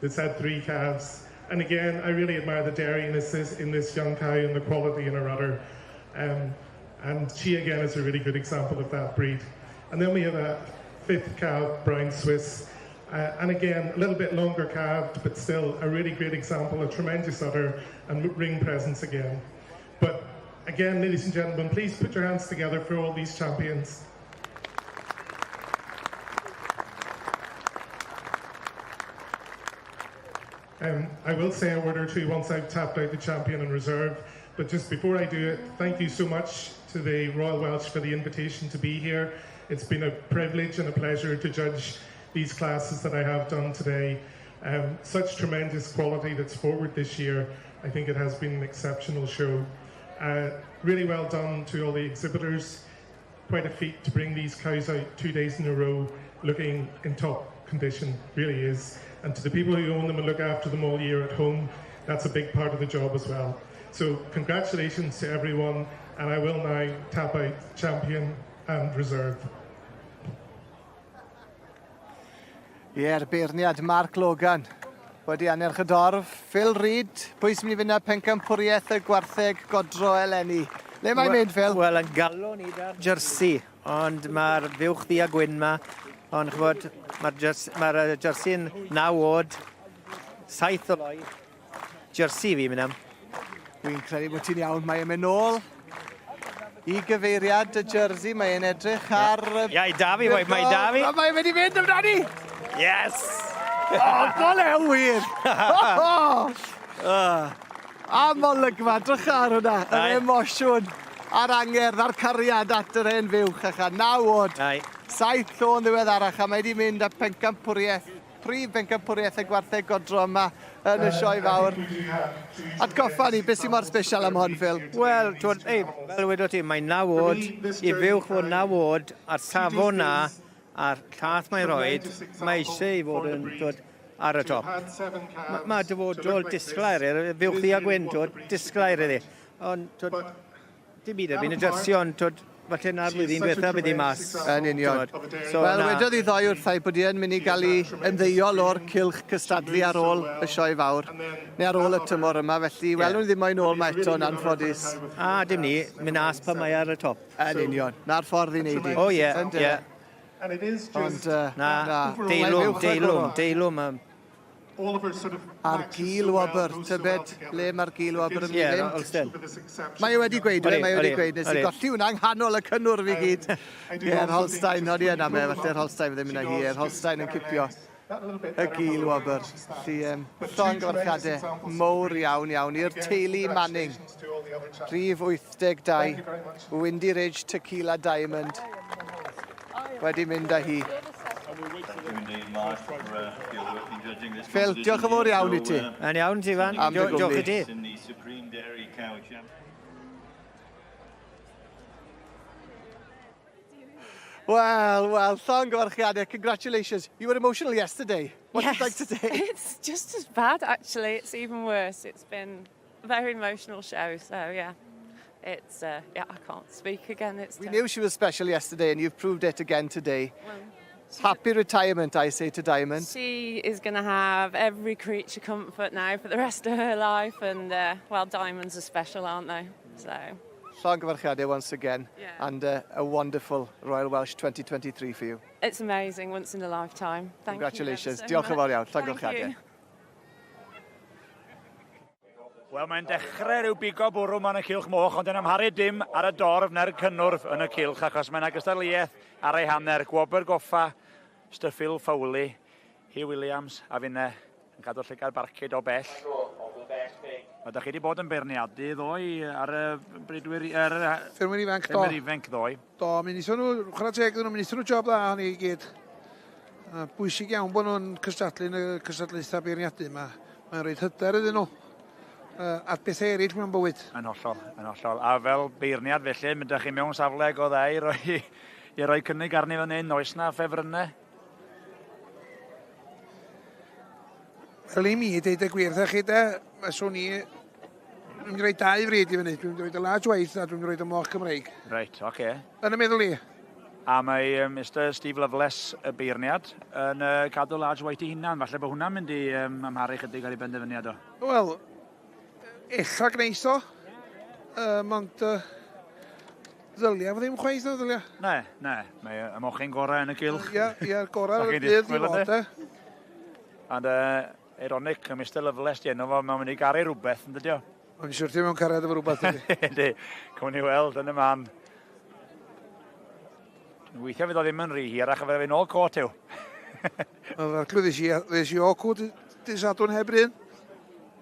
that's had three calves. And again, I really admire the dairiness in this young cow and the quality in her udder. Um, and she again is a really good example of that breed. And then we have a fifth calf, Brown Swiss. Uh, and again, a little bit longer calved, but still a really great example, a tremendous udder and ring presence again. But again, ladies and gentlemen, please put your hands together for all these champions. Um, I will say a word or two once I've tapped out the champion in reserve, but just before I do it, thank you so much to the Royal Welsh for the invitation to be here. It's been a privilege and a pleasure to judge these classes that I have done today. Um, such tremendous quality that's forward this year. I think it has been an exceptional show. Uh, really well done to all the exhibitors. Quite a feat to bring these cows out 2 days in a row looking in top condition, really is. And to the people who own them and look after them all year at home, that's a big part of the job as well. So congratulations to everyone, and I will now tap out champion and reserve. Ie, yeah, beirniad Mark Logan wedi annerch y dorf. Phil Reid, pwy sy'n mynd i fynd â pencampwriaeth y gwartheg godro eleni? Le mae'n mynd, Phil? Wel, yn galon i da'r Jersey, ond mae'r fuwch ddu a gwyn ma, ond ch'mod, mae'r Jersey, mae'r Jersey'n 9 oed, 7 o loi. Jersey fi'n mynd am. Dwi'n credu bod ti'n iawn. Mae e'n mynd nôl i gyfeiriad y Jersey. Mae e'n edrych ar... Ia, i Dafi, mae mae Dafi. A mae'n mynd i fynd amdani! Yes! O, go lew wir! Am olygfa, drych ar hwnna. Yr emosiwn a'r angerdd a'r cariad at yr hen fuwch a 9 oed. 7 llo'n ddiweddarach a mae wedi mynd â pencampwriaeth, prif bencampwriaeth y gwartheg godro yma yn y sioe fawr. Atgoffa ni, beth sy'n mor special am hon, Phil? Wel, twyd, ei, fel wedodd ti, mae'n 9 oed, i fuwch fod 9 oed, a'r safon na, a'r llath mae'n roed, mae eisiau i fod yn dod ar y top. Mae ma dyfodol disglair, fuwch ddu a gwyn, twyd, disglair iddi. Ond, twyd, dim byd erbyn y Jersey, ond twyd, falle na'r flwyddyn diwetha bydd hi mas. Yn union. So, Wel, wedodd i ddoe wrtha i bod hi yn mynd i gael ei ymddeol o'r cylch cystadlu ar ôl y sioe fawr, neu ar ôl y tymor yma, felly welwn ni ddim o'i nôl ma eto yn anffodus. A, dim ni, mynd as pan mae ar y top. Yn union, na'r ffordd i wneud i. O ie, ie. Ond, uh, Na, deilwm, deilwm, deilwm. Um, A'r gil wobr, tybed le mae'r gil wobr yn mynd i fynd? Mae e wedi gweud, mae e wedi gweud, nes i golli hwnna yng nghanol y cynnwrf i gyd. Ie, yr Holstein, o'n i yna me, felly'r Holstein ddim yn hi, yr Holstein yn cipio y gil wobr. Felly, um, llongyfarchiadau mowr iawn iawn i'r teulu Manning. Rhif 82, Windy Ridge Tequila Diamond, wedi mynd â hi. Phil, diolch yn fawr iawn i ti. Yn iawn, ti fan. Am dy Diolch i ti. Wel, wel, llongyfarchiadau, congratulations. You were emotional yesterday. What's yes. it like today? It's just as bad, actually. It's even worse. It's been a very emotional show, so yeah. It's, yeah, I can't speak again. It's We knew she was special yesterday and you've proved it again today. Well, Happy retirement, I say to Diamond. She is going to have every creature comfort now for the rest of her life, and well, diamonds are special, aren't they? So. Llongyfarchiadau once again Yeah. and a wonderful Royal Welsh 2023 for you. It's amazing, once in a lifetime. Thank Congratulations. You ever so Diolch yn fawr iawn. much. Thank Llongyfarchiadau. you. Wel, mae'n dechrau rhyw bigo bwrw ma'n y cylch moch, ond yn amharu dim ar y dorf na'r cynnwrf yn y cylch, achos mae yna gystadleuaeth ar ei hanner. Gwobr goffa, Mr Phil Fowley, Hugh Williams a finne yn cadw llygad barcud o bell. A da chi wedi bod yn beirniadu ddoe ar y bridwyr... Ar y Ffermwyr ifanc, do. Ffermwyr ifanc ddoe. Do, mi wnaethon nhw, chwarae teg iddyn nhw, mi wnaethon nhw job dda honni i gyd. A bwysig iawn bod nhw'n cystadlu yn y cystadlaethau beirniadu yma. Mae'n rhoi hyder iddyn nhw. At bethau eraill mewn bywyd. Yn hollol, yn hollol. A fel beirniad felly, mi ydych chi mewn safle go dda i roi cynnig arni fan hyn. Oes na ffefrynnau? Wel i mi, deud y gwir wrthych chi de, swn i... Dwi'n mynd i roi dau fryd i fyny. Dwi'n mynd i roi y large white a dwi'n mynd i roi y moch Cymreig. Reit, oce. Okay. Yn y meddwl i. A mae Mr Steve Loveless, y beirniad, yn cadw large white i hunan. Falle bod hwnna'n mynd i amharu chydig ar ei benderfyniad o. Wel, ella gneith o. Ond ddylia fo ddim chwaith na ddylia. Ne, ne. Mae y mochyn gorau yn y gylch. Ia, ia, gorau yn y byd i fod, e. And ironic, Mr Loveless di enw fo, mae'n mynd i garu rhywbeth, yn dydi o? Mae'n siwr ti mewn cariad efo rhywbeth, ydy. Ydy, cawn ni weld yn y man. Dwi'n weithio fydd o ddim yn rhy hir, ac fe fynd ôl cot yw. Wel, arglwydd, ddes i o cwt dy Sadwrn heb run.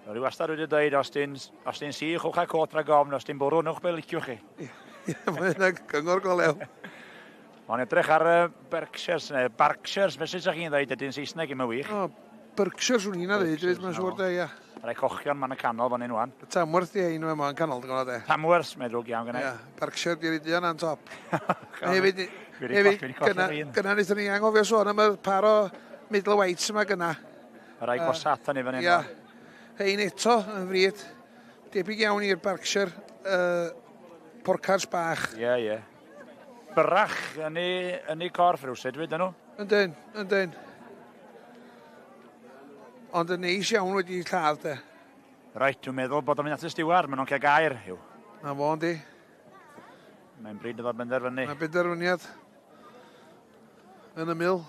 Rwy wastad wedi dweud, os ti'n os ti'n sych, uwch a cot rhag ofn, os ti'n bwrw, newch be liciwch chi. Ie, mae hynna gyngor go lew. Mae'n edrych ar y Berkshires, neu Berkshires, felly sa'ch chi'n dweud, ydy'n Saesneg i'm yn wych. O, Berkshires swn i'n dweud, dweud, mae'n siŵr de, ia. Rhai cochion ma'n y canol fan hyn wan. Tamworth di ein yma yn canol, dwi'n gwybod de. Tamworth, mae'n drwg iawn gynnau. Ia, Berkshire di'r un yn top. Hefyd, hefyd, gynna wnaethon ni anghofio sôn am y par o middle whites yma gynna. Y rai gwasat yn fan hyn. Ia, hein eto yn fryd. Debyg iawn i'r Berkshire porcars bach. Ie, ie. Byrach yn ei corff rhywsut, fyd nhw? Yndyn, yndyn. Ond yn neis iawn wedi lladd, de. Reit, dwi'n meddwl bod o'n mynd at y stiwar, maen nhw'n cael gair, yw. Na fo, yndi. Mae'n bryd iddo benderfynu. Mae'n benderfyniad. Yn ymyl.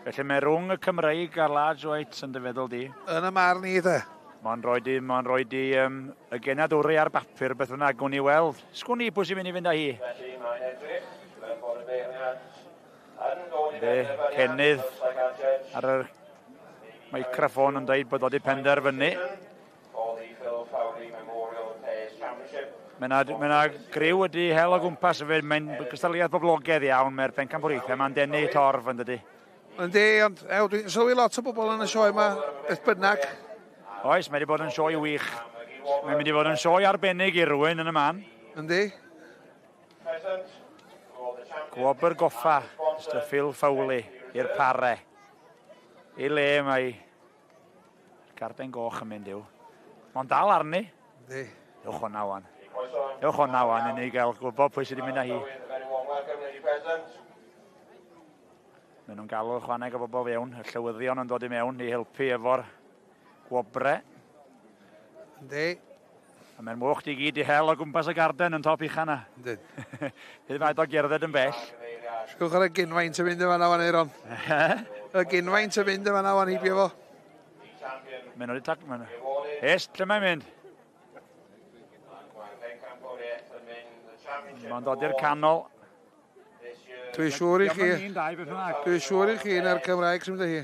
Felly mae rhwng y Cymreig a'r large whites yn dy feddwl di? Yn y marn i, de. Mae'n rhoi di, mae'n rhoi di y genadwri ar bapur, beth bynnag, gwn i weld. Sgwn i pwy sy'n mynd i fynd â hi. Felly mae'n edrych fel bod y beirniad yn dod i Be, Cennydd ar yr microffon yn dweud bod o wedi penderfynu. Mae yna griw wedi hel o gwmpas hefyd, mae'n gystadleuaeth boblogaidd iawn, mae'r pencampwriaethau mae'n denu torf yn dydy. Yndi, ond ew, dwi'n sylwi lot o bobl yn y sioe yma, beth bynnag. Oes, mae wedi bod yn sioe wych. Mae'n mynd i fod yn sioe arbennig i rywun yn y man. Yndi. Gwobr goffa, Mr Phil Fowley, i'r pare. I le mae garden goch yn mynd i'w. Mae'n dal arni. Yndi. Ewch hwnna wan. Ewch hwnna wan i ni gael gwybod pwy sydd wedi mynd â hi. Maen nhw'n galw chwaneg o bobl fewn, y llywyddion yn dod i mewn i helpu efo'r gwobre. Yndi. A mae'r moch di gyd i hel o gwmpas y garden yn top ucha na. Yndi. Fydd faint o gerdded yn bell. Sgwch ar y gynfaint yn mynd yma wan, Eiron. Y gynfaint yn mynd yma wan heibio fo. Maen nhw wedi tac... Est, lle mae'n mynd? Mae'n dod i'r canol. Dwi'n siŵr i chi... Dwi'n siŵr i chi na'r Cymraeg sy'n mynd â hi.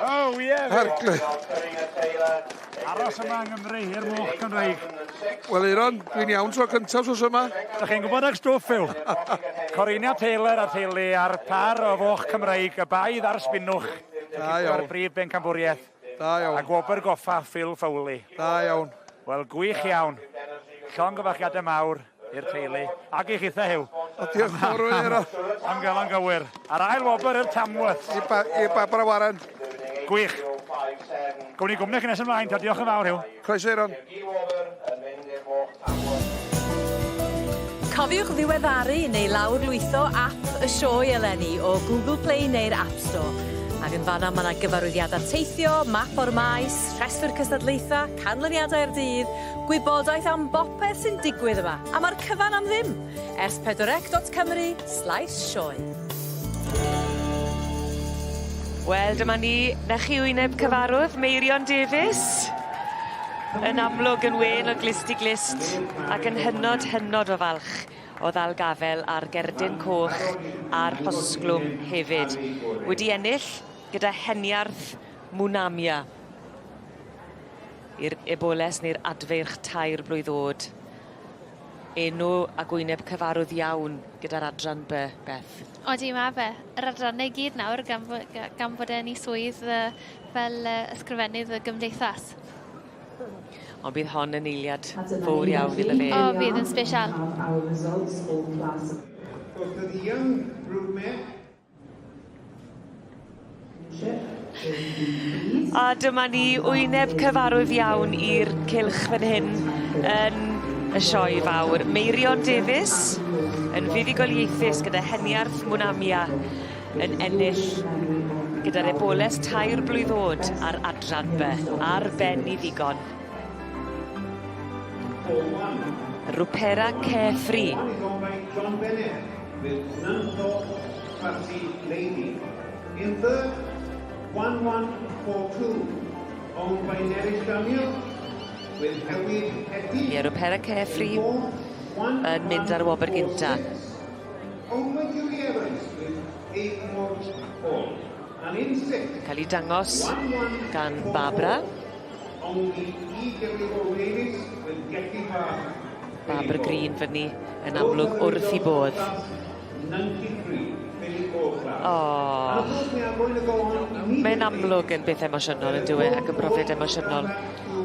Oh, yeah. Arglwydd. Aros yma yng Nghymru i'r moch Cymreig. Wel, Eiron, dwi'n iawn tro cyntaf wsos yma. Da chi'n gwybod eich stwff, Huw. Corina Taylor a'r teulu a'r par o foch Cymreig, y baedd a'r sbinwch. Da iawn. Ar brif bencampwriaeth. Da iawn. A gwobr goffa Phil Fowley. Da iawn. Wel, gwych iawn. Llongyfarchiadau mawr i'r teulu. Ac i chitha, Huw. O, diolch yn fawr, Eiron. Am gael o'n gywir. A'r ail wobr i'r Tamworth. I, ba i Barbara Warren. Gwych. Gwn i gwmni chi nes ymlaen, ta diolch yn fawr, Huw. Croeso, Eiron. Cofiwch ddiweddaru neu lawrlwytho app y sioe eleni o Google Play neu'r App Store. Ac yn fanna ma' 'na gyfarwyddiada teithio, map o'r maes, rhestr cystadlaetha, canlyniadau'r dydd, gwybodaeth am bopeth sy'n digwydd yma. A ma'r cyfan am ddim. s4c.cymru/sioe. Wel, dyma ni, 'na chi wyneb cyfarwydd, Meirion Davies. Yn amlwg yn wên o glust i glust ac yn hynod, hynod o falch o ddal gafel ar gerdyn coch a'r rhosglwm hefyd. Wedi ennill gyda heniarth Munamia. I'r eboles neu'r adfeirch tair blwydd o'd. Enw a gwyneb cyfarwydd iawn gyda'r adran By, Beth. Odi, ma' fe. Yr adrannau i gyd nawr gan fo- ga- gan fod e'n 'i swydd yy fel yy ysgrifennydd y gymdeithas. Ond bydd hon yn eiliad fowr iawn iddo fe. O, bydd yn sbesial. A dyma ni wyneb cyfarwydd iawn i'r cylch fan hyn yn y sioe fawr. Meirion Davies yn fuddugoliaethus gyda Heniarth Mwnamia yn ennill gyda'r eboles tair blwydd o'd ar adran By, ar ben i ddigon. Rwpera Carefree. With Nunthorpe Fussy Lady. In third, 1142, owned by Nerys Daniel, with Hewyd Hetty. Ie, Rwpera Carefree yn mynd ar y wobr gynta. Owned by Julie Evans with Acorn Hall. And in sixth, Cael ei dangos gan Barbara. Owned by E.W.O. Davies with Getty Park. Barbara Green fyny yn amlwg wrth i bodd. O. Mae'n amlwg yn beth emosiynol yn dyw e ac yn brofiad emosiynol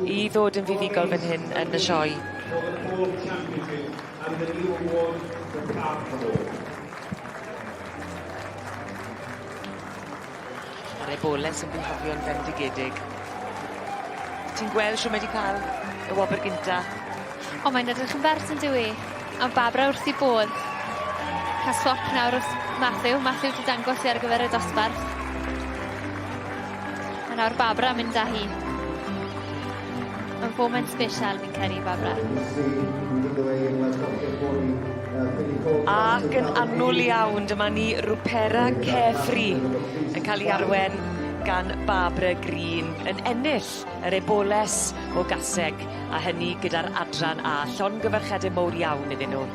i ddod yn fuddugol fan hyn yn y sioe. Mae'r eboles yn bihafio'n fendigedig. Ti'n gweld shwd mae 'di ca'l y wobr gynta? O mae'n edrych yn bert on'd yw 'i? A Barbara wrth 'i bodd. Ca'l swop nawr wrth Matthew. Matthew 'di dangos i ar gyfer y dosbarth. A nawr Barbara yn mynd â hi. Mae'n foment sbesial fi'n credu i Barbara. Ac yn annwl iawn dyma ni Rwpera Carefree yn ca'l 'i arwen gan Barbara Green yn ennill yr eboles o gaseg a hynny gyda'r adran A. Llongyfarchiade mowr iawn iddyn nhw.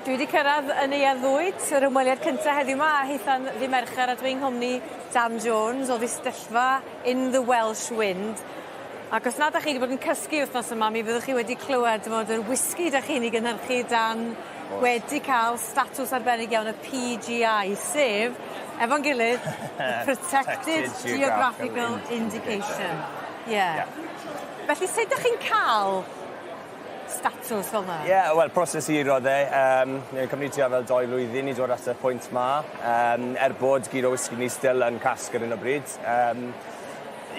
Dwi wedi cyrraedd y Neuadd Fwyd, yr ymweliad cynta heddiw 'ma a hitha'n ddy' Mercher a dwi'n nghwmni Dan Jones o ddistyllfa In the Welsh Wind. Ac os nad 'dach chi 'di bod yn cysgu wthnos yma mi fyddwch chi wedi clywed fod yr wisgi 'dach chi'n 'i gynhyrchu dan wedi ca'l statws arbennig iawn y PGI sef efo'n gilydd y Protected Geographical Indication. Ie. Felly sut 'dach chi'n ca'l statws fel 'na? Ie, wel proses hir oedd e. Yym mae'n cymryd tua fel dou flwyddyn i dod at y pwynt 'ma. Yym er bod gyd o wisgi ni still yn casg ar 'yn o bryd. Yym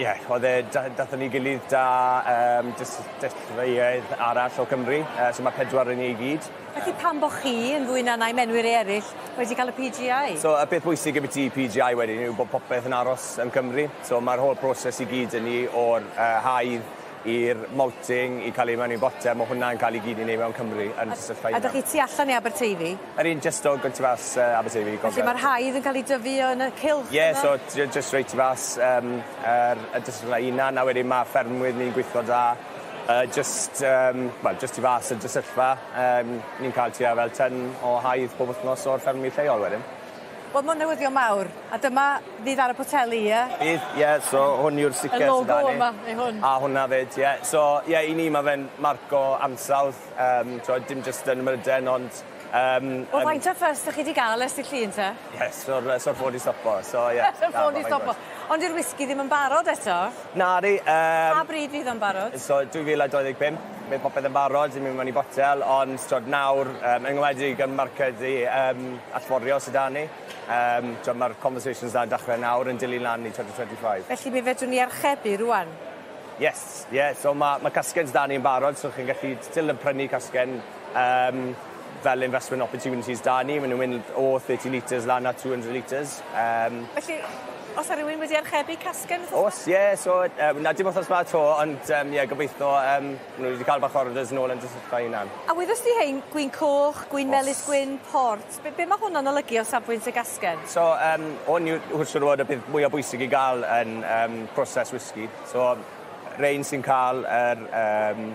ie, oedd e da- dathon ni gilydd 'da yym distilleriaeth arall o Cymru. Yy so ma' pedwar o ni i gyd. Felly pam bo' chi yn fwy na naim enwi rei eryll wedi ca'l y Pee Gee Eye? So y peth bwysig ambyti Pee Gee Eye wedyn yw bod popeth yn aros yn Cymru. So ma'r whole proses i gyd 'da ni o'r yy haidd i'r malting i cael ei mewn i botel, ma' hwnna'n cael ei gyd i neud mewn Cymru yn Sir A 'dych chi tu allan i Aberteifi? Yr un jyst o tu fas yy Aberteifi gogledd. Felly ma'r haidd yn cael ei dyfu yn y cylch Ie so jyst reit tu fas yym yr y distyllfa 'i hunan a wedyn ma' ffermwyr ni'n gweithio 'da yy jyst yym wel jyst tu fas y distyllfa yym ni'n cael tua fel tyn o haidd pob wthnos o'r ffermwyr lleol wedyn. Wel ma'n newyddion mawr, a dyma fydd ar y poteli, ie? Bydd, ie, so hwn yw'r sticker Y sy 'da logo ni. yma, neu hwn. A hwnna 'fyd, ie. So, ie, i ni ma' fe'n marco ansawdd, yym, t'wod, dim jyst yn Mryden, ond yym... Wel, faint o fuss 'dych chi 'di ga'l ers dy' Llun te? Ie, so'r yy so'r ffôn 'di stopo, so ie. So'r ffôn 'di stopo. Ond 'di'r wisgi ddim yn barod eto? Nadi, yym... Pa bryd fydd o'n barod? So 2025, bydd popeth yn barod i mynd mewn i botel, ond t'wod nawr, yym, yn enwedig yn marced i yym allforio sy 'da ni, yym, t'wod ma'r conversations 'na'n dechre nawr yn dilyn lan i 2025. Felly mi fedrwn ni archebu rŵan? Yes, ie, so ma' ma' casgens 'da ni yn barod, so chi'n gallu still yn prynu casgen yym fel investment opportunities 'da ni, ma' nw'n mynd o 30 litres lan at 200 litres. Yym. Felly, o's 'na rywun wedi archebu casgen wthnos 'ma? O's, ie, so yy na dim wthnos 'ma 'to, ond yym ie gobeitho yym ma' nw wedi ca'l bach o orders nôl yn distyllfa 'u hunan. A wyddost ti hein, gwin coch, gwin O's. melys gwyn, port, be' be' ma' hwnna'n olygu o safbwynt y gasgen? So yym hwn yw hwn siŵr o fod y peth mwya bwysig i ga'l yn yym proses wisgi. So rein sy'n ca'l yr yym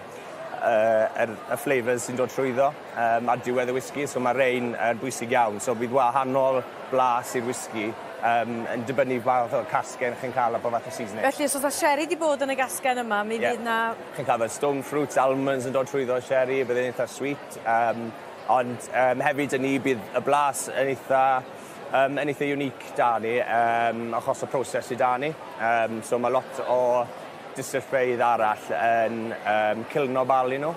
yy yr y flavours sy'n dod trwyddo yym ar diwedd y wisgi so ma' rein yn bwysig iawn. So bydd wahanol blas i'r wisgi yym yn dibynnu pa fath o casgen chi'n ca'l a pa fath o seasoning. Felly os o's 'a sherry 'di bod yn y gasgen yma mi Ie. fydd 'na... Chi'n ca'l fel stone fruit, almonds yn dod trwyddo sherry bydd e'n eitha sweet yym ond yym hefyd 'yn ni bydd y blas yn eitha yym yn eitha unique 'da ni yym achos y proses sy 'da ni. Yym so ma' lot o distyllfeydd arall yn yym kilno barley nhw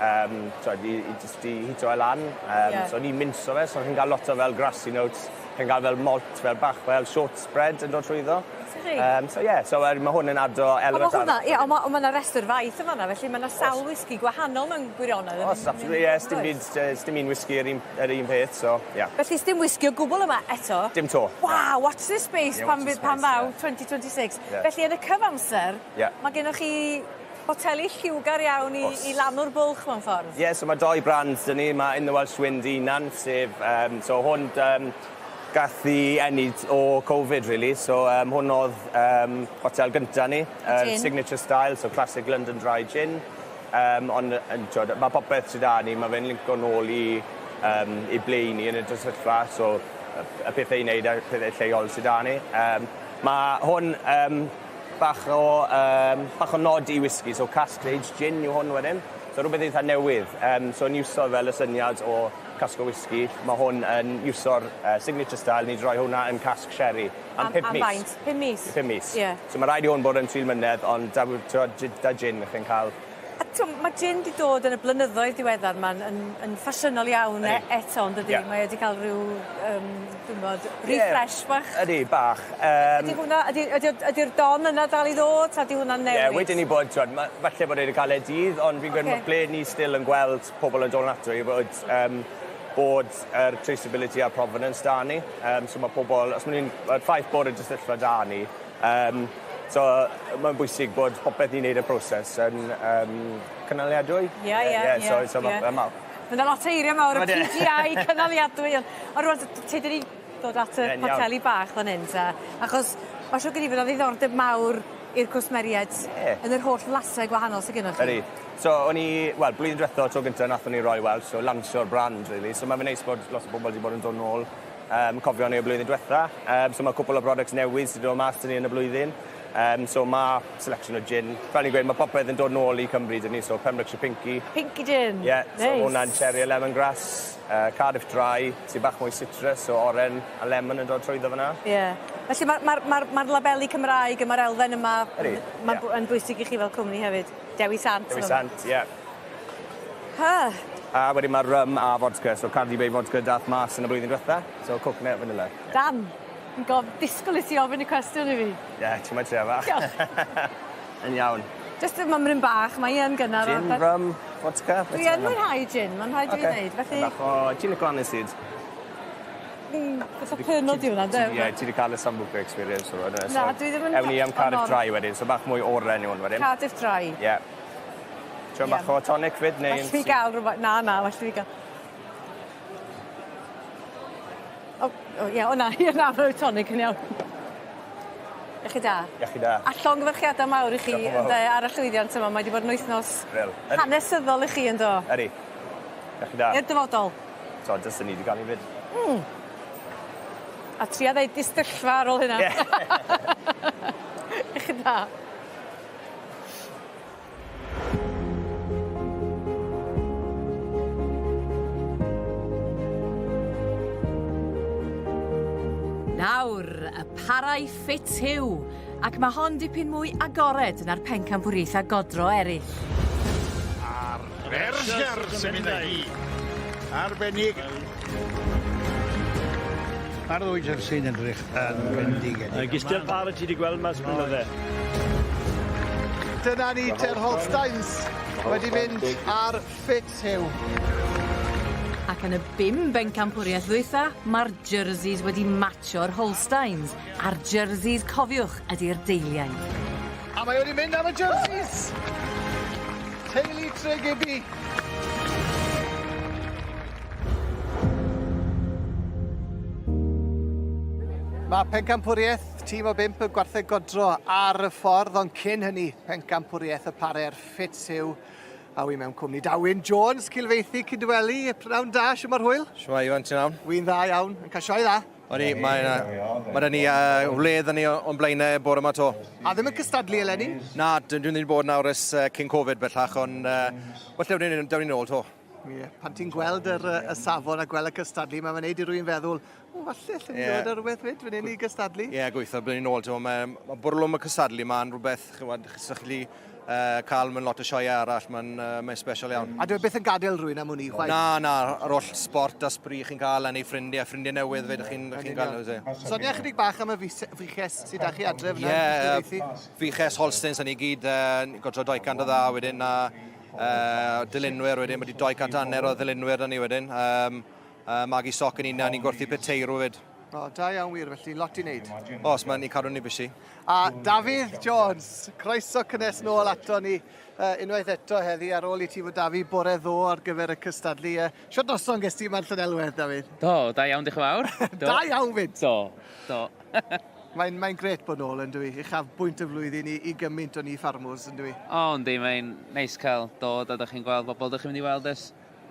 yym t'od i i jyst i heato e lan yym Ie. so ni'n minso fe so chi'n ga'l lot o fel grassy notes chi'n ga'l fel malt fel bach fel shortbread yn dod trwyddo. Ydi? Yym so ie so yy ma' hwn yn ado Ond ma' elmet hwnna arall. ie on' ma' on' ma' 'na restr faith yn fan 'na felly ma' 'na sawl wisgi gwahanol mewn gwirionedd yn... O's absolutely ie sdim byd yy sdim un wisgi yr un yr un peth so ie. Felly sdim wisgi o gwbwl yma eto? Dim 'to. Waw watch this space Ie pan watch this fydd pan space ddaw ie. 2026. Ie. Felly yn y cyfamser... Ie. ...ma' gennoch chi boteli lliwgar iawn i... O's. ...i lanw'r bwlch mewn ffordd. Ie so ma' doi brand 'da ni ma' In the Welsh Wind 'i unan sef yym so hwn yym gath 'i eni o Covid rili so yym hwn o'dd yym potel gynta ni. Yr Gin. signature style so classic London Dry Gin. Yym ond yn t'wod ma' popeth sy 'da ni ma' fe'n linco nôl i yym i ble 'yn ni yn y distyllfa so y y pethe i neud a'r pethe lleol sy 'da ni. Yym ma' hwn yym bach o yym bach o nod i whisky so cask aged gin yw hwn wedyn. So rwbeth eitha newydd yym so o'n iwso fel y syniad o casgo whisky ma' hwn yn iwso'r yy signature style ni 'di roi hwnna yn cask sherry am pump mis. Am faint? Pum mis? Pum mis. Ie. So ma' raid i hwn bod yn tri mlynedd ond 'da t'wod 'da gin chi'n ca'l A t'o' ma' gin 'di dod yn y blynyddoedd diweddar 'ma'n yn yn ffasiynol iawn eto yndydi? Ie. Mae e 'di ca'l ryw yym dwi'm 'mod refresh bach. Ydi bach yym. Ydi hwnna ydi ydi o ydi'r don yna dal i ddod 'ta 'di hwnna'n newid? Ie wedyn 'ny bod t'wod ma' falle bod e 'di ca'l ei dydd ond fi'n gweud ma' ble ni still yn gweld pobol yn dod ato i bod yym bod yr traceability a'r provenance 'da ni yym so ma' pobol os ma' nw'n y ffaith bod y distyllfa 'da ni yym so mae'n bwysig bod popeth ni'n neud y proses yn yym cynaliadwy. Ie ie ie. So so ma' ma' Ma' 'na lot o eirie mawr y Ma' 'de. PGI cynaliadwy on' on' rŵan t- ti 'di dod at y Ie'n iawn. poteli bach fan 'yn te achos ma' siwr gen i fod 'na ddiddordeb mawr i'r cwsmeriaid Ie. yn yr holl flasau gwahanol sy gynnoch chi. Ydi. So o'n i, wel, blwyddyn diwetha, tro gynta nathon ni Royal Welsh, so lansio'r brand really. So ma' fe'n neis bod lot o bobl 'di bod yn dod nôl yym cofio ni o blwyddyn diwetha. Yym so ma' cwpwl o products newydd sy 'di dod mas 'da ni yn y blwyddyn. Yym so ma' selection o gin. Fel ni'n gweud ma' popeth yn dod nôl i Cymru 'da ni so Pembrokeshire Pinky. Pinky gin. Ie Neis. so ma' wnna'n cherry a lemongrass. Cardiff Dry sy bach mwy citrus so oren a lemon yn dod trwyddo fan 'na. Ie. Felly ma'r ma'r ma'r ma'r labeli Cymraeg a ma'r elfen yma... Ydi. Ma'n bw- yn bwysig i chi fel cwmni hefyd. Dewi Sant. Dewi Sant ie. Ha. A wedyn ma' rum a vodka so Cardi Bay vodka dath mas yn y blwyddyn dwetha. So coconut vanilla. Dan! Fi'n gof- disgwl i ti ofyn y cwestiwn i fi. Ie, ti moyn trio fach. Diolch. Yn iawn. Jyst y mymryn bach, mae yn gynnar. Gin, rum, vodka. Dwi yn mwynhau gin, ma'n rhaid i fi ddeud, felly... Bach o, ti'n lico aniseed? Fatha Pernod 'di hwnna ynde? Ie, ti 'di ca'l y Sambuca experience o ynde? Na, dwi ddim yn... Ewn ni am Cardiff Dry wedyn, so bach mwy oren yw hwn wedyn. Cardiff Dry. Ie. Ti am bach o tonic 'fyd neu... Well fi ga'l rwbeth, na, na, well i fi ga'l. O, o ie, o na, ie, na, mae'r tonic yn iawn. Iechyd da. Iechyd da. A llongyfarchiadau mawr i chi ynde ar y llwyddiant yma. Mae wedi bod yn wythnos hanesyddol i chi yndo? Ydi. Iechyd da. I'r dyfodol. So, dylsen ni wedi cael ni fyd. A tria ddeud distyllfa ar ôl hynna. Ie. Iechyd da. Nawr, y parau ffit Huw, ac mae hon dipyn mwy agored na'r pencampwriaethau godro eraill. A'r Ayrshire sy'n mynd â hi. Arbennig. Mae'r ddwy jersey'n edrych yn fendigedig. Gystal par y ti 'di gweld mas blynydde. Dyna ni, Ter Holsteins wedi mynd ar ffit Huw. Ac yn y bum bencampwriaeth ddwytha, mae'r jerseys wedi matcho'r Holsteins, a'r jerseys, cofiwch, ydi'r deiliaid. A mae wedi mynd am y jerseys! Teulu Tregibi. Mae pencampwriaeth tîm o bump y gwartheg godro ar y ffordd, ond cyn hynny, pencampwriaeth y pare'r Fitzhugh. A wi mewn cwmni Dawyn Jones, Cilfeithi, Cydweli, prynawn da, shwma'r hwyl? Shwmae Iwan, ti'n iawn? Wy'n dda iawn, yn cael sioe dda. O'n i, mae yna, mae 'da ni uh, wledd yn ni o'n blaenau bore yma to. A ddim yn cystadlu eleni? Na, dwi'n dwi ddim wedi bod nawr ers uh, cyn Covid bellach, ond uh, well, dewn ni, dewn ni nôl to. Ie, pan ti'n gweld yr, y safon a gweld y cystadlu, mae'n gwneud i rwy'n feddwl, o, falle allen ni ddod ar rhywbeth fyd fan hyn i gystadlu. Ie, yeah, gweithio, byddwn ni'n ôl, ti'n mae, mae bwrlwm y cystadlu ma'n rhywbeth, chymod, sa'ch chi uh, cael mewn lot o sioeau arall, mae'n uh, mae special iawn. A dwi e byth yn gadael rhywun am hwn i, chwaith. Na, na, yr holl sport a sbri chi'n cael, a neu ffrindiau, ffrindiau newydd fyd chi'n chi cael. Sonia chydig bach am y fuches sydd â chi adref yna. Ie, fuches Holsteins yn i gyd, uh, godro 200 o dda wedyn, a Uh, dylunwyr wedyn, mae wedi 200 hanner o ddylunwyr da ni wedyn. Um, uh, magu soc yn unan, ni'n gwerthu peteirw fyd. O, da iawn wir, felly lot i wneud. Os, mae'n ni cadw ni busy. A Dafydd Jones, croeso cynnes nôl ato ni uh, unwaith eto heddi ar ôl i ti fod Dafi bore ddo ar gyfer y cystadlu. Uh, Siwt noson ges ti yma'n Llanelwedd, Dafydd? Do, da iawn, diolch yn fawr. Da iawn fyd! Do, do. Mae'n mae grêt bod nôl yn dwi, uchafbwynt y flwyddyn i, i gymaint o ni ffarmwrs yn dwi. O, yndi, mae'n neis cael dod a dych chi'n gweld bobl dych chi'n mynd i weld ers,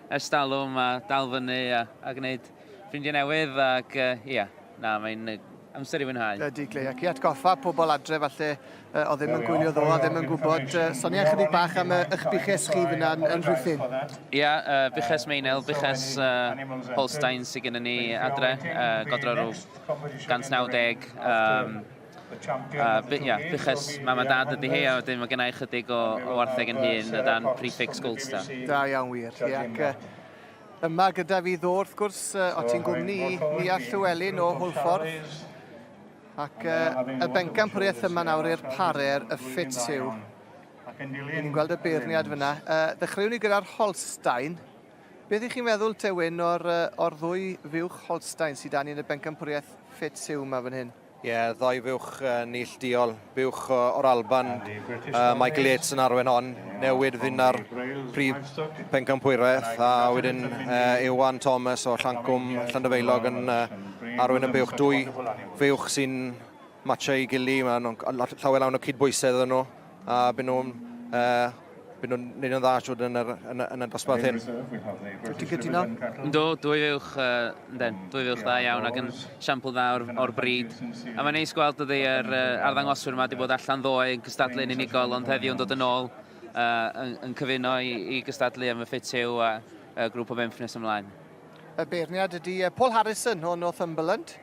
ers talwm a dal fyny a, a gwneud ffrindiau newydd ac uh, ia, na, mae'n amser i fwynhau. Ydy, Glei, ac i atgoffa pobl adre falle uh, o ddim yn gwylio ddo a ddim yn gwybod, uh, sonia chydig bach am uh, eich buches chi fyna yn, yn Rhuthun. Ia, uh, buches Meinel, buches uh, Holstein sydd gennym ni adre, uh, godro rhyw 190. Um, uh, ia, buches mam a dad ydy hi, a wedyn mae gennau chydig o, o wartheg yn hun o dan prefix Gold Star. Da iawn wir. Ie, ac uh, yma gyda fi ddo, wrth gwrs, uh, o ti'n gwmni i Nia Llywelyn o Hwlffordd. Ac uh, y bencampwriaeth yma nawr i'r parer, y ffit yw. Ni'n gweld y beirniad fyna. Uh, ddechreuwn ni gyda'r Holstein. Beth ych chi'n feddwl te Wyn o'r yy o'r ddwy fuwch Holstein sy 'da ni yn y bencampwriaeth ffit yw 'ma fan hyn? Ie, ddou fuwch yy neillduol, buwch o o'r Alban, yy Michael Yates yn arwen hon, newid fynd ar prif pencampwriaeth a wedyn yy Iwan Thomas o Llancwm Llandyfeilog yn yy arwen y buwch. Dwy fuwch sy'n... matcho i gili, maen nhw'n llawer lawn o cydbwysedd iddyn nhw, a byd nhw'n uh, byd nhw'n neud yn dda siwr yn, yr, yn, yn y dosbarth hyn. Wyt ti'n cytuno? Yndw, dwy fuwch, uh, ynden, dwy fuwch dda iawn ac yn siampl dda o'r, or bryd. A mae'n neis gweld dydy yr uh, arddangoswyr yma wedi bod allan ddoe yn cystadlu yn unigol, ond heddiw yn dod yn ôl uh, yn, yn cyfuno i, i gystadlu am y ffit yw a uh, grŵp o bump nes ymlaen. Y beirniad ydy Paul Harrison o Northumberland.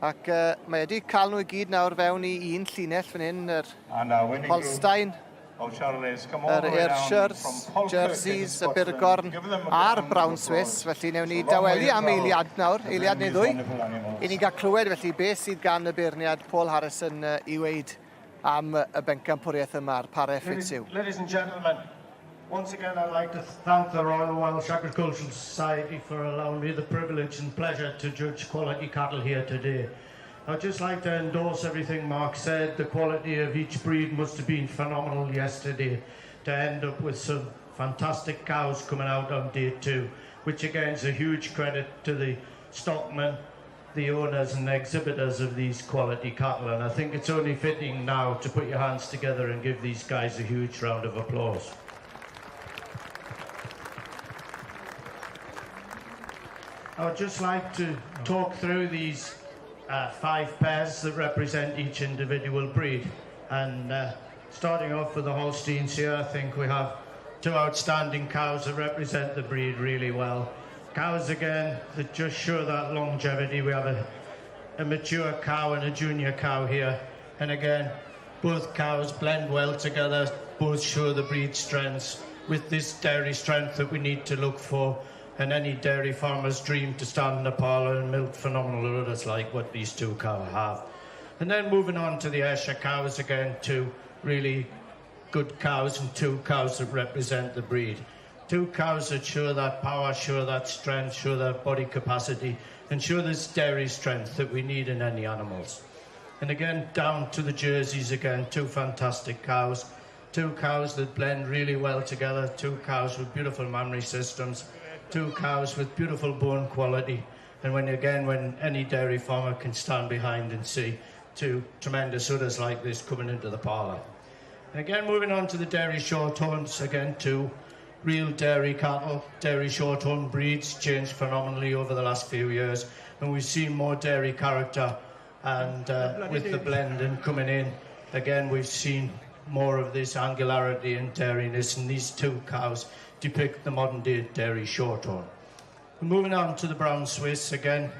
Ac uh, mae wedi cael nhw i gyd nawr fewn i un llinell fan hyn, yr Holstein, yr Ayrshires, Jerseys, y Burgorn a'r Brown Swiss. Felly newn ni dawelu am eiliad nawr, eiliad neu ddwy, i ni gael clywed felly beth sydd gan y beirniad Paul Harrison uh, i weid am y bencampwriaeth yma a'r pare Fitzhugh. Ladies and gentlemen, once again I'd like to thank the Royal Welsh Agricultural Society for allowing me the privilege and pleasure to judge quality cattle here today. I'd just like to endorse everything Mark said. The quality of each breed must have been phenomenal yesterday to end up with some fantastic cows coming out on day two, which again is a huge credit to the stockmen, the owners and exhibitors of these quality cattle. And I think it's only fitting now to put your hands together and give these guys a huge round of applause. I would just like to talk through these uh, five pairs that represent each individual breed. And uh, starting off with the Holsteins here, I think we have two outstanding cows that represent the breed really well. Cows again that just show that longevity. We have a, a mature cow and a junior cow here. And again, both cows blend well together, both show the breed strengths with this dairy strength that we need to look for. And any dairy farmer's dream to stand in a parlour and milk phenomenal udders like what these two cows have. And then moving on to the Ayrshire cows again, two really good cows and two cows that represent the breed. Two cows that show that power, show that strength, show that body capacity, and show this dairy strength that we need in any animals. And again, down to the jerseys again, two fantastic cows. Two cows that blend really well together, two cows with beautiful mammary systems, two cows with beautiful bone quality. And when again, when any dairy farmer can stand behind and see two tremendous udders like this coming into the parlour. And again, moving on to the dairy shorthorns, again, two real dairy cattle, dairy shorthorn breeds changed phenomenally over the last few years, and we've seen more dairy character. And uh, with the blending coming in, again, we've seen more of this angularity and dairiness, and these two cows depict the modern day dairy shorthorn. Moving on to the brown Swiss, again,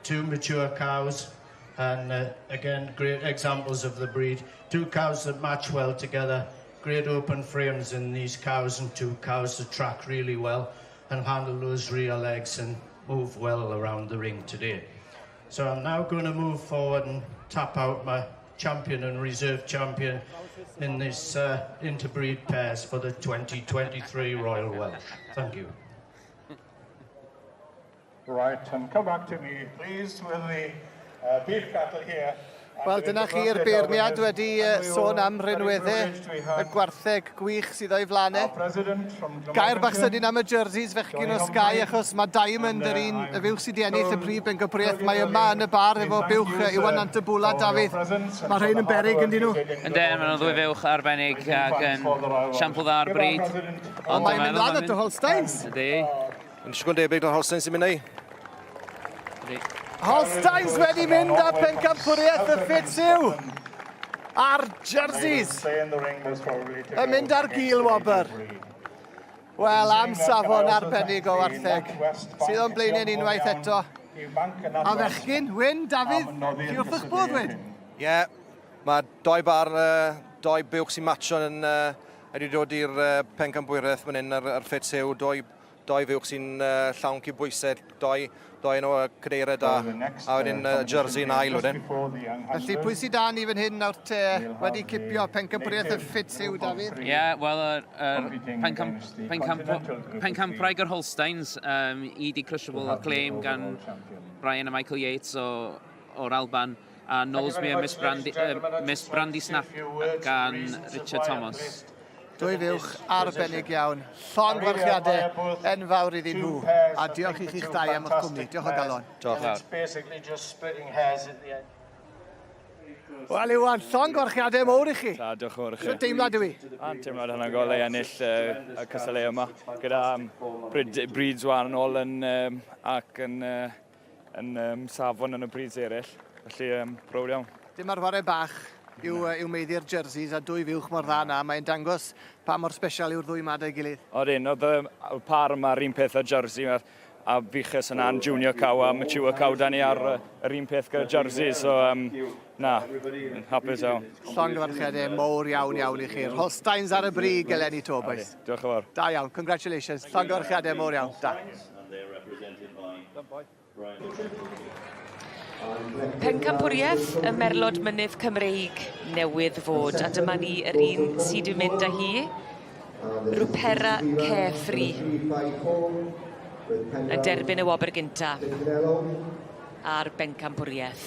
two mature cows, and uh, again, great examples of the breed. Two cows that match well together, great open frames in these cows, and two cows that track really well and handle those rear legs and move well around the ring today. So I'm now going to move forward and tap out my champion and reserve champion in this uh, interbreed pairs for the 2023 Royal Welsh. Thank you. Right, and come back to me, please, with the uh, beef cattle here. Wel, dyna chi'r beirniad wedi sôn am rinweddau y gwartheg gwych sydd o'i flaen e. Gair bach sydyn am y jerseys fechgyn o Sky, achos mae Diamond yr un y fuwch sydd wedi ennill y prif bencampwriaeth. Mae yma yn y bar efo buwch Iwan Nant-y-Bwla, Dafydd. Mae rhain yn beryg yndyn nhw? Yndyn, maen nhw'n ddwy fuwch arbennig ac yn siampl dda o'r brid. Ond mae'n mynd lan at y Holsteins. Ydy. Yn disgwyl debyg na'r Holsteins sy'n mynd ei. Holsteins wedi mynd â pencampwriaeth y Fitzhugh a'r jerseys yn mynd ar gil wobr. Wel, am safon arbennig o wartheg sydd o'n blaenau'n unwaith eto. A fechgyn, Wyn, Dafydd, chi wrth eich bodd, Wyn? Ie, yeah, mae doi bar, uh, doi buwch sy'n matcho yn uh, wedi dod i'r uh, pencampwriaeth fan hyn ar, ar Fitzhugh, doi Dou fuwch sy'n llawn cydbwysedd, dou, dou yn o cadeiriau da, a wedyn uh, jersey yn ail wedyn. Felly pwy sydd da ni fan hyn nawr te wedi cipio pencampwriaeth y Fitzhugh, Dafydd? Ie, yeah, wel, yr er, er pencamp, pencamp, pencampwraig yr Holsteins, um, ED Crushable Acclaim gan Brian a Michael Yates o, o'r Alban, a Knowlesmere Miss Brandy, uh, Miss Brandy Snap gan Richard Thomas. Dwy fuwch arbennig iawn. Llongyfarchiadau enfawr iddyn nhw. A diolch i chi'ch dau am eich cwmni. Diolch o galon. Diolch. It's basically just splitting hairs at the end. Wel, Iwan, llongyfarchiadau mowr i chi. Ta, diolch yn fawr i chi. Sut deimlad yw i? A'n teimlad anhygoel i ennill y cystadleuaeth yma gyda bryd, breeds wahanol yn, um, ac yn, uh, yn um, safon yn y breeds eraill. Felly, um, prowd iawn. Dim ar whare bach yw, yw meiddi'r jerseys a dwy fuwch mor dda na. Mae'n dangos pa mor special yw'r ddwy 'ma 'da'i gilydd. Odyn, oedd y par yma'r un peth â jersey. A fuches yna'n junior cow a mature cow da ni ar yr un peth gyda jersey, so um, na, hapus iawn. Llongyfarchiadau mowr iawn iawn i chi'r Holsteins ar y brig eleni to, boys. Diolch yn fawr. Da iawn, congratulations. Llongyfarchiadau mowr iawn. Da. Pencampwriaeth y Merlod Mynydd Cymreig newydd fod, a dyma ni yr un sydd wedi mynd â hi, Rwpera Carefree, yn derbyn y wobr gynta a'r bencampwriaeth,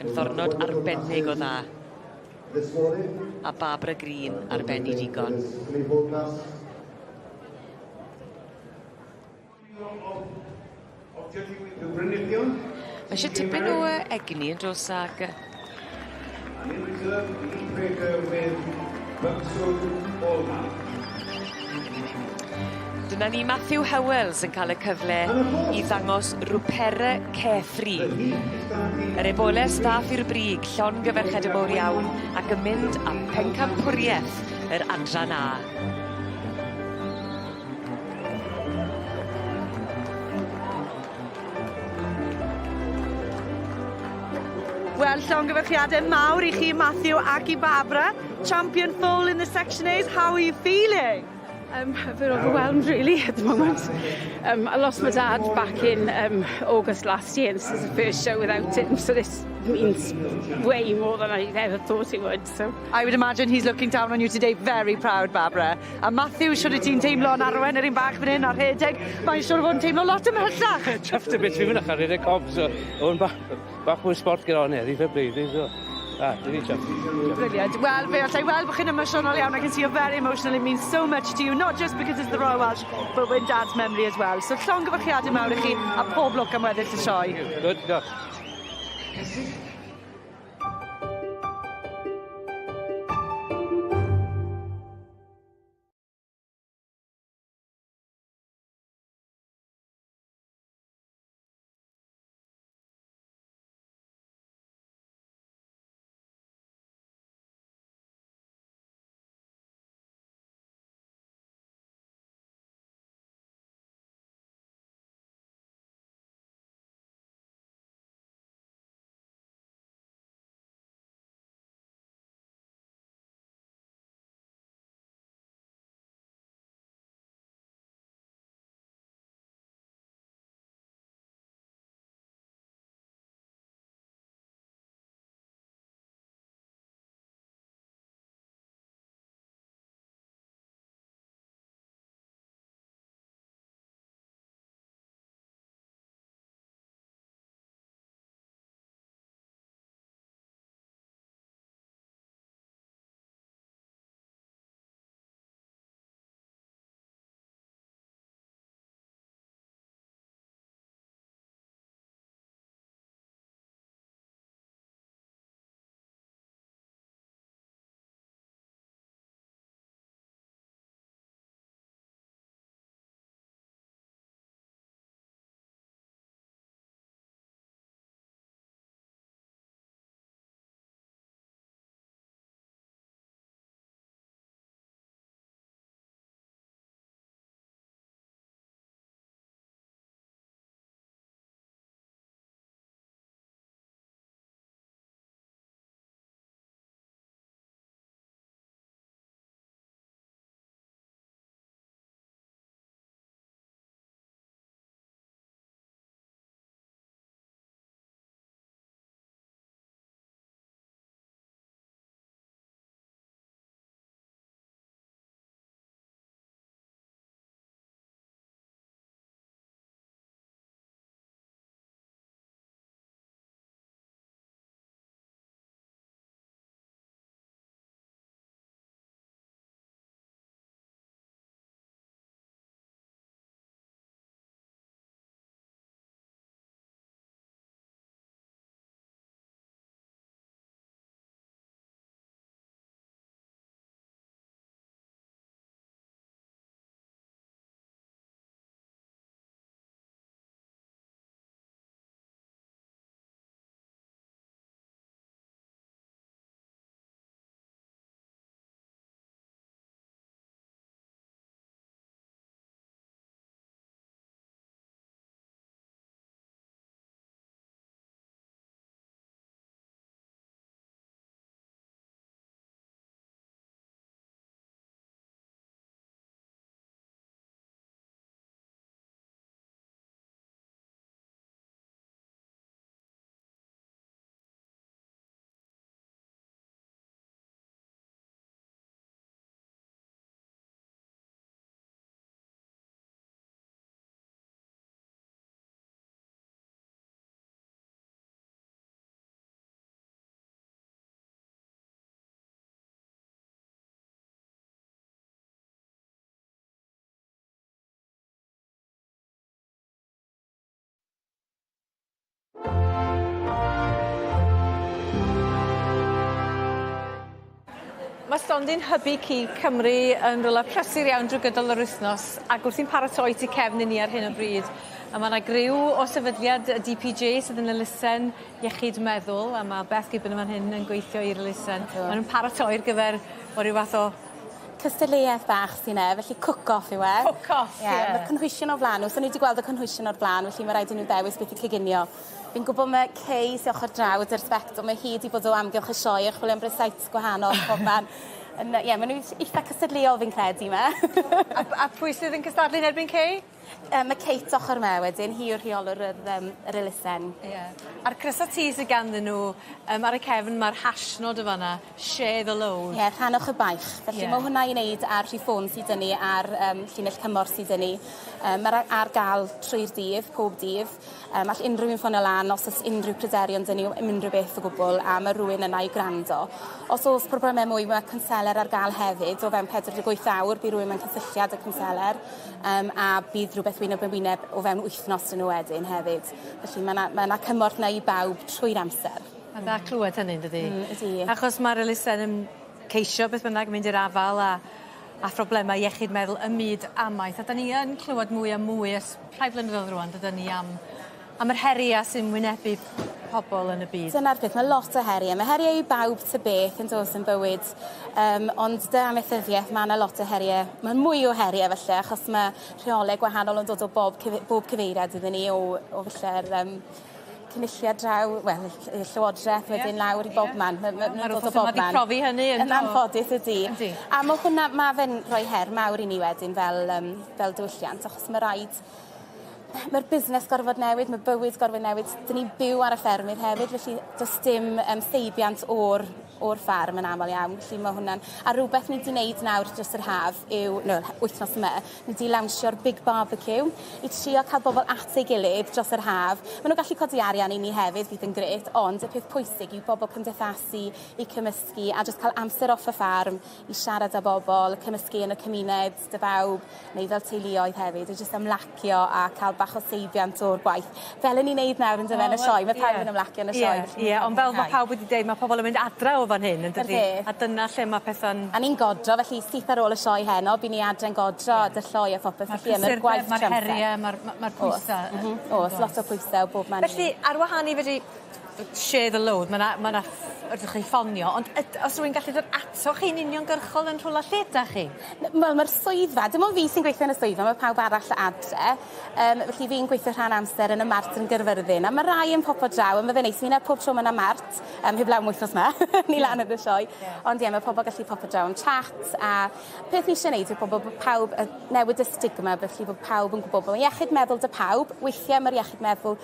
yn ddornod arbennig o dda. A Barbara Green ar ben ei digon. Mae eisiau tipyn o egni yn dos ag... Dyna ni Matthew Howells yn cael y cyfle i ddangos Rwpere Carefree. Yr eboles ddath i'r brig, llongyferched y mowr iawn, ac yn mynd â phencampwriaeth yr adran A. Wel, llongyfarchiadau mawr i chi, Matthew, ac i Barbara. Champion foal in the Section A's, how are you feeling? A bit overwhelmed really at the moment. I lost my dad back in August last year and this is the first show without him, so this means way more than I ever thought it would. So. I would imagine he's looking down on you today, very proud, Barbara. A Matthew, siwr i ti'n teimlo yn arwen yr un bach fan hyn a'r rhedeg, mae'n siwr fod yn teimlo lot ymhellach. Chuffed a bit, fi'n mynd ar rhedeg cob, so o'n bach, bach mwy sport gyda hwn heddi, fair play iddi, so. Ah, dwi'n chuffed. Brilliant. Wel, fe allai weld bod chi'n emosiynol iawn. I can see you're very emotional. It means so much to you, not just because it's the Royal Welsh, but with Dad's memory as well. So llongyfarchiadau mawr i chi a pob lwc am weddill y sioe. Good, diolch. Mae stondin Hybu Cig Cymru yn rywle prysur iawn drwy gydol yr wythnos ac wrthi'n paratoi tu cefn i ni ar hyn o bryd a ma' 'na griw o sefydliad y DPJ sydd yn elusen iechyd meddwl a ma' Beth Gibbon yn fan hyn yn gweithio i'r elusen. Ma' nw'n paratoi ar gyfer o ryw fath o Cystadleuaeth bach sy 'na felly cook off yw e. Cook off ie. Ie ma'r cynhwysion o flan n'w so ni 'di gweld y cynhwysion o'r bla'n felly ma' raid i n'w ddewis beth i coginio. Fi'n gwbo ma' Kay sy ochor draw 'dy'r sbectol ma' hi 'di bod o amgylch y sioe yn chwilio am ryseits gwahanol pobman. Yn yy ie ma' n'w itha cystadleuol fi'n credu 'ma. A p- a pwy sydd yn cystadlu yn erbyn Kay? Yy ma' Kate ochor 'ma wedyn hi yw'r rheolwr yr yym yr elusen. Ie. A'r crysa T sy ganddyn nhw yym ar y cefn ma'r hashnod yn fan 'na share the load. Ie rhannwch y baich. Felly Ie. ma' hwnna i neud ar rhif ffôn sy 'dyn ni ar yym llinell cymorth sy 'dyn ni. Yym ma'r a- ar ga'l trwy'r dydd, pob dydd. Yym all unrhyw un ffonio lan os o's unrhyw pryderion 'dyn ni am unrhyw beth o gwbwl a ma' rywun yna i gwrando. Os o's probleme mwy ma' cwnseler ar ga'l hefyd o fewn 48 awr by' rywun mewn cysylltiad â cwnseler yym a bydd rhywbeth wyneb yn wyneb o fewn wythnos 'dyn nhw wedyn hefyd. Felly ma' 'na ma' 'na cymorth 'na i bawb trwy'r amser. Ma'n dda clywed hynny yndydi? Hmm ydi. Achos ma'r elusen yn ceisio beth bynnag mynd i'r afa'l â a phroblemau iechyd meddwl ym myd amaeth a 'dan ni yn clywed mwy a mwy ers rhai blynyddoedd rŵan dydan ni am am yr heria' sy'n wynebu pobol yn y byd. Dyna'r peth ma' lot o herie. Ma' herie i bawb ta beth yndos yn bywyd yym ond 'dy amaethyddieth ma' 'na lot o herie ma' mwy o herie falle achos ma' rheole gwahanol yn dod o bob cyfe- bob cyfeiriad iddyn ni o o falle'r yym Cynulliad draw wel y ll- y llywodreth wedyn lawr i bobman. Ma' ma' ma'n dod o bobman. 'di profi hynny yndo? Yn anffodus ydi. Yndi. A ma' hwnna ma' fe'n rhoi her mawr i ni wedyn fel yym fel diwylliant achos ma' raid ma'r busnes gorfod newid ma' bywyd gorfod newid. 'Dyn ni'n byw ar y ffermydd hefyd felly do's dim yym seibiant o'r o'r ffarm yn amal iawn felly ma' hwnna'n... A rwbeth ni 'di neud nawr dros yr haf yw no wythnos yma ni 'di lawnsio'r big barbecue i trio ca'l bobol at ei gilydd dros yr haf. Ma' n'w gallu codi arian i ni hefyd fydd yn grêt ond y peth pwysig yw bobol cymdeithasu i cymysgu a jyst ca'l amser off y ffarm i siarad â bobol, cymysgu yn y cymuned 'da bawb neu fel teuluoedd hefyd a jyst ymlacio a ca'l bach o seibiant o'r gwaith. Fel 'yn ni'n neud nawr on'd yfe yn y sioe ma' pawb yn ymlacio yn y sioe felly... Ie ond fel ma' pawb wedi deud ma' pobol yn mynd adre o fan hyn yndydi? A dyna lle ma' petha'n... A ni'n godro felly syth ar ôl y sioe heno by' ni adre'n godro 'dy lloi a phopeth felly ie ma'r gwaith trwy amser. Ma'r herie ma'r ma' ma'r pwysa'. O's m-hm o's lot o pwyse o bob man. Felly ar wahân i fedru share the load ma' 'na ma' 'na fedrwch chi ffonio ond yd- o's rywun gallu dod atoch chi'n uniongyrchol yn rhwla lle 'dach chi? Wel ma'r swyddfa dim ond fi sy'n gweithio yn y swyddfa ma' pawb arall adre. Yym felly fi'n gweithio rhan amser yn y mart yn Gyrfyrddin a ma' rai yn popo draw a ma' fe'n neis fi 'na pob tro ma' 'na mart yym heblaw am wythnos 'ma ni lan yn y sioe. Ond ie ma' pobol gallu popo draw am chat a peth ni isie neud yw pobol bo' pawb yy newid y stigma felly bo' pawb yn gwbo bo' iechyd meddwl 'da pawb weithie ma'r iechyd meddwl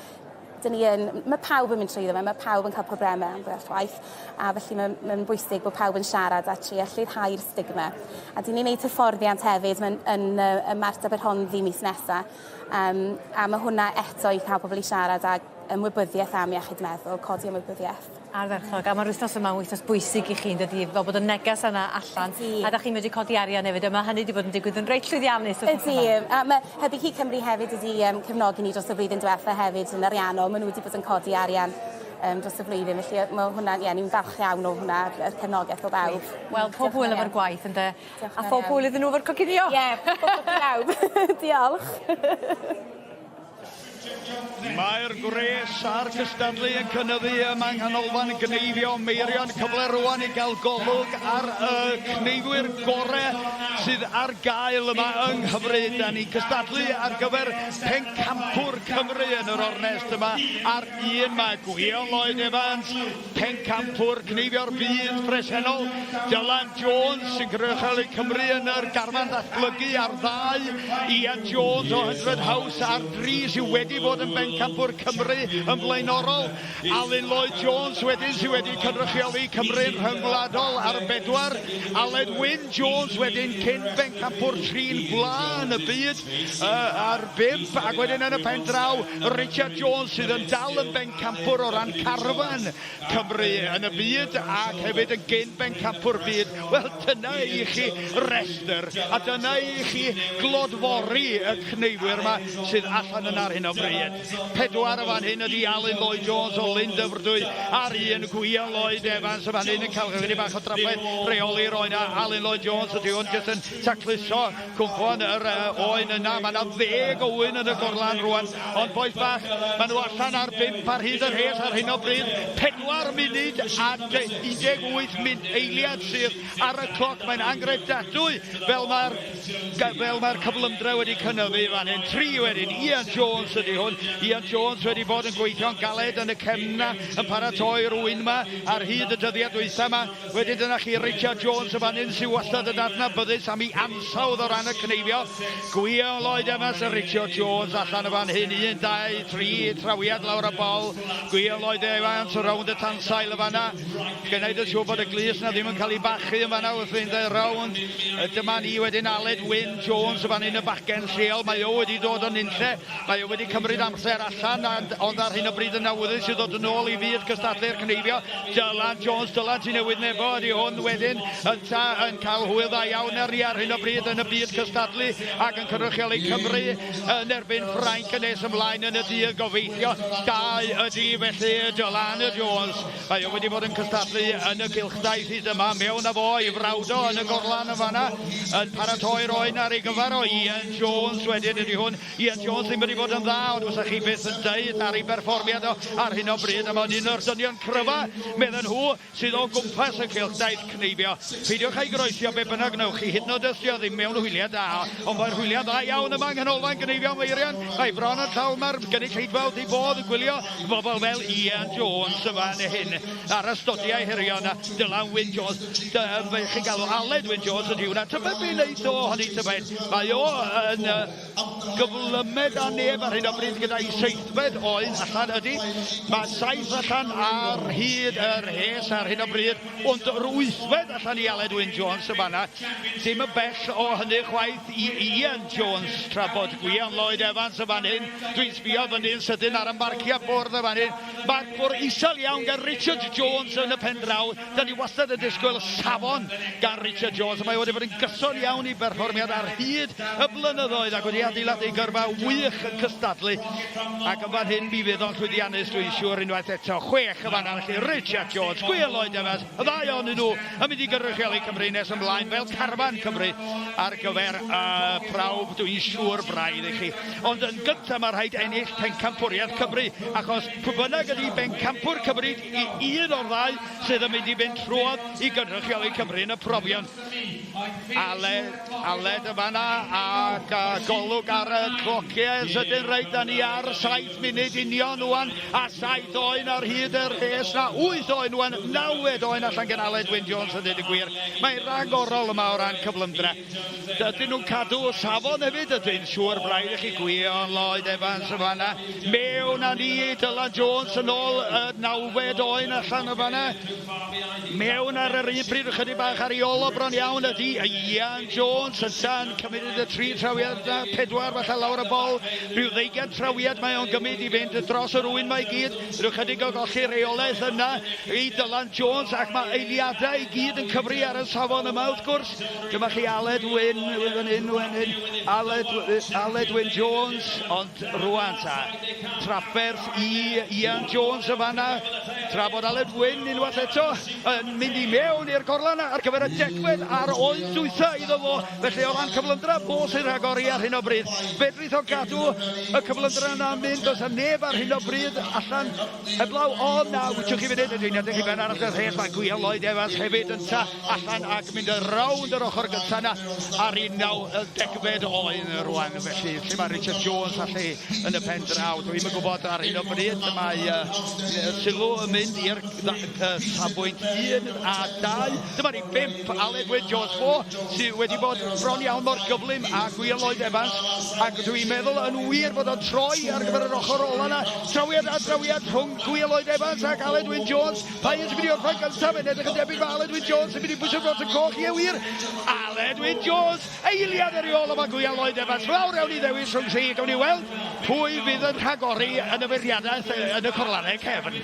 'dyn ni yn ma' pawb yn mynd trwyddo fe ma' pawb yn ca'l probleme ambell waith a felly ma'n ma'n bwysig bo' pawb yn siarad a trio lleihau'r stigma. A 'dyn ni'n neud hyfforddiant hefyd ma'n yn yy ym Mart Aberhonddu mis nesa yym a ma' hwnna eto i ca'l pobol i siarad ag ymwybyddieth am iechyd meddwl, codi ymwybyddieth. Ardderchog a ma'r wythnos yma yn wythnos bwysig i chi yndydi fel bod y neges yna allan. Ydi. A 'dach chi'n medru codi arian hefyd a ma' hynny 'di bod yn digwydd yn reit llwyddiannus wthnos yma. Ydi a ma' Hybu Cig Cymru hefyd wedi yym cefnogi ni dros y flwyddyn dwetha hefyd yn ariannol ma' n'w wedi bod yn codi arian yym dros y flwyddyn felly yy ma' hwnna ie ni'n falch iawn o hwnna yr cefnogeth o bawb. Wel pob hwyl efo'r gwaith ynde? A phob hwyl iddyn nhw efo'r coginio. Ie pob lwc i bawb. Diolch. Mae'r gwres a'r cystadlu yn cynyddu yma yng Nghanolfan Gneifio Meirion. Cyfle rwan i gael golwg ar y cneifwyr gore sydd ar gael yma yng Nghymru. Da ni'n cystadlu ar gyfer pencampwr Cymru yn yr ornest yma. Ar un mae Gwion Lloyd Evans, Pencampwr Cneifio'r Byd presennol, Dylan Jones sy'n cynrychioli Cymru yn yr garfan ddatblygu ar ddau, Ian Jones o Hundred House ar dri sydd wedi bod yn bencampwr Cymru yn flaenorol, Alun Lloyd Jones wedyn sydd wedi cynrychioli Cymru'n rhyngwladol ar bedwar, Aled Wyn Jones wedyn cyn bencampwr trin gwlân y byd ar bump, ac wedyn yn y pen draw Richard Jones sydd yn dal yn bencampwr o ran carfan Cymru yn y byd ac hefyd yn gyn bencampwr byd. Wel, dyna i chi restr, a dyna i chi glodfori y cneifwyr yma sydd allan yna ar hyn o bryd. 4 y fan hyn ydy Alun Lloyd Jones o Lyn Dyfrdwy ar 1 Gwion Lloyd Evans y fan hyn yn cael chydig bach o drafferth reoli'r oen a Alun Lloyd Jones ydy hwn jyst yn tacluso cwmpo'n yr oen yna. Mae yna 10 o ŵyn yn y gorlan rwan, ond bois bach, maen nhw allan ar bump ar hyd y rhes ar hyn o bryd. 4 munud a 18 min eiliad sydd ar y cloc. Mae'n angredadwy fel mae'r fel mae'r cyflymdra wedi cynyddu fan hyn. 3 wedyn, Ian Jones ydy hwn. Ian Jones wedi bod yn gweithio'n galed yn y cefn 'na, yn paratoi'r ŵyn 'ma ar hyd y dyddiau dwytha 'ma. Wedyn dyna chi Richard Jones yn fan hyn sydd wastad yn adnabyddus am ei ansawdd o ran y cneifio. Gwion Lloyd Evans a Richard Jones allan yn fan hyn. 1, 2, 3, trawiad lawr y bol. Gwion Lloyd Evans rownd y tansail yn fanna. Gan wneud yn siŵr bod y glus na ddim yn cael ei bachu yn fanna wrth fynd rownd. Dyma ni wedyn Aled Wyn Jones yn fan hyn y bachgen lleol. Mae o wedi dod o nunlle. Mae o wedi cymryd amser allan, ond ar hyn o bryd yn awyddus i ddod yn ôl i fyd cystadlu'r cneifio. Dylan Jones, Dylan ti newydd Nebo ydy hwn wedyn, ynta yn cael hwyl dda iawn arni ar hyn o bryd yn y byd cystadlu ac yn cynrychioli Cymru yn erbyn Ffrainc yn nes ymlaen yn y dydd gobeithio. Dau ydy felly Dylan Jones. Mae o wedi bod yn cystadlu yn y cylchdaith hyd yma, mewn â fo i frawd o yn y gorlan yn fanna, yn paratoi'r oen ar ei gyfer o. Ian Jones wedyn ydy hwn. Ian Jones ddim wedi bod yn dda, ond fysa chi byth yn deud ar ei berfformiad o ar hyn o bryd, a mae'n un o'r dynion cryfa, medden nhw, sydd o gwmpas y cylchdaith cneifio. Peidiwch â'i groesio be bynnag wnewch chi, hyd yn oed os 'di o ddim mewn hwyliau da, ond mae'r hwyliau'n dda iawn yma yng Nghanolfan Gneifio Meirion. Mae bron yn llawn, mae'r gynulleidfa wrth ei bodd yn gwylio bobl fel Ian Jones yn fan hyn ar y stodiau hirion a Dylan Wyn Jones, fe chi'n galw Aled Wyn Jones ydy hwnna, tybed be wneith o honni tybed, mae o yn gyflymed â neb ar hyn o bryd gyda'i seithfed oen allan ydy, mae saith allan ar hyd yr rhes ar hyn o bryd, ond yr wythfed allan i Aled Wyn Jones yn fanna, dim yn bell o hynny chwaith i Ian Jones, tra bod Gwion Lloyd Evans yn fan hyn. Dwi'n sbio fyny'n sydyn ar y marciau bwrdd yn fan hyn. Marc bwrdd isel iawn gan Richard Jones yn y pen draw. Da ni wastad yn disgwyl safon gan Richard Jones. Mae wedi bod yn gyson iawn i berfformiad ar hyd y blynyddoedd ac wedi adeiladu gyrfa wych yn cystadlu. Ac yn fan hyn mi fydd o'n llwyddiannus dwi'n siŵr unwaith eto. Chwech y fan felly Richard Jones, Gwion Lloyd Evans, y ddau ohonyn nhw yn mynd i gynrychioli Cymru nes ymlaen fel carfan Cymru ar gyfer y prawf dwi'n siŵr braidd i chi. Ond yn gyntaf mae rhaid ennill pencampwriaeth Cymru achos pwy bynnag ydy bencampwr Cymru i un o'r ddau sydd yn mynd i fynd trwodd i gynrychioli Cymru yn y profion. Aled, Aled yn fanna ac golwg ar y clociau yn sydyn reit, da ni ar 7 munud union wan a 7 oen ar hyd y rhes na, 8 oen wan, nawfed oen allan gan Aled Wyn Jones yn dweud y gwir. Mae'n ragorol yma o ran cyflymdra. Dydyn nhw'n cadw safon hefyd ydyn, siŵr braidd i chi Gwion Lloyd Evans yn fanna. Mewn â ni, Dylan Jones yn ôl y nawfed oen allan yn fanna. Mewn ar yr un pryd ychydig bach ar ei ôl o bron iawn ydy Ian Jones ynta'n cymryd y tri trawiad na, pedwar falle lawr y bol. Rhyw ddeugain trawiad mae o'n gymryd i fynd dros yr ŵyn mae i gyd. Rhyw chydig o golli reolaeth yna i Dylan Jones ac mae eiliadau i gyd yn cyfri ar y safon yma wrth gwrs. Dyma chi Aled Wyn, fan hyn, fan hyn, Aled, Aled Wyn Jones, ond rwan ta, trafferth i Ian Jones yn fanna, tra bod Aled Wyn unwaith eto yn mynd i mewn i'r gorlan ar gyfer y degfed a'r oen dwytha iddo fo, felly o ran cyflymdra, fo sy'n rhagori ar hyn o bryd. Fedrith o gadw y cyflymdra yna mynd, does 'na neb ar hyn o bryd allan heblaw, o na, wytiwch chi funud, dwi'n edrych i ben arall y rhes, mae Gwion Lloyd Evans hefyd ynta, allan ac mynd yn rownd yr ochr gyntaf yna ar un naw degfed oen rwan. Felly, lle mae Richard Jones allu yn y pen draw? Dwi'm yn gwybod ar hyn o bryd. Mae sylw yn mynd i'r safbwynt 1 a 2. Dyma ni 5, Aled Wyn Jones fo sydd wedi bod bron iawn mor gyflym a Gwion Lloyd Evans, ac dwi'n meddwl yn wir bod o'n troi ar gyfer yr ochr ola yna. Trawiad a drawiad rhwng Gwion Lloyd Evans ac Aled Wyn Jones. Pa un sy'n mynd i orffen gyntaf? Mae'n edrych yn debyg mae Aled Wyn Jones yn mynd i bwyso'r botwm coch. Ie wir! Aled Wyn Jones! Eiliad ar ei ôl o mae Gwion Lloyd Evans. Fawr iawn i ddewis rhwng tri. Gawn ni weld pwy fydd yn rhagori yn y feirniadaeth yn y corlannau cefn.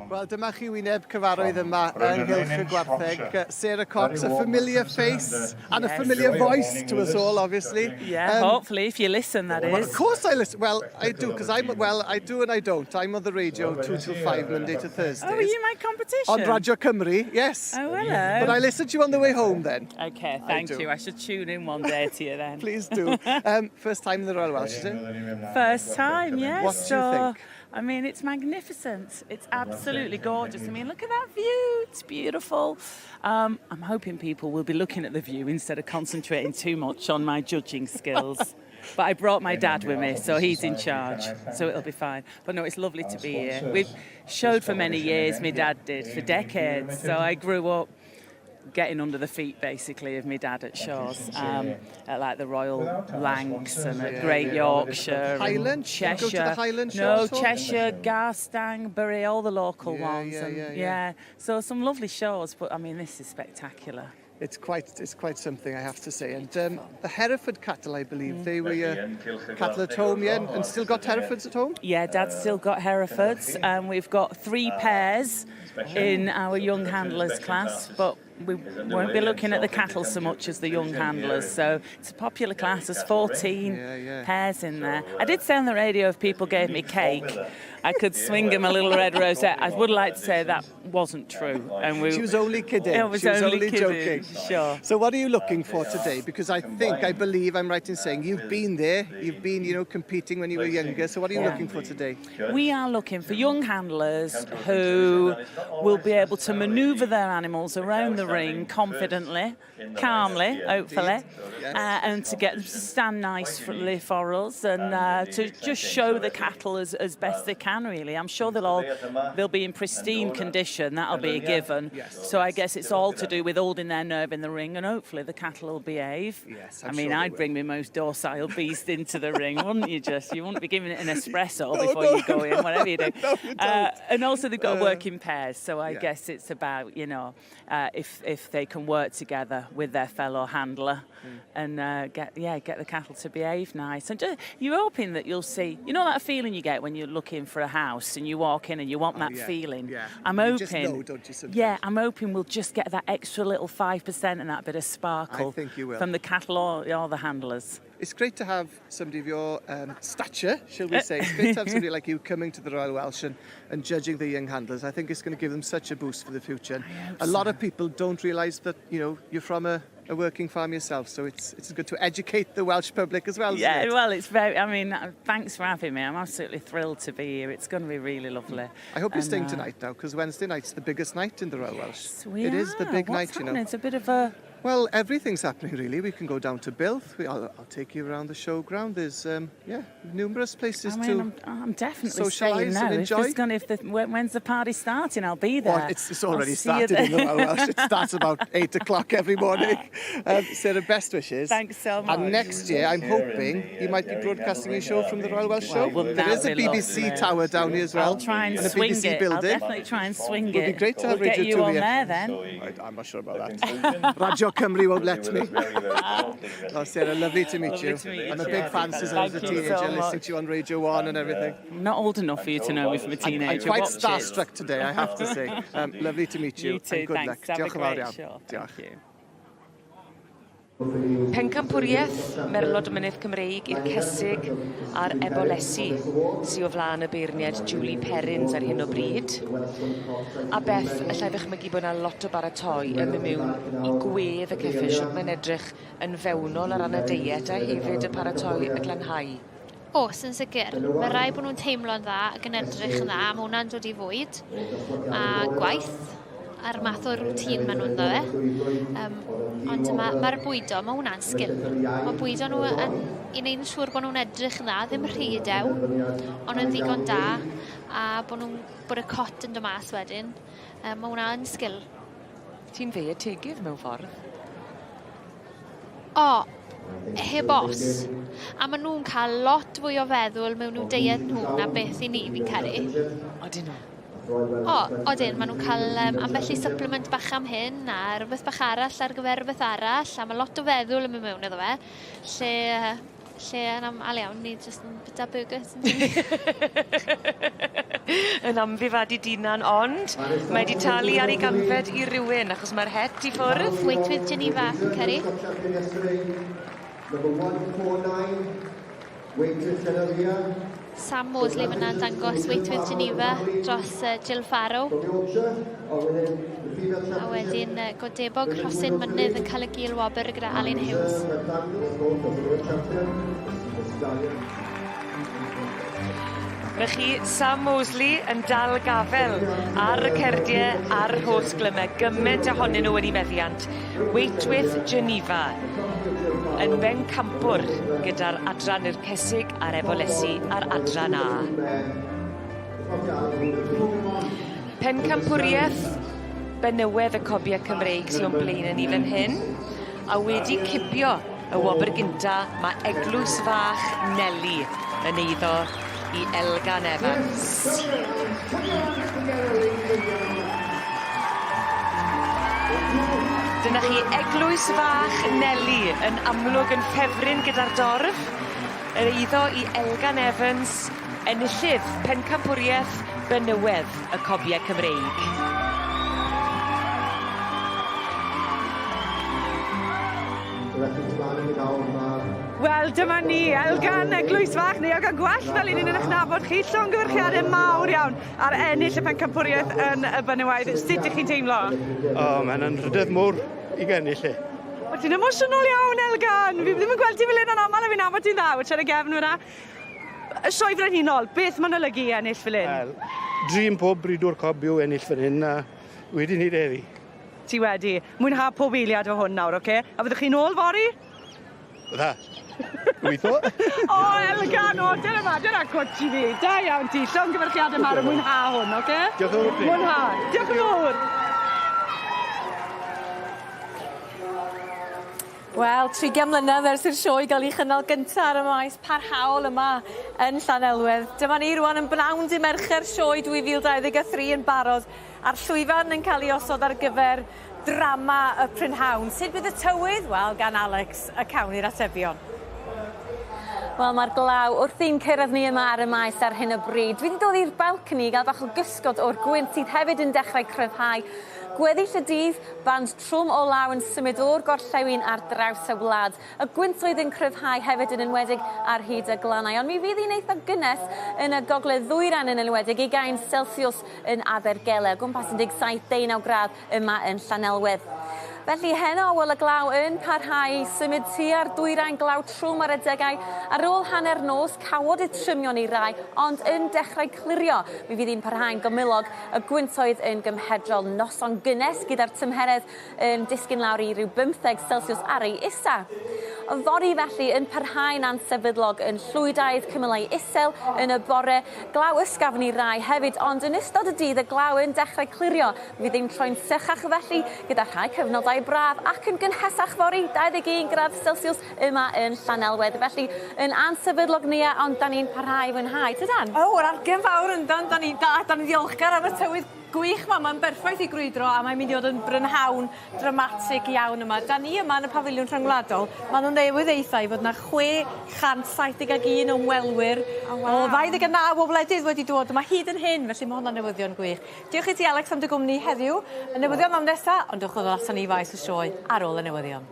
Wel, dyma chi wyneb cyfarwydd yma ynghylch y gwartheg. Sarah Cox, a familiar face and a familiar voice to us all, obviously. Yeah, hopefully, if you listen, that is. Well, of course I listen. Well, I do, because I'm, well, I do and I don't. I'm on the radio 2 till 5, Monday to Thursday. Oh, are you my competition? On Radio Cymru, yes. Oh, hello. But I listen to you on the way home then. Okay, thank I you. I should tune in one day to you then. Please do. First time in the Royal Welsh, is it? First time, yes. What do you think? I mean, it's magnificent. It's absolutely gorgeous. I mean, look at that view. It's beautiful. I'm hoping people will be looking at the view instead of concentrating too much on my judging skills. But I brought my dad with me, so he's in charge, so it'll be fine. But no, it's lovely to be here. We've showed for many years, my dad did, for decades. So I grew up getting under the feet, basically, of my dad at shows, at like the Royal Lancs and at Great Yorkshire, Highland, Cheshire. Go to the Highland No, Cheshire, Garstang, Bury, all the local ones. And, so some lovely shows, but I mean, this is spectacular. It's quite something, I have to say. And the Hereford cattle, I believe, they were your cattle at home, yeah, and still got Herefords at home? Yeah, Dad's still got Herefords, and we've got 3 pairs in our young handlers class, but we won't be looking at the cattle so much as the young handlers. So it's a popular class. There's 14 pairs in there. I did say on the radio if people gave me cake, I could swing them a little red rosette. I would like to say that wasn't true. And she was only kidding. I was she was only kidding. joking. Sure. So what are you looking for today? Because I believe I'm right in saying you've been there. You've been, you know, competing when you were younger. So what are you looking for today? We are looking for young handlers who will be able to manoeuvre their animals around the ring confidently, calmly, hopefully, and to get them to stand nicely for us and to just show the cattle as best they can, really. I'm sure they'll be in pristine condition, that'll be a given. So I guess it's all to do with holding their nerve in the ring, and hopefully the cattle will behave. Yes, I mean, I'd bring my most docile beast into the ring, wouldn't you? Just, you wouldn't be giving it an espresso before you go in, whatever you do. No, you don't. And also they've got to work in pairs, so I guess it's about, you know, if they can work together with their fellow handler and get the cattle to behave nice. And just, you're hoping that you'll see, you know that feeling you get when you're looking for a house and you walk in and you want that feeling. Yeah. I'm hoping. You just know, don't you, sometimes? Yeah, I'm hoping we'll just get that extra little 5% and that bit of sparkle. I think you will. From the cattle or the handlers. It's great to have somebody of your stature, shall we say. It's great to have somebody like you coming to the Royal Welsh and judging the young handlers. I think it's going to give them such a boost for the future. And a lot of people don't realise that, you know, you're from a working farm yourself, so it's good to educate the Welsh public as well, isn't it? Well, it's very, I mean, thanks for having me. I'm absolutely thrilled to be here. It's going to be really lovely. I hope you're staying tonight now, because Wednesday night's the biggest night in the Royal Welsh. Yes, we It is the big What's night, you know. It's a bit of a... Well, everything's happening, really. We can go down to Builth. I'll take you around the showground. There's, numerous places to I'm definitely socialise staying now. and enjoy. When's the party starting? I'll be there. Well, it's already started in the Royal Welsh. It starts about 8 o'clock every morning. Sarah, best wishes. Thanks so much. And next year, I'm hoping you might be broadcasting a show from the Royal Welsh Show. Well, there is a BBC tower down here as well. I'll try and swing BBC it. Building. I'll definitely try and swing it. It would be great to have we'll Radio get you 2 on here. there then. I'm not sure about that. Radio Cymru won't let me. Oh, Sarah, lovely to meet you. I'm a big fan since I was a teenager, listening to you on Radio 1 and everything. I'm not old enough for you to know me from a teenager. I'm quite starstruck today, I have to say. Lovely to meet you. You too, and good thanks. luck. Have Diolch a yn fawr great iawn. show. Diolch. Thank you. Pencampwriaeth Merlod y Mynydd Cymreig i'r Cesig a'r Ebolesi sy o flaen y beirniad Julie Perrins ar hyn o bryd. A Beth, allai ddychmygu bod yna lot o baratoi yn mynd mewn i gwedd y ceffyl, shwt mae'n edrych yn fewnol ar ran y deiet a hefyd y paratoi y glanhau. Oes, yn sicr. Mae rhaid bod nhw'n teimlo'n dda ac yn edrych yn dda, mae hwnna'n dod i fwyd a gwaith a'r math o routine maen nhw'n ddo fe. Ond mae'r bwydo, mae hwnna'n sgil. Mae bwydo nhw yn, i wneud yn siŵr bod nhw'n edrych yn dda, ddim rhy dew, ond yn ddigon da, a bod, nhw'n, bod y cot yn dod mas wedyn. Mae hwnna yn sgil. Ti'n ddeietegydd mewn ffordd? O, heb os. A maen nhw'n cael lot fwy o feddwl mewn i'w deiet nhw na beth i ni, fi'n credu. Odyn nhw? O, odyn, maen nhw'n cael ambell i supplement bach am hyn a rhywbeth bach arall ar gyfer rhywbeth arall, a mae lot o feddwl yn mynd mewn iddo fe, lle lle yn amal iawn ni jyst yn bita burgers Yn amddifadu d'unan ond mae 'di talu ar ei ganfed i rywun achos ma'r het i ffwrdd. Wait with Geneva Ceri. Sam Mosley fyna'n dangos Wait with Geneva dros Jill Farrow. A wedyn Godebog Rhosyn Mynydd yn cael y gil wobr gyda Alun Hughes. 'Na chi Sam Mosley yn dal gafel ar y cerdie a'r holl glyme, gyment ohonyn nw yn 'u meddiant. Wait with Geneva yn bencampwr gyda'r adran i'r cesig a'r ebolesi a'r adran A. Pencampwrieth benywedd y cobie Cymreig sy o'n blaene ni fan hyn, a wedi cipio y wobr gynta ma' Eglwys Fach Neli yn eiddo i Elgan Evans. Dyna chi Eglwys Fach Neli yn amlwg yn ffefryn gyda'r dorf. Yr eiddo i Elgan Evans, enillydd pencampwrieth benywedd y cobie Cymreig. Wel, dyma ni, Elgan Eglwys Fach, neu Elgan Gwell fel 'yn ni'n 'ych nabod chi. Llongyfarchiade mawr iawn ar ennill y pencampwriaeth yn y benywaidd. Sut 'ych chi'n teimlo? O, mae'n anrhydedd mowr i gennill e. O, ti'n emosiynol iawn, Elgan. Fi ddim yn gweld ti fel 'yn yn amal a fi'n nabod ti'n dda. Wyt ti ar y gefn fyna. Y Sioe Frenhinol, beth mae'n olygu i ennill fel 'yn? Wel, dream pob bridwr cob yw ennill fan hyn a wedi neud e heddi. Ti wedi. Mwynha pob eiliad o hwn nawr, oce? A fyddwch chi'n ôl fory? Fydda. Gobeithio. O, Elgan, o, dyna ma, dyna cwtsh i fi. Da iawn ti, llongyfarchiade mawr a mwynha hwn, oce? Diolch yn fawr. Mwynha. Diolch yn fowr. Wel, trigian mlynedd ers i'r sioe ga'l 'i chynnal gynta ar y maes parhaol yma yn Llanelwedd. Dyma ni rŵan yn bnawn dy' Mercher sioe 2023 yn barod a'r llwyfan yn cael ei osod ar gyfer drama y prynhawn. Sut bydd y tywydd? Wel, gan Alex y cawn ni'r atebion. Wel mae'r glaw wrthi'n cyrraedd ni yma ar y maes ar hyn o bryd. Dwi 'di dod i'r balcony i gael bach o gysgod o'r gwynt sydd hefyd yn dechrau cryfhau. Gweddill y dydd, band trwm o law yn symud o'r gorllewin ar draws y wlad. Y gwyntoedd yn cryfhau hefyd yn enwedig ar hyd y glannau. Ond mi fydd hi'n eitha gynnes yn y gogledd ddwyrain yn enwedig, ugain Celsius yn Abergele, o gwmpas 17, 19 gradd yma yn Llanelwedd. Felly heno, wel y glaw yn parhau i symud tua'r dwyrain, glaw trwm ar adegau. Ar ôl hanner nos, cawod y trymion i rai, ond yn dechrau clirio. Mi fydd hi'n parhau'n gymylog, y gwyntoedd yn gymhedrol, noson gynnes gyda'r tymheredd yn disgyn lawr i ryw bymtheg Celsius ar ei isa. Yfory felly yn parhau'n ansefydlog yn llwydaidd, cymylau isel yn y bore, glaw ysgafn i rai hefyd, ond yn ystod y dydd y glaw yn dechrau clirio. Mi fydd hi'n troi'n sychach felly, gyda rhai cyfnodau braf ac yn gynhesach fory, 21 gradd Celsius yma yn Llanelwedd. Felly yn ansefydlog Nia, ond 'dan ni'n parhau i fwynhau, tydan? O, yr argen fawr yndan, 'dan ni'n da, 'dan ni'n ddiolchgar am y tywydd gwych 'ma, mae'n berffaith i grwydro a mae'n mynd i fod yn brynhawn dramatig iawn yma. Da ni yma yn y Pafiliwn Rhyngwladol, ma' nhw'n newydd ddeutha i fod 'na 671 o ymwelwyr O waw. o 29 o wledydd wedi dod yma hyd yn hyn, felly ma' hwnna'n newyddion gwych. Diolch i ti Alex am dy gwmni heddiw. Y newyddion am nesa, ond dewch ddod aton ni i faes y sioe ar ôl y newyddion.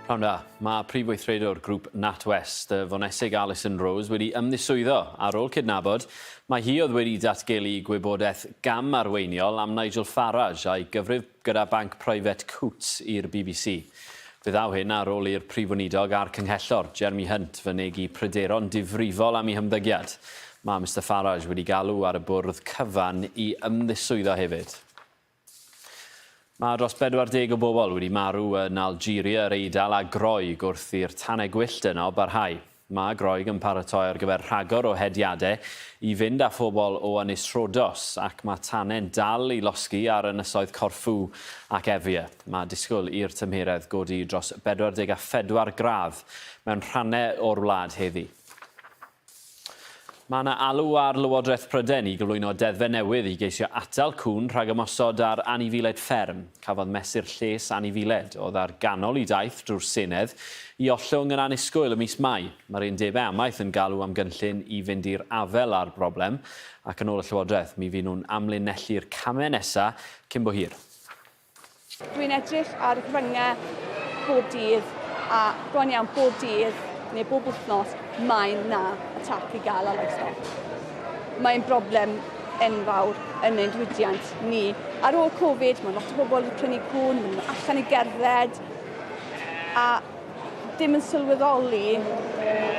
Pnawn da. Mae prif weithredwr grŵp NatWest, y Fonesig Alison Rose, wedi ymddiswyddo ar ôl cydnabod mai hi oedd wedi datgelu gwybodaeth gam arweiniol am Nigel Farage a'i gyfrif gyda banc preifet Coutts i'r bbc. Fe ddaw hyn ar ôl i'r Prif Weinidog a'r Canghellor, Jeremy Hunt, fynegi pryderon difrifol am ei hymddygiad. Mae Mister Farage wedi galw ar y bwrdd cyfan i ymddiswyddo hefyd. Mae dros 40 o bobl wedi marw yn Algeria, yr Eidal a Groeg wrth i'r tanau gwyllt yno barhau. Mae Groeg yn paratoi ar gyfer rhagor o hediadau i fynd â phobl o Ynys Rhodos ac mae tanau'n dal i losgi ar ynysoedd Corfu ac Evia. Mae disgwyl i'r tymheredd godi dros 44 gradd mewn rhannau o'r wlad heddi. Mae yna alw ar Lywodraeth Prydain i gyflwyno deddfau newydd i geisio atal cŵn rhag ymosod ar anifeiliaid fferm. Cafodd mesur lles anifeiliaid, oedd ar ganol i daith drwy'r Senedd, i ollwng yn annisgwyl ym mis Mai. Mae'r undebau amaeth yn galw am gynllun i fynd i'r afael â'r broblem, ac yn ôl y Llywodraeth, mi fydd nhw'n amlinellu'r camau nesaf cyn bo hir. Dwi'n edrych ar y cyfryngau bob dydd a bron iawn bob dydd neu bob wythnos mae 'na attack i gael ar livestock. Mae'n broblem enfawr yn ein diwydiant ni. Ar ôl Covid, mae lot o bobl wedi prynu cŵn, maen nhw allan i gerdded a dim yn sylweddoli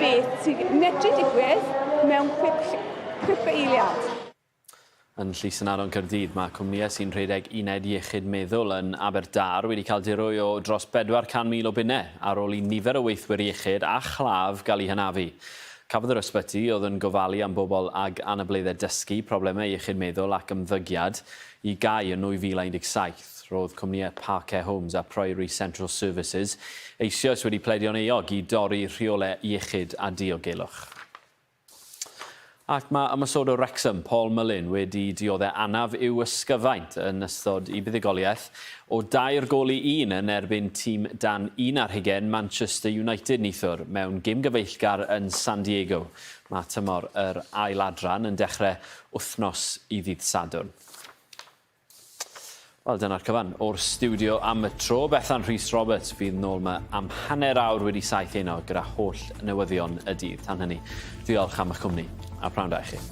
beth sy'n medru digwydd mewn chwip, chwip o eiliad. Yn Llys Ynadon Caerdydd, mae cwmnïau sy'n rhedeg uned iechyd meddwl yn Aberdâr wedi cael dirwy o dros 400,000 o bunnau ar ôl i nifer o weithwyr iechyd a chlaf gael eu hanafu. Cafodd yr ysbyty, oedd yn gofalu am bobl ag anableddau dysgu, problemau iechyd meddwl ac ymddygiad, i gau yn 2017. Roedd cwmnïau Park Care Homes a Priory Central Services eisoes wedi pledio'n euog i dorri rheolau iechyd a diogelwch. Ac mae ymosodwr Wrexham, Paul Mullin, wedi diodde' anaf i'w ysgyfaint yn ystod ei buddugoliaeth o dair gôl i un yn erbyn tîm dan un ar hugain Manchester United neithiwr mewn gêm gyfeillgar yn San Diego. Mae tymor yr ail adran yn dechrau wythnos i ddydd Sadwrn. Wel, dyna'r cyfan o'r stiwdio am y tro. Bethan Rhys Roberts fydd nôl 'ma am 7:30 heno gyda holl newyddion y dydd. Tan hynny, diolch am eich cwmni, a pnawn da i chi.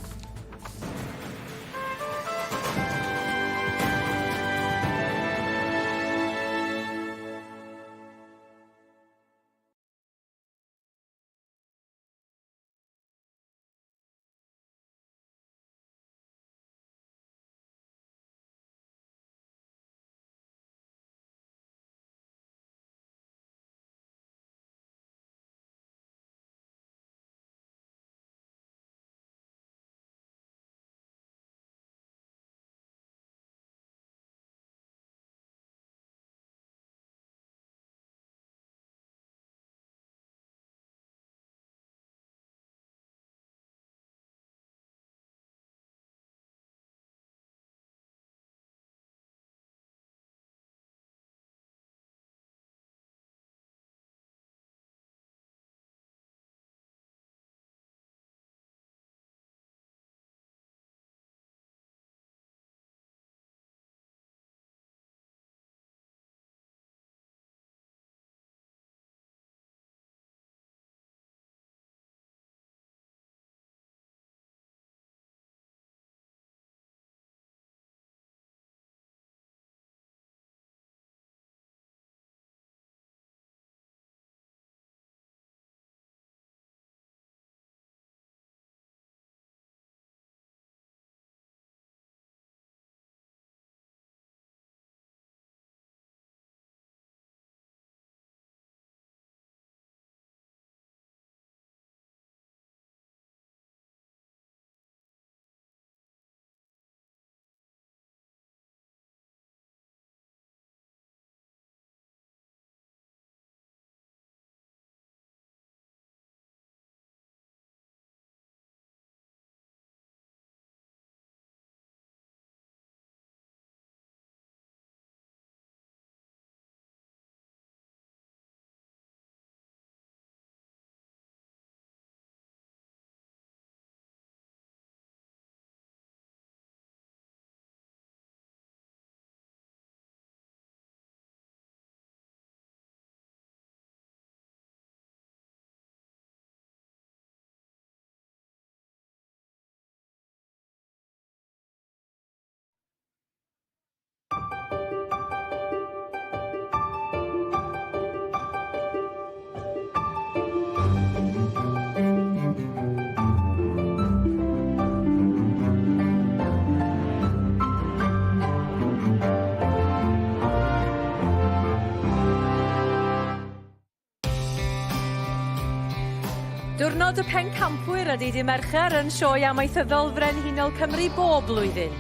Diwrnod y Pencampwyr ydy Dydd Mercher yn Sioe Amaethyddol Frenhinol Cymru bob blwyddyn.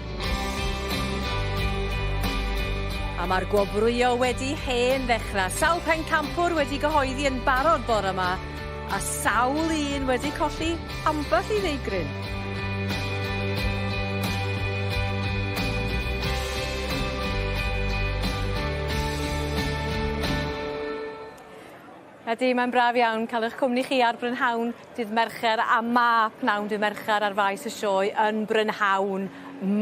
A mae'r gwobrwyo wedi hen ddechrau. Sawl pencampwr wedi gyhoeddi yn barod bore yma, a sawl un wedi colli ambell i ddeigryn. Ydy, mae'n braf iawn cael eich cwmni chi ar brynhawn dydd Mercher a ma' pnawn dydd Mercher ar faes y sioe yn brynhawn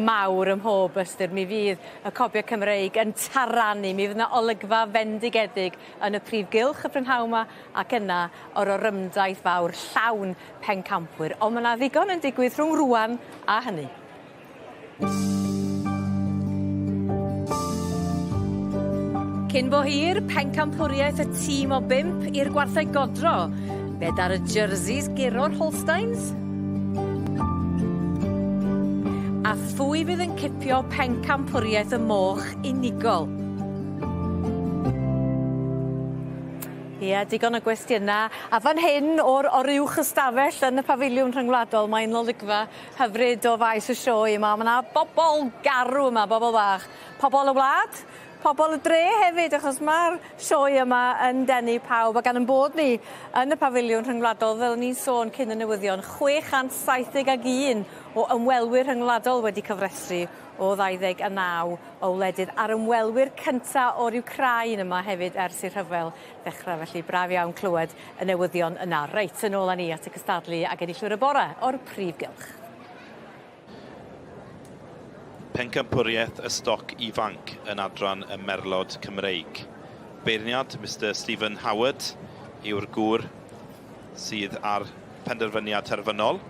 mawr ym mhob ystyr. Mi fydd y Cobiau Cymreig yn taranu, mi fydd 'na olygfa fendigedig yn y prif gylch y prynhawn 'ma ac yna o'r orymdaith fawr llawn pencampwyr. Ond ma' 'na ddigon yn digwydd rhwng rŵan a hynny. Cyn bo hir, pencampwriaeth y tîm o bump i'r gwartheg godro. Be dar y jerseys guro'r Holsteins? A phwy fydd yn cipio pencampwriaeth y moch unigol? Ie, digon o gwestiynau. A fan hyn, o'r oruwch ystafell yn y Pafiliwn Rhyngwladol, mae'n olygfa hyfryd o faes y sioe yma. Ma' 'na bobol garw yma, bobol fach. Pobol y wlad, pobol y dre hefyd, achos ma'r sioe yma yn denu pawb a gan 'yn bod ni yn y Pafiliwn Rhyngwladol, fel o'n i'n sôn cyn y newyddion, 671 o ymwelwyr rhyngwladol wedi cyfrestru o 29 o wledydd, a'r ymwelwyr cynta o'r Wcráin yma hefyd ers i'r rhyfel ddechrau, felly braf iawn clywed y newyddion yna. Reit, yn ôl â ni at y cystadlu ag enillwyr y bore o'r prif gylch. Pencampwriaeth y stoc ifanc yn adran y Merlod Cymreig. Beirniad Mister Stephen Howard yw'r gŵr sydd â'r penderfyniad terfynol.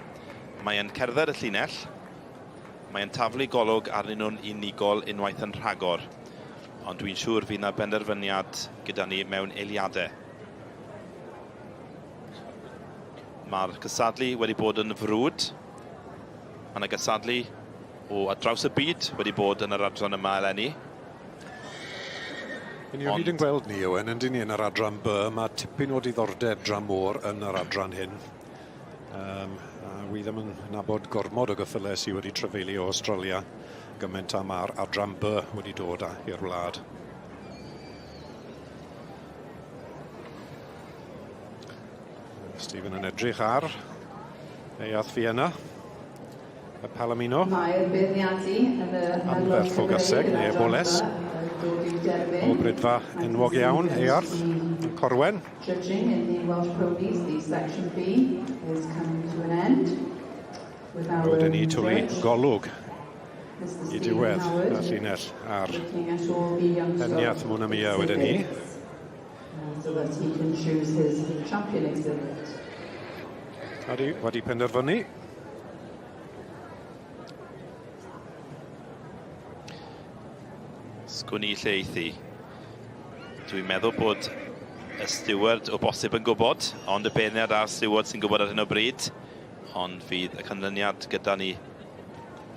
Mae e'n cerdded y llinell. Mae e'n taflu golwg arnyn nhw'n unigol unwaith yn rhagor. Ond dwi'n siŵr fydd 'na benderfyniad gyda ni mewn eiliadau. Mae'r cystadlu wedi bod yn frwd. Mae yna gystadlu o ar draws y byd wedi bod yn yr adran yma eleni. Yn ni o hyd yn gweld ni, Owen, yndyn ni yn yr adran B. Mae tipyn o diddordeb dramor yn yr adran hyn. Um, a wi ddim yn nabod gormod o gyffyle sydd wedi trafeilio o Australia gymaint â mae'r adran B wedi dod â i'r wlad. Stephen yn edrych ar Neuadd Fienna, y Palomino. Mae'r beirniadu yn y Anferth o gaseg, neu eboles, o brydfa enwog iawn, Earth, yn Corwen. Judging in the Welsh Ponies, the section B is coming to an end. Wedyn ni twlu golwg i diwedd y llinell ar Heniath Mwnamia wedyn ni. So that he can choose his champion exhibit. Ydy, wedi penderfynu. Sgwn i lle eithi. Dwi'n meddwl bod y steward o bosib yn gwybod, ond y beirniad a'r steward sy'n gwybod ar hyn o bryd. Ond fydd y canlyniad gyda ni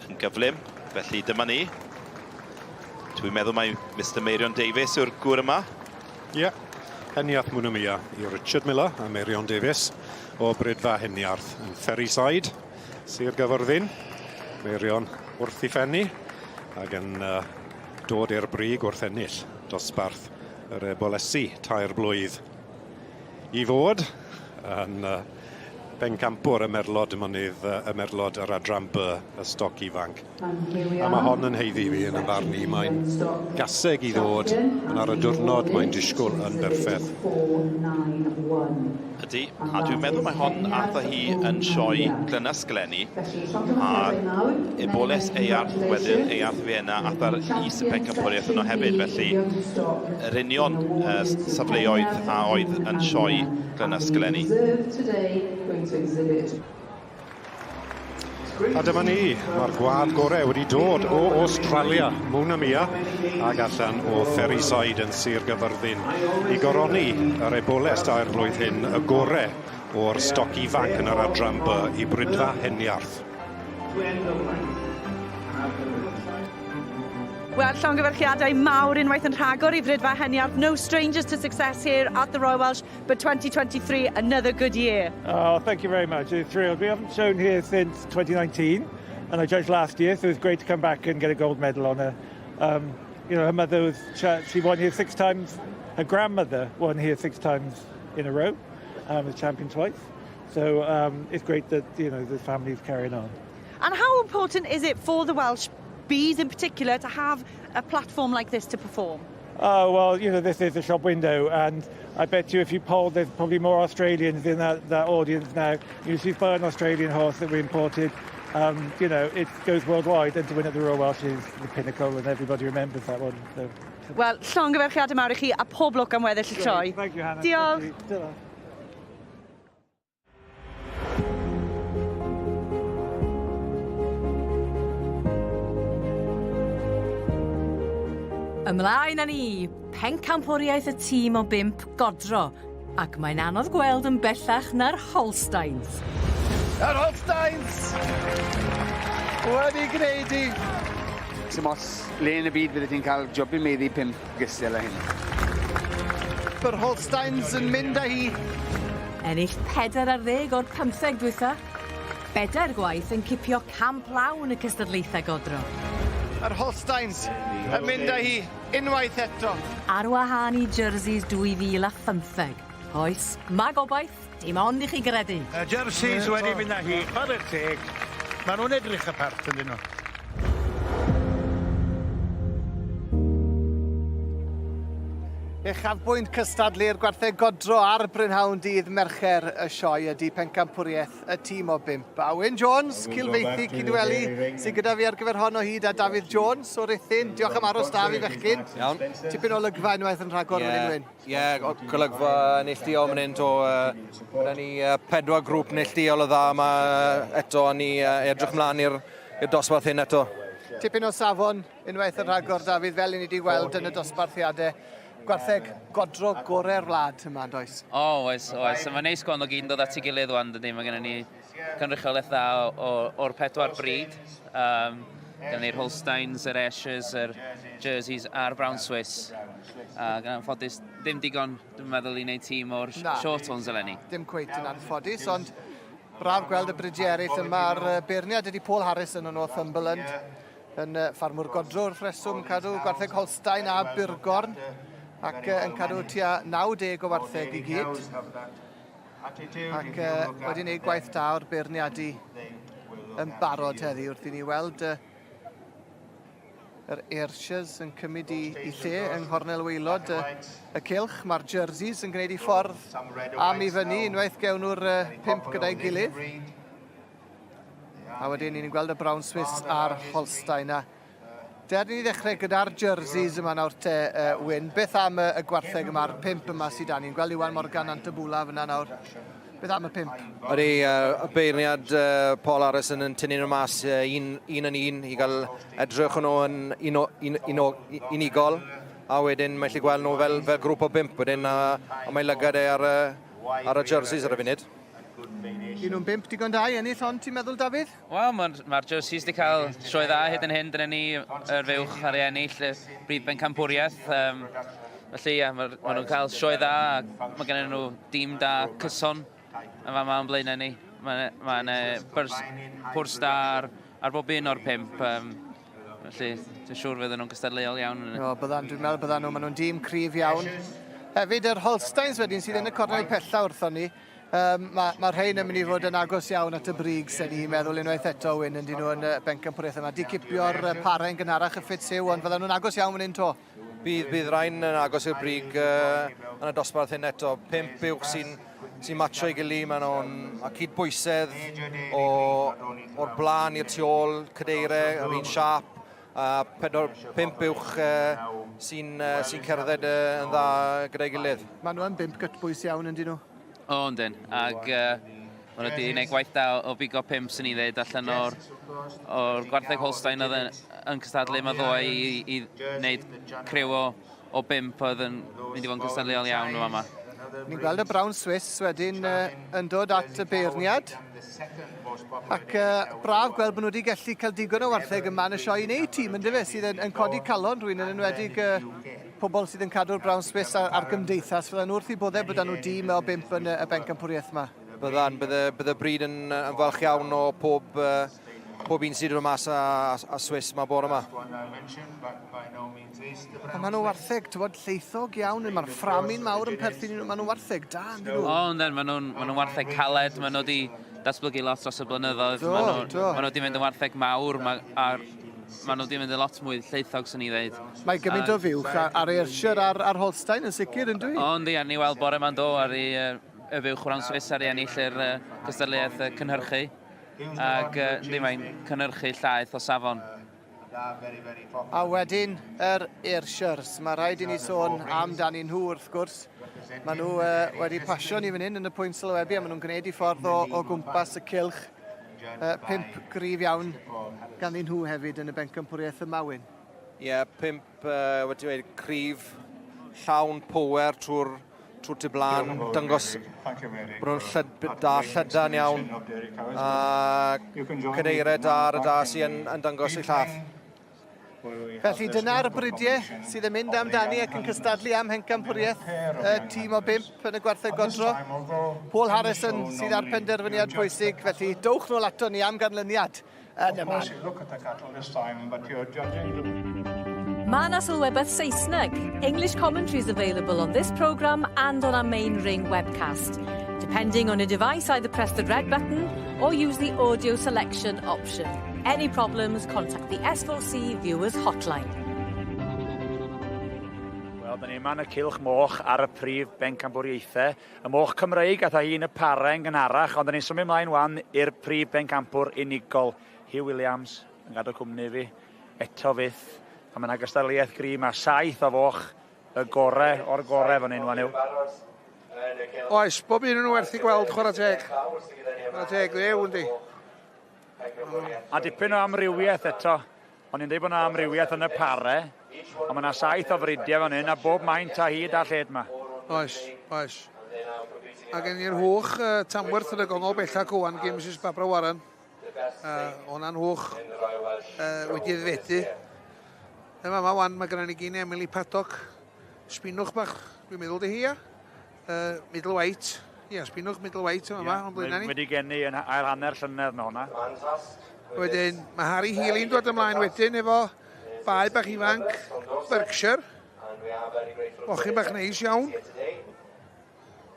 yn gyflym. Felly dyma ni. Dwi'n meddwl mai Mister Meirion Davies yw'r gŵr yma. Ie. Yeah. Heniarth Mwnamia i Richard Miller a Meirion Davies o Brydfa Heniarth yn Ferryside, Sir Gyfyrddin. Meirion wrth i ffenni ac yn uh, dod i'r brig wrth ennill dosbarth yr ebolesi tair blwydd. I fod yn bencampwr y merlod mynydd, y merlod yr adran B, y stoc ifanc. A mae hon yn haeddu fi yn y barn i. Mae'n gaseg i ddod, ond ar y diwrnod mae'n disgwyl yn berffeth. Ydy, a dwi'n meddwl mae hon ath â hi yn sioe Glynas Glenni, a Eboles Earth wedyn, Earth Vienna, ath ar is y pencampwriaeth yno hefyd, felly yr union uh, safleoedd a oedd yn sioe Glynas Glenni. A dyma ni, mae'r gwlad gorau wedi dod o Australia, Mounamia, ag allan o Ferryside yn Sir Gyfyrddin i goroni yr eboles dair blwydd hyn, y gore o'r stoc ifanc yn yr adran B i Brydfa Heniarth. Wel, llongyfarchiadau mawr unwaith yn rhagor i Fridfa Heniarth. No strangers to success here at the Royal Welsh, but 2023, another good year. Oh, thank you very much. It's thrilled. We haven't shown here since 2019, and I judged last year, so it's great to come back and get a gold medal on her. Um, you know, her mother was, she won here six times. Her grandmother won here six times in a row, um, was champion twice. So um, it's great that, you know, the family's carrying on. And how important is it for the Welsh bees in particular to have a platform like this to perform? Oh, well, you know, this is a shop window, and I bet you if you polled, there's probably more Australians in that, that audience now. You know, she's by an Australian horse that we imported. Um, you know, it goes worldwide, and to win at the Royal Welsh is the pinnacle, and everybody remembers that one. So. Wel, llongyfarchiadau mawr i chi a pob lwc am weddill y sioe. Thank you, Hannah. Diolch. Thank you. Diolch. Ymlaen â ni, pencampwriaeth y tîm o bump godro, ac mae'n anodd gweld yn bellach na'r Holsteins. Yr Holsteins! Wedi gwneud i! Sim ots le yn y byd bydde ti'n cael job i meddu pump gystel a hyn. Yr Holsteins yn mynd â hi. Ennill 14 o'r 15 dwytha. Bedair gwaith yn cipio camp lawn y cystadlaethau godro. Yr Holsteins yn mynd â hi unwaith eto. Ar wahân i jerseys 2015. Oes, mae gobaith, dim ond i chi gredu. Y jerseys wedi mynd â hi, chwarae teg. Maen nhw'n edrych y part ynddyn nhw. Uchafbwynt cystadlu'r gwartheg godro ar brynhawn dydd Mercher y sioe ydy pencampwriaeth y tîm o bump. A Wyn Jones, Cilfeithi, Cydweli, sydd gyda fi ar gyfer hon o hyd, a Dafydd Jones o Ruthun. Diolch am aros da fi fechgyn. Iawn. Tipyn o olygfa unwaith yn rhagor yeah. fan hyn, Wyn. Ie, yeah, golygfa neilltuol fan hyn to. Uh, Gyda ni uh, pedwar grŵp neilltuol o dda yma eto, a ni uh, edrych mlaen i'r dosbarth hyn eto. Tipyn o safon unwaith yn rhagor, Dafydd, fel i ni wedi gweld yn y dosbarthiadau. Gwartheg godro gorau'r wlad yma, yn does? O, oh, oes, oes. Mae'n neis gweld nhw gyd yn dod at ei gilydd wan, dydy. Mae gennym ni cynrychiolaeth dda o'r pedwar bryd. Um, Gen ni'r Holsteins, yr Ayrshires, yr Jerseys a'r Brown Swiss. A gan anffodus, ddim digon, dwi'n meddwl, i wneud tîm o'r Shorthorns eleni. Dim cweit yn anffodus, ond braf gweld y bridiau eraill yma. A'r beirniad ydy Paul Harrison o Northumberland. Yn ffarmwr godro wrth reswm, cadw gwartheg Holstein a Burgorn ac yn cadw tua 90 o wartheg i gyd. Ac wedi gwneud gwaith da o'r beirniadu yn barod heddi wrth i ni weld yr Ayrshires yn cymryd i, i lle yng nghornel waelod y, y cylch. Mae'r jerseys yn gwneud i ffordd am i fyny unwaith gewn nhw'r pump gyda'i gilydd. A wedyn ni'n gweld y Brown Swiss a'r Holstein. A der ni ddechrau gyda'r jerseys yma nawr te, uh, Wyn. Beth am y, y gwartheg yma'r pump yma sydd da ni'n gweld Iwan Morgan Antabula fyna nawr. Beth am y pump? Ydy, uh, y beirniad uh, Paul Harrison yn tynnu nhw mas uh, un, un yn un i gael edrych nhw yn un, un, un, unigol. A wedyn mae'n gallu gweld nhw fel, fel grŵp o bump wedyn a, a mae lygad e ar, ar y jerseys ar y funud. Un nhw'n bump digon da i ennill hon, ti'n meddwl, Dafydd? Wel, mae'r ma jerseys wedi cael sioe dda hyd yn hyn. Dyna ni yr fuwch ar ei ennill y brif bencampwriaeth. Um, felly, ie, mae ma nhw'n cael sioe dda a mae gen nhw dîm da cyson yn fama o'n blaenau ni. Mae'n ma, ma pwrs da ar, ar bob un o'r pump. Um, felly, dwi'n siŵr fydden nhw'n gystadleuol iawn. O, byddan, dwi'n meddwl byddan nhw. Maen nhw'n dîm cryf iawn. Hefyd, yr Holsteins wedyn sydd yn y cornel pella wrthon ni. Um, mae ma rhain yn mynd i fod yn agos iawn at y brig, sen i'n meddwl unwaith eto, Wyn, yn dyn nhw yn y bencampwriaeth yma. Di cipio'r parau'n gynharach y Fitzhugh, ond fyddan nhw'n agos iawn fan hyn to. Bydd, bydd rhain yn agos i'r brig uh, yn y dosbarth hyn eto. Pump uwch sy'n sy matcho i gili, maen nhw'n a cydbwysedd o, o'r blaen i'r tu ôl, cadeirau, yr un siâp, a pedwar, pump uwch uh, sy'n uh, sy cerdded uh, yn dda gyda'i gilydd. Maen nhw yn bump gytbwys iawn, yn dyn nhw? O, yndyn. Ac uh, maen nhw wedi gwneud gwaith da o bigo pump, sy'n ni ddeud, allan o'r, or gwartheg Holstein oedd yn, yn cystadlu yma ddoe i, i wneud criw o, o bump oedd yn mynd i fod yn cystadleuol iawn o fama. Ni'n gweld y Brown Swiss wedyn uh, yn dod at y beirniad. Ac braf gweld bod nhw wedi gallu cael digon o wartheg yma yn y sioe i wneud tîm, yndyfe, sydd yn, yn codi calon rhywun yn enwedig pobl sydd yn cadw'r Brown Swiss a'r, ar gymdeithas. Fyddan nhw wrth i boddau bod nhw dîm o bump yn y, y bencampwriaeth yma. Byddan, bydde, bydde bryd yn, yn falch iawn o pob, pob un sydd wedi dod mas a, a Swiss yma bore yma. Ond maen nhw wartheg, ti'n bod, lleithog iawn, mae'r fframyn mawr yn perthyn i nhw, maen nhw wartheg da, yn nhw? O, yndyn, maen nhw'n ma nhw wartheg caled, maen nhw wedi datblygu lot dros y blynyddoedd. Do, maen nhw, do. Maen nhw wedi mynd yn wartheg mawr, ma, a maen nhw wedi mynd yn lot mwy lleithog, sy'n ni ddeud. Mae gymaint o fuwch ar, ar Ayrshire a'r, ar Holstein yn sicr, yn dwi? O, yndi, a ni weld bore ma'n do ar ei, y fuwch Brown Swiss ar ei ennill yr cystadleuaeth cynhyrchu. Ac yndi, mae'n cynhyrchu llaeth o safon. A wedyn yr Ayrshires. Mae rhaid i ni sôn amdanyn nhw wrth gwrs. Maen nhw wedi pasio ni fan hyn yn y pwynt sylwebu a maen nhw'n gwneud i ffordd o, o gwmpas y cylch. Pump gryf iawn ganddyn nhw hefyd yn y bencampwriaeth yma, Wyn. Ie, yeah, pump wedi dweud cryf, llawn power trwy'r trwy tu blaen, dangos bod nhw'n llyd, da llydan iawn, a cadeiriau da ar y da sy'n yn, yn dangos eu llath. Felly dyna'r bridiau sydd yn mynd amdani ac yn cystadlu am hencampwriaeth y tîm o bump yn y gwartheg godro. Paul Harrison sydd ar penderfyniad pwysig, felly dowch nôl ato ni am ganlyniad yn y man. Mae 'na sylwebaeth Saesneg. English commentary is available on this programme and on our main ring webcast. Depending on your device, either press the red button or use the audio selection option. Any problems, contact the S4C Viewers Hotline. Wel, da ni yma yn y cylch moch ar y prif bencampwriaethau. Y moch Cymreig ath â hi yn y parau yn gynharach, ond da ni'n symud ymlaen wan i'r prif bencampwr unigol, Hugh Williams, yn gadw cwmni fi, eto fyth. A mae yna gystadleuaeth gry, mae saith o foch y gore o'r gore fan hyn wan yw. Oes, bob un yn nhw werth i gweld, chwarae teg. Chwarae teg, ddew, yndi. A dipyn o amrywiaeth eto. O'n i'n dweud bod yna amrywiaeth yn y pare, ond mae yna saith o fridiau fan hyn, a bob maint a hyd a lled yma. Oes, oes. A gen i'r hwch uh, Tamworth yn y gongol bella cwan gen Mrs Barbara Warren. Uh, O'na'n hwch uh, wedi aeddfedu. Yma yma wan, mae gennym ni gyn Emily Paddock. Spinwch bach, dwi'n meddwl di hi, ia? Uh, middle White. Ia, spinwch Middle White yma, yeah, o'n blaenau ni. Wedi geni yn ail hanner llynedd mae hwnna. Wedyn, mae Harry Healy'n dod ymlaen wedyn efo bai bach ifanc Berkshire. Mochyn bach neis iawn.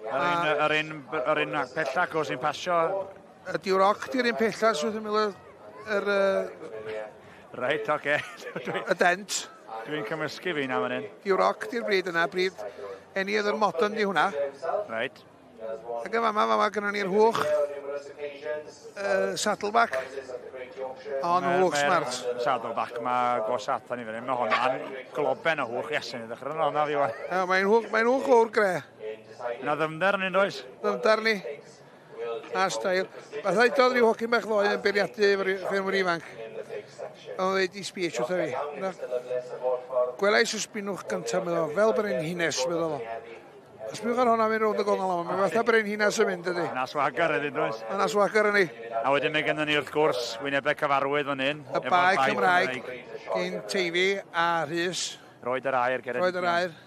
Yr un, yr un, yr un pellach o sy'n pasio. Y Duroc di'r un pellach sydd yn mynd yr... Reit, oce. Okay. Y dent. Dwi'n cymysgu fi na fan hyn. Duroc di'r bryd yna, bryd Any other modern di hwnna. Reit. Ac yn fama, fama, gynnon ni'r hwch saddleback. Ond hwch smart. Saddleback, mae go satan i fan hyn. Mae hwnna'n globen o hwch, Iesu, ni ddechrau yn hwnna fi wan. Mae'n hwch, mae'n hwch o'r gre. Yna ddyfnder yn un does? Ddyfnder ni. A stael. Fatha udodd rhyw hogyn bach ddoe yn beiriadu efo'r ffermwr ifanc. Oedd o'n dweud i speech wrtha fi. Na. Gwelais y spinwch gyntaf, meddwl, fel brenhines, meddwl fo. A sbiwch ar hwnna mynd rownd y gongol yma, mae fatha brenhines yn mynd, ydy. Yna swagger ydyn, does? Yna swagger yn ei. A wedyn mae gennym ni wrth gwrs wynebau cyfarwydd fan hyn. Y bae Cymraeg, gyn Teifi a Rhys. Roed yr air, Geredigion. Roed yr air.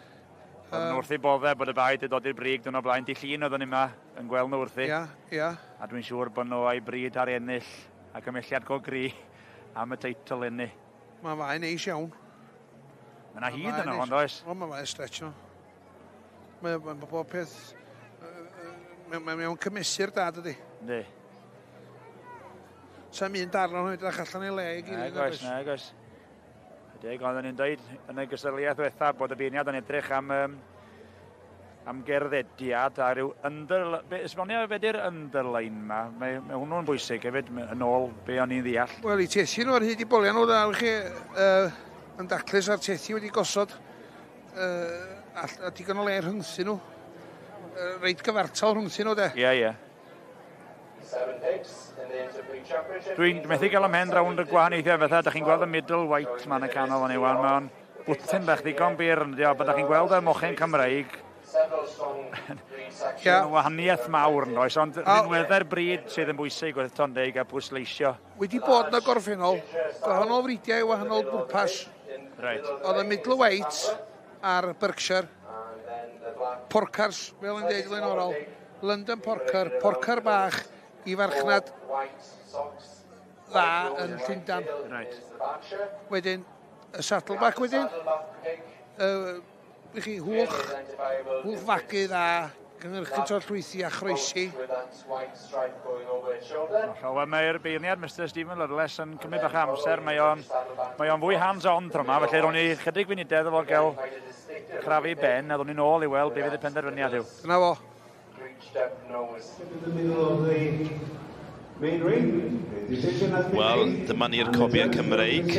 Oedden nhw wrth eu boddau bod y bai wedi dod i'r brig dyn o blaen. Di llun oedden ni yma yn gweld nhw wrthi. Ia, ia. A dwi'n siŵr bod nhw a'i bryd ar ennill a gymhelliad go gry am y teitl inni. Mae'n faen neis iawn. Mae yna hyd yno, ond oes? O, mae'n faen stretch nhw. Mae ma, ma bob peth... Mae ma mewn cymesur da, dydy. Yndi. Sa'm un darn o'n edrych allan ei le i gilydd. Nag oes, nag oes. Deg, oedden ni'n dweud yn y gystadleuaeth ddiwetha bod y beirniad yn edrych am, um, am gerddediad a rhyw under... Be, esbonio be di'r underline ma? Mae, mae hwnnw'n bwysig hefyd, yn ôl be o'n i'n ddeall. Wel, i tethi nhw ar hyd i boliau nhw, da, chi, uh, yn daclus a'r tethi wedi gosod uh, a, a digon o le rhyngthyn nhw. Uh, reit gyfartal rhyngthyn nhw, de. Ie, yeah, ie. Yeah. Dwi'n methu gael ymhen rownd y gwahaniaethau fatha, da chi'n gweld y middle white ma'n y canol fan wan, mae'n bwtyn bach ddigon byr, yn dio, but da chi'n gweld y mochyn Cymreig, Ia. Wahaniaeth mawr yn oes, ond rhinweddau'r bryd sydd yn bwysig wrth eto'n deud a pwysleisio. Wedi bod yn y gorffennol, gwahanol fridiau, wahanol bwrpas. Right. Oedd y Middle White a'r Berkshire, Porcars, fel yn deud flaenorol, London Porker, Porker bach i farchnad dda yn Llundan. Right. Wedyn, y saddleback wedyn, i chi, hwch, hwch fagu dda, gynhyrchu to llwythi a chroesi. Hollol, mae'r beirniad, Mr Stephen Ludless, yn cymryd bach amser. Mae o'n mae o'n fwy hands-on tro yma, felly rown ni chydig funudau iddo fo gael crafu ben, a ddown ni nôl i weld be fydd y penderfyniad yw. Dyna fo. Wel, dyma ni'r cobiau Cymreig,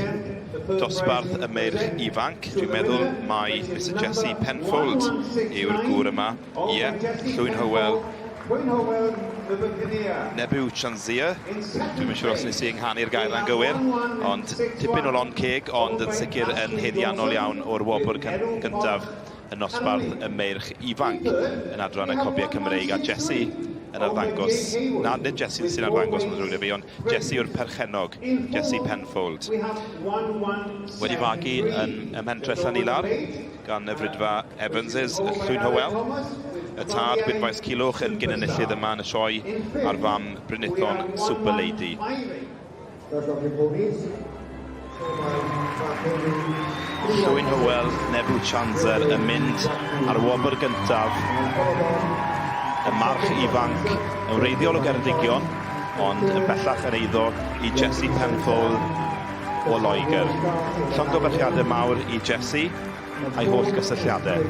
dosbarth y meirch ifanc. Dwi'n meddwl mai Mr Jesse Penfold yw'r gŵr yma. Ie, Llwyn Hywel. Nebu Chanzia. Dwi'm yn siŵr os nes i ynghanu'r gair na'n gywir, ond tipyn o lond ceg, ond yn sicr yn haeddiannol iawn o'r wobr gyntaf yn nosbarth y meirch ifanc yn adran y cobiau Cymreig, a Jesse yn arddangos, na, nid Jesse sy'n arddangos, mae'n ddrwg 'da fi, ond Jesse yw'r perchennog, Jesse Penfold. Wedi fagu yn ym mhentre Llanilar gan y fridfa Evanses, y Llwyn Hywel. Y tad, Gwynfaes Cilwch, yn gyn-enillydd yma yn y sioe, a'r fam Brynithon Super Lady. Llwyn Hywel, Nebu Chanzer yn mynd ar wobr gyntaf y march ifanc yn wreiddiol o Geredigion, ond yn bellach yn eiddo i Jesse Penfold o Loegr. Llongyfarchiadau mawr i Jesse a'i holl gysylltiadau.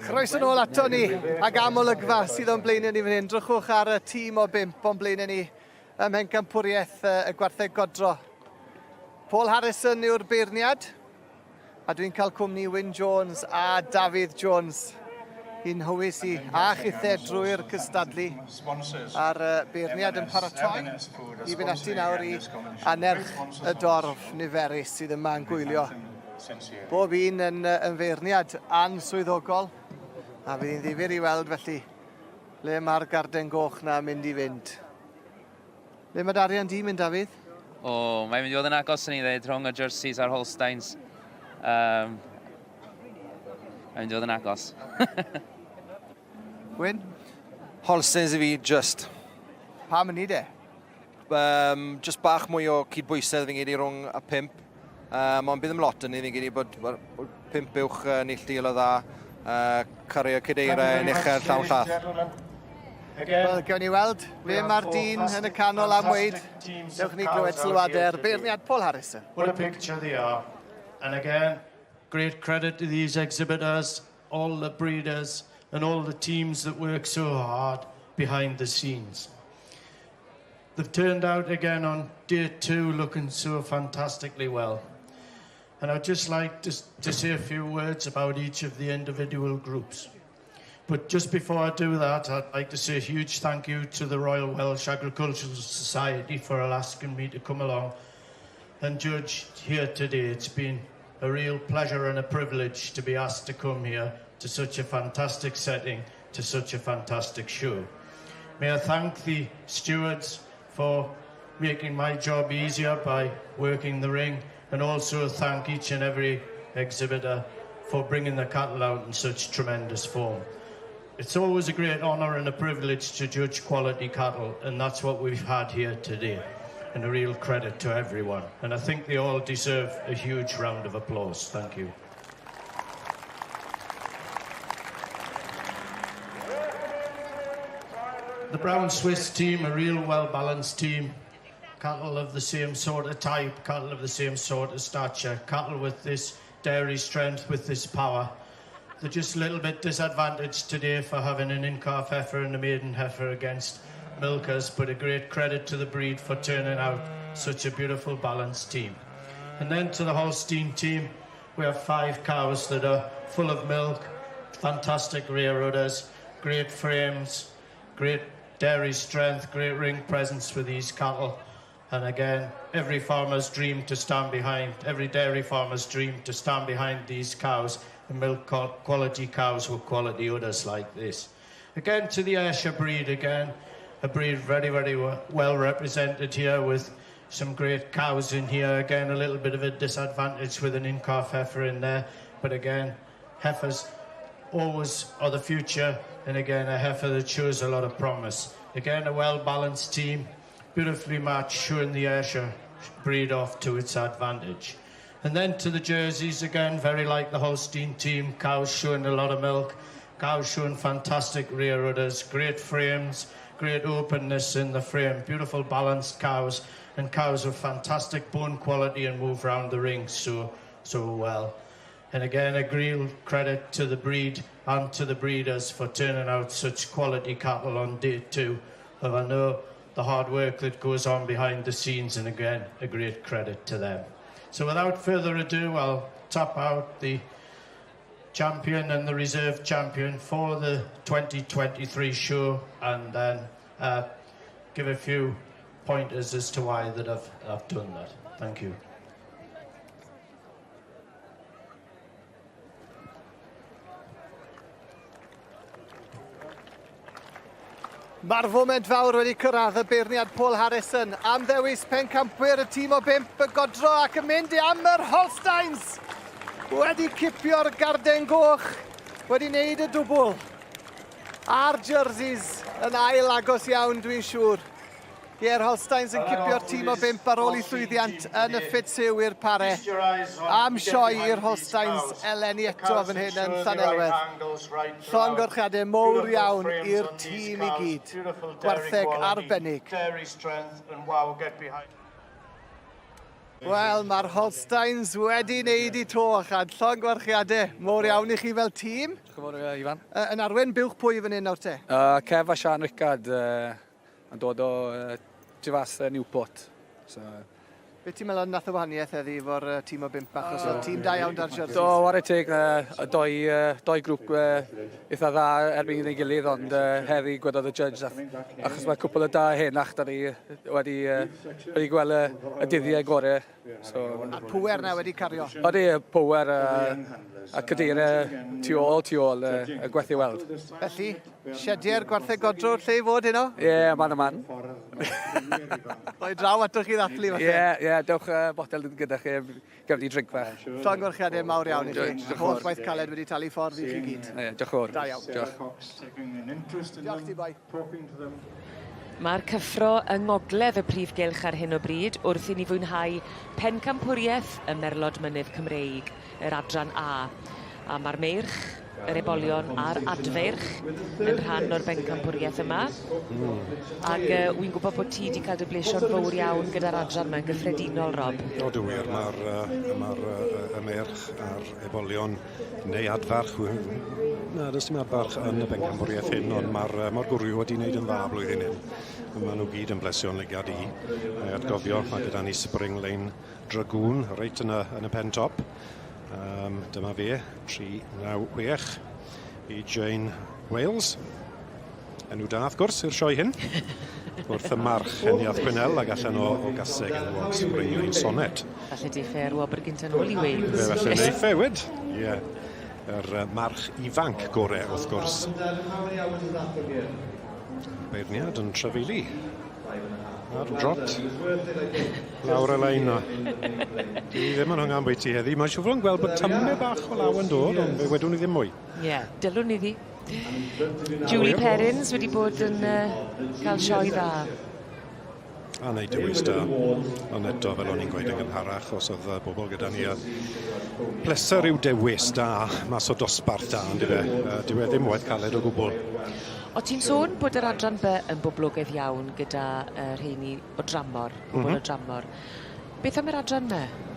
Croeso nôl ato ni ag am olygfa sydd o'n blaenau ni fan hyn. Drychwch ar y tîm o bump o'n blaenau ni ym Mhencampwriaeth y Gwartheg Godro. Paul Harrison yw'r beirniad, a dwi'n cael cwmni Wyn Jones a Dafydd Jones i'n nhywys i a chithe drwy'r cystadlu a'r beirniad yn paratoi i fynd ati nawr i annerch y dorf niferus sydd yma yn gwylio. Bob un yn, yn feirniad answyddogol, a fydd hi'n ddifyr i weld felly le mae'r garden goch na mynd i fynd. Le mae Darian di mynd, Dafydd? O, mae'n mynd i fod yn agos, yn i ddweud, rhwng y jerseys a'r Holsteins. Um, mae'n mynd i fod yn agos. Gwyn? Holsteins i fi, just. Pam yn ni de? Um, just bach mwy o cydbwysedd fi'n gyd i rhwng y pimp. Um, ond bydd ddim lot yn ni, fi'n gyd i bod, bod pimp uwch uh, neilltuol o dda, uh, cario cedeirau yn uchel llawn llath. Wel, gewn ni weld be mae'r dyn yn y canol am weid. Dewch ni glywed sylwadau'r beirniad Paul Harrison. What a picture they are. And again, great credit to these exhibitors, all the breeders, and all the teams that work so hard behind the scenes. They've turned out again on day two looking so fantastically well. And I'd just like to, to say a few words about each of the individual groups. But just before I do that, I'd like to say a huge thank you to the Royal Welsh Agricultural Society for asking me to come along and judge here today. It's been a real pleasure and a privilege to be asked to come here to such a fantastic setting, to such a fantastic show. May I thank the stewards for making my job easier by working the ring and also thank each and every exhibitor for bringing the cattle out in such tremendous form. It's always a great honour and a privilege to judge quality cattle, and that's what we've had here today. And a real credit to everyone. And I think they all deserve a huge round of applause. Thank you. The Brown Swiss team, a real well-balanced team. Cattle of the same sort of type, cattle of the same sort of stature, cattle with this dairy strength, with this power. They're just a little bit disadvantaged today for having an in-calf heifer and a maiden heifer against milkers, but a great credit to the breed for turning out such a beautiful balanced team. And then to the Holstein team, we have five cows that are full of milk, fantastic rear udders, great frames, great dairy strength, great ring presence with these cattle. And again, every farmer's dream to stand behind, every dairy farmer's dream to stand behind these cows and milk quality cows with quality udders like this. Again, to the Ayrshire breed again, a breed very, very well represented here with some great cows in here. Again, a little bit of a disadvantage with an in-calf heifer in there, but again, heifers always are the future, and again, a heifer that shows a lot of promise. Again, a well-balanced team, beautifully matched, showing the Ayrshire breed off to its advantage. And then to the jerseys again, very like the Holstein team, cows showing a lot of milk, cows showing fantastic rear udders, great frames, great openness in the frame, beautiful balanced cows, and cows of fantastic bone quality and move round the ring so, so well. And again, a real credit to the breed and to the breeders for turning out such quality cattle on day two. And I know the hard work that goes on behind the scenes, and again, a great credit to them. So without further ado, I'll tap out the champion and the reserve champion for the 2023 show and then uh, give a few pointers as to why that I've, I've done that. Thank you. Mae'r foment fawr wedi cyrraedd y beirniad Paul Harrison am ddewis pencampwyr y tîm o bimp y godro ac yn mynd i am yr Holsteins. Wedi cipio'r garden goch, wedi wneud y dwbl. A'r jerseys yn ail agos iawn dwi'n siŵr. Ie'r Holsteins yn cipio'r tîm o bump ar ôl i llwyddiant yn y Fitzhugh i'r pare. Am sioe i'r Holsteins eleni eto fan hyn yn Llanelwedd. Llongyfarchiadau mowr iawn i'r tîm i gyd. Gwartheg arbennig. Wel, mae'r Holsteins wedi wneud i to, a chad. Llongyfarchiadau mowr iawn i chi fel tîm. Diolch yn fawr, Ifan. Yn arwen buwch pwy fan hyn nawr te? Kev a Sian Rickard yn dod o tu fas Newport. So, Be ti'n meddwl nath y wahaniaeth heddi efo'r tîm o bump, achos oedd tîm da iawn da'r Jerseys? Do, whare teg, y doi grŵp eitha dda erbyn ei gilydd, ond heddi gwedodd y judge, achos mae cwpl o da henach da ni wedi gweld y dyddiau gorau. So, A'r pwer na wedi cario? Odi, y pwer a cadeiriau tu ôl, y gwerth i weld. Felly, siediau'r gwartheg godro lle i fod heno? Ie, yeah, man y man. Rhoi draw atoch chi ddathlu falle. Ie, dewch botel gyda chi, gefn ni drink fach. Llongyfarchiadau mawr iawn i chi. Holl waith caled wedi talu ffordd i chi gyd. Ie, diolch yn fawr. Da iawn. Diolch. Diolch ti, boi. Mae'r cyffro yng ngogledd y prif gylch ar hyn o bryd wrth i ni fwynhau pencampwriaeth y Merlod Mynydd Cymreig, yr adran A. A mae'r meirch, yr ebolion a'r adfeirch yn rhan o'r bencampwriaeth yma. Ac wy'n gwybod bod ti wedi cael dy blesio'n fawr iawn gyda'r adran yma yn gyffredinol, Rob. O, dwi wir, mae'r ma y meirch a'r ebolion neu adfarch, na, does dim adfarch yn y bencampwriaeth hyn, ond mae'r ma gwryw wedi wneud yn dda blwyddyn hyn. Maen nhw gyd yn blesio'n lygad i. Mae atgofio, mae gyda ni Spring Lane Dragoon reit yn y pen top. Dyma fe, 396 i Jane Wales. Enw da, wrth gwrs, i'r sioe hyn. Wrth y march Heniath Gwinnell ac allan o gaseg enwog Spring Lane Sonnet. Falle di ffair wobr gynta nôl i Wales. Fe felly neu fewyd. Ie. Yr march ifanc gore, wrth gwrs. Beirniad yn trafeili. Ar drot. Lawr y lein o. Dwi ddim yn hwnga'n bwyty heddi. Mae'n siŵr fod yn gweld bod tyme bach o law yn dod, ond fe wedwn ni ddim mwy. Ie, yeah, dylwn ni ddi. Julie Perrins wedi bod yn cael sioe dda. A wneud dewis da. Ond eto, fel o'n i'n gweud yn gynharach, os oedd bobl gyda ni pleser yw dewis da mas o dosbarth da, on'd yfe? Dyw e ddim waith caled o gwbl. O ti'n sôn bod yr adran B yn boblogaidd iawn gyda rheini o dramor, pobl o dramor. Beth am yr adran M?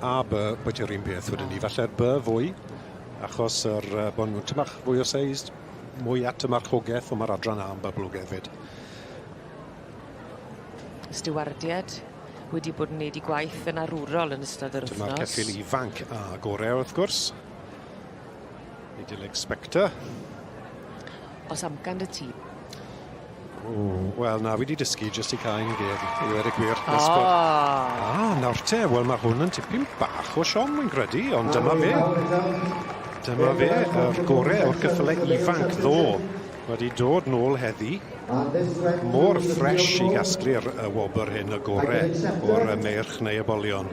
A B, beth yw'r un peth wedyn ni. Falle'r B fwy, achos yr bod nhw'n tymach fwy o seis, mwy at y marchogaeth, ond mae'r adran A yn boblogaidd fyd. Stiwardiad wedi bod yn neud 'u gwaith yn arwrol yn ystod yr Dyma'r wythnos. ceffyl ifanc a gore, wrth gwrs. Idyllic Spectre. Os amcan 'da ti? O, wel na, fi wedi dysgu jyst i cael un gedd, i ddweud y gwir. Nes bod. Ah, nawr te, wel mae hwn yn tipyn bach o siom, wy'n credu, ond dyma fe. Dyma fe, yr gore o'r ceffylau ifanc ddo wedi dod nôl heddi. Mor ffres i gasglu'r y wobr hyn, y gore o'r meirch neu ebolion.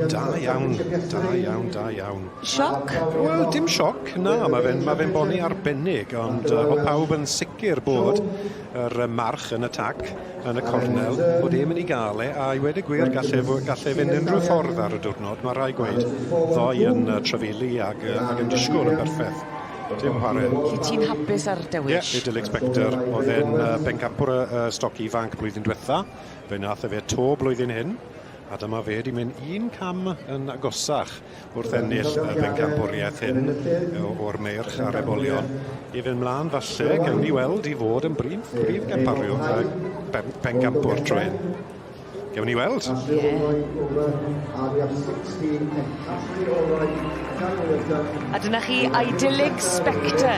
Da iawn, da iawn, da iawn. Sioc? Wel, dim sioc, na, mae fe'n ma fe boni arbennig, ond oedd pawb yn sicr bod yr march yn y tac, yn y cornel, bod e'n mynd i gael e, a i wedi gwir, gallai fynd unrhyw ffordd ar y diwrnod, mae rhaid gweud, ddoe yn trafeili ac yn disgwyl yn berffaith. Dim chwarae. Lle ti'n hapus ar dewis? Ie, yeah, Idyllic Spectre. Oedd e'n bencampwr y stoc ifanc blwyddyn diwetha. Fe nath e fe to blwyddyn hyn. A dyma fe wedi mynd un cam yn agosach wrth ennill y bencampwriaeth hyn o'r meirch a'r ebolion. I fynd mlaen falle, gawn ni weld i fod yn brif gampariwr, bencampwr tro hyn. Gawn ni weld. A dyna chi Idyllic Spectre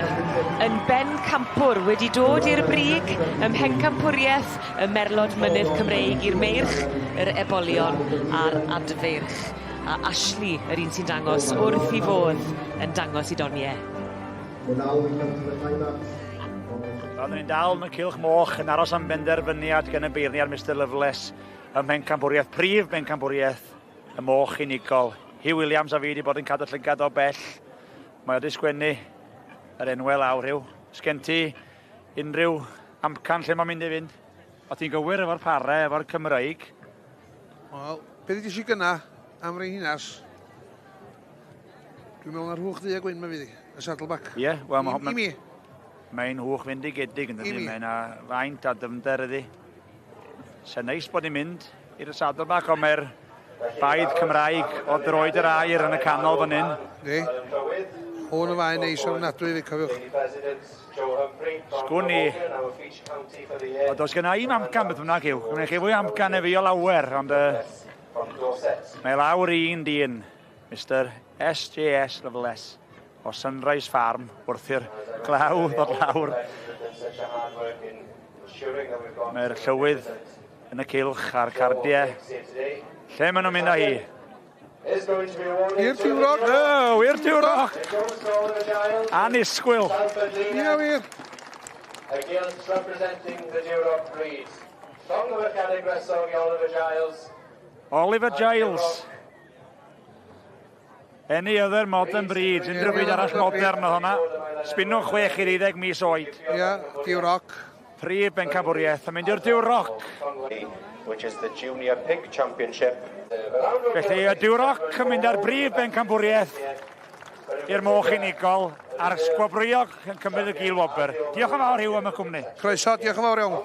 yn ben campwr wedi dod i'r brig ym mhencampwriaeth y Merlod Mynydd Cymreig i'r meirch, yr ebolion a'r adfeirch. A Ashley, yr un sy'n dangos wrth i fodd yn dangos i doniau. Oedden ni'n dal yn y cylch moch yn aros am benderfyniad gan y beirniad Mr Loveless ym mhencampwriaeth, prif bencampwriaeth y moch unigol. Hugh Williams a fi wedi bod yn cadw llygad o bell. Mae o wedi sgwennu yr enwau lawr, Hugh. Sgen ti unrhyw amcan lle mae'n mynd i fynd? O ti'n gywir efo'r pare, efo'r Cymraeg. Wel, beth ydy eisiau gynna am Frenhinas? Dwi'n meddwl na'r hwch ddu a gwyn mae fydd i, y saddleback. Ie, yeah, wel, I mi. Mae'n hwch fendigedig yn I dydi, mi. Mae'n faint a dyfnder iddi. Se'n neis bod ni'n mynd i'r saddleback, ond mae'r Baedd Cymraeg o droed yr aur yn y canol fan hyn. Ni. Hwn yn faen neis ofnadwy fi, cofiwch. Sgwn i. Ond does gen i'm amcan beth bynnag yw. Gwneud chi fwy amcan na fi o lawer, ond uh, mae lawr i un dyn, Mr SJS Level S o Sunrise Farm wrth i'r glaw ddod lawr. Mae'r llywydd yn y cylch a'r cardiau. Lle maen nhw'n mynd â hi? I'r Duroc. Oh, i'r Duroc. Anisgwyl. Ie, wir. A gilt representing the Duroc breed. Llongyfarchiadau gwresog i Oliver Giles. Oliver Giles. Any other modern breeds, unrhyw bryd arall modern oedd hwnna. Sbinwch 6 i 12 mis oed. Ie, yeah, Duroc. Prif bencampwriaeth, yn mynd i'r Duroc. Which is the Junior Pig Championship. Felly, y Duroc yn mynd ar brif bencampwriaeth i'r moch unigol a'r sgwobrwyog yn cymryd y gil wobr. Diolch yn fawr Huw am y cwmni. Croeso, diolch yn fawr iawn.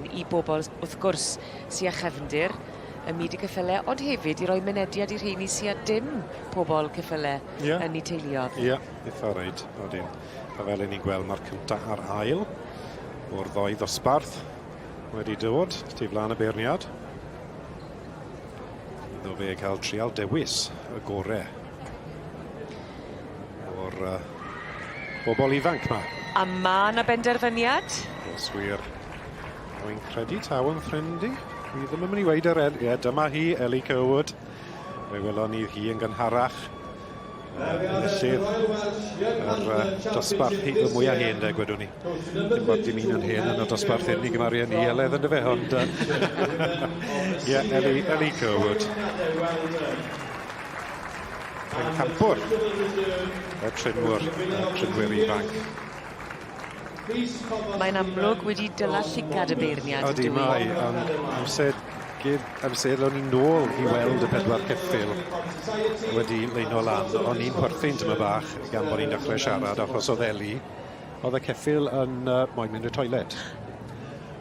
I bobl wrth gwrs sy â chefndir ym myd y ceffyle ond hefyd i roi mynediad i'r rheini sy â dim pobl ceffyle Ie. yn 'u teuluodd. Ie, itha reit, odyn. A fel 'yn ni'n gweld ma'r cynta a'r ail o'r ddou ddosbarth wedi dod tu flan y beirniad. Iddo fe cael trial dewis y gore o'r uh, bobl ifanc 'ma. A ma' 'na benderfyniad. Oes wir. Rwy'n credu taw yn ffrind i. Dwi ddim yn mynd i weud yr el... Ie, dyma hi, Ellie Curwood. Fe welon ni hi yn gynharach. Enillydd yr uh, dosbarth hi, y mwyaf hen, de, gwedwn ni. Dim bod dim un yn hen yn y dosbarth hyn i gymaru â ni, Heledd, yn dyfe, ond... Ie, uh, Ellie, Ellie Curwood. Pencampwr y trinwyr, y trinwyr ifanc. Mae'n amlwg wedi dyla llygad y beirniad. Ydy, mae. Ond amser, amser o'n i'n nôl i weld y pedwar ceffyl wedi leino lan. O'n i'n chwerthin tyma bach gan bod ni'n dechrau siarad achos oedd Eli, oedd y ceffyl yn uh, moyn mynd i'r toilet.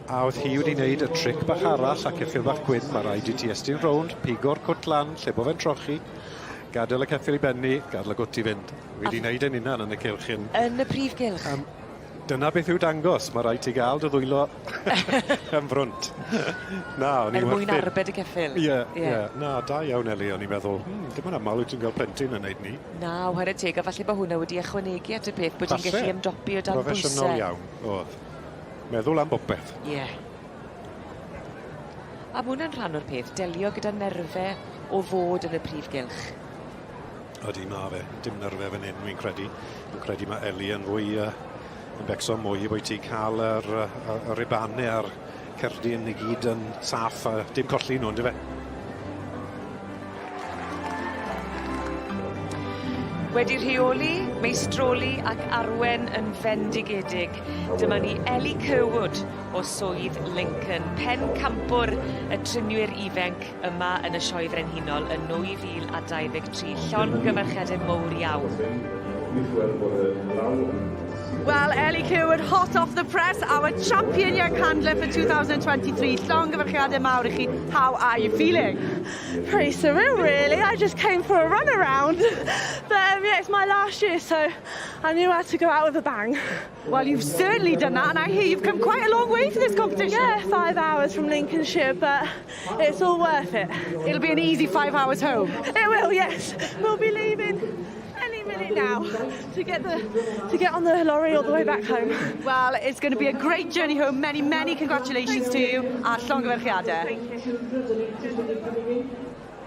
A oedd hi wedi wneud y tric bach arall a ceffyl bach gwyn, mae rhaid i ti estyn rownd, pigo'r cwt lan lle bo fe'n trochi, gadael y ceffyl i benni, gadael y gwt i fynd. Fi wedi wneud yn unan yn y cylch hyn. Yn y prif gylch? Um, dyna beth yw dangos, mae rhaid ti gael dy ddwylo yn frwnt. Na, o'n i'n Er mwyn arbed y ceffyl. Ie, yeah, ie. Yeah. Na, da iawn Eli, o'n i'n meddwl, hmm, dim yn aml wyt ti'n cael plentyn yn neud ni. Na, whare teg, a falle bod hwnna wedi ychwanegu at y peth, bod ti'n gallu ymdopi o dan bwysau. Proffesiynol iawn, oedd. Meddwl am bopeth. Ie. Yeah. A ma' hwnna'n rhan o'r peth, delio gyda nerfe o fod yn y prif gylch. Ydy, ma' fe. Dim nerfe fan hyn, wi'n credu. Wi'n credu ma' Ellie yn fwy yy yn becso mwy bwyty ca'l yr yy y y ribane a'r cerdyn i gyd yn saff a dim colli nhw on'd yfe? Wedi rheoli, meistroli ac arwen yn fendigedig. Dyma ni Ellie Curwood o Swydd Lincoln, pencampwr y trinwyr ifenc yma yn y Sioe Frenhinol yn 2023. Llongyfarchiade mowr iawn. Well, Ellie Curwood, hot off the press, our champion young handler for 2023. Llongyfarchiadau mawr i chi. How are you feeling? Pretty surreal, really. I just came for a run around. But um, yeah, it's my last year, so I knew I had to go out with a bang. Well, you've certainly done that, and I hear you've come quite a long way for this competition. Yeah, five hours from Lincolnshire, but it's all worth it. It'll be an easy five hours home. It will, yes. We'll be leaving any minute now to get the to get on the lorry all the way back home. Well, it's going to be a great journey home. Many, many congratulations to you a llongyfarchiadau. Thank you.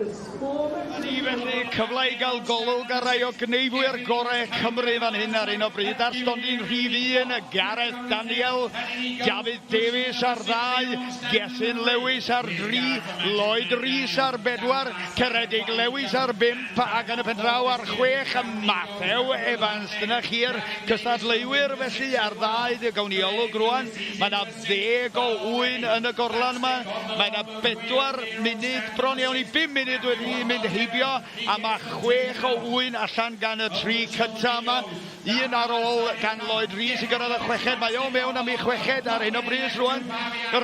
Ni felly cyfle i gael golwg ar rai o gneifwyr gorau Cymru fan hyn ar hyn o bryd. Ar stondin rhif 1, Gareth Daniel, Dafydd Davies ar ddau, Gethin Lewis ar dri, Lloyd Rees ar bedwar, Ceredig Lewis ar bump ac yn y pendraw ar chwech, Matthew Evans. Dyna chi'r cystadleuwyr felly ar ddau, gawn ni olwg rwan. Mae yna ddeg o ŵyn yn y gorlan yma. Mae yna bedwar munud, bron iawn i bum munud wedi mynd heibio, a mae chwech o ŵyn allan gan y tri cynta yma. Un ar ôl gan Lloyd Rees i gyrraedd y chweched. Mae o mewn am ei chweched ar hyn o bryd rwan.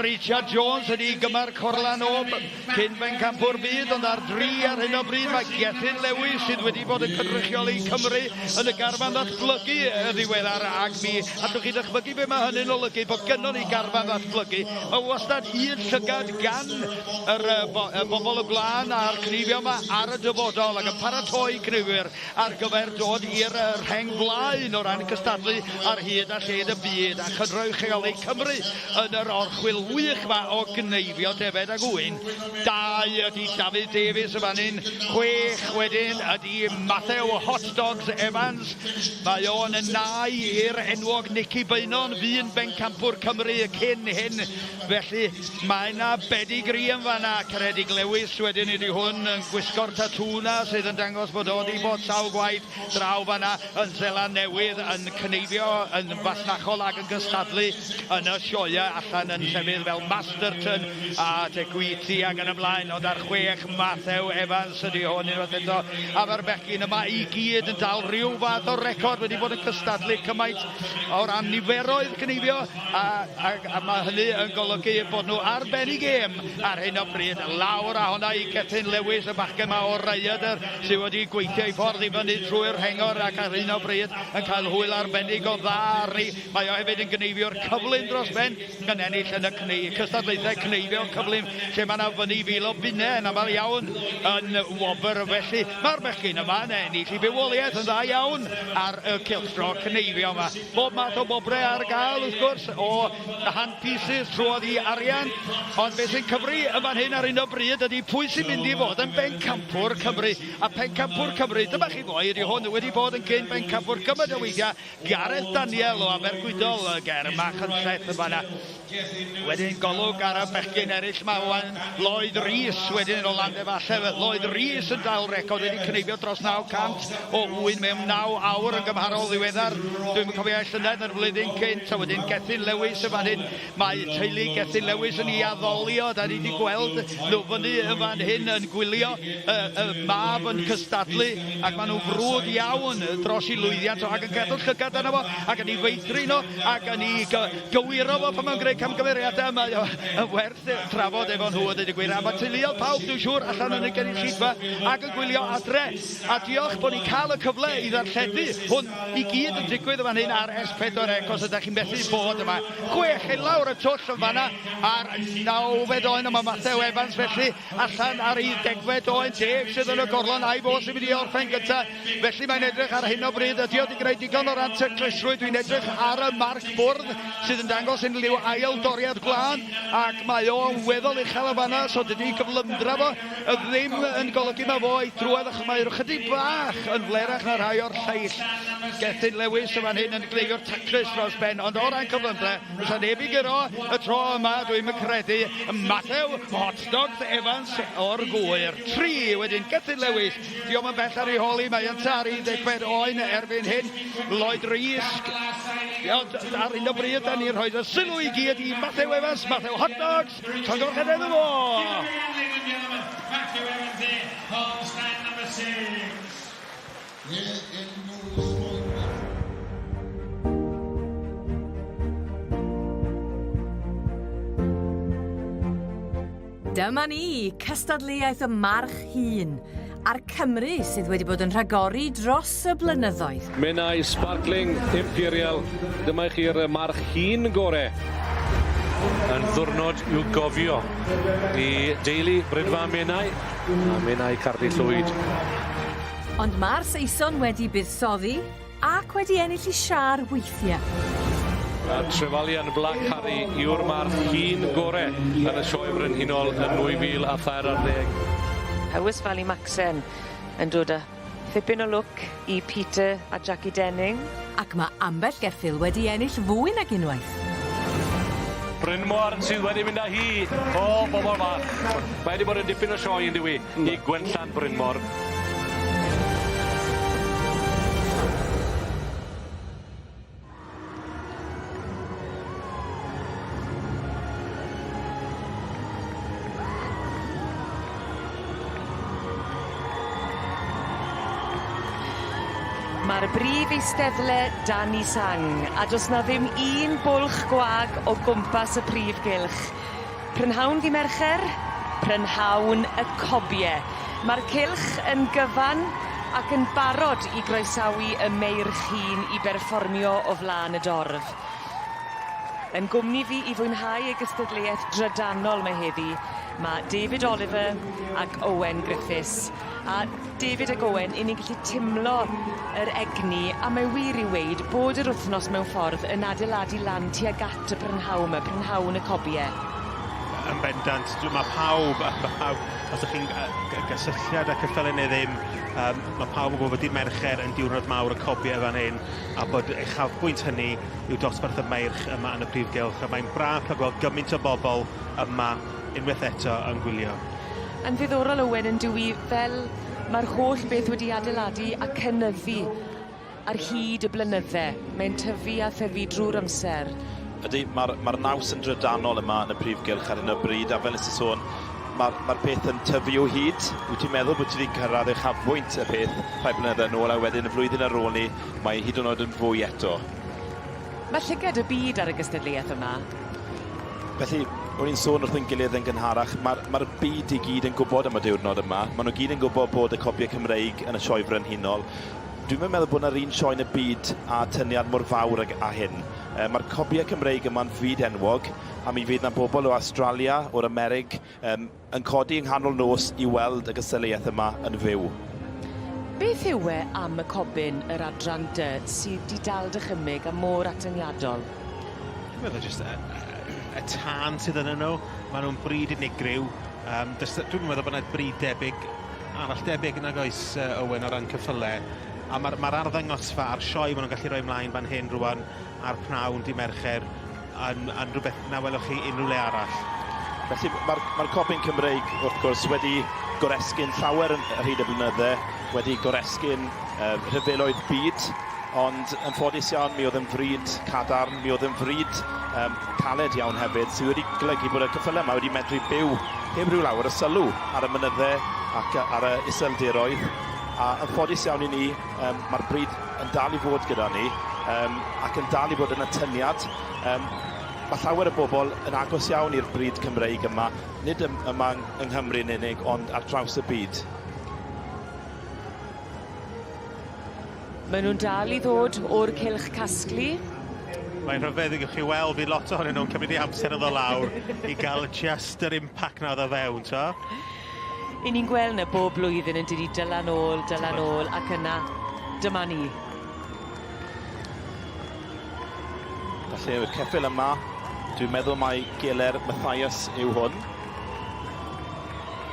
Richard Jones ydi gymar Corlan o cyn bencampwr byd, ond ar dri ar hyn o bryd mae Gethin Lewis sydd wedi bod yn cynrychioli Cymru yn y garfan ddatblygu y ddiweddar ac mi allwch chi ddychmygu be mae hynny'n olygu bod gynnon ni garfan ddatblygu. Mae wastad un llygad gan yr y bobl y gwlân a'r cneifio yma ar y dyfodol ac yn paratoi cneifwyr ar gyfer dod i'r rheng flaen o ran cystadlu ar hyd a lled y byd a chynrychioli Cymru yn yr orchwyl wych 'ma o gneifio defaid ag ŵyn. Dau ydy Dafydd Davies yn fan hyn, chwech wedyn ydy Matthew Hot Dogs Evans. Mae o'n nai i'r enwog Nicky Beynon, fu'n bencampwr Cymru cyn hyn. Felly mae yna bedigri yn fanna. Ceredig Lewis wedyn ydy hwn yn gwisgo'r tatŵ 'na sydd yn dangos bod o wedi bod sawl gwaith draw fanna yn Seland Newydd yn cneifio yn fasnachol ac yn cystadlu yn y sioeau allan yn llefydd fel Masterton a Te Kuiti ac yn y blaen. Ond ar chwech Matthew Evans ydy hwn unwaith eto. A mae'r bechgyn yma i gyd yn dal rhyw fath o record wedi bod yn cystadlu cymaint o ran niferoedd cneifio a, a, a mae hynny yn golygu bod nhw ar ben i gêm ar hyn o bryd. Lawr a honna i Gethin Lewis, y bachgen yma o Rhaeadr sydd wedi gweithio ei ffordd i fyny trwy'r rhengor ac ar hyn o bryd yn cael hwyl arbennig o dda arni. Mae o hefyd yn gneifiwr cyflym dros ben, yn ennill yn y cnei, cystadlaethau cneifio cyflym lle mae yna fyny fil o bunnau yn aml iawn yn wobr. Felly mae'r bechgyn yma yn ennill i fywoliaeth yn dda iawn ar y cylchdro cneifio yma. Bob math o wobrau ar gael wrth gwrs o handpieces trwodd i arian, ond beth sy'n cyfri yn fan hyn ar hyn o bryd ydy pwy sy'n mynd i fod yn bencampwr Cymru. A pencampwr Cymru, dyma chi foi, ydy hwn wedi bod yn gyn bencampwr gymaint o weithiau, Gareth Daniel o Abergwydol ger Machynlleth yn fanna. Wedyn golwg ar y bechgyn eraill 'ma ŵan, Lloyd Rees wedyn o Landefalle. Lloyd Rees yn dal record wedi cneifio dros 900 o ŵyn mewn 9 awr yn gymharol ddiweddar. Dwi'm yn cofio ai llynedd neu'r flwyddyn cynt. A wedyn Gethin Lewis yn fan hyn. Mae teulu Gethin Lewis yn ei addoli o. Da ni wedi gweld nhw fyny yn fan hyn yn gwylio y, y mab yn cystadlu ac maen nhw'n frwd iawn dros ei lwyddiant o ac yn cadw llygad arno fo ac yn ei feithrin o ac yn ei gywiro fo pan mae'n gwneud camgymeriadau, mae o yn werth trafod efo nhw a dweud y gwir. A mae teuluoedd pawb, dwi'n siŵr, allan yn y gynulleidfa ac yn gwylio adre. A diolch bod ni'n cael y cyfle i ddarlledu hwn i gyd yn digwydd yn fan hyn ar S4C os ydych chi'n methu bod yma. Chwech i lawr y twll yn fanna a'r nawfed oen yma Matthew Evans felly allan ar ei degfed oen, deg sydd yn y gorlon a'i fo sy'n mynd i orffen gyntaf. Felly mae'n edrych ar hyn o bryd, ydy o wedi gwneud digon o ran taclusrwydd? Dwi'n edrych ar y marc bwrdd sydd yn dangos unrhyw ail doriad gwlân ac mae o yn weddol uchel yn fanna, so dydy gyflymdra fo ddim yn golygu mae fo ei drwodd achos mae ychydig bach yn flerach na rhai o'r lleill. Gethin Lewis yn fan hyn yn gleiwr taclus dros ben, ond o ran cyflymdra, fysa neb i guro y tro yma, dwi'm yn credu. Matthew Hot Dogs Evans o'r Gŵyr. Tri wedyn, Gethin Lewis Dio'm yn bell ar ei hôl hi, mae ynta ar 14 oen erbyn hyn. Lloyd Rees, ond ar hyn o bryd, da ni'n rhoi y sylw i gyd i Matthew Evans, Matthew Hot Dogs, llongyfarchiadau iddo fo! Matthew Evans there on stand number six. Dyma ni, cystadleuaeth y march hŷn, a'r Cymry sydd wedi bod yn rhagori dros y blynyddoedd. Menai Sparkling Imperial, dyma i chi'r march hŷn gore. Yn ddwrnod i'w gofio i deulu Brydfa Menai a Menai Cardi Llwyd. Ond mae'r Saeson wedi buddsoddi Ac wedi ennill i siâr weithiau. A Trefalian Black Harry yw'r march hŷn gore yn y Sioe Frenhinol yn 2013. Powys Valley Maxen yn dod â thipyn o lwc i Peter a Jackie Denning. Ac mae ambell geffyl wedi ennill fwy nag unwaith. Brynmor sydd wedi mynd â hi o bobol fach. Mae wedi bod yn dipyn o sioe yndyw 'i i Gwenllan Brynmor. Mae'r brif eisteddle dan 'i sang, a do's 'na ddim un bwlch gwag o gwmpas y prif gylch. Prynhawn ddy Mercher, prynhawn y cobie. Mae'r cylch yn gyfan ac yn barod i groesawu y meirch hŷn i berfformio o flaen y dorf. Yn gwmni fi i fwynhau y gystadleuaeth drydanol 'ma heddi, ma' David Oliver ac Owen Griffiths. A David ag Owen, 'yn ni'n gallu timlo yr egni, a mae wir i weud bod yr wthnos mewn ffordd yn adeiladu lan tuag at y prynhawn 'ma, prynhawn y cobie. Yn bendant, ma' pawb, ma' pawb, os ydych chi'n gysylltiad â ceffylau neu ddim, um, mae pawb yn gwybod bod dydd Mercher yn diwrnod mawr y cobiau fan hyn, a bod uchafbwynt hynny yw dosbarth y meirch yma yn y prif gylch, a mae'n braf cael gweld gymaint o bobl yma unwaith eto yn gwylio. Yn ddiddorol Owen yn dyw 'i fel ma'r holl beth wedi adeiladu a cynyddu ar hyd y blynydde. Mae'n tyfu a thyfu drw'r amser. Ydy, mae'r ma naws yn drydanol yma yn y prif gylch ar hyn o bryd, a fel nes i sôn, mae'r ma peth yn tyfu o hyd. Wyt ti'n meddwl bod ti wedi cyrraedd uchafbwynt y peth rhai blynyddoedd yn ôl, a wedyn y flwyddyn ar ôl ni, mae hyd yn oed yn fwy eto. Mae llygad y byd ar y gystadleuaeth yma. Felly, o'n i'n sôn wrth ein gilydd yn gynharach, mae'r ma byd i gyd yn gwybod am y diwrnod yma. Maen nhw gyd yn gwybod bod y copiau Cymreig yn y sioe frenhinol. Dwi'm yn meddwl bod 'na'r un sioe yn y byd â tyniad mor fawr ag â hyn. Mae'r cobiau Cymreig yma'n fyd enwog, a mi fydd 'na bobl o Awstralia, o'r Amerig, um, yn codi yng nghanol nos i weld y gystadleuaeth yma yn fyw. Beth yw e am y cobyn, yr adran dy, sydd 'di dal dychymyg a mor atyniadol? Dwi'n meddwl jyst y, y, y tân sydd yn nhw, maen nhw'n bryd unigryw. Um, dwi'n meddwl bod yna bryd debyg arall debyg nag oes uh, Owen o ran ceffylau. A mae'r ma arddangosfa a'r sioe maen nhw'n gallu rhoi ymlaen fan hyn rwan a'r pnawn di Mercher. yn, yn rhywbeth na welwch chi unrhyw le arall. Felly mae'r mae cobyn Cymreig wrth gwrs wedi goresgyn llawer yn ar hyd y blynydde, wedi goresgyn uh, rhyfeloedd byd, ond yn ffodus iawn mi oedd yn fryd cadarn, mi oedd yn fryd um, caled iawn hefyd, sydd wedi golygu bod y ceffylau yma wedi medru byw heb rhyw lawer o sylw ar y mynydde ac ar y iseldiroedd. A yn ffodus iawn i ni, um, mae'r bryd yn dal i fod gyda ni um, ac yn dal i fod yn atyniad. Um, mae llawer o bobl yn agos iawn i'r bryd Cymreig yma, nid yma yng Nghymru yn unig, ond ar draws y byd. Maen nhw'n dal i ddod o'r cylch casglu. Mae'n rhyfedd i chi weld fydd lot ohonyn nhw'n cymryd eu amser yn ddod lawr i gael just yr impact 'na oddo fewn, t'o'? 'Yn ni'n gweld 'na bob blwyddyn yn dydi dyla nôl, dyla nôl, ac yna, dyma ni. Felly yw'r ceffyl yma, dwi'n meddwl mai Geler Mathias yw hwn.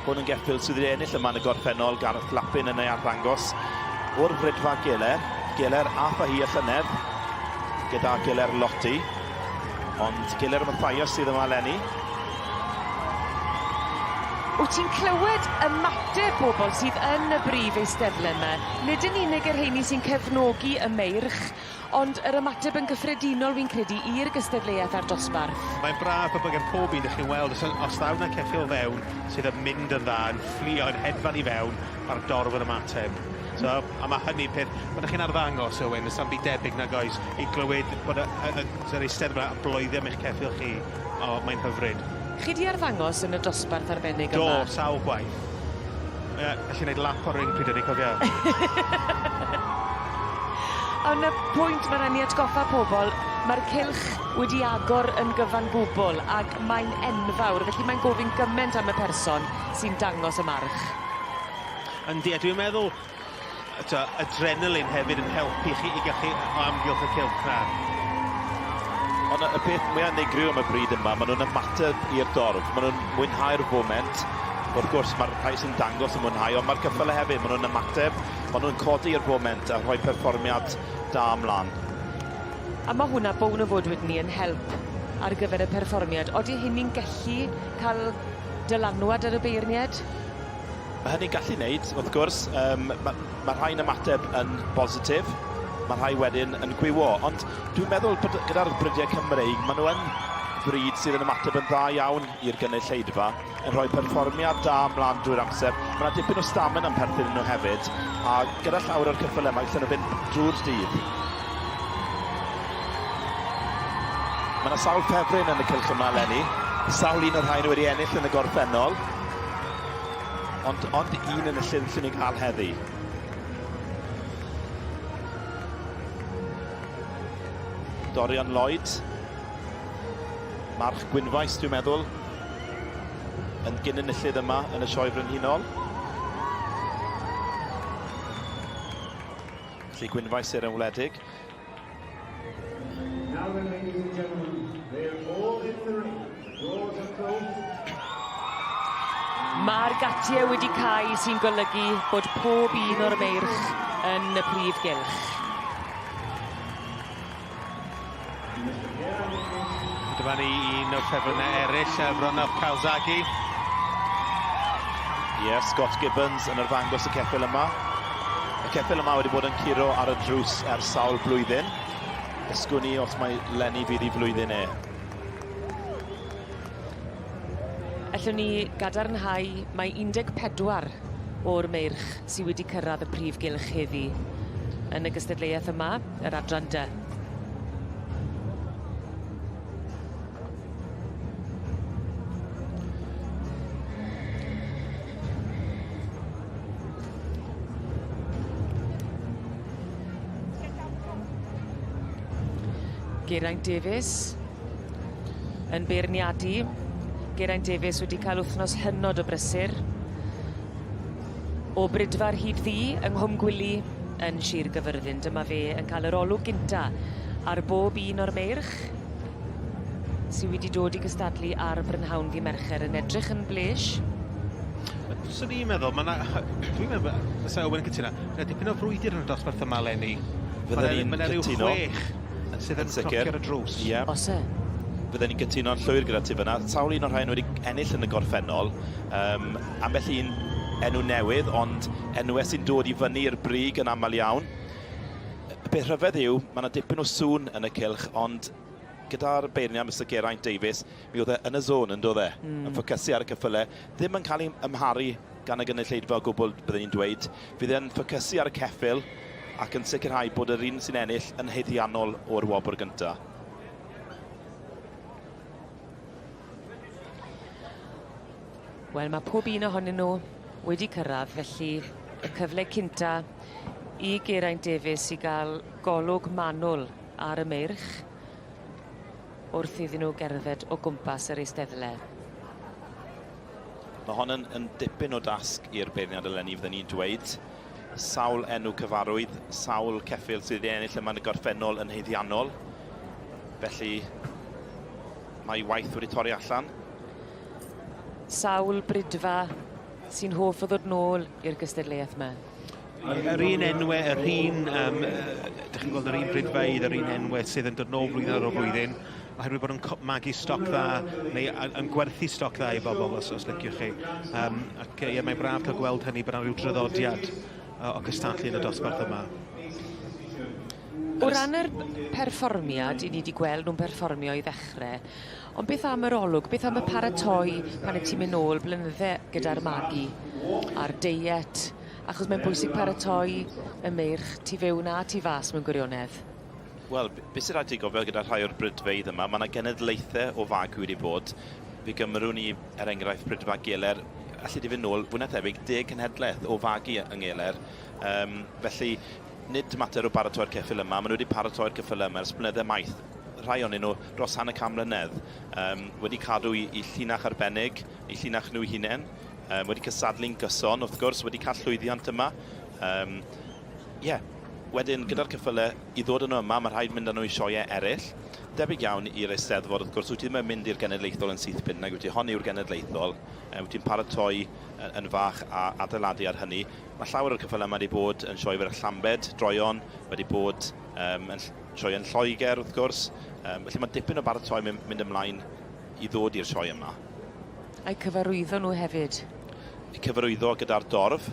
Hwn yn geffyl sydd wedi ennill yma yn y gorffennol, Gareth Lappin yn ei arddangos o'r fridfa Geler. Geler ath â hi y llynedd gyda Geler Lotti. Ond Geler Mathias sydd yma eleni. Wyt ti'n clywed ymateb bobl sydd yn y brif eisteddle yma? Nid yn unig y rheini sy'n cefnogi y meirch, ond yr ymateb yn gyffredinol fi'n credu i'r gystadleuaeth a'r dosbarth. Mae'n braf bod gen pob un, dych chi'n weld, os, os ddaw 'na ceffyl fewn sydd yn mynd yn dda, yn fflio, yn hedfan i fewn, mae'r dorf yn ymateb. So, a mae hynny'n peth, pan ydych chi'n arddangos, Owen, does na'm byd debyg nag oes, i glywed bod y, y, y, yr eisteddfod yma yn bloeddio am eich ceffyl chi, o, mae'n hyfryd. Chi 'di arddangos yn y dosbarth arbennig yma? Do, sawl gwaith. Ie, nes i wneud lap o'r ring pryd hynny, cofio. Ond y pwynt ma' rai' ni atgoffa pobol, ma'r cylch wedi agor yn gyfan gwbwl ac mae'n enfawr, felly mae'n gofyn gyment am y person sy'n dangos y march. Yndi, a dwi'n meddwl, eto, adrenaline hefyd yn helpu chi i gael chi o amgylch y cylch 'na. Ond y peth mwya unigryw am y bryd yma, maen nhw'n ymateb i'r dorf, maen nhw'n mwynhau'r foment. Wrth gwrs, mae'r rhai sy'n dangos yn mwynhau, ond mae'r ceffylau hefyd, maen nhw'n ymateb, maen nhw'n codi i'r foment a rhoi perfformiad da ymlaen. A ma' hwnna bown o fod wedyn 'ny yn help ar gyfer y perfformiad. Odi hynny'n gellu ca'l dylanwad ar y beirnied? Mae hynny'n gallu wneud, wrth gwrs. Um, mae, mae rhai'n ymateb yn bositif, mae rhai wedyn yn gwywo. Ond dwi'n meddwl bod gyda'r brydiau Cymreig, maen nhw yn fryd sydd yn ymateb yn dda iawn i'r gynulleidfa, yn rhoi perfformiad da ymlaen drwy'r amser. Mae yna dipyn o stamina yn perthyn nhw hefyd, a gyda llawer o'r ceffylau yma, gallen nhw fynd drwy'r dydd. Mae yna sawl ffefryn yn y cylch yma eleni. Sawl un o'r rhain wedi ennill yn y gorffennol. Ond, ond un yn y llyn sy'n ei gael heddi. Dorian Lloyd. March Gwynfaes, dwi'n meddwl, yn gyn-enillydd yma yn y Sioe Frenhinol. Felly Gwynfaes i'r yn wledig. Now then, ladies and gentlemen, they're all in the ring. Doors are closed. Mae'r gatiau wedi cau sy'n golygu bod pob un o'r meirch yn y prif gylch. Dyma ni un o'r ffefrynnau eraill, Ronoff Calzaghe. Ie, yeah, Scott Gibbons yn arddangos y ceffyl yma. Y ceffyl yma wedi bod yn curo ar y drws ers sawl blwyddyn. Ysgwn i os mae Lenny fydd i flwyddyn e. Allwn ni gadarnhau mae 14 o'r meirch sydd wedi cyrraedd y prif gylch heddi yn y gystadleuaeth yma, yr adran dy. Geraint Davies yn beirniadu. Geraint Davies wedi cael wythnos hynod o brysur. O Brydfa'r Hyd Ddu yng Nghwm Gwili yn Sir Gyfyrddin. Dyma fe yn cael yr olwg gynta ar bob un o'r meirch sy wedi dod i gystadlu ar Brynhawn ddy' Mercher yn edrych yn blesh. Swn i'n meddwl, ma' 'na dwi'n meddwl fysa Owen yn cytuno, ma' 'na dipyn o frwydr yn y dosbarth yma eleni. Fydden i'n Ma' 'na ryw cytuno. chwech sydd yn Yn sicr. cnocio ar y drws. Ie. O's e? Fydden ni'n cytuno'n llwyr gyda ti fyna. Sawl un o'r rhain wedi ennill yn y gorffennol. Um, ambell un enw newydd, ond enwau sy'n dod i fyny i'r brig yn aml iawn. Y peth rhyfedd yw, mae yna dipyn o sŵn yn y cylch, ond gyda'r beirniad Mr Geraint Davies, mi oedd e yn y zone yn doedd e? Mm. Yn ffocysu ar y ceffylau, ddim yn cael ei ymharu gan y gynulleidfa o gwbl, byddwn ni'n dweud. Fydd e'n ffocysu ar y ceffyl ac yn sicrhau bod yr un sy'n ennill yn haeddiannol o'r wobr gyntaf. Wel, mae pob un ohonyn nhw wedi cyrraedd, felly y cyfle cynta i Geraint Davies i ga'l golwg manwl ar y meirch wrth iddyn nhw gerdded o gwmpas yr eisteddle. Mae hon yn, yn dipyn o dasg i'r beirniad eleni, fydden ni'n dweud. Sawl enw cyfarwydd, sawl ceffyl sydd wedi ennill yma yn y gorffennol yn haeddiannol. Felly, mae waith wedi torri allan. Sawl bridfa sy'n hoff o ddod nôl i'r gystadleuaeth yma? Yr un enwau, yr un, um, dych chi'n gweld yr un bridfeydd, yr un enwau sydd yn dod nôl flwyddyn ar ôl flwyddyn, oherwydd bod yn magu stoc dda, neu yn gwerthu stoc dda i bobl, os, os liciwch chi. Um, ac ie, mae'n braf cael gweld hynny, bod yna rhyw draddodiad o cystadlu yn y dosbarth yma. O ran yr perfformiad, i ni wedi gweld nhw'n perfformio i ddechrau, ond beth am yr olwg, beth am y paratoi pan y ti'n mynd nôl blynydde gyda'r magu a'r deiet, achos mae'n bwysig paratoi y meirch tu fewn a tu fas mewn gwirionedd. Wel, beth sy'n rhaid ti gofio gyda rhai o'r brydfeydd yma, mae yna genedlaethau o fagu wedi bod. Fe gymrwn ni, er enghraifft, Brydfa Geler, allu di fynd nôl, fwy na thebyg, deg cenhedlaeth o fagu yng Ngeler. Um, felly, nid mater o baratoi'r ceffyl yma, maen nhw wedi paratoi'r ceffylau yma ers blynydde maith, rhai ohonyn nhw dros hanner can mlynedd, um, wedi cadw i, i llinach arbennig, i llinach nhw hunain, um, wedi cystadlu'n gyson, wrth gwrs, wedi cael llwyddiant yma. Um, yeah. Wedyn, gyda'r ceffylau, i ddod â nhw yma, mae rhaid mynd â nhw i sioeau eraill. Debyg iawn i'r Eisteddfod, wrth gwrs, wyt ti ddim yn mynd i'r Genedlaethol yn syth bin, nag wyt ti? Hon yw'r Genedlaethol. Wyt ti'n paratoi yn fach a adeiladu ar hynny. Mae llawer o'r ceffylau yma wedi bod yn sioe fer Llambed, droeon, wedi bod um, yn sioe yn Lloegr, wrth gwrs. Um, felly mae dipyn o baratoi mynd, mynd ymlaen i ddod i'r sioe yma. A'i cyfarwyddo nhw hefyd? Eu cyfarwyddo gyda'r dorf,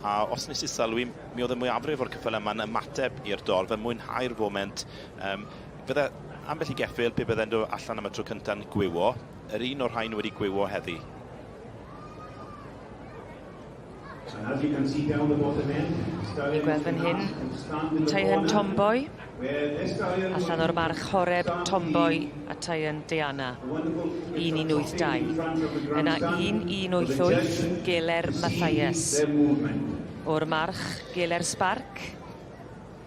a os nes i sylwi, mi oedd y mwyafrif o'r ceffylau yma'n ymateb i'r dorf, yn mwynhau'r foment. Um, fydde ambell i geffyl pe bydde'n dod allan am y tro cynta'n gwywo, yr un o'r rhain wedi gwywo heddi. Ni'n gweld fan hyn Tyhan Tomboy allan o'r march Horeb Tomboy a Tyhan Diana. 1182. Yna 1188 Geler Mathias o'r march Geler Spark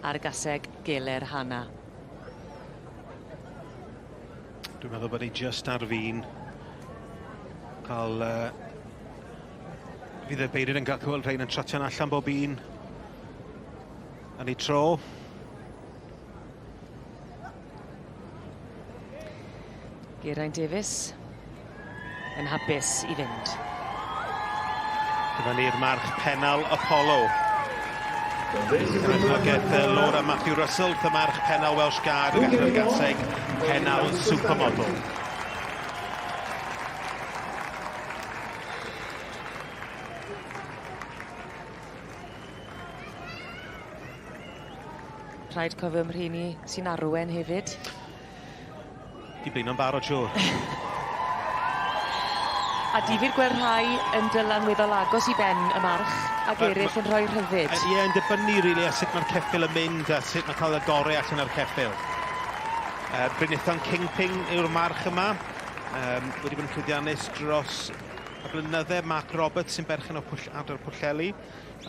a'r gaseg Geler Hana. Dwi'n meddwl bod ei just ar fin cael uh, Fydd y beirniaid yn cael gweld rhain yn trotio'n allan bob un yn ei tro. Geraint Davies yn hapus i fynd. Dyma ni'r march Pennal Apollo. Cefnogaeth Laura Matthew Russell, y march Pennal Welsh Guard ac allan o'r gaseg Pennal Supermodel. Rhaid cofio am rheini sy'n arwen hefyd. Di blino'n barod siŵr. A difyr gweld rhai yn dylanweddol agos i ben y march ac eraill yn rhoi rhyddid. Ie, yn dibynnu rili ar sut mae'r ceffyl yn mynd a sut mae cael y gorau allan o'r ceffyl. Uh, Brynithon Kingpin yw'r march yma. Um, wedi bod yn llwyddiannus dros y blynydde. Mark Roberts sy'n berchen o Pwll, ardal Pwllheli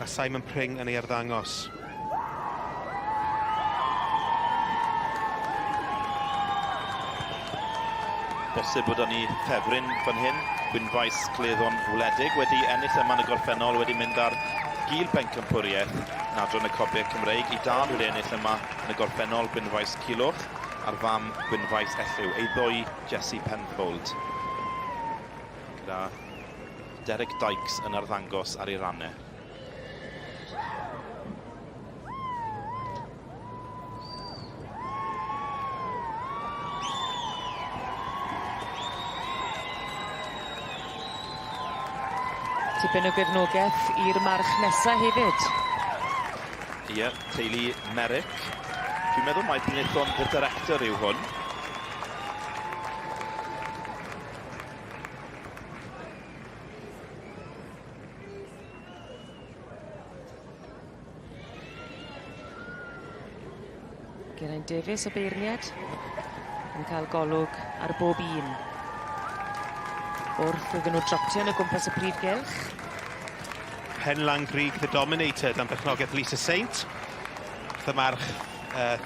a Simon Pring yn ei arddangos. Bosib bod ni ffefryn fan hyn. Gwynfaes Cleddon Wledig wedi ennill yma yn y gorffennol, wedi mynd ar gil bencampwriaeth yn adran y Cobiau Cymreig. I dad wedi ennill yma yn y gorffennol, Gwynfaes Cilwch, a'r fam Gwynfaes Elliw. Ei ddwy Jesse Penfold gyda Derek Dykes yn arddangos ar ei rannau. Tipyn o gefnogaeth i'r march nesa hefyd. Ie, teulu Merrick. Dwi'n meddwl mai Prinithon the Director yw hwn. Geraint Davies y beirniad yn cael golwg ar bob un. Wrth iddyn nhw drotio yn y gwmpas y prif gylch. Penlan Grug The Dominator dan berchnogaeth Lisa Saint. Wrth y march uh,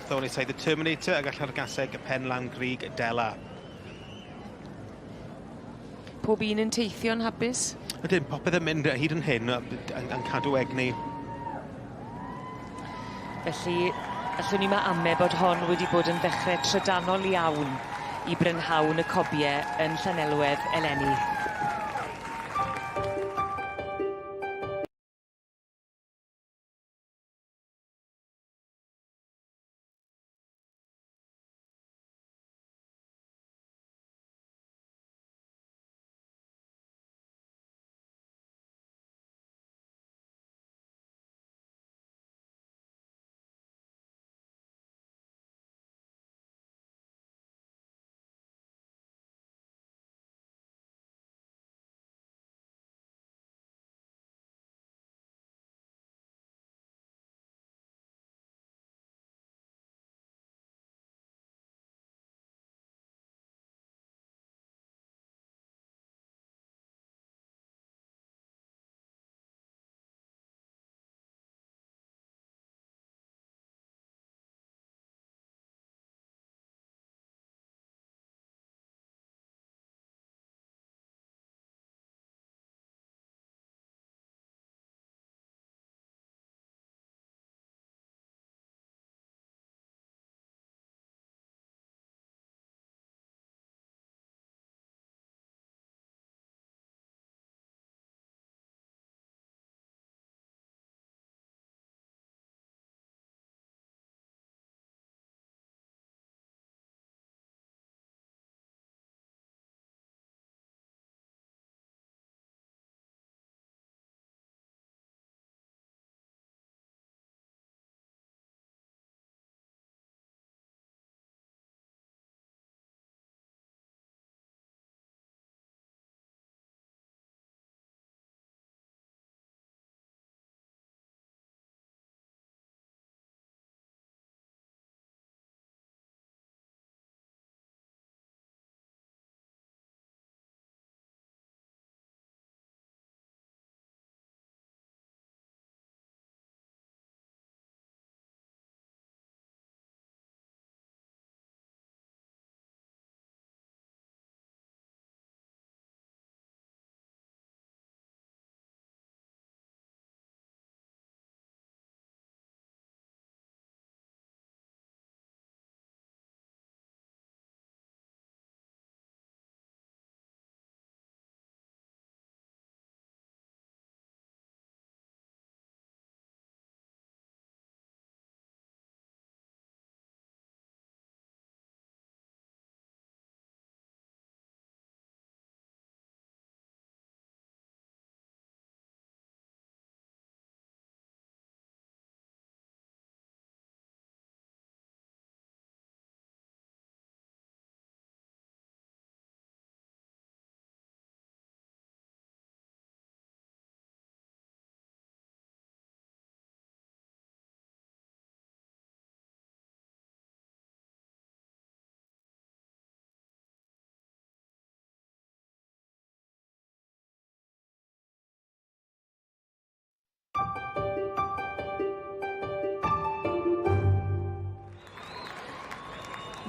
Thorny The Terminator ag allan gaseg Penlan Grug Della. Pob un yn teithio'n hapus? Ydyn, popeth yn mynd hyd yn hyn yn, yn cadw egni. Felly, allwn ni ma ame bod hon wedi bod yn ddechrau trydanol iawn i brynhawn y cobie yn Llanelwedd eleni.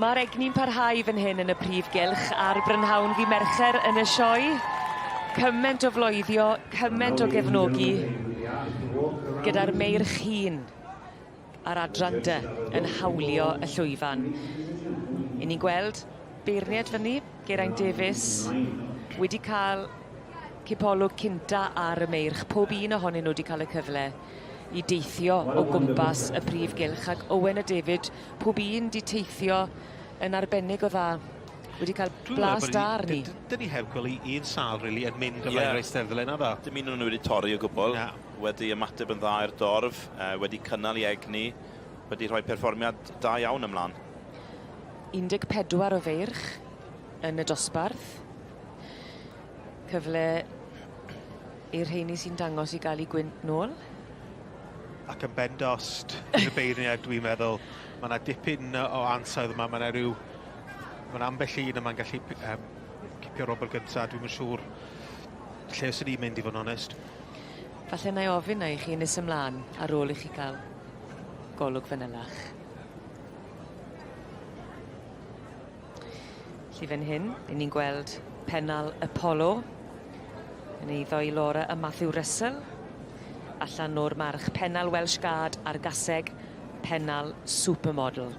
Mae'r egni'n parhau fan hyn yn y prif gylch ar brynhawn ddi Mercher yn y sioe. Cyment o floeddio, cyment o gefnogi gyda'r meirch hŷn a'r adran dy yn hawlio y llwyfan. I ni'n gweld beirniad fyny, Geraint Davies, wedi cael cipolwg cynta ar y meirch. Pob un ohonyn nhw wedi cael y cyfle i deithio o gwmpas y prif gylch ac Owen a David, pob un 'di teithio yn arbennig o dda. wedi cael blas da arni. Dyn ni heb gweld un sâl, really, yn mynd ymlaen i'r eisteddle, naddo? Dim un o'n nhw wedi torri o gwbl. Na. Wedi ymateb yn dda i'r dorf, wedi cynnal i egni, wedi rhoi perfformiad da iawn ymlaen. 14 o feirch yn y dosbarth. Cyfle i'r rheini sy'n dangos i gael eu gwynt nôl. Ac yn ben dost i'r beirniaid, dwi'n meddwl. Mae yna dipyn o ansawdd yma, mae yna rhyw... Mae yna ambell un yma'n gallu cipio wobr gyntaf, dwi'm yn siŵr lle fyswn i'n mynd i fod yn onest. Falle na i ofyn 'na i chi nes ymlaen ar ôl i chi gael golwg fanylach. Felly fan hyn, 'yn ni'n gweld pennal Apollo yn eiddo i Laura a Matthew Russell allan o'r march Pennal Welsh Guard a'r gaseg Pennal Supermodel.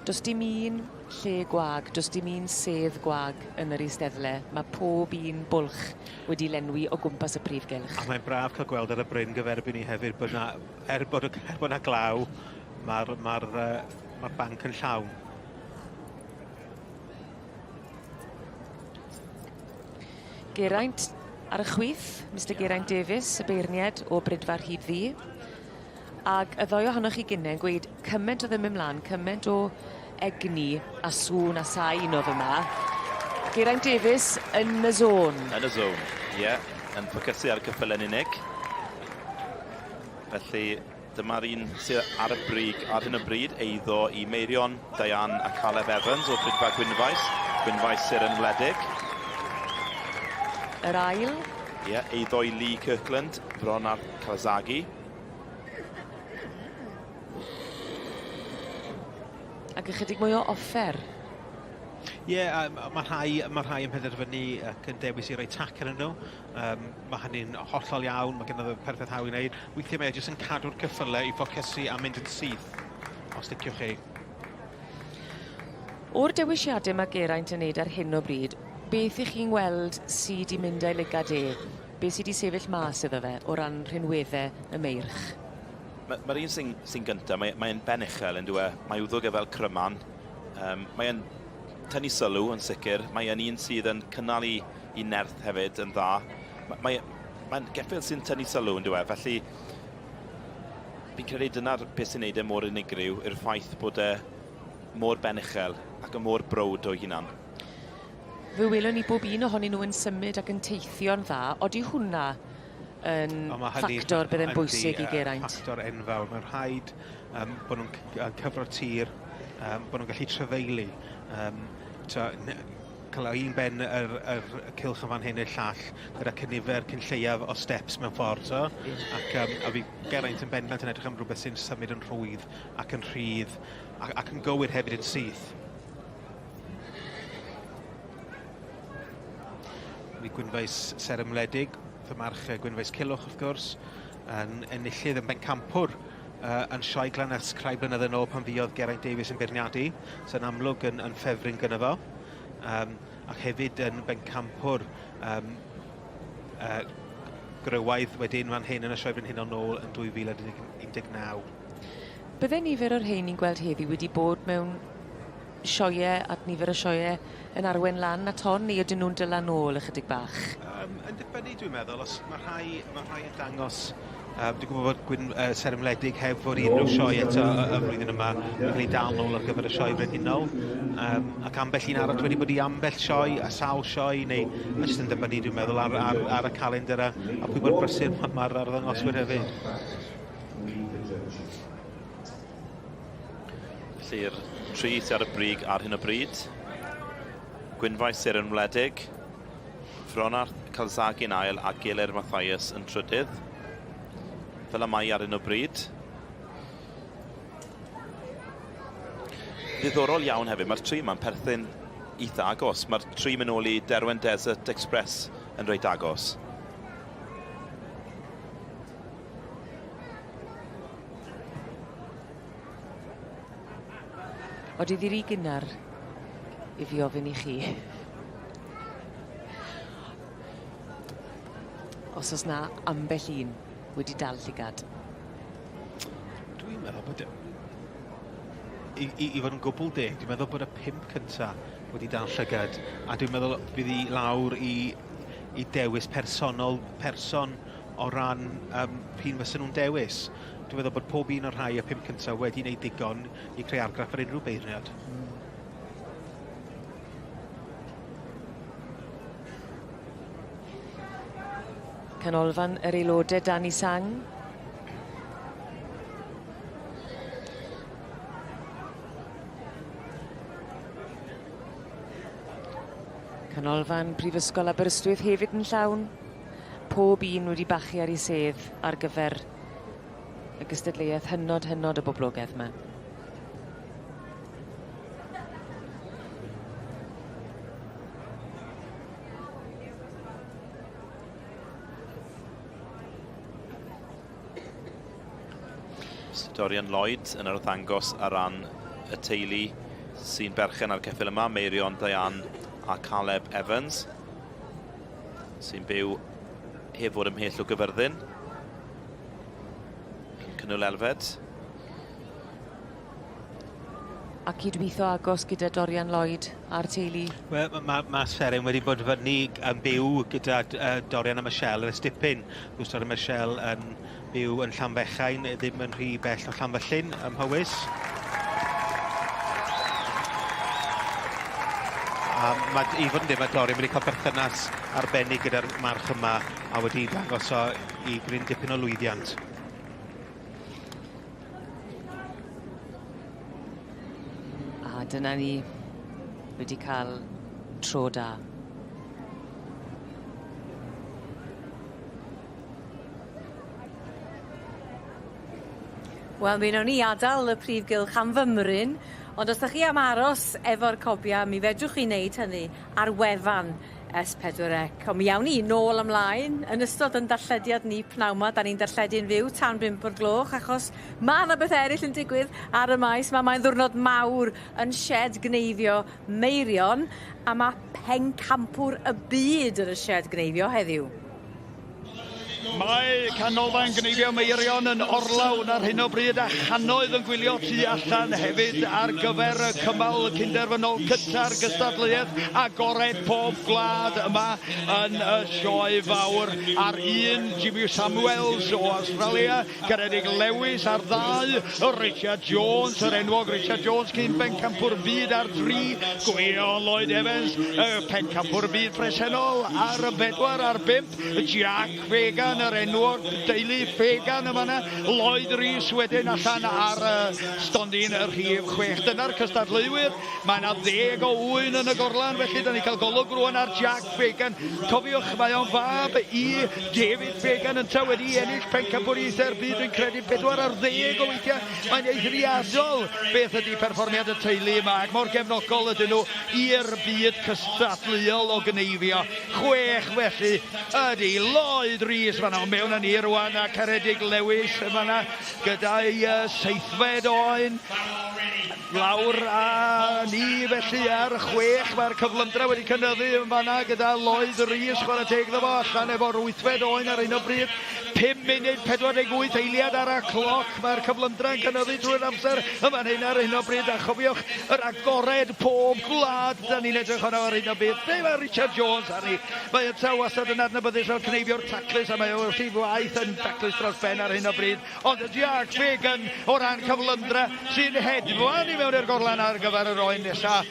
Does dim un lle gwag, does dim un sedd gwag yn yr eisteddle. Mae pob un bwlch wedi lenwi o gwmpas y prif gylch. A mae'n braf cael gweld ar y bryn gyferbyn ni hefyd bod 'na, er bod, er bod 'na glaw, mae'r ma ma banc yn llawn. Geraint ar y chwith, Mr Geraint Davies, y beirnied o Brydfa Rhyd Ddu. Ag y ddou ohonoch chi gynne yn gweud cyment o'dd yn myn' mlan, cyment o egni a sŵn a sain o'dd yma. Geraint Davies yn y zone. Yn y zone, ie. Yeah, yn ffocysu ar y ceffyle'n unig. Felly dyma'r un sydd ar y brig ar hyn o bryd, eiddo i Meirion, Diane a Caleb Evans o Brydfa Gwynfaes, Gwynfaes Seren Wledig. Yr ail? Ie, yeah, eiddo i Lee Kirkland, Bronarth Kawasaki. Ac ychydig mwy o offer. Ie, yeah, mae rhai, ma rhai yn penderfynu ac yn dewis i roi tac arnyn nhw. Mae hynny'n hollol iawn, mae gynno fe perffaith hawl i wneud. Weithiau mae e jyst yn cadw'r ceffylau i ffocysu a mynd yn syth, os liciwch chi. O'r dewisiadau mae Geraint yn neud ar hyn o bryd, beth 'ych chi'n weld sy 'di mynd â'i lygad e? Be sy 'di sefyll mas iddo fe o ran rhinwedde y meirch? Mae'r ma un sy'n sy gyntaf, mae'n mae ben uchel yn dyw e. Mae wddwg e fel cryman. Mae e'n tynnu sylw yn sicr. Mae e'n un sydd yn cynnal i, i nerth hefyd yn dda. Mae'n mae, mae geffyl sy'n tynnu sylw yn dyw e. Felly, fi'n credu dyna'r beth sy'n neud e mor unigryw, yw'r ffaith bod e mor ben uchel ac yn mor browd o'i hunan. Fe welwn ni bob un ohonyn nhw yn symud ac yn teithio'n dda. Odi hwnna yn ffactor bydde'n bwysig i Geraint? Ffactor enfawr. Mae'n rhaid bod nhw'n cyfro tir, bod nhw'n gallu trafeili. Cael un ben yr, yr cylch yn fan hyn i'r llall, gyda cynifer cyn lleiaf o steps mewn ffordd. So. Ac a fi Geraint yn bendant yn edrych am rhywbeth sy'n symud yn rhwydd ac yn rhydd ac, ac yn gywir hefyd yn syth. Mi Gwynfaes Seren Wledig, fy march Gwynfaes Culhwch wrth gwrs, yn enillydd yn bencampwr yn Sioe Glanusk rhai blynydde yn ôl pan fuodd Geraint Davies yn beirniadu, so yn amlwg yn, yn ffefryn gyda fo. Ac hefyd yn bencampwr gwrywaidd wedyn fan hyn yn y Sioe Frenhinol nôl yn 2019. Bydde nifer o'r rhein ni'n gweld heddi wedi bod mewn sioeau at nifer o sioeau yn arwain lan at hon, neu ydyn nhw'n dyla nôl ychydig bach? Yn dibynnu dwi'n meddwl, os mae rhai, mae rhai yn dangos, dwi'n gwybod bod Gwyn, Seren Wledig heb fod i unrhyw sioe eto y, y flwyddyn yma, mae'n cael ei dal nôl ar gyfer y sioe frenhinol, ac ambell un arall wedi bod i ambell sioe, a sawl sioe, neu mae jyst yn dibynnu dwi'n meddwl ar, ar, ar y calendr a, a pwy mor brysur mae'r arddangoswyr hefyd. Felly'r tri sydd ar y brig ar hyn o bryd. Gwynfaes Seren Wledig, Fronarth Calzaghe yn ail a Geler Mathias yn trydydd. Fel y mae ar hyn o bryd. Ddiddorol iawn hefyd, mae'r tri yma'n perthyn eitha agos. Mae'r tri mynd ôl i Derwen Desert Express yn reit agos. Odi ddi ry gynnar i fi ofyn i chi. os oes 'na ambell un wedi dal llygad. Dwi'n meddwl bod... I, i, i fod yn gwbl deg, dwi'n meddwl bod y pump cynta wedi dal llygad, a dwi'n meddwl bydd hi lawr i, i dewis personol person o ran um, p'un fysen nhw'n dewis. Dwi'n meddwl bod pob un o'r rhai y pump cyntaf wedi gwneud digon i creu argraff ar unrhyw beirniad. Mm. Canolfan yr aelodau Danny Sang. Canolfan Prifysgol Aberystwyth hefyd yn llawn. Pob un wedi bachu ar ei sedd ar gyfer y gystadleuaeth hynod, hynod o boblogaidd 'ma. Mr Dorian Lloyd yn arddangos ar ran y teulu sy'n berchen ar ceffyl yma, Meirion, Diane a Caleb Evans, sy'n byw heb fod ymhell o Gyfyrddin, yn Cynwyl Elfed. A cydweithio agos gyda Dorian Lloyd a'r teulu. Wel, mae ma, ma Seren wedi bod fyny yn byw gyda uh, Dorian a Michelle ers dipyn. Wrth Dorian a Michelle yn byw yn Llanfechain, ddim yn rhy bell o Llanfyllin ym Mhowys. A ma, i fod yn deg, mae Dorian wedi cael berthynas arbennig gyda'r march yma a wedi dangos o i gryn dipyn o lwyddiant. A dyna ni wedi cael tro da. Wel mi newn ni adal y prif gylch am fymryn ond os 'dach chi am aros efo'r cobia mi fedrwch chi neud hynny ar wefan S4C. Ond mi awn ni nôl ymlaen yn ystod 'yn darllediad ni pnawn 'ma. 'Dan ni'n darlledu'n fyw tan bump o'r gloch achos ma' 'na bethe eryll yn digwydd ar y maes 'ma. Mae'n ddiwrnod mawr yn sied gneifio Meirion a ma' pencampwr y byd yn y sied gneifio heddiw. Mae Canolfan Gneifio Meirion yn orlawn ar hyn o bryd a channoedd yn gwylio tu allan hefyd ar gyfer y cymal cynderfynol cynta'r gystadleuaeth agored pob gwlad yma yn y sioe fawr ar un Jimmy Samuels o Awstralia, Ceredig Lewis ar ddau, Richard Jones, yr enwog Richard Jones cyn bencampwr byd ar dri, Gwion Lloyd Evans, y pencampwr byd presennol ar y bedwar a'r bump, Jack Fagan, yr enwog deulu Fagan yn fanna, Lloyd Rees wedyn allan ar y stondin y rhif chwech. Dyna'r cystadleuwyr, mae yna ddeg o ŵyn yn y gorlan, felly da ni'n cael golwg rwan ar Jack Fagan. Cofiwch, mae o'n fab i David Fagan yntau wedi ennill pencampwriaethau'r byd, dwi'n credu, 40 o weithiau. Mae'n eithriadol beth ydy perfformiad y teulu yma, ac mor gefnogol ydyn nhw i'r byd cystadleuol o gneifio. Chwech felly ydy Lloyd Rees fan'na, ond mewn â ni rwan a Ceredig Lewis yn fan'na gyda'i seithfed oen. Lawr â ni felly ar chwech, mae'r cyflymdra wedi cynyddu yn fan'na gyda Lloyd Rees, chwarae teg iddo fo, allan efo'r wythfed oen ar hyn o bryd. 5 munud 48 eiliad ar y cloc, mae'r cyflymdra yn cynyddu drwy'r amser yn fan hyn ar hyn o bryd, a chofiwch yr agored pob gwlad da ni'n edrych arno ar hyn o bryd. Be mae Richard Jones arni? Mae yntau wastad yn adnabyddus fel cneifiwr taclus a mae o wrth ei waith yn daclus dros ben ar hyn o bryd. Ond Jack Fagan o ran cyflymdra sy'n hedfan i mewn i'r gorlan ar gyfer yr oen nesa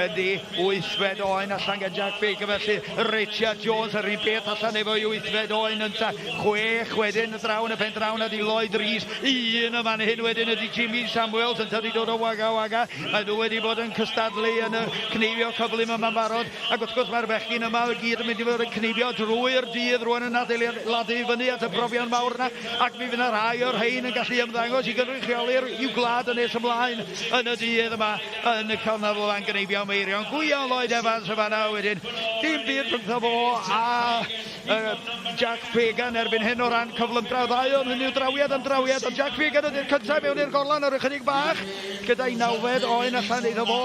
ydy wythfed oen allan gan Jack Fagan felly Richard Jones yr un peth allan efo'i wythfed oen ynta chwech wedyn draw yn y pen draw na di Lloyd Rees un yn fan hyn wedyn ydy Jimmy Samuels ynta di dod o Wagga Wagga mae nhw wedi bod yn cystadlu yn y cneifio cyflym yma'n barod Ac wrth gwrs mae'r bechgyn yma i gyd yn mynd i fod yn cneifio drwy'r dydd rwan yn adeiladu i fyny at y profion mawr yna ac mi fydd yna rhai o'r rhain yn gallu ymddangos i gynrychioli'r i'w gwlad yn nes ymlaen yn y dydd yma yn y Canolfan Gneifio Meirion. Gwion Lloyd Evans yn fanna wedyn. Dim byd rhyngddo fo a uh, Jack Fagan erbyn hyn o ran ran cyflymdra ddau o'n hynny drawiad am drawiad, ond Jack Fagan ydy'r cyntaf mewn i'r gorlan ar ychydig bach, gyda'i nawfed oen allan iddo fo.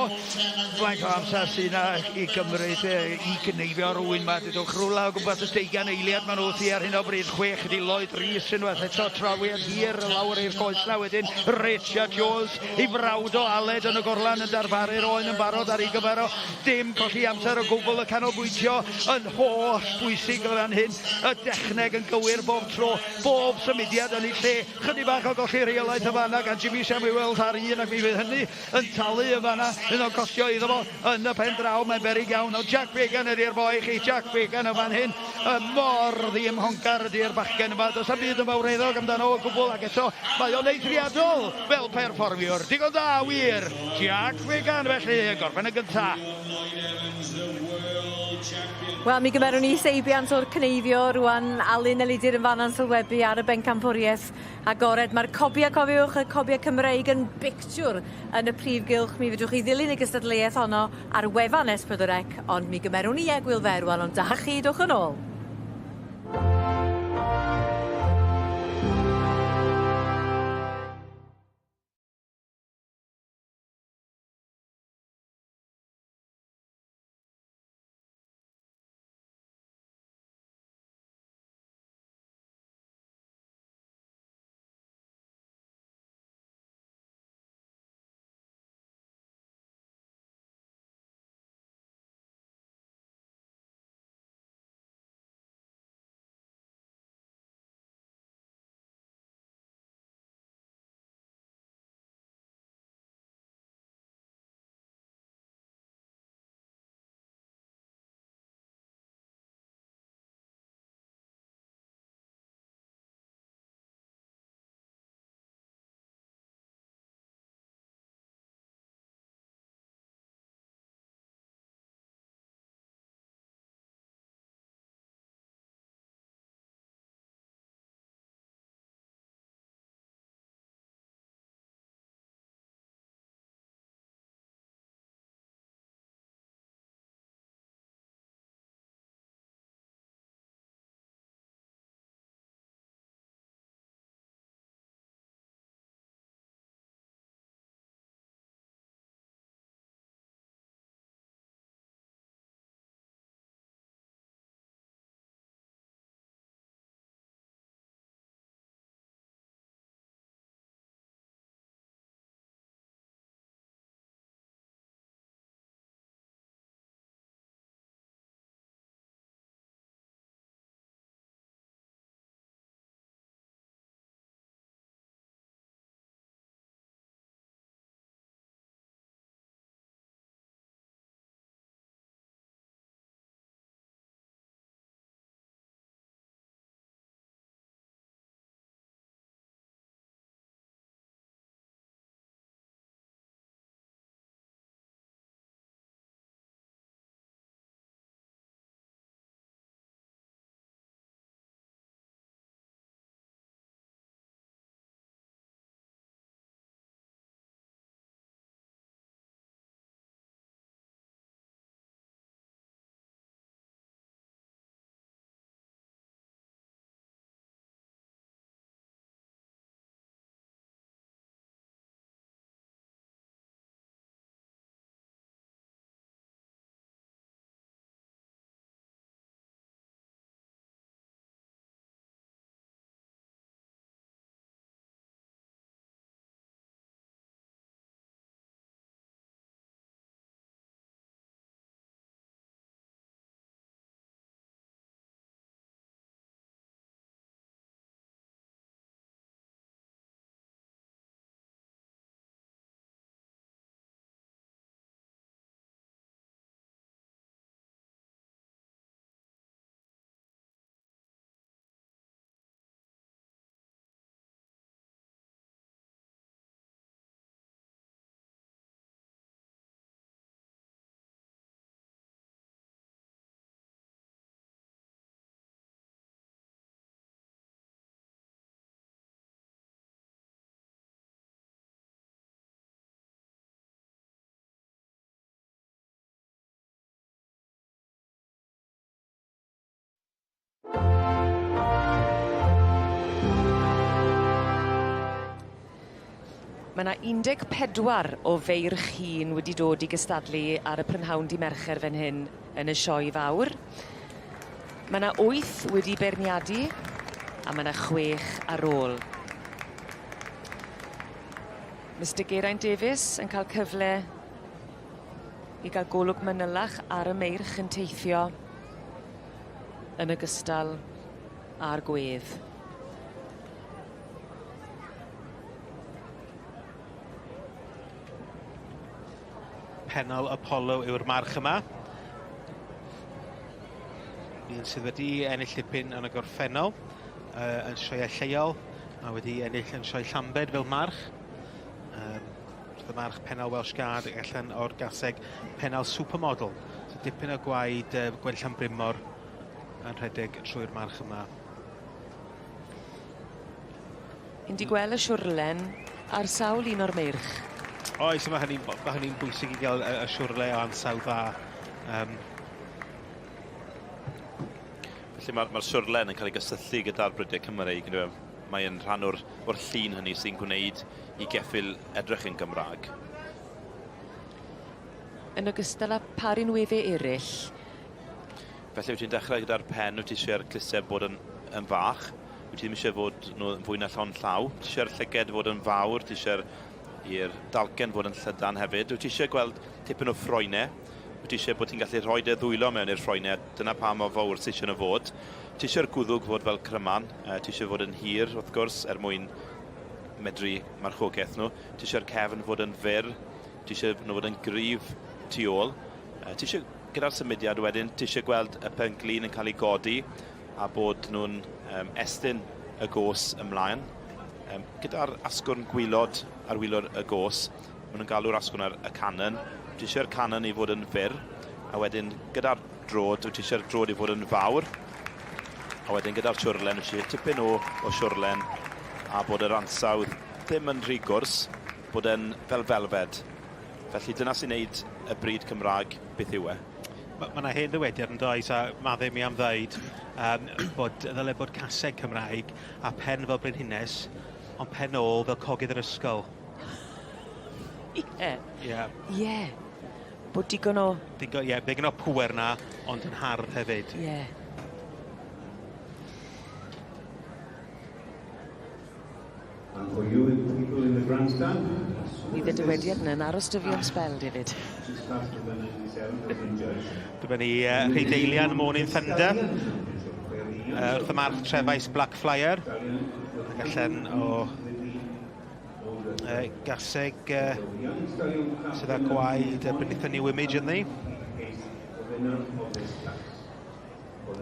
Faint o amser sydd yna i gymryd i gneifio rhywun ma, dydwch rhywle o gwmpas y deugain eiliad maen nhw wrthi ar hyn o bryd, chwech ydy Lloyd Rees unwaith eto, trawiad hir lawr i'r goes na wedyn Richard Jones i frawd o Aled yn y gorlan yn darparu'r oen yn barod ar ei gyfer o. Dim colli amser o gwbl, y canolbwyntio yn holl bwysig o ran hyn, y dechneg yn gywir bob tro, bob symudiad yn ei lle, chydig bach o golli rheolaeth yn fanna gan Jimmy Samuels ar un ac mi fydd hynny yn talu yn fanna, fydd o'n costio iddo fo yn y pen draw, mae'n beryg iawn, ond Jack Fagan ydy'r boi i chi, Jack Fagan yn fan hyn, y mor ddiymhongar ydy'r bachgen yma, does 'am byd yn fawreddog amdano o gwbl ac eto mae o'n eithriadol fel perfformiwr, digon da wir, Jack Fagan felly yn gorffen yn gynta. Wel, mi gymerwn ni seibiant o'r cneifio rwan. Alun Elidir yn fanna'n sylwebu ar y bencampwriaeth agored. Mae'r cobia, cofiwch, y cobia Cymreig yn bictiwr yn y prif gylch. Mi fedrwch chi ddilyn y gystadleuaeth honno ar wefan S4C, ond mi gymerwn ni egwyl fer rwan, ond da chi, dowch yn ôl. Mae 'na 14 o feirch hŷn wedi dod i gystadlu ar y prynhawn dy' Mercher fan hyn yn y sioe fawr. Mae 'na wyth wedi beirniadu a ma' 'na chwech ar ôl. Mister Geraint Davies yn cael cyfle i gael golwg manylach ar y meirch yn teithio yn ogystal â'r gwedd. Pennol Apollo yw'r march yma. Un sydd wedi ennill dipyn yn y gorffennol uh, yn sioeau lleol a wedi ennill yn sioe Llambed fel march. Um, wrth y march Pennal Welsh Guard ac allan o'r gaseg Pennal Supermodel. So dipyn o gwaed uh, Gwen Llanbrymor yn rhedeg trwy'r march yma. Yn di gweld y siwrlen ar sawl un o'r meirch. Oes, mae hynny'n ma hynny bwysig i gael y, y siwrle o ansawdd dda. Um, Felly mae'r ma siwrlen yn cael ei gysylltu gyda'r brydiau Cymreig. E? Mae'n rhan o'r, or llun hynny sy'n gwneud i geffyl edrych yn Gymraeg. Yn ogystal â pa rinweddau eraill? Felly wyt ti'n dechrau gyda'r pen, wyt ti eisiau'r clusau bod yn, yn fach, wyt ti ddim eisiau fod nhw yn fwy na llond llaw, ti eisiau'r llyged fod yn fawr, ti eisiau'r i'r dalcen fod yn llydan hefyd, wyt ti eisiau gweld tipyn o ffroenau, wyt ti eisiau bod ti'n gallu rhoi dy ddwylo mewn i'r ffroenau, dyna pa mor fawr ti eisiau nhw fod. Ti eisiau'r gwddwg fod fel cryman, ti eisiau fod yn hir wrth gwrs er mwyn medru marchogaeth nhw, ti eisiau'r cefn fod yn fyr, ti eisiau nhw fod yn gryf tu ôl, ti eisiau Gyda'r symudiad wedyn, ti eisiau gweld y pen-glin yn cael ei godi a bod nhw'n um, estyn y gos ymlaen. Um, gyda'r asgwrn gwylod ar wylod y gos, maen nhw'n galw'r asgwrn ar y cannon. Ti eisiau'r cannon i fod yn fyr, a wedyn gyda'r drod, ti eisiau'r drod i fod yn fawr, a wedyn gyda'r siwrlen, ti eisiau tipyn o, o siwrlen, a bod yr ansawdd ddim yn rhy gwrs, bod e'n fel felfed. Felly dyna sy'n neud y bryd Cymraeg beth yw e. Mae ma 'na hen ddywediad yn does, a maddau mi am ddeud, um, bod ddyle bod caseg Cymraeg a pen fel brenhines, ond pen ôl fel cogydd yr ysgol. Ie. Ie. Ie. Bod digon o... Digon, ie, digon o pŵer na, ond yn hardd hefyd. Ie. And for you people in the grandstand. Bydd y dywediad yna'n aros 'da fi am sbel, David. Dyma ni uh, Rhydeilian Morning Thunder. Uh, wrth y march Trefais Black Flyer. Ac allan o uh, gaseg uh, sydd â gwaed uh, Beneath a New Image ynddi.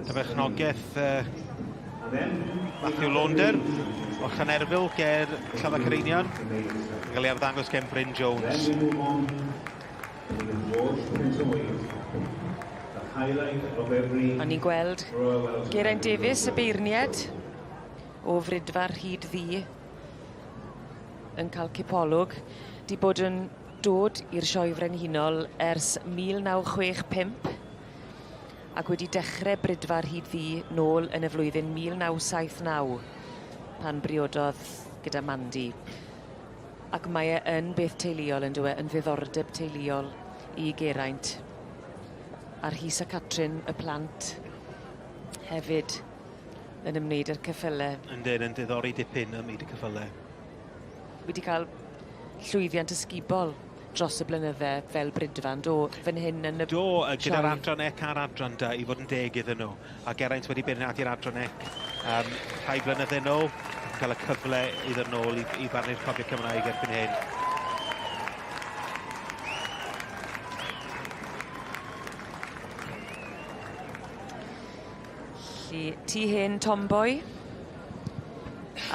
Dyfechnogaeth uh, Matthew Launder o Llanerfyl ger Llafar Cyreinion. Yn cael ei arddangos gen Bryn Jones. O'n i'n gweld Geraint Davies, y beirniad o Fridfa Rhyd Ddu yn cael cipolwg, 'di bod yn dod i'r Sioe Frenhinol ers 1965. ac wedi dechre Bridfa Rhyd Ddu nôl yn y flwyddyn 1979 pan briododd gyda Mandy. Ac mae e yn beth teuluol on'd yw e, yn ddiddordeb teuluol i Geraint. A Rhys a Catrin, y plant, hefyd yn ymwneud â'r ceffyle. Yndyn, yn diddori dipyn ym myd y ceffyle. Wedi cael llwyddiant ysgubol dros y blynydde fel Bridfa, do, fan hyn yn y Do, gyda'r adran ec a'r adran da, i fod yn deg iddyn nhw. A Geraint wedi beirniadu'r adran ec um, rhai blynydde nôl, ac yn cael y cyfle i ddod nôl i, i farnu'r cobiau Cymraeg erbyn hyn. Felly, ti hen tomboy,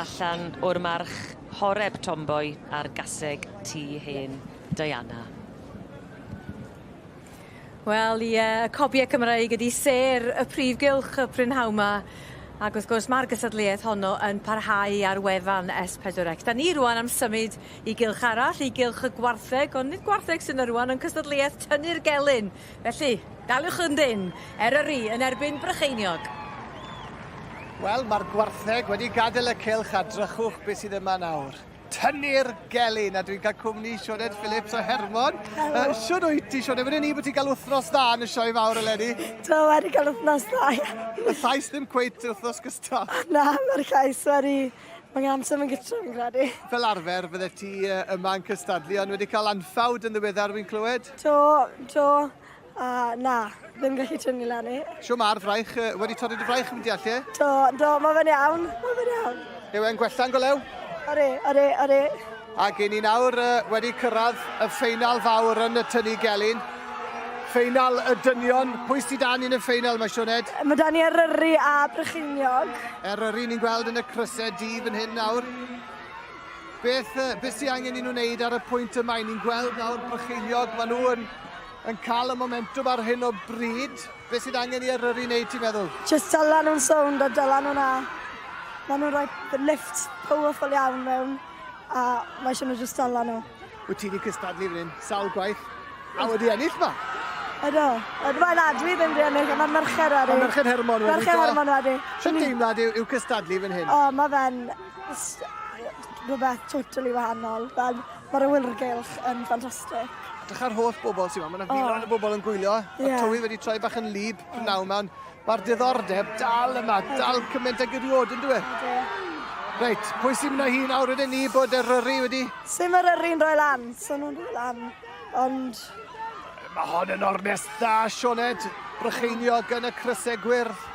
allan o'r march Horeb tomboy a'r gaseg ti hen Diana. Wel ie, y cobie Cymreig ydi sêr y prif gylch y prynhawn 'ma. Ac wrth gwrs ma'r gystadleuaeth honno yn parhau ar wefan S4C. 'Dan ni rŵan am symud i gylch arall, i gylch y gwartheg, ond nid gwartheg sy 'na rŵan ond cystadleuaeth tynnu'r gelyn. Felly, daliwch yn dynn, Eryri yn erbyn Brycheiniog. Wel, mae'r gwartheg wedi gadael y cylch a drychwch beth sydd yma nawr. Tynnu'r gelyn, a dwi'n cael cwmni Sioned Phillips o Hermon. Uh, Siwr wyt ti, Sioned? Wedyn ni bod ti'n cael wythnos dda yn y sioe fawr eleni. Do, wedi cael wythnos dda, ie. Y llais ddim cweit wythnos gystal. Na, mae'r llais wedi... Mae'n amser mae'n gytra, fi'n credu. Fel arfer, fydde ti yma yn cystadlu, ond wedi cael anffawd yn ddiweddar, fi'n clywed? Do, do. A na, ddim gallu tynnu lan i. Shw ma'r fraich? Wedi torri dy fraich, fi'n deall, ie? Do, do, mae fe'n iawn, mae fe'n iawn. Yw e'n gwella'n go lew? Odi, odi, odi. Ac i ni nawr wedi cyrraedd y ffeinal fawr yn y tynnu gelyn. Ffeinal y dynion. Pwy sydd dan ni'n y ffeinal mae Sioned? Mae dan ni Eryri a Brycheiniog. Eryri ni'n gweld yn y crysau du fan hyn nawr. Beth, beth sy'n angen i nhw wneud ar y pwynt yma? Ni'n gweld nawr Brycheiniog, maen nhw yn, yn cael y momentwm ar hyn o bryd. Beth sydd angen i Eryri wneud, ti'n meddwl? Just dyla nhw'n sownd a dyla nhw'n a. Maen nhw'n rhoi lift powerful iawn mewn a mae eisiau nhw just dyla nhw. Wyt ti wedi cystadlu fan hyn sawl gwaith a wedi ennill ma? Ydw. Ydw, na, dwi ddim wedi ennill, mae'r merched wedi. Mae merched Hermon wedi. Merched Hermon wedi. Sut deimlad yw, yw cystadlu fan hyn? O, mae fe'n rhywbeth totally wahanol. Fel, mae'r awyrgylch yn ffantastig. Edrych ar holl bobl sy'n yma, mae yna filoedd o bobl yn gwylio. Yeah. Y tywydd wedi troi bach yn lib pnawn yma, ond mae'r diddordeb dal yma, dal cymaint ag erioed, yn dwi? Reit, pwy sy'n mynd â hi nawr wedyn ni bod Eryri wedi... Sy'n Eryri'n rhoi lan, so nhw'n rhoi lan, ond... Mae hon yn ornest dda, Sioned. Brycheiniog yn y crysau gwyrdd.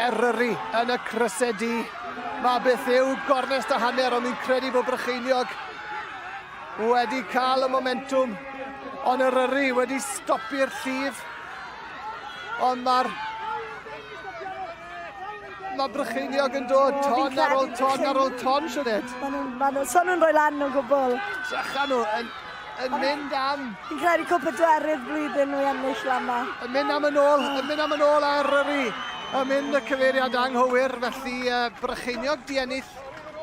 Eryri yn y crysau du. Mae beth yw gornest a hanner, ond mi'n credu bod Brycheiniog wedi cael y momentwm. Ond Eryri wedi stopi'r llif. Ond mae'r Mae Brycheiniog yn dod ton ar ôl ton ar ôl ton, Sioned. Maen nhw'n, ma nhw, so nhw'n rhoi lan o gwbl. Drycha nhw yn, yn mynd am... Fi'n credu cwp y dwerydd blwyddyn nhw i ennill lan ma. Yn mynd am yn ôl, yn mynd am yn ôl ar Eryri. Yn mynd y cyfeiriad anghywir, felly uh, Brycheiniog di ennill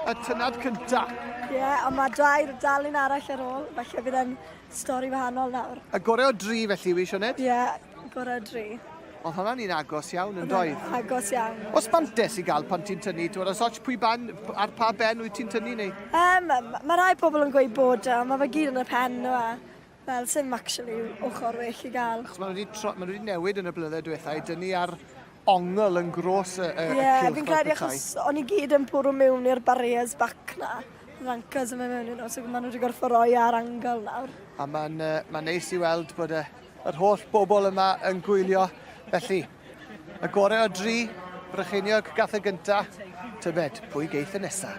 y tynad cynta. Ie, yeah, ond mae dair dal un arall ar ôl, felly bydd e'n stori wahanol nawr. Y gorau o dri felly, wi, Sioned? Ie, yeah, gorau o dri. Oedd hwnna'n un agos iawn yn doedd? Agos iawn. Os mantes i gael pan ti'n tynnu, ti'n oes ots pwy ban, ar pa ben wyt ti'n tynnu neu? Um, mae rhai pobl yn gweud bod e, ond mae fe gyd yn y pen nhw e. Fel, sim actually ochr well i gael. Achos maen nhw wedi, maen nhw wedi newid yn y blynyddoedd diwethaf i dynnu ar ongl yn gros y, y, yeah, y cylch fi'n credu achos o'n i gyd yn bwrw mewn i'r barriers back na. Rankers yn mynd mewn i nhw, so maen nhw wedi gorfod roi ar angl nawr. A mae'n uh, ma neis i weld bod y yr holl bobl yma yn gwylio. Felly, y gorau o dri, Brycheiniog gath y gynta. Tybed, pwy geith y nesa?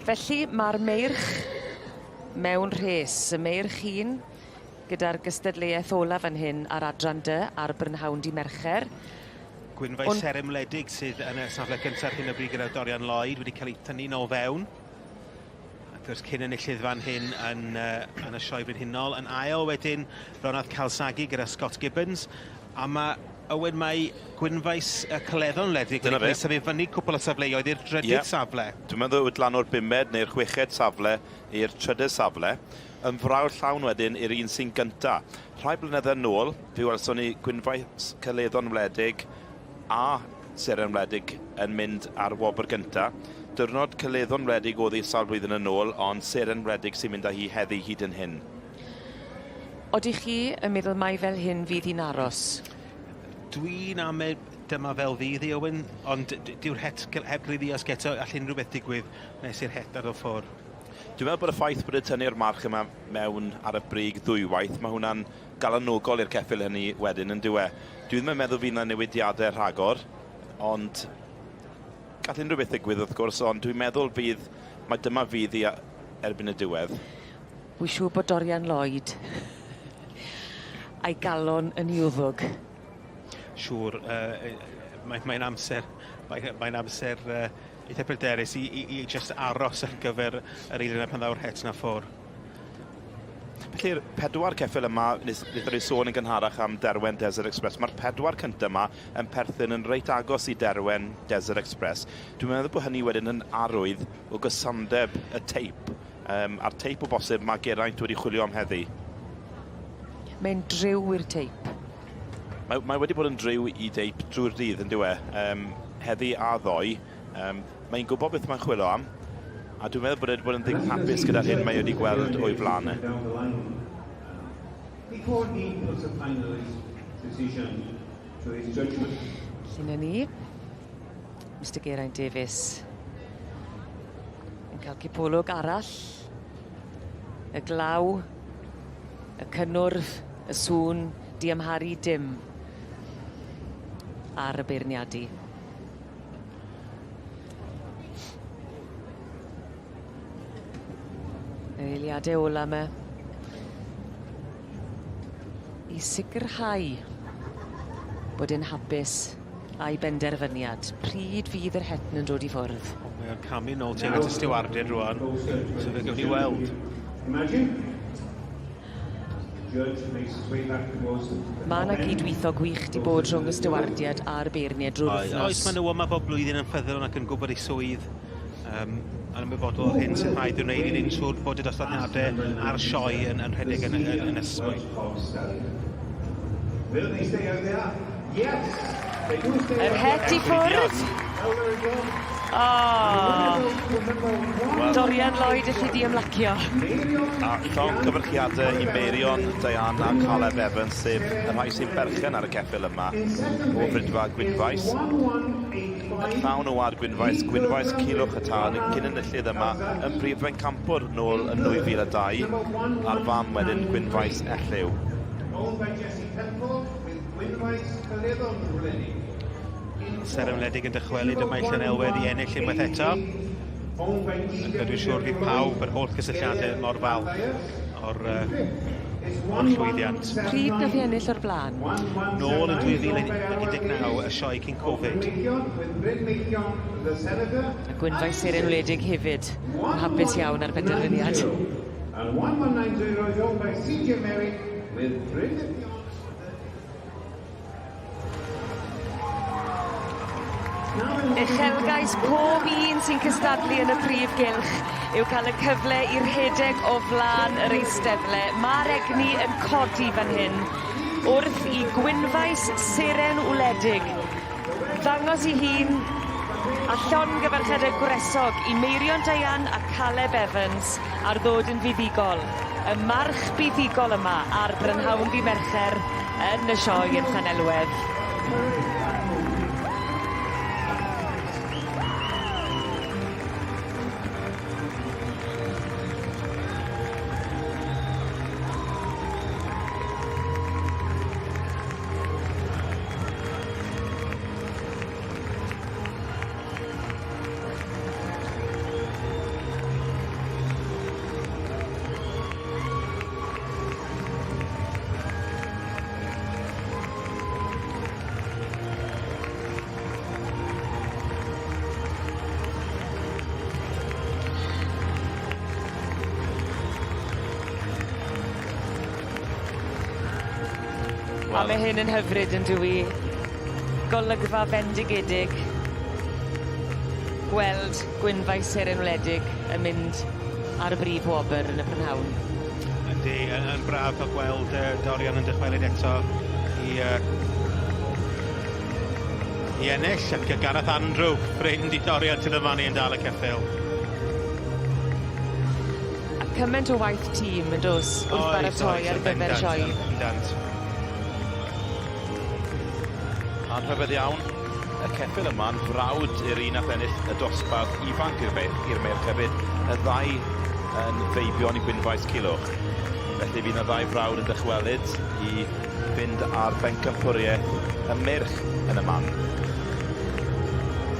Felly mae'r meirch mewn rhes, y meirch hŷn gyda'r gystadleuaeth ola fan hyn ar adran dy ar brynhawn di Mercher. Gwynfai On... Seren Wledig sydd yn y safle cyntaf ar hyn o bryd gyda Dorian Lloyd wedi cael ei tynnu nôl fewn. Ac wrth cyn enillydd fan hyn yn, yn y sioe frenhinol. Yn ail wedyn, Ronald Calsagi gyda Scott Gibbons. A mae Owen, mae Gwynfaes y Caleddon Wledig wedi cael ei symud fyny cwpl o safleoedd i'r drydydd yeah. safle. Dwi'n meddwl lan o'r bumed neu'r chweched safle i'r trydydd safle. Yn frawd llawn wedyn i'r un sy'n gynta. Rhai blynydde nôl, fe welson ni Gwynfaes Caleddon Wledig a Seren Wledig yn mynd ar wobr gynta. Diwrnod Caleddon Wledig oedd hi sawl blwyddyn yn ôl, ond Seren Wledig sy'n mynd â hi heddi hyd yn hyn. Odych chi yn meddwl mai fel hyn fydd hi'n aros? Dwi'n ame dyma fel fydd hi, Owen, ond dyw'r het heb gael ei ddiosg eto, all unrhyw beth digwydd nes i'r het ar y ffwrdd. Dwi'n meddwl bod y ffaith bod y tynnu'r march yma mewn ar y brig ddwywaith, mae hwnna'n galonogol i'r ceffyl hynny wedyn yn dyw e. Dwi ddim yn meddwl fydd 'na newidiadau rhagor, ond gall unrhyw beth ddigwydd wrth gwrs, ond dwi'n meddwl fydd, mae dyma fydd hi erbyn y diwedd. Wi siŵr bod Dorian Lloyd a'i galon yn 'i wddwg. Siŵr, uh, mae'n mae amser, mae'n mae amser uh, eitha pryderus i, i, i just aros ar gyfer yr eiliad pan ddaw'r het na ffwr. Felly'r pedwar ceffyl yma, nes, wnaethon ni sôn yn gynharach am Derwen Desert Express, mae'r pedwar cyntaf yma yn perthyn yn reit agos i Derwen Desert Express. Dwi'n meddwl bod hynny wedyn yn arwydd o gysondeb y teip, um, a'r teip o bosib mae Geraint wedi chwilio am heddi. Mae'n driw i'r teip. Mae, mae wedi bod yn driw i deip drwy'r dydd yn dyw e. Um, heddi a ddoe. Um, mae'n gwybod beth mae'n chwilio am, a dwi'n meddwl bod e wedi bod yn ddigon hapus gyda'r hyn mae wedi gweld o'i flaen e. Felly 'na ni. Mister Geraint Davies yn cael cipolwg arall. Y glaw, y cynnwrf, y sŵn, diamharu dim ar y beirniadu. Yr eiliadau ola 'ma i sicrhau bod e'n hapus a'i benderfyniad. Pryd fydd yr hetn yn dod i ffwrdd? Mae o'n camu nôl tuag at y stiwardiaid rwan, so fe gawn ni weld. Mae 'na gydweithio gwych 'di bod rhwng y stiwardiaid a'r beirniaid drwy'r wythnos. Oes, maen nhw yma bob blwyddyn yn ffyddlon ac yn gwybod eu swydd, um, yn ymwybodol o'r hyn sy'n rhaid i'w wneud i wneud yn siŵr bod y dosbarthiadau a'r sioe yn, yn rhedeg yn, yn, yn ysmwyth. Yr het i ffwrdd. Oh. Dorian Lloyd elli di ymlacio. A llongyfarchiadau i Meirion, Diana a Caleb Evans, sef y rhai sy'n berchen ar y ceffyl yma o Fridfa Gwynfaes. Yn llawn o wad Gwynfaes, Gwynfaes Culhwch y Tân, cyn enillydd yma yn brif bencampwr nôl yn 2002, a'r fam wedyn Gwynfaes Elliw. Seren Wledig yn dychwelyd yma i Llanelwedd i ennill unwaith eto. Ac dwi'n siŵr fydd pawb yr holl gysylltiadau mor falch o'r, uh, o'r llwyddiant. Pryd nath i ennill o'r blaen? Nôl yn 2019, y sioe cyn Covid. A Gwynfaes Seren Wledig hefyd yn hapus iawn ar benderfyniad. And 1190 is owned by CJ Merrick with Bryn Uchelgais pob un sy'n cystadlu yn y prif gylch yw cael y cyfle i rhedeg o flaen yr eisteddle. Ma'r egni yn codi fan hyn wrth i Gwynfaes Seren Wledig ddangos 'i hun a llongyfarchiade gwresog i Meirion Deian a Caleb Evans ar ddod yn fuddugol. Y march buddugol yma ar brynhawn dy' Mercher yn y sioe yn Llanelwedd. A mae hyn yn hyfryd yn dyw 'i? Golygfa fendigedig. Gweld Gwynfaes Seren Wledig yn mynd ar y brif wobr yn y prynhawn. Yndi, yn, yn braf cael gweld uh, Dorian yn dychwelyd eto i, uh, i ennill ac Gareth Andrew, ffrind i Dorian sydd yn fannu yn dal y ceffyl. A cymaint o waith tîm yn do's wrth baratoi ar gyfer y sioe. Bendant. Anrhyfedd iawn, y ceffyl yma'n frawd i'r un nath ennill y dosbarth ifanc i'r i'r meirch hefyd, y ddau yn feibion i Gwynfaes Culhwch. Felly fydd 'na ddau frawd yn dychwelyd i fynd ar bencampwriaeth y meirch yn y man.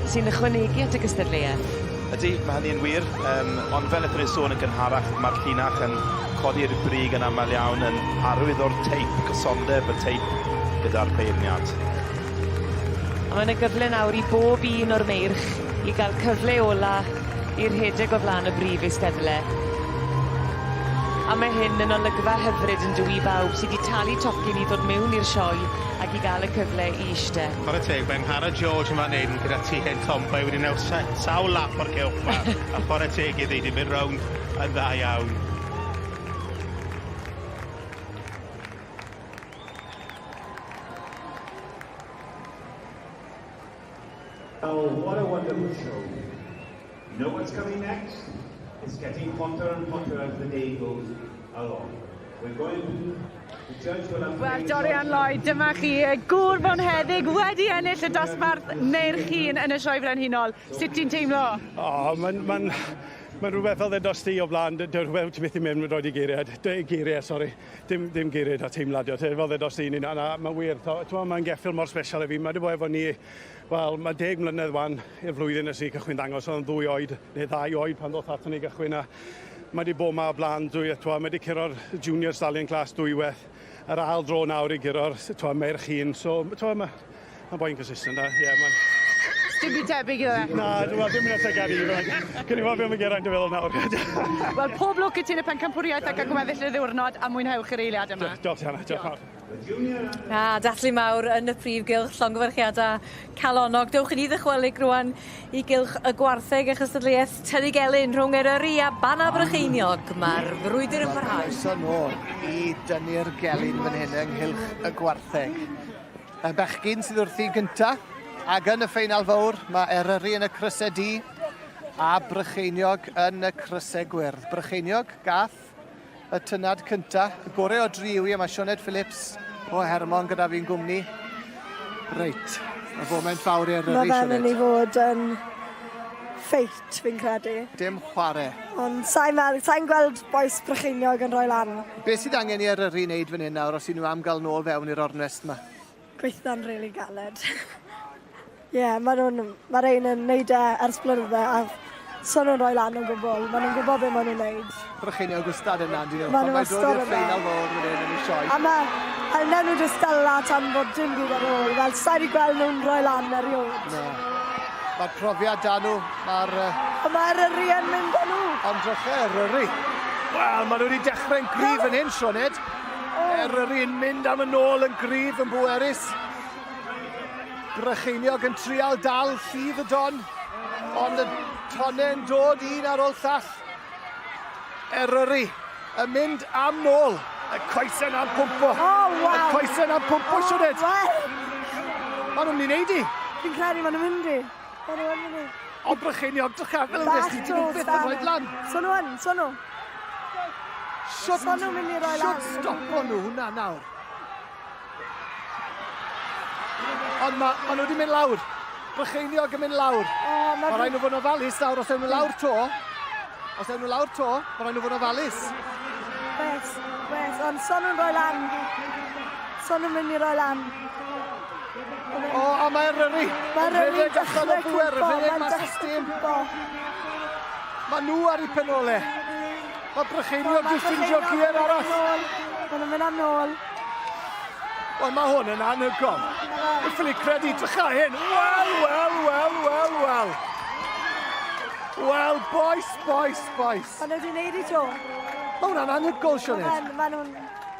Sy'n ychwanegu at y gystadleuaeth. Ydy, mae hynny yn wir, um, ond fel wnaethon ni sôn yn gynharach, mae'r llinach yn codi'r brig yn aml iawn yn arwydd o'r teip, cysondeb y teip gyda'r beirniad. A mae yna gyfle nawr i bob un o'r meirch i gael cyfle ola i rhedeg o flaen y brif eisteddle. A mae hyn yn olygfa hyfryd yn dyw i bawb sy 'di talu tocyn i ddod mewn i'r sioe ac i gael y cyfle i ishte. Chwarae teg, mae Angharad George yn fan hyn gyda T Hen Tomboy wedi newid sawl lap o'r cylch 'ma a chwarae teg iddi, 'di mynd rownd yn dda iawn. Oh, what a wonderful show. You know what's coming next? It's getting hotter and hotter as the day goes along. We're going to judge will have Wel, Dorian Lloyd, dyma chi, y gŵr fonheddig wedi ennill y dosbarth meirch hŷn yn y Sioe Frenhinol. Sut ti'n teimlo? O, oh, mae'n ma ma rhywbeth fel ddedos ti o blaen, rhywbeth ti methu mynd roed i geiriau, geiriau, sori. Dim, dim geiriau da teimlad, fel ddedos ti, na, na, mae'n wir, mae'n geffyl mor special i fi, mae wedi bod efo ni Wel, mae deg mlynedd wan i'r flwyddyn ers i ni cychwyn ddangos, oedd yn ddwy oed neu ddau oed pan ddoth aton ni gychwyn a mae wedi bod ma o blaen dwy, twa, mae wedi curo'r junior stallion class dwywaith, yr ail dro nawr i guro'r twa, meirch hŷn, so twa, mae ma boi'n consistent a ie, yeah, mae'n... Dim byd tebyg iddo fe? Na, dwi'n meddwl, dim yn ategu i, Cyn i fod beth mae Geraint yn feddwl nawr. Wel, pob lwc i ti yn y pencampwriaeth ac yn gweddill y ddiwrnod a mwynhewch yr eiliad yma. Diolch, Tiana, diolch fawr. A dathlu mawr yn y prif gylch, llongyfarchiadau calonnog. Dewch i ni ddychwelyd rwan i gylch y gwartheg a chystadleuaeth Tynnu Gelyn rhwng Eryri a Bannau Brycheiniog. Mae'r frwydr yn parhau. Croeso nôl i dynnu'r gelyn fan hyn ynghylch y gwartheg. Y bechgyn sydd wrthi gynta, ac yn y ffeinal fawr mae Eryri yn y crysau du a Brycheiniog yn y crysau gwyrdd. Brycheiniog gath y tynad cynta. Y gore o dri yw i, a mae Sioned Phillips o Hermon gyda fi'n gwmni. Reit, mae foment fawr i Eryri, Mae fe'n Sioned. mynd i fod yn ffeit, fi'n credu. Dim chwarae. Ond sa'n meddwl, sa'n gweld bois Brycheiniog yn rhoi lan. Be sydd angen i Eryri wneud fan hyn nawr os y'n nhw am gael nôl fewn i'r ornest yma? Gweithio'n rili galed. Ie, yeah, maen nhw'n, mae rhein yn neud e ers blynydde a so nhw'n rhoi lan o gwbl. Maen nhw'n gwybod beth maen nhw'n neud. Brycheiniog wastad yna, dyn nhw. Maen nhw Pan mae'n dod wastad i'r yna. ffeinal fawr fan hyn yn y sioe. A mae, a wnawn nhw jyst dala tan fod dim byd ar ôl. Fel, sa'i wedi gweld nhw'n rhoi lan erioed. Na. Mae'r profiad da nhw, mae'r... Ond mae Eryri yn mynd â nhw. Ond drychau Eryri. Wel, maen nhw wedi dechrau'n gryf fan hyn, Sioned. Eryri yn mynd am yn ôl yn gryf yn bwerus. Brycheiniog yn trial dal llif y don, ond y tonne'n dod un ar ôl llall. Eryri yn mynd am nôl. Y coesen am pwmpo. Oh, waw. Y coesen am pwmpo, oh, Sioned. Wel. Maen nhw'n mynd i wneud i. Fi'n credu maen nhw'n mynd i. Maen nhw'n mynd i. Ond Brycheiniog, drycha, fel y nes ti, dyn nhw byth yn rhoi lan. So nhw yn, so nhw. Shwt, so nhw'n mynd i roi lan. Shwt stopo nhw hwnna nawr. Ond ma, ma nhw wedi mynd lawr. Brycheiniog yn mynd lawr. Oh, ma rhaid nhw fod yn ofalus nawr os ewn nhw lawr to. Os ewn nhw lawr to, ma rhaid nhw fod yn ofalus. Wes, wes, ond so nhw'n rhoi lan. So nhw'n mynd i roi lan. O, a mae Eryri. Mae Eryri'n Rhedeg allan o dechrau bwer, cwmpo, rhedeg mae'n mas o dechrau stêm. cwmpo. Mae nhw ar eu penole. Mae Brycheiniog wedi ffindio gier arall. Maen nhw'n mynd am nôl. Wel, mae hwn yn anhygoel. Dwi'n ffili credu, drycha hyn. Wel, wel, wel, wel, wel. Wel, boys, boys, boys. Maen nhw wedi gwneud i to. Mae hwnna'n anhygoel, Sioned. Maen nhw'n...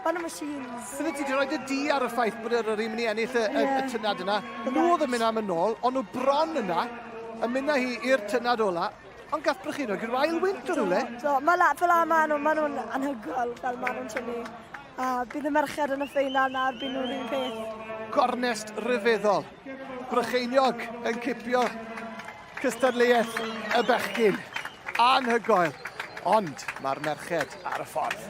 Maen nhw'n machines. Bydde ti wedi rhoi dy di ar y ffaith bod Eryri mynd i ennill y, y, y tynad yna. Nhw oedd yn mynd am yn ôl, ond nhw bron yna, yn mynd â hi i'r tynad ola, ond gath Brycheiniog gyda'r ail wynt o rhywle. Do, mae la, fel la maen nhw, maen nhw'n anhygoel fel maen nhw'n tynnu. A bydd y merched yn y ffeinal nawr, bydd nhw'r un peth. Gornest ryfeddol. Brycheiniog yn cipio cystadleuaeth y bechgyn. Anhygoel. Ond mae'r merched ar y ffordd.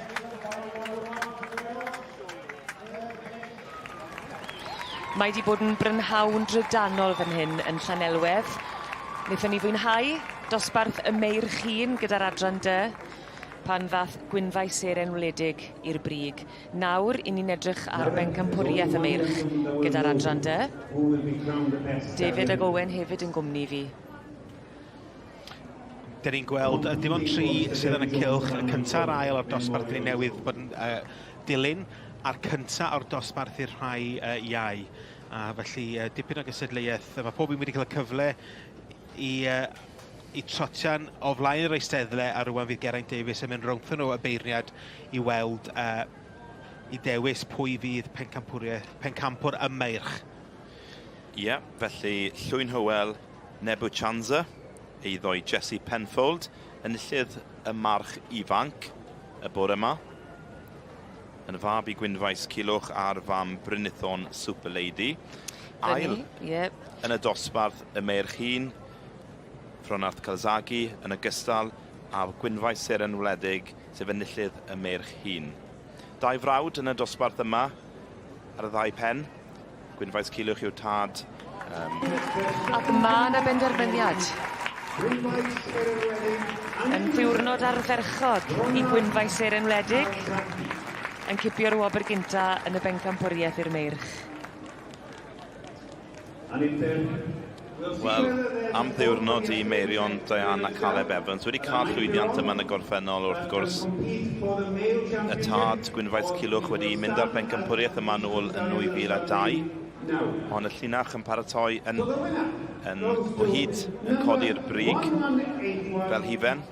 Mae wedi bod yn brynhawn drydanol fan hyn yn Llanelwedd. Wnaethon ni fwynhau dosbarth y meirch hŷn gyda'r adran dy pan ddath Gwynfai Seren Wledig i'r brig. Nawr, i ni'n edrych ar bencampwriaeth y meirch gyda'r adran dy. David ag Owen hefyd yn gwmni fi. Dyn ni'n gweld dim ond tri sydd yn y cylch, y cyntaf a'r ail o'r dosbarth dyn ni newydd bod yn uh, dilyn, a'r cyntaf o'r dosbarth i'r rhai uh, iau. A felly uh, dipyn o gystadleuaeth. Mae pob un wedi cael y cyfle i, uh, i trotian o flaen yr eisteddle a rwan fydd Geraint Davies yn mynd rownd nhw y beirniad i weld uh, i dewis pwy fydd pencampwriaeth, pencampwr y meirch. Ie, yeah, felly Llwyn Hywel, Nebu Chanza, eiddo i Jesse Penfold, enillydd y march ifanc y bore yma. Yn fab i Gwynfaes Cilwch a'r fam Brynithon Super Lady. Ail yep. yn y dosbarth y meirch hun, Fronarth Calzaghe yn ogystal â Gwynfaes Seren Wledig, sef enillydd y meirch hun. Dau frawd yn y dosbarth yma ar y ddau pen. Gwynfaes Cilwch yw'r tad. Um... Ac mae yna benderfyniad. Yn ddiwrnod ardderchog i Gwynfaes Seren Wledig yn cipio'r wobr gynta yn y bencampwriaeth i'r meirch. Wel, am ddiwrnod i Meirion, Diane a Caleb Evans. Wedi cael llwyddiant yma yn y gorffennol wrth gwrs. Y tad, Gwynfaes Cilwch, wedi mynd ar bencampwriaeth yma nôl yn 2002. Ond y llinach yn paratoi yn, yn o hyd yn codi'r brig fel hufen.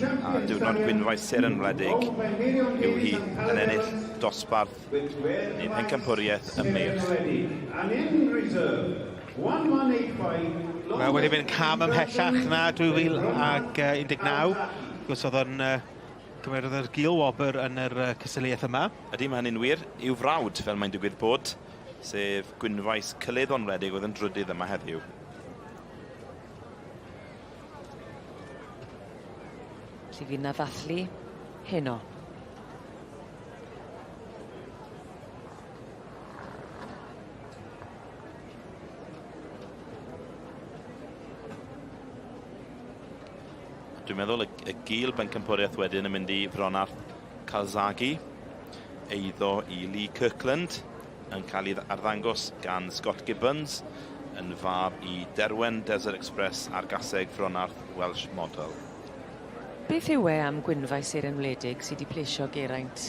A diwrnod Gwynfaes Seren Wledig yw hi yn ennill dosbarth neu pencampwriaeth y meirch. Wel, wedi mynd cam ymhellach na 2019. Gwrs oedd o'n cymerodd yr gil wobr yn yr cystadleuaeth yma. Ydy, mae hynny'n wir. I'w frawd, fel mae'n digwydd bod, sef Gwynfaes Cyleddon Wledig oedd yn drydydd yma heddiw. Felly fydd 'na ddathlu heno. Dwi'n meddwl y, y gil bencampwriaeth wedyn yn mynd i Fronarth Calzaghe, eiddo i Lee Kirkland, yn cael ei arddangos gan Scott Gibbons, yn fab i Derwen Desert Express a'r gaseg Fronarth Welsh Model. Beth yw e am Gwynfaes Seren Wledig sy 'di plesio Geraint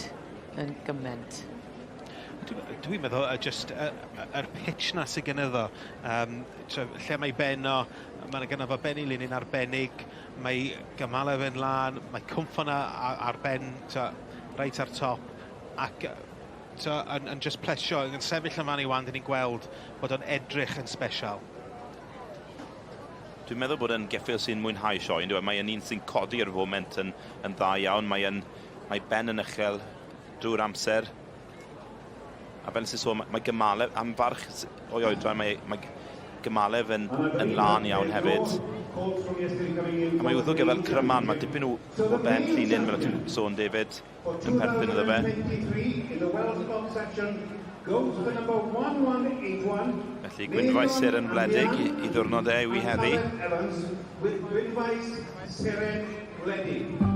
yn gyment? Dwi'n dwi meddwl uh, just uh, yr pitch na sydd gynno fo, um, lle mae ben o, mae'n gynno fo ben i linyn arbennig, mae gymalau fe'n lan, mae cwmffon ar ben, ta, reit ar top, ac So, yn, yn just plesio, yn sefyll yn fan i wan, dyn ni'n gweld bod o'n edrych yn special. Dwi'n meddwl bod e'n geffyl sy'n mwynhau sioe, yndyw e? Mae e'n un sy'n codi ar y foment yn, yn dda iawn. Mae e'n, mae ben yn uchel drwy'r amser. A fel nes i sôn, mae, mae gymalef, am farch o'i oedran, mae, mae gymalef yn, yn lân iawn hefyd. A mae wddwg e fel cryman, mae dipyn o, o ben llinyn, fel ti'n sôn, David. yn perthyn iddo fe. Felly Gwynfaes Seren Wledig i, i ddiwrnod e yw i heddi. Gwynfaes Seren Wledig.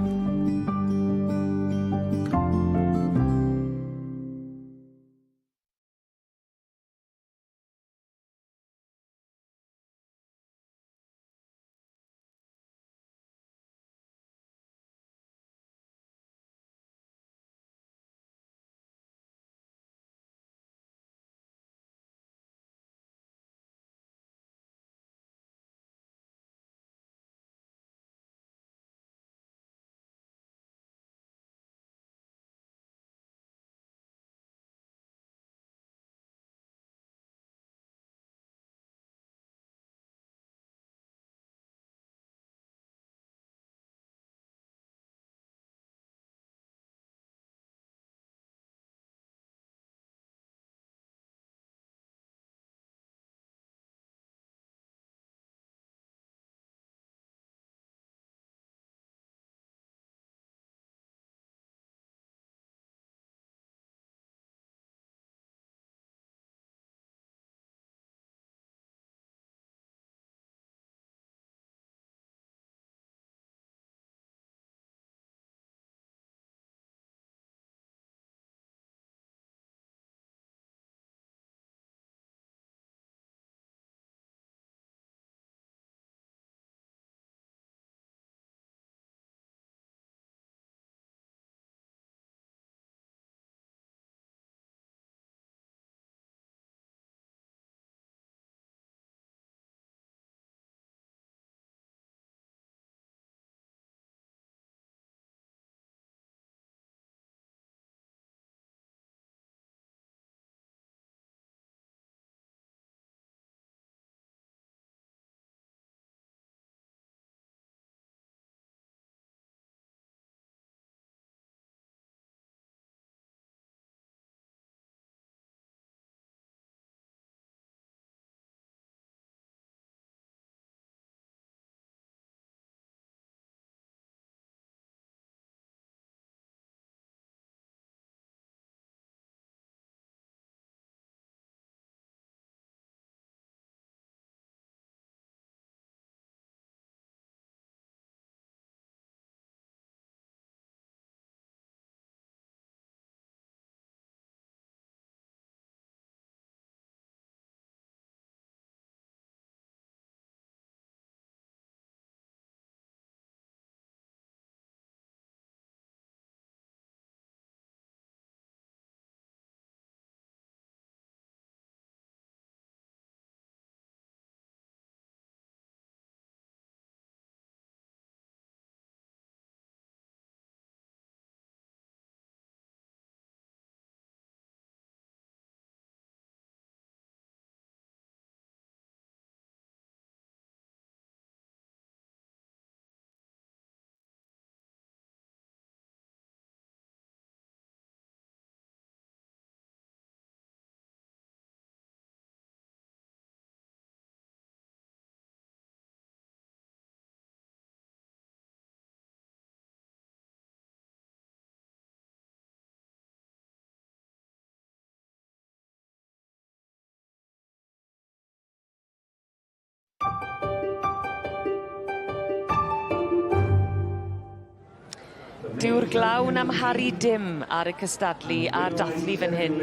Dyw'r glaw'n amharu dim ar y cystadlu a'r dathlu fan hyn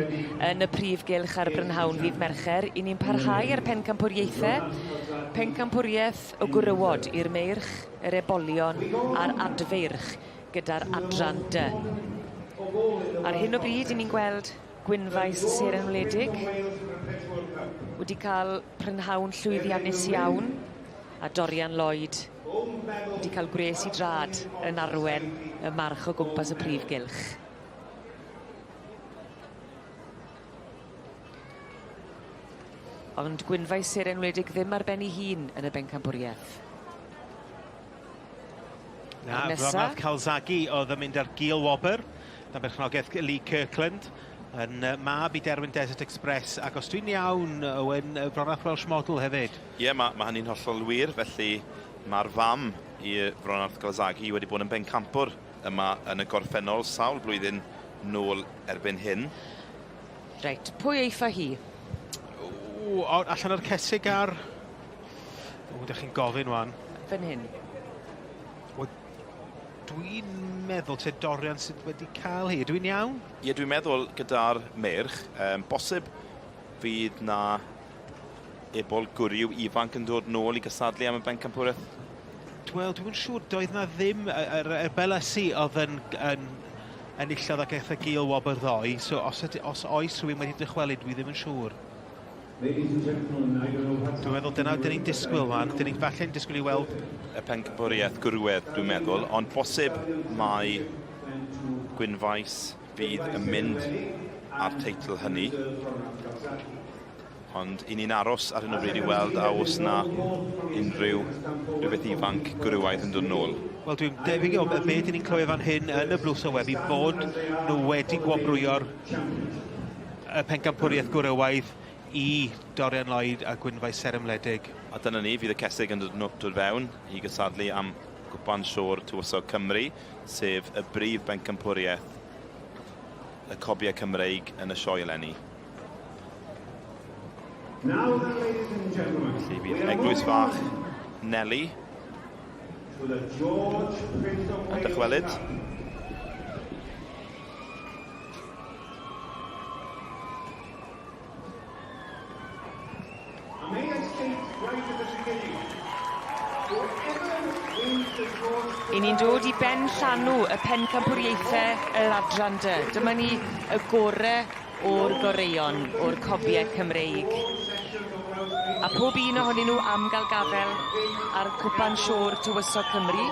yn y prif gylch ar brynhawn ddydd Mercher. I ni'n parhau ar pencampwriaethau. Pencampwriaeth y gwrywod i'r meirch, yr ebolion a'r adfeirch gyda'r adran dy. Ar hyn o bryd, i ni'n gweld Gwynfaes Seren Wledig wedi cael prynhawn llwyddiannus iawn a Dorian Lloyd wedi cael gwres i drad yn arwen y march o gwmpas y prif gylch. Ond Gwynfaes Seren Wledig ddim ar ben ei hun yn y bencampwriaeth. Na, Ronald Calzaghe oedd yn mynd ar gil wobr, dan berchnogaeth Lee Kirkland, yn mab i Derwyn Desert Express, ac os dwi'n iawn, Owen, Bronarth Welsh Model hefyd. Ie, yeah, mae ma hynny'n hollol wir, felly mae'r fam i Bronarth Calzaghe wedi bod yn bencampwr yma yn y gorffennol, sawl blwyddyn nôl erbyn hyn. Reit, pwy eiff â hi? O, allan o'r cesig ar... O, ydych chi'n gofyn wan. Fan hyn. O, dwi'n meddwl te Dorian sydd wedi cael hi. Ydw i'n iawn? Ie, dwi'n meddwl gyda'r meirch, um, bosib fydd na ebol gwryw ifanc yn dod nôl i gysadlu am y bencampwriaeth. Wel, dwi'n siŵr, doedd na ddim, yr y, y Belasi oedd yn, yn enillodd ac aeth y gil wobr ddoe, so os, ydy, os oes rhywun wedi dychwelyd, dwi ddim yn siŵr. Dwi'n meddwl dyna dyn ni'n disgwyl wan. Dyn ni'n falle'n disgwyl i weld... Y pencampwriaeth gwrywedd, dwi'n meddwl, ond bosib mai Gwynfaes fydd yn mynd â'r teitl hynny. Ond i ni'n aros ar hyn o bryd i weld a oes na unrhyw rhywbeth ifanc gwrywaidd yn dod nôl. Wel, dwi'n debyg o be dyn ni'n clywed fan hyn yn y Blws o Web i bod nhw wedi gwobrwyo'r y pencampwriaeth gwrywaidd i Dorian Lloyd a Gwynfaes Seren Wledig. A dyna ni, fydd y cesig yn dod, dod fewn i gysadlu am Gwpan Siôr Tywysog Cymru, sef y brif bencampwriaeth y cobiau Cymreig yn y sioe eleni. Felly bydd Eglwys Fach Neli yn dychwelyd. I ni'n dod i ben llanw y pencampwriaethau yr adran dy. Dyma ni y gore o'r goreuon o'r cobiau Cymreig. A pob un ohonyn nhw am gael gafel ar Cwpan Siôr Tywysog Cymru.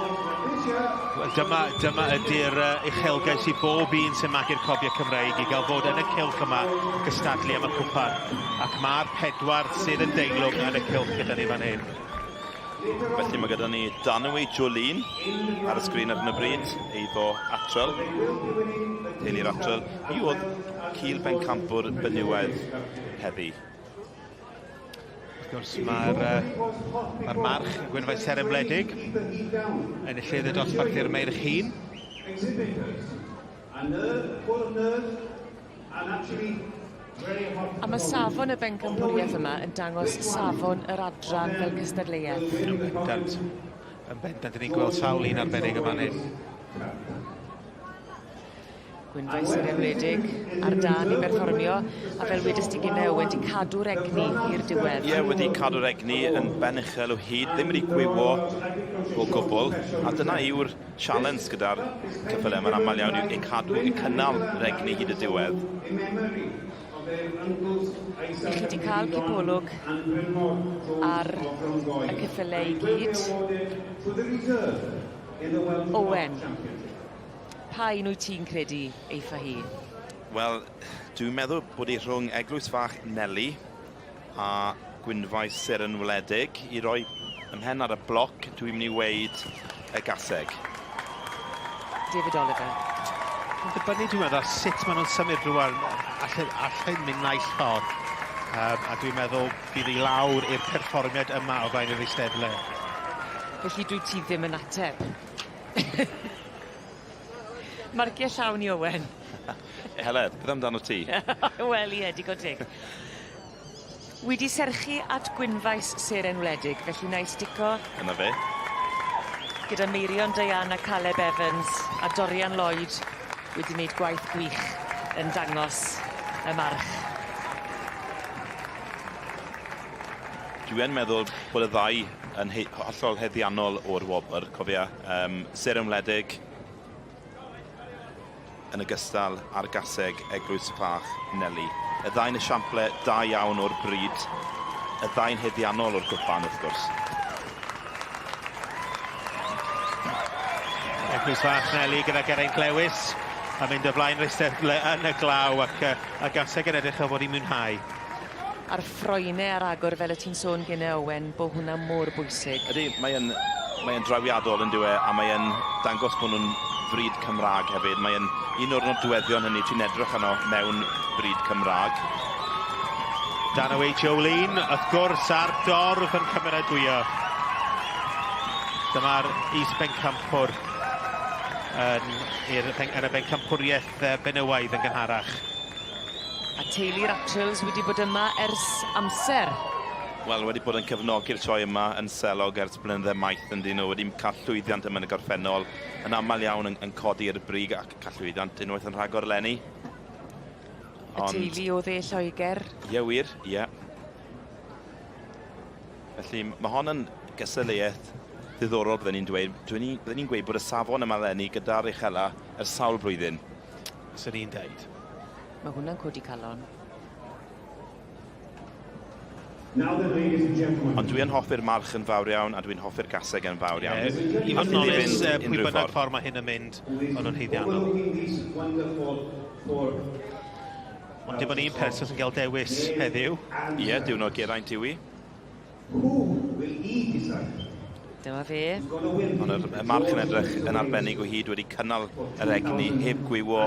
Wel, dyma, dyma ydy'r uh, uchelgais i bob un sy'n magu'r cobiau Cymreig i gael fod yn y cylch yma gystadlu am y cwpan. Ac mae'r pedwar sydd yn deilwng yn y cylch gyda ni fan hyn. Felly mae gyda ni Danwy Jolene ar y sgrin ar hyn o bryd, eiddo Atrel, teulu'r Atrel. Hi oedd cil bencampwr benywaidd heddi. Wrth gwrs, mae'r uh, mae march Gwynfaes Seren Wledig yn enillydd y dosbarth i'r meirch hun. A mae safon y bencampwriaeth yma yn dangos safon yr adran fel cystadleuaeth. Yn bendant. Yn bendant, ni'n gweld sawl un arbennig yma hyn. Gwynfaes yr Enwedig ar dân i berfformio, a fel wedes di gynne Owen, 'di cadw'r egni i'r diwedd. Ie, wedi cadw'r egni yn ben uchel o hyd, ddim wedi gwywo o gwbl, a dyna yw'r sialens gyda'r ceffylau, mae'n aml iawn yw eu cadw, eu cynnal yr egni hyd y diwedd. I chi 'di cael cipolwg ar y ceffylau i gyd. Owen. Pa un wyt ti'n credu eiff â hi? Wel, dwi'n meddwl bod hi rhwng Eglwys Fach Neli a Gwynfaes Seren Wledig. I roi ymhen ar y bloc, dwi'n mynd i weud y gaseg. David Oliver. Mae'n dibynnu, dwi'n meddwl, ar sut maen nhw'n symud rwan. Allen, allen mynd naill ffordd. Um, a dwi'n meddwl bydd i lawr i'r perfformiad yma o flaen yr eisteddle. Felly dwi ti ddim yn ateb. Marciau llawn i Owen. Heledd, beth amdano ti? Wel ie, digon teg. Wi 'di serchu at Gwynfaes Seren Wledig, felly wna i stico... Yna fe. gyda Meirion Diane a Caleb Evans a Dorian Lloyd wedi wneud gwaith gwych yn dangos y march. Dwi yn meddwl bod y ddau yn hollol heddiannol o'r wobr, cofia. Um, Seren Wledig yn ogystal â'r gaseg Eglwys Fach Neli. Y ddau'n esiample da iawn o'r bryd, y ddau'n haeddiannol o'r gwpan wrth gwrs. Eglwys Fach Neli gyda Geraint Lewis a mynd o flaen yr eisteddle yn y glaw ac y gaseg yn edrych fel bod hi'n mwynhau. A'r ffroene ar agor fel y ti'n sôn gynne Owen, bo hwnna mor bwysig. Ydy, mae e'n mae e'n drawiadol yn dyw e, a mae e'n dangos bod nhw'n fryd Cymraeg hefyd. Mae e'n un o'r nodweddion hynny ti'n edrych arno mewn bryd Cymraeg. Danaway Jolene, wrth gwrs, a'r dorf yn cymeradwyo. Dyma'r is-bencampwr yn, yn y bencampwriaeth benywaidd yn gynharach. A teulu'r Attrells wedi bod yma ers amser. Wel, wedi bod yn cefnogi'r sioe yma yn selog ers blynydde maith yn dyn nhw, wedi cael llwyddiant yma yn y gorffennol, yn aml iawn yn, yn codi i'r brig ac cael llwyddiant unwaith yn rhagor eleni. Y teulu o dde Lloegr. Ie, wir, ie. Felly, mae hon yn gystadleuaeth ddiddorol, bydden ni'n dweud. Bydden ni'n gweud bod y safon yma eleni gyda'r uchela ers sawl blwyddyn. Swn i'n deud. Mae hwnna'n codi calon. Ond dwi yn hoffi'r march yn fawr iawn a dwi'n hoffi'r gaseg yn fawr iawn. Ie, i fod yn onest, pwy bynnag ffordd mae hyn yn mynd, maen nhw'n haeddiannol. Ond dim ond un person sy'n cael dewis heddiw. Ie, diwrnod Geraint yw i. Dyma fe. Ond y, y march yn edrych yn arbennig o hyd wedi cynnal yr egni, heb gwywo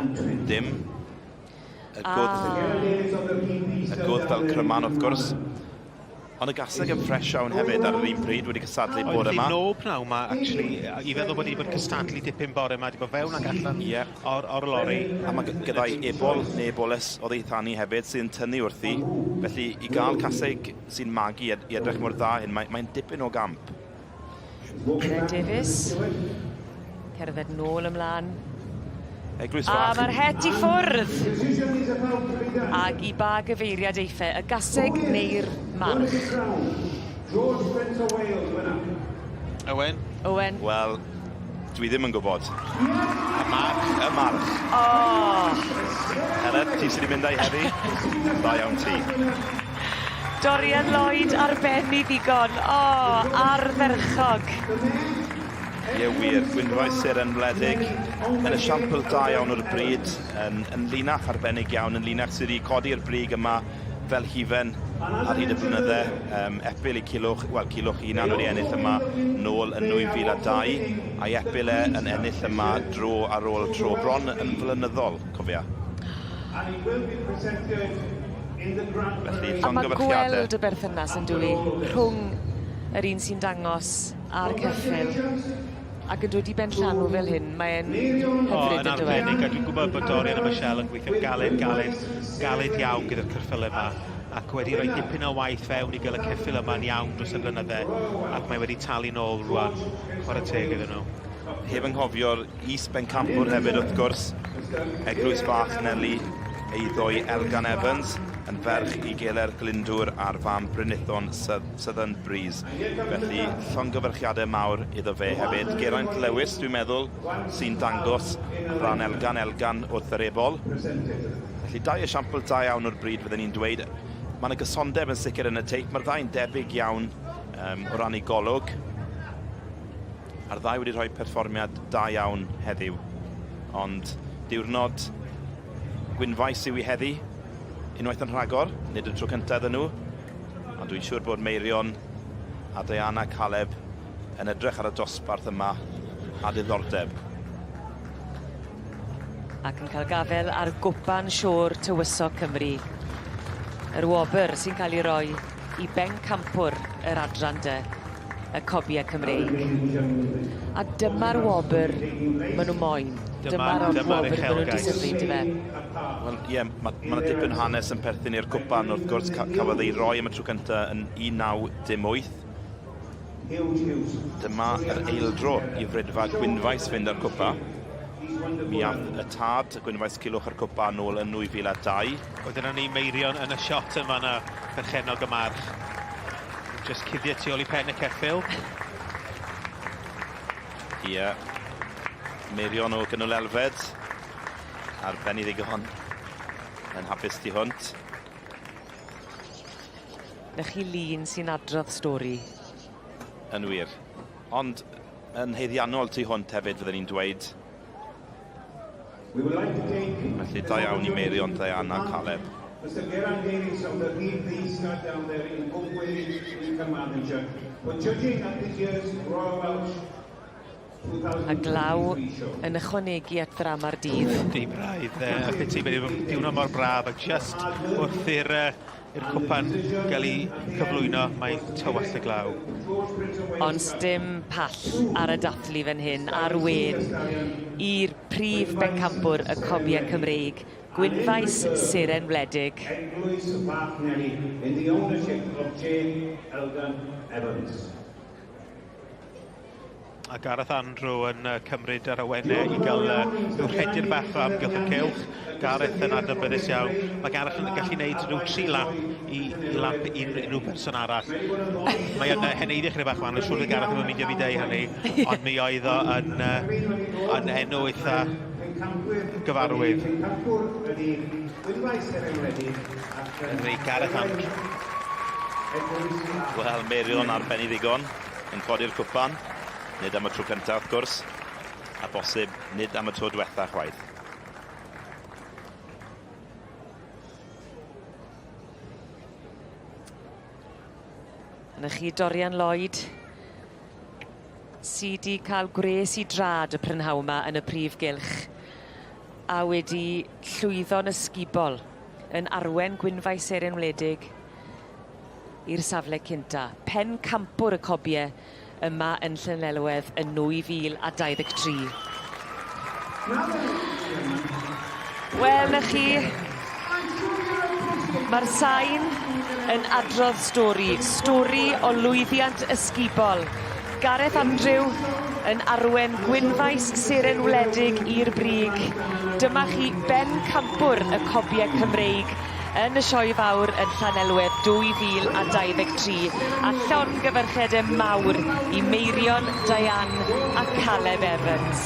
dim. Y gwdd, ah. y gwdd fel cryman wrth gwrs. Ond y gaseg yn ffres iawn hefyd ar yr un pryd wedi cystadlu bore yma. Oedd hi'n pnawn yma, actually, i feddwl bod hi wedi bod cystadlu dipyn bore yma, wedi bod fewn ac allan yeah. o'r, or lori. A mae gyda'i ebol neu eboles oddi thani hefyd sy'n tynnu wrthi. Felly i gael caseg sy'n magu i edrych mor dda hyn, mae'n mae dipyn o gamp. Geraint Davies, cerdded nôl ymlaen. Eglwys Fach. A mae'r het i ffwrdd! Ag i ba gyfeiriad eiff e, y gaseg neu'r march? Owen? Owen. Wel, dwi ddim yn gwybod. Y march. Y march. Oh. Heledd, ti sydd wedi mynd â'i heddi. Da iawn ti. Dorian Lloyd ar ben i ddigon. O, oh, ardderchog. Ie wir, Gwynfrau Seren Wledig yn esiampl da iawn o'r bryd, yn, yn linach arbennig iawn, yn linach sydd wedi codi'r brig yma fel hufen ar hyd y blynydde. Um, epil i Cilwch, wel Cilwch hunan wedi ennill yma nôl yn 2002, a'i epil e yn ennill yma dro ar ôl tro, bron yn flynyddol, cofia. Felly, A mae gweld y berthynas yn dwy rhwng yr un sy'n dangos a'r ceffyl ac yn dod i benllanw fel hyn, mae'n hyfryd yn dyw e? Arbennig, a dwi'n gwybod bod Dorian a Michelle yn gweithio'n galed, galed, galed iawn gyda'r ceffylau yma ac wedi rhoi dipyn o waith fewn i gael y ceffyl yma'n iawn dros y blynydde ac mae wedi talu nôl rwan. Chwarae teg iddyn nhw. Heb anghofio'r is-bencampwr hefyd wrth gwrs, Eglwys Fach Neli, eiddo'i Elgan Evans, yn ferch i Geler Glyndŵr a'r fam Brynithon Southern Breeze. Felly, llongyfarchiadau mawr iddo fe hefyd. Geraint Lewis, dwi'n meddwl, sy'n dangos ran Elgan Elgan wrth yr ebol. Felly, dau esiampl da iawn o'r bryd, fydden ni'n dweud. Mae yna gysondeb yn sicr yn y teip. Mae'r ddau'n debyg iawn um, o ran ei golwg. A'r ddau wedi rhoi perfformiad da iawn heddiw. Ond diwrnod Gwynfaes yw i heddi, unwaith yn rhagor, nid y tro cyntaf iddyn nhw. Ond dwi'n siŵr bod Meirion a Diana Caleb yn edrych ar y dosbarth yma â diddordeb. Ac yn cael gafel ar gwpan Siôr Tywysog Cymru. Yr wobr sy'n cael ei roi i bencampwr yr adran dy, y Cobiau Cymreig. A dyma'r wobr maen nhw moyn. Dyma'r dyma wobr maen nhw'n disyblu, yndyfe? Wel, ie, yeah, mae ma 'na dipyn o hanes yn perthyn i'r cwpan, wrth gwrs, ca cafodd ei roi am y tro cyntaf yn 1918. Dyma yr eildro i Fridfa Gwynfaes fynd â'r cwpa. Mi ath y tad, Gwynfaes Culhwch â'r cwpa nôl yn 2002. Wel dyna ni Meirion yn y shot yn fanna, perchennog y march. Just cuddio tu ôl i pen y ceffyl. Ie. Meirion o Gynwyl Elfed ar ben ei ddigon yn hapus tu hwnt. 'Na chi lun sy'n adrodd stori. Yn wir. Ond yn haeddiannol tu hwnt hefyd fydden i'n dweud. Felly da iawn i Meirion, Diana a Caleb. Mr Geraint Davies of the Rhyd Ddu Stud down there in Cwmgwili in Carmarthenshire for judging at this year's Royal Welsh A glaw yn ychwanegu at ddrama'r dydd. Dim rhaid, a piti, mae'n diwrnod mor braf, a just wrth i'r i'r cwpan gael ei cyflwyno, mae'n tywallt y glaw. Ond sdim pall ar y dathlu fan hyn, ar wên, i'r prif bencampwr y Cobiau Cymreig, Gwynfaes Seren Wledig. Eglwys Fach Neri in the ownership of Jane Eldon Evans. A Gareth Andrew yn uh, cymryd yr awenau i gael rhyw rhediad bach o amgylch y cylch. Gareth yn adnabyddus iawn. Mae Gareth yn gallu gwneud rhyw tri lap i, i lap i unrhyw person arall. Mae yn heneiddio chydig bach wan, siŵr Gareth yn mynd i fi deu hynny, ond mi oedd o yn, uh, yn enw eitha gyfarwydd. Henry Gareth Andrew. Wel, Meirion ar ben ei ddigon yn codi'r cwpan. Nid am y tro cyntaf, wrth gwrs, a bosib nid am y tro diwetha chwaith. Yna chi Dorian Lloyd sy 'di ca'l gwres i drad y prynhawn 'ma yn y prif gylch a wedi llwyddo'n ysgubol yn arwen Gwynfaes Seren Wledig i'r safle cynta. Pencampwr y cobie yma yn Llanelwedd yn 2023. Wel, 'na chi. Ma'r sain yn adrodd stori, stori o lwyddiant ysgubol. Gareth Andrew yn arwen Gwynfaes Seren Wledig i'r brig. Dyma chi bencampwr y cobie Cymreig yn y Sioe Fawr yn Llanelwedd 2023 a llongyfarchiade mawr i Meirion, Diane a Caleb Evans.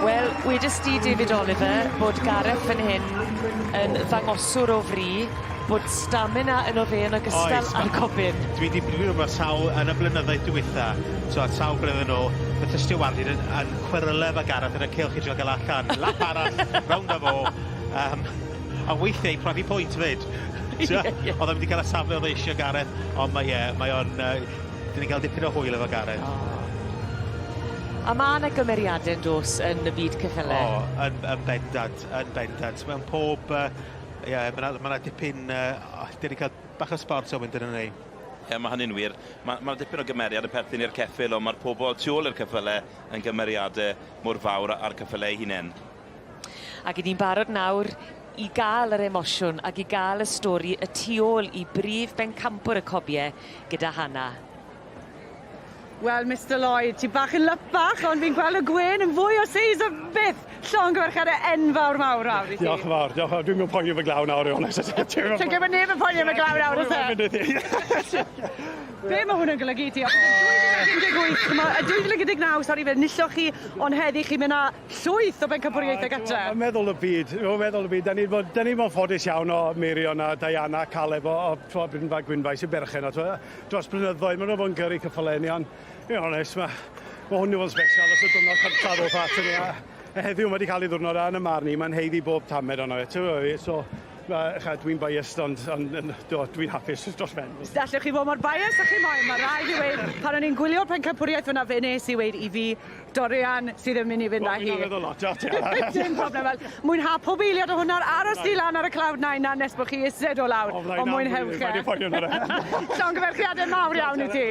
Wel, wedes di David Oliver bod Gareth fan hyn yn ddangoswr o fri, bod stamina yno fe yn ogystal Oes, â'r cobyn. Dwi 'di dwi 'di bod sawl yn y blynyddoedd diwetha, so sawl blynedd yn ôl, ma' stiwardiaid yn yn cweryla efo Gareth yn y cylch i drio ga'l allan, lap arall, rownd â fo, yym a weithiau i profi pwynt 'fyd. Ie, ie. O'dd o'm 'di ca'l y safle o'dd e isio Gareth, ond mae ie, mae o'n yy 'dyn ni'n ga'l dipyn o hwyl efo Gareth. O. A ma' 'na gymeriade yndos yn y byd ceffyle? O, yn yn bendant, yn bendant. Mewn pob yy ie, ma' 'na ma' 'na dipyn yy o, 'dyn ni'n ca'l bach o sbort o mynd yna ni. Ie, ma' hynny'n wir. Ma' ma' dipyn o gymeriad yn perthyn i'r ceffyl, ond ma'r pobol tu ôl i'r ceffyle yn gymeriade mor fawr â'r ceffyle eu hunen. Ac 'yn ni'n barod nawr i ga'l yr emosiwn ac i ga'l y stori y tu ôl i brif bencampwr y cobie gyda Hannah. Wel, Mister Lloyd, ti bach yn lypach, ond fi'n gweld y gwên yn fwy o seis o byth. Llongyfarchiade enfawr mawr mawr i ti. Diolch yn fawr, diolch yn fawr. Dwi'm yn poeni am y glaw nawr i onest. Ti'n gwybod neb yn poeni am y glaw nawr, oes e? Be mae hwn yn golygu i ti? Yn 2018, ch'mo' 2019, sori, fe enilloch chi, ond heddi chi'n mynd â llwyth o bencampwriaethau gatre. Mae'n meddwl y byd, mae'n meddwl y byd. Da ni'n bod, da ni'n bod yn ffodus iawn o Meirion a Diana a Caleb o, o twa, Brynfa Gwynfaes sy'n berchen o, twa, dros blynyddoedd, maen nhw'n bod yn gyrru ceffylau ni, ond, i'n onest, mae, mae hwn i fod yn special os y diwrnod cyntaf ddoth at ni, a heddiw mae wedi cael ei ddiwrnod a yn y marn i, mae'n haeddu bob tamed ono fe, ti'n gwybod fi, so, Dwi'n biased ond ond yn do dwi'n hapus dros ben. Gallech chi fod mor biased â chi moyn, ma' raid fi weud, pan o'n i'n gwylio'r pencampwriaeth fyna fe nes i weud i fi, Dorian sydd yn mynd i fynd â hi. Wel fi'n meddwl lot o ti. Dim problem wel mwynha pob eiliad o hwnna aros di lan ar y cloud nine 'na nes bo' chi isted o lawr. Ond mwynhewch e. Llongyfarchiade mawr iawn i ti.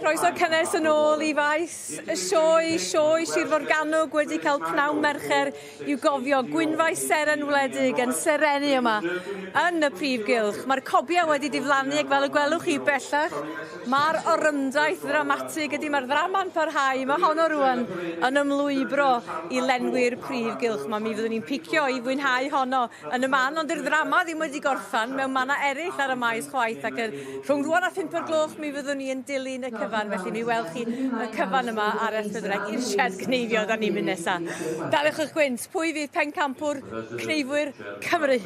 Croeso cynnes yn ôl i faes y sioe, sioe Sir Forgannwg wedi cael pnawn Mercher i'w gofio. Gwynfaes Seren Wledig yn serenu yma yn y prif gylch. Mae'r cobiau wedi diflannu ac fel y gwelwch chi bellach, mae'r orymdaith ddramatig ydy, mae'r ddrama'n parhau. Mae honno rwan yn ymlwybro i lenwi'r prif gylch. Mae mi fyddwn ni'n picio i fwynhau honno yn y man, ond dy'r ddrama ddim wedi gorffan mewn mannau eraill ar y maes chwaith, ac yn rhwng rwan a phump o'r gloch mi fyddwn ni yn dilyn y cyfan, felly mi weld chi y cyfan yma ar S4C i'r sied cneifio da ni'n mynd nesa. Daliwch eich gwynt, pwy fydd pencampwr cneifwyr Cymru?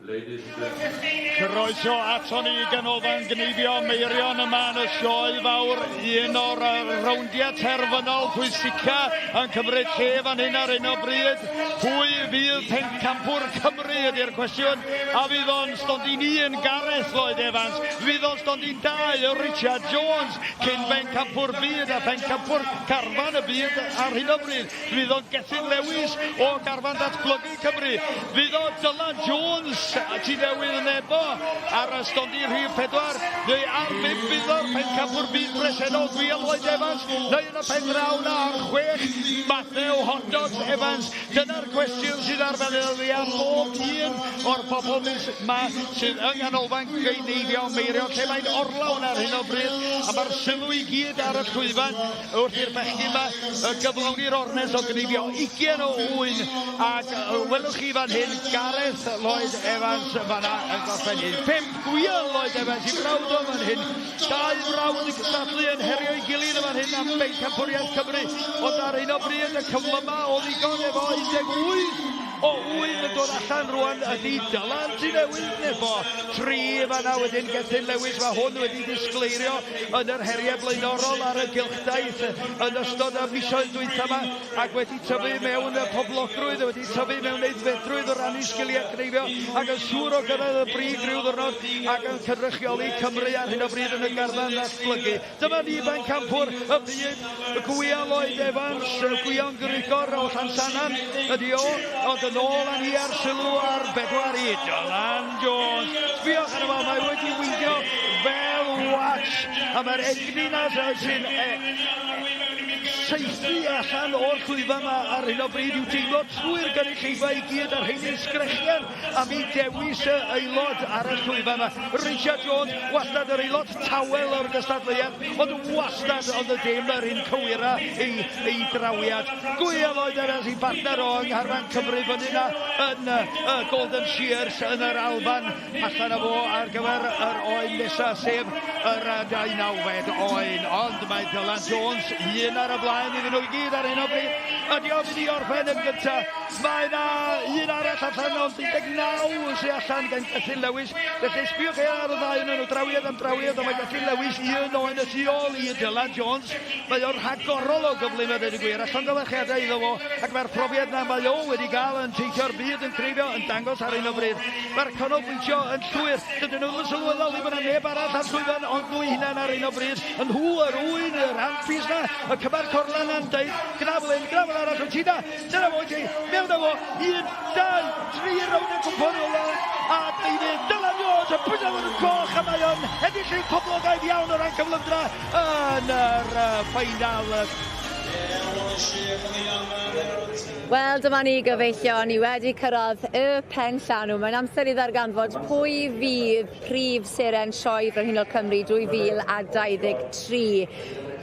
Croeso ato ni i Ganolfan Gneifio Meirion yma yn y sioe fawr, un o'r rowndiau terfynol pwysica yn cymryd lle fan hyn ar hyn o bryd. Pwy fydd pencampwr Cymru ydy'r cwestiwn. A fydd o'n stondin 1 Gareth Lloyd Evans, fydd o'n stondin 2 Richard Jones, cyn bencampwr byd a phencampwr carfan y byd ar hyn o bryd. Fydd o'n Gethin Lewis o garfan Datblygu Cymru. Fydd o Dylan Jones tu newydd yn efo ar y stondin rhif 4. Neu ar 5 fydd o'r pencampwr byd presennol Gwion Lloyd Evans. Neu yn y pen draw na ar 6 Matthew Hot Dogs Evans. Dyna'r cwestiwn sydd ar feddyliau bob un o'r bobl yma sydd yng Nghanolfan Geineiddio Meirion lle mae'n orlawn ar hyn o bryd a mae'r sylw i gyd ar y llwyfan. Wrth i'r bechgyn 'ma gyflawni'r ornest o gneifio ugian o ŵyn ac welwch chi fan hyn Gareth Lloyd Evans fanna yn gorffen un pump. Gwion Lloyd Evans i brawd o fan hyn. Dau frawd yn cystadlu yn herio'i gilydd yn fan hyn am bencampwriaeth Cymru. Ond ar hyn o bryd y cyflyma o ddigon efo 18 o ŵyn yn dod allan rwan ydy Dylan Tŷ Newydd Nebo. Tri fanna wedyn Gethin Lewis, mae hwn wedi disgleirio yn yr heriau blaenorol ar y gylchdaith yn ystod y misoedd dwytha yma ac wedi tyfu mewn poblogrwydd, wedi tyfu mewn aeddfedrwydd o ran ei sgiliau cneifio ac yn siŵr o gyrraedd y brig rhyw ddwrnod ac yn cynrychioli Cymru ar hyn o bryd yn y garfan ddatblygu. Dyma ni bencampwr y byd, Gwion Lloyd Evans, Gwion Grigor o Llansannan ydi o, ond yn ôl â ni ar sylw ar bedwar i Dylan Jones. Sbiwch arno fo, mae wedi weindio fel watch, a mae'r egni 'na sy'n saethu allan o'r llwyfan 'ma ar hyn o bryd i'w deimlo trwy'r gynulleidfa i gyd, a'r rheini'n sgrechian am eu dewis y aelod ar y llwyfan 'ma. Richard Jones, wastad yr aelod tawel o'r gystadleuaeth, ond wastad ond y dim yr un cywira ei, ei drawiad. Gwion Lloyd Evans i bartner o yng ngharfan Cymru fyny 'na yn y Golden Shears yn yr Alban. Allan â fo ar gyfer yr oen nesaf, sef yr 19fed oen. Ond mae Dylan Jones un ar y blaen iddyn nhw i gyd ar hyn o bryd. Ydy o'n mynd i orffen yn gyntaf? Mae yna un arall allan ond 19 sy'n allan gan Gethin Lewis. Felly sbiwch chi ar y ddau yn nhw, drawiad am drawiad, ond mae Gethin Lewis un oen y tu ôl i Dylan Jones. Mae o'n rhagorol o gyflym a dweud y gwir, a llongyfarchiadau iddo fo, ac mae'r profiad 'na mae o wedi gael yn teithio'r byd yn creifio yn dangos ar hyn o bryd. Mae'r canolbwyntio yn llwyr. Dydyn nhw ddim yn sylweddoli bod 'na neb arall ar llwyfan ond nhw'u hunain ar hyn o bryd. Y nhw, yr ŵyn, yr handpiece 'na, y cyfar corlan 'na'n deud, gwna fel hyn, gwna fel arall, wyt ti 'na? Dyna fo i ti, mewn â fo, un, dau, tri rownd y cwpan ola, a David Dylan Jones yn pwyso fod yn goch a mae o'n enillydd poblogaidd iawn o ran cyflymdra yn yr ffeinal. Wel, dyma ni gyfeillion, ni wedi cyrraedd y pen llanw. Mae'n amser i ddarganfod pwy fydd prif seren Sioe Frenhinol Cymru 2023.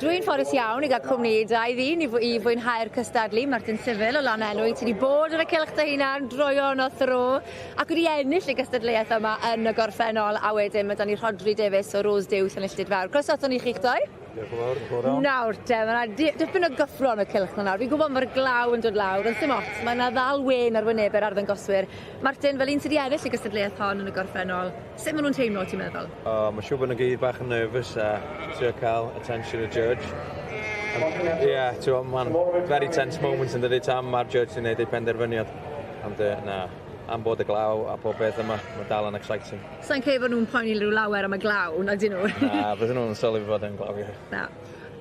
Dwi'n ffodus iawn i gael cwmni dau ddyn i, i fwynhau'r cystadlu. Martin Sifil o Lan Enwy, ti wedi bod yn y cylch dy hunan, droeon o thro, ac wedi ennill y gystadleuaeth yma yn y gorffennol. A wedyn mae 'da ni Rhodri Davies o Rose Dew Llanilltud Fawr. Croeso aton ni chi'ch dou. Diolch yn fawr, diolch yn fawr iawn. Nawr te, ma' 'na dipyn o gyffro yn y cylch 'ma nawr. Fi'n gwybod ma'r glaw yn dod lawr, ond sim ots, mae 'na ddal wên ar wynebe'r arddangoswyr. Martin, fel un sy 'di ennill y gystadleuaeth hon yn y gorffennol, sut ma' nw'n teimlo, ti'n meddwl? O, ma' siŵr bo' nw gyd bach yn nervous a trio ca'l attention y judge. Ond ie, t'mo' ma'n very tense moment yndydi tan ma'r judge 'di neud ei penderfyniad. Ond yy na, am bod y glaw a pob peth yma, ma' dal yn exciting. Sai'n credu bod nhw'n poeni rhyw lawer am y glaw, nag 'dyn nhw? Na, bydden nhw'n sylwi fod e'n glawio. Na.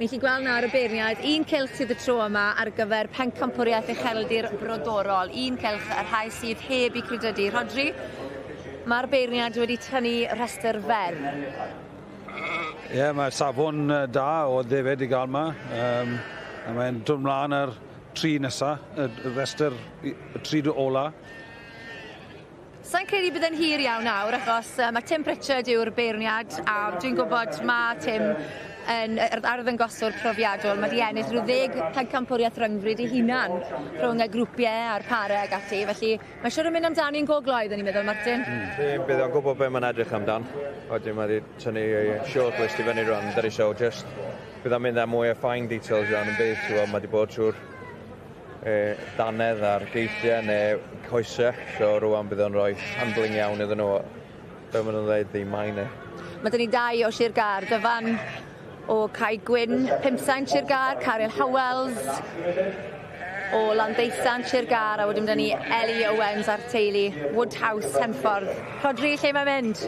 Ni'n gallu gweld nawr y beirniaid, un cylch sydd y tro yma ar gyfer pencampwriaeth ucheldir brodorol. Un cylch y rhai sydd heb eu credydu. Rhodri, mae'r beirniaid wedi tynnu rhestr fer. Ie, yeah, mae safon da o ddefed i gael yma. Um, a mae'n dod mlaen ar tri nesa, y restr y tri ola. Sa'n credu bydd e'n hir iawn nawr achos yy ma' Tim Pritchard yw'r beirniad a dwi'n gwybod ma' Tim yn yy arddangoswr profiadol ma' 'di ennill rhyw ddeg pencampwriaeth rhyngfryd ei hunan rhwng y grwpie a'r pare ag ati felly mae siŵr o mynd amdani'n go gloi 'dden ni'n meddwl Martin. Hmm. Bydd o'n gwybod be' mae'n edrych amdan. Wedyn mae 'di tynnu ei shortlist i fyny rwan dydi so just bydd o'n mynd am mwy o fine details rwan yn bydd t'wod mae 'di bod trw'r e, dannedd a'r geithiau neu coesau, so rwan bydd o'n rhoi handling iawn iddyn nhw. Be maen nhw'n dweud, the minor. Mae dyn ni dau o Sir Gâr, Dyfan o Cae Gwyn, Pumsaint Sir Gâr, Caryl Howells o Landdeusant Sir Gâr, a wedyn ma' 'da ni Ellie Owens a'r teulu, Woodhouse, Henffordd. Rhodri, lle mae'n mynd?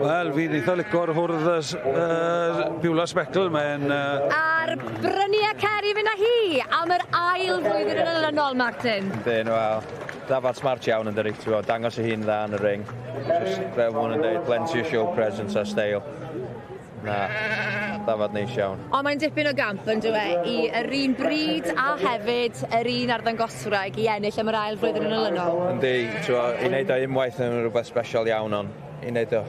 Wel, fi'n eitha lico'r hwrdd uh, Beulah Speckle, mae'n... Uh... A'r bryniau Ceri fynd â hi am yr ail flwyddyn yn olynol, Martin. Yndyn, wel, dafad smart iawn yn dydi, ti'n gwbod, dangos ei hun dda yn y ring. Just, fel ma' nhw'n dweud, plenty of show presence a style. Na, dafad neis iawn. Ond mae'n dipyn o gamp yn dyw e i yr un bryd a hefyd yr un arddangoswraig i ennill am yr ail flwyddyn yn olynol. Yndi, t'mo' i neud o unwaith yn rhywbeth special iawn ond i neud o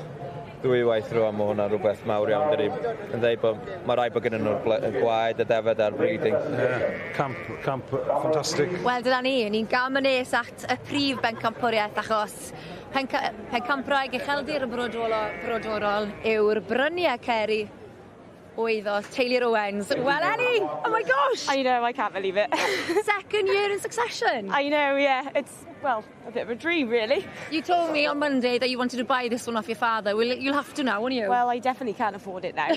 ddwywaith rwan ma' hwnna'n rhywbeth mawr iawn dydi? Yn dweud bod ma' raid bod gynnyn nhw'r y gwaed, y defed a'r breeding. Ie, camp, camp ffantastig. Wel dyna ni, ni'n gam yn nes at y prif bencampwriaeth achos Penca- Pencampwraig Ucheldir y Brodolo, Brodorol yw'r Bryniau Ceri o eiddo teulu'r Owens. Well Ellie! Oh my gosh! I know, I can't believe it. Second year in succession. I know, yeah. It's, well, a bit of a dream, really. You told me on Monday that you wanted to buy this one off your father. Well, you'll have to now, won't you? Well, I definitely can't afford it now.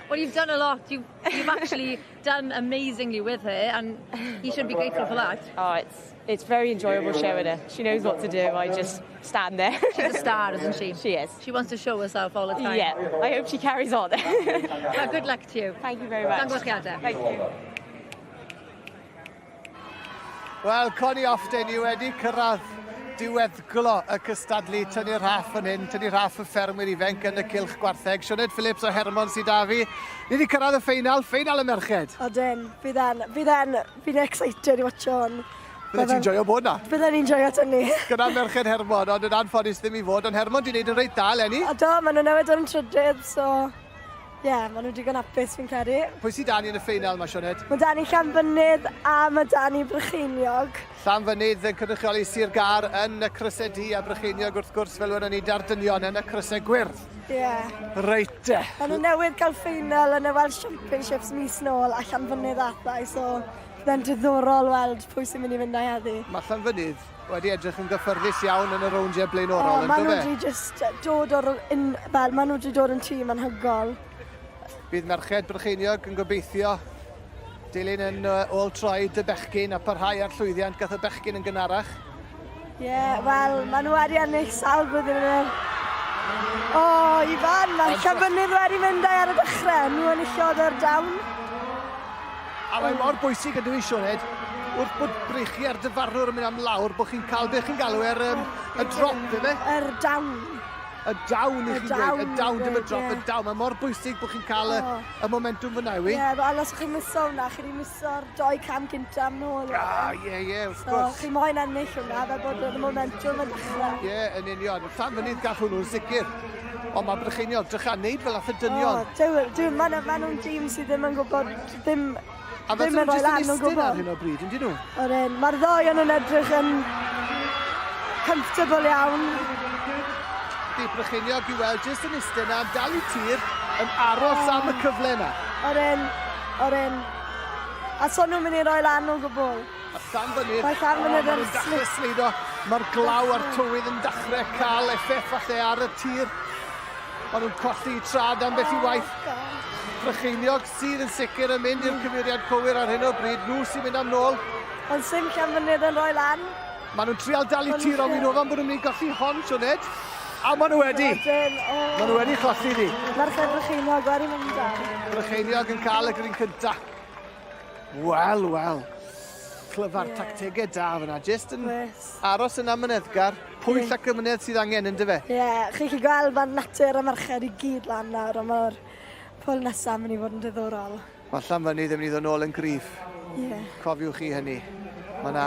Well, you've done a lot. You've, you've actually done amazingly with her, and you should be grateful for that. Oh, it's it's very enjoyable showing her. She knows what to do. I just stand there. She's a star, isn't she? She is. She wants to show herself all the time. Yeah, I hope she carries on. well, good luck to you. Thank you very much. Llongyfarchiadau. Thank you. Wel, Connie Often, ni wedi cyrraedd diweddglo y cystadlu tynnu rhaff fan hyn, tynnu rhaff y ffermwyr ifanc yn y cylch gwartheg. Sioned Phillips o Hermon sydd da fi. Ni wedi cyrraedd y ffeinal, ffeinal y merched. Odyn, bydd e'n, bydd e'n, fi'n excited i watcho hwn. Bydde ti'n joio bod na? Bydden ni'n joio tynnu. Gyda merched Hermon, ond yn anffodus ddim i fod, ond Hermon di wneud yn reit dda eleni. O do, maen nhw newydd dod yn trydydd, so ie, yeah, maen nhw'n digon hapus fi'n credu. Pwy sydd 'da ni yn y ffeinal 'ma, Sioned? Mae 'da ni Llanfynydd a mae 'da ni Brycheiniog. Llanfynydd yn cynrychioli Sir Gâr yn y crysau du a Brycheiniog wrth gwrs fel welon ni 'da'r dynion yn y crysau gwyrdd. Ie. Yeah. Reit te. Maen nhw newydd gael ffeinal yn y Welsh Championships mis nôl a Llanfynydd ath e, so Byddai'n diddorol weld pwy sy'n mynd i fynd â heddi. Mae Llanfynydd wedi edrych yn gyffyrddus iawn yn y rowndiau blaenorol, yn do fe? Maen nhw wedi just dod o'r... In, fel, maen nhw wedi dod yn tîm anhygol. Bydd merched Brycheiniog yn gobeithio dilyn yn ôl troed y bechgyn a parhau ar llwyddiant gath y bechgyn yn gynharach. Ie, yeah, wel, maen nhw wedi ennill sawl blwyddyn yn ôl. O, oh, Ifan, mae'r Llanfynydd wedi mynd ar y dechrau. Nhw enillodd yr dawn. A mae mor bwysig ydw i, Sioned, wrth bod breichiau a'r dyfarnwr yn mynd am lawr, bod chi'n cael beth chi'n galw er, um, y drop, ife? Yr dawn. Y dawn i chi'n gweud, y dawn, dim y drop, y dawn. Mae mor bwysig bod chi'n cael y, y momentum fyna, yw i? Ie, yeah, os chi'n miso hwnna, chi wedi miso'r doi cam cynta am nôl. Ah, ie, ie, wrth gwrs. So, chi moyn ennill hwnna, fel bod y momentum yn dechrau. Ie, yeah, yn union. Llanfynydd gall hwnnw'n sicr. Ond mae Brycheiniog, drycha, neud fel ath y dynion. O, dew, dew, maen ma nhw'n dîm sydd ddim yn gwybod, ddim, A fel ddim yn rhoi lan o'n gwybod. ar hyn o bryd, yndyn nhw? O'r Mae'r ddoi o'n nhw'n edrych yn comfortable iawn. Di Brycheiniog i weld jyst yn iste yna, yn dal i tir, yn aros am y cyfle yna. O'r un, o'r un. A so nhw'n mynd i roi lan o gwbl. A Llanfynydd. Mae Llanfynydd yn dechrau sleido. Mae'r glaw a'r tywydd yn dechrau cael effaith falle ar y tir. Maen nhw'n colli trad ambell i waith. Brycheiniog sydd yn sicr yn mynd i'r cyfeiriad cywir ar hyn o bryd. Nhw sy'n mynd am nôl. Ond sim Llanfynydd yn rhoi lan. Maen nhw'n trial dal i tir, ond fi'n ofan bod nhw'n mynd i golli hon, Sioned. A maen nhw wedi. Oh. Maen nhw wedi cholli ni. Merched Brycheiniog wedi mynd da. Brycheiniog yn cael y grin cyntaf. Wel, wel. Clyfar, yeah. Tactegau da fyna. Just yn yes. aros yn amyneddgar. Pwyll yeah. ac ymynedd sydd angen yn dyfe? Ie, yeah, chi'n gallu gweld mae'r natur y merched i gyd lan nawr, a mae'r pwyll nesaf mynd i fod yn diddorol. Mae Llanfynydd yn mynd i ddod nôl yn gryf. Ie. Yeah. Cofiwch chi hynny. Mae yna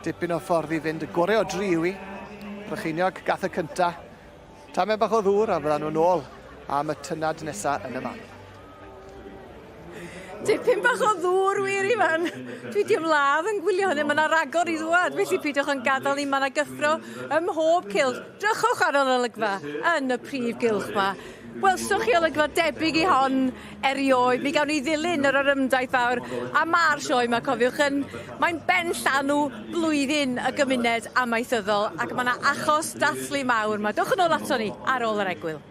dipyn o ffordd i fynd. Y gorau o dri yw i. Brycheiniog gath y cynta. Tamed bach o ddŵr a fyddan nhw'n ôl am y tynad nesa yn y man. Dipyn bach o ddŵr wir Ifan. Dwi 'di ymladd yn gwylio hynny. Ma' 'na ragor i ddwad felly peidiwch yn gadal ni ma' 'na gyffro ym mhob cylch. Drychwch ar yr olygfa yn y prif gylch 'ma. Welsoch chi olygfa debyg i hon erioed. Mi gawn ni ddilyn yr orymdaith fawr a ma'r sioe 'ma cofiwch yn mae'n ben llanw blwyddyn y gymuned amaethyddol ac ma' 'na achos dathlu mawr 'ma. Dowch yn ôl aton ni ar ôl yr egwyl.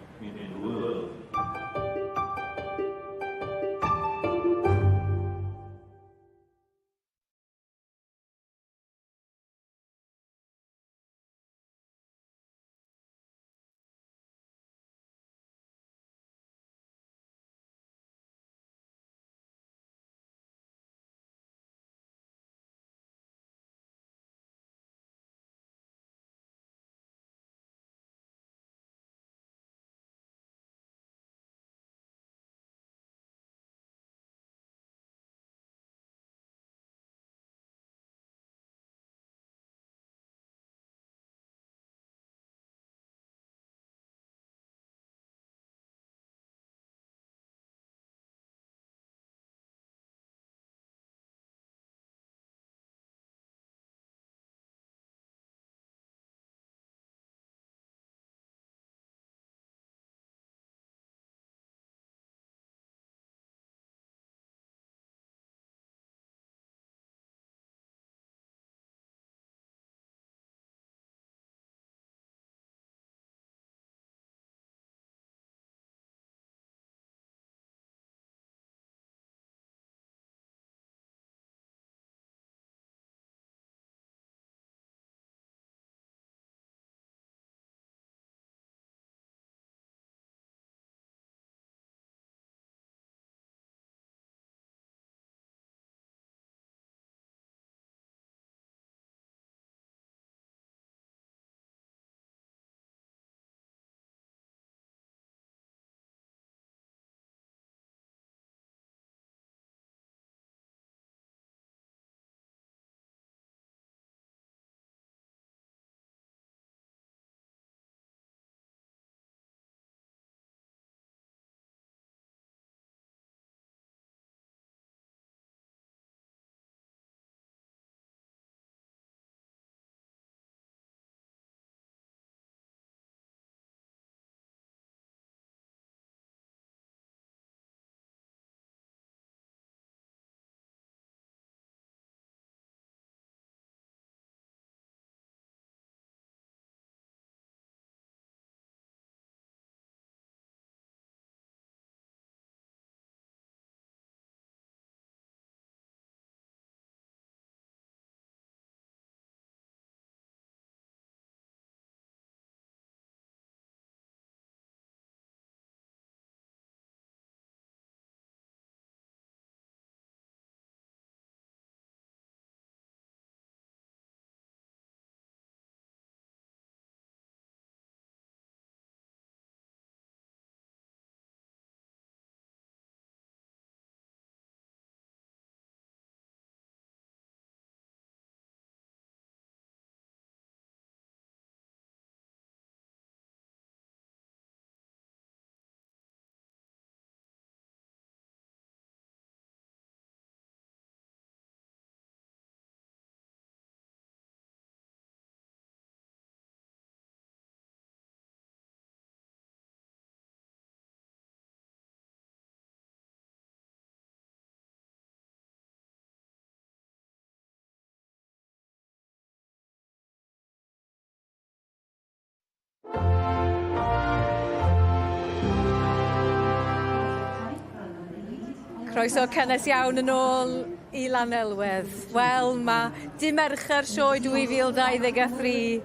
Croeso cynnes iawn yn ôl i Lanelwedd. Wel, mae dim Mercher Sioe 2023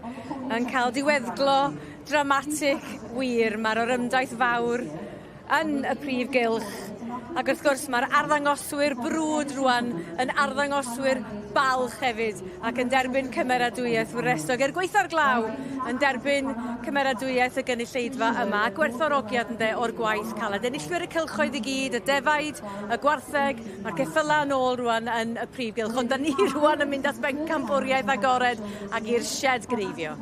yn cael diweddglo dramatig wir. Mae'r orymdaith fawr yn y prif gylch. Ac wrth gwrs mae'r arddangoswyr brwd rwan yn arddangoswyr balch hefyd ac yn derbyn cymeradwyaeth wresog. Er gwaetha'r glaw, yn derbyn cymeradwyaeth y gynulleidfa yma a gwerthfawrogiad ynde o'r gwaith caled. Enillwyr y cylchoedd i gyd, y defaid, y gwartheg, mae'r ceffylau yn ôl rwan yn y prif gylch. Ond da ni rwan yn mynd at bencampwriaeth agored ac i'r sied gneifio.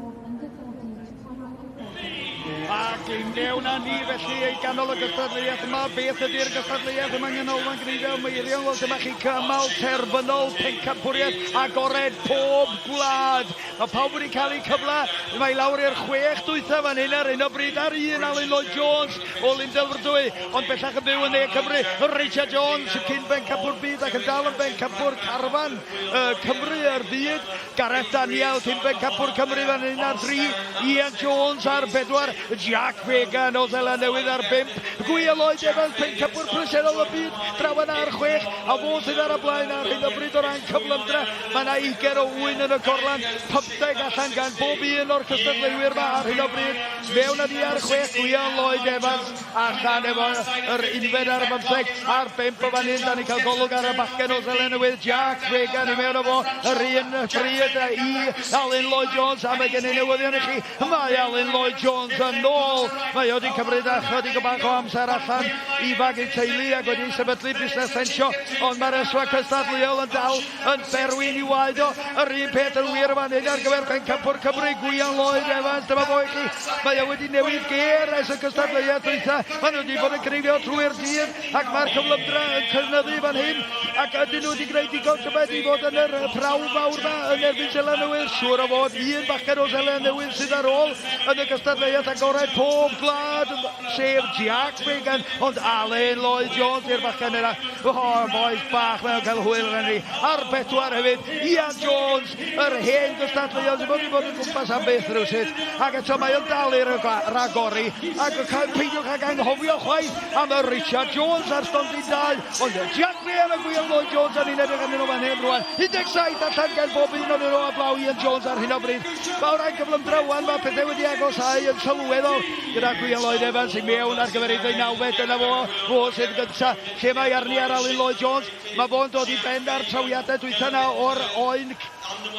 Ac i mewn â ni felly i ganol y gystadleuaeth yma. Beth ydy'r gystadleuaeth yma yng Nghanolfan Gneifio Meirion? Wel dyma chi cymal terfynol pencampwriaeth agored pob gwlad. Mae pawb wedi cael eu cyfle. Mae i lawr i'r chwech dwytha fan hyn ar hyn o bryd ar un Alun Lloyd Jones o Lyndyfrdwy, ond bellach yn byw yn Ne Cymru. Richard Jones, cyn bencampwr byd ac yn dal yn bencampwr carfan uh, Cymru a'r byd. Gareth Daniel, cyn bencampwr Cymru fan hyn ar dri, Ian Jones ar bedwar, Jack Fagan o Seland Newydd ar bump, Gwion Lloyd Evans, pencampwr presennol y byd, draw yna ar chwech, a fo sydd ar y blaen ar hyn o bryd o ran cyflymdra. Mae yna ugain o ŵyn yn y gorlan, pymtheg allan gan bob un o'r cystadleuwyr yma ar hyn o bryd. Mewn â ni ar chwech, Gwion Lloyd Evans allan efo yr unfed ar y bymtheg a'r bump o fan hyn. Da ni'n cael golwg ar y bachgen o Seland Newydd, Jack Fagan i mewn â fo yr un pryd i Alun Lloyd Jones, a mae gen i newyddion i chi, mae Alun Lloyd Jones yn ôl. Mae o wedi cymryd ychydig o bach o amser allan i fagu teulu ac wedi sefydlu busnes ffensio, ond mae'r ysfa cystadleuol yn dal yn berwi'n i waed o. Yr un peth yn wir yn fan hyn ar gyfer pencampwr Cymru, Gwion Lloyd Evans. Dyma fo i chi. Mae o wedi newid gêr ers y gystadleuaeth dwytha. Maen nhw wedi bod yn cneifio trwy'r dydd ac mae'r cyflymdra yn cynyddu fan hyn. Ac ydyn nhw wedi gwneud digon tybed i fod yn yr prawf mawr yma yn erbyn Seland Newydd? Siŵr o fod un bachgen o Seland Newydd sydd ar ôl yn y gystadleuaeth agored pob gwlad, sef Jack Fagan, ond Alun Lloyd Jones i'r bachgen yna. O, bois bach, mae o'n cael hwyl arna ni. Ar bedwar hefyd, Ian Jones, yr hen gystadleuon sydd wedi bod yn gwmpas am byth rhywsut. Ac eto mae o'n dal i ragori. Ac peidiwch ag anghofio chwaith am y Richard Jones ar stondin 2. Ond Jack Graham a Gwion Lloyd Jones, a ni'n edrych arnyn nhw fan hyn rwan. 17 allan gan bob un o'n nhw a blaw Ian Jones ar hyn o bryd. Fawr ag gyflymdra wan, mae pethau wedi agosáu yn sylweddol gyda Gwion Lloyd Evans i mewn ar gyfer ei ddeunawfed. Dyna fo, fo sydd gyntaf. Lle mae arni ar Alun Lloyd Jones? Mae fo'n dod i ben ar trawiadau dwytha 'na o'r oen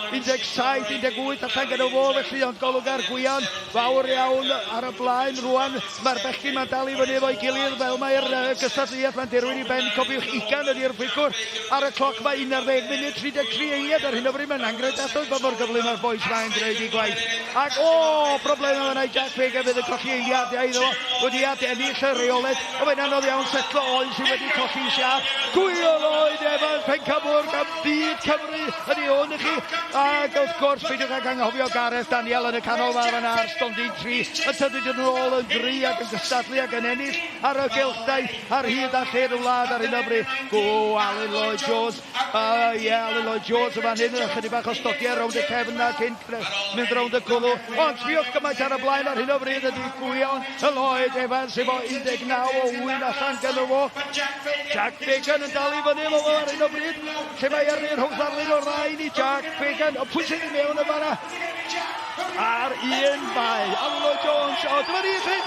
17, 18 allan gyda fo felly, ond golwg ar Gwion fawr iawn ar y blaen rwan. Mae'r bechgyn ma'n dal i fyny efo'i gilydd fel mae'r gystadleuaeth ma'n dirwyn i ben. Cofiwch, ugain ydy'r ffigwr ar y cloc. Mae 11 munud 33 eiliad ar hyn o bryd. Mae'n angredadwy pa mor gyflym mae'r bois 'ma yn gwneud eu gwaith. Ac o, problemau fan'na i Jack Fagan fydd yn colli eiliadau iddo fo wedi adennill y reolaeth. Ond mae'n anodd iawn setlo oen sydd wedi colli siâp. Gwion Lloyd Evans, pencampwr gan byd Cymru ydy hwn i chi. Ac wrth gwrs, peidiwch ag anghofio Gareth Daniel yn y canol fan yna ar stondin 3, yn tynnu yn ôl yn gry ac yn cystadlu ac yn ennill ar y gylchdaith ar hyd a lled y wlad ar hyn o bryd. Go Alun Lloyd Jones. Uh, ie, yeah, Alun Lloyd Jones yn fan hyn, ychydig bach o stodiau rownd y cefn na cyn mynd rownd y cwlw. Ond sbiwch gymaint ar y blaen ar hyn o bryd ydy Gwion Lloyd Evans efo 19 o wyn allan gyda fo. Jack Fagan yn dal i fyny efo fo ar hyn o bryd. Lle mae arni rhwng ddarlun o'r ddau ni Jack Fagan. Ond pwy sydd i mewn yn fanna? Ar un mae Alun Lloyd Jones. O, dyma ni chi.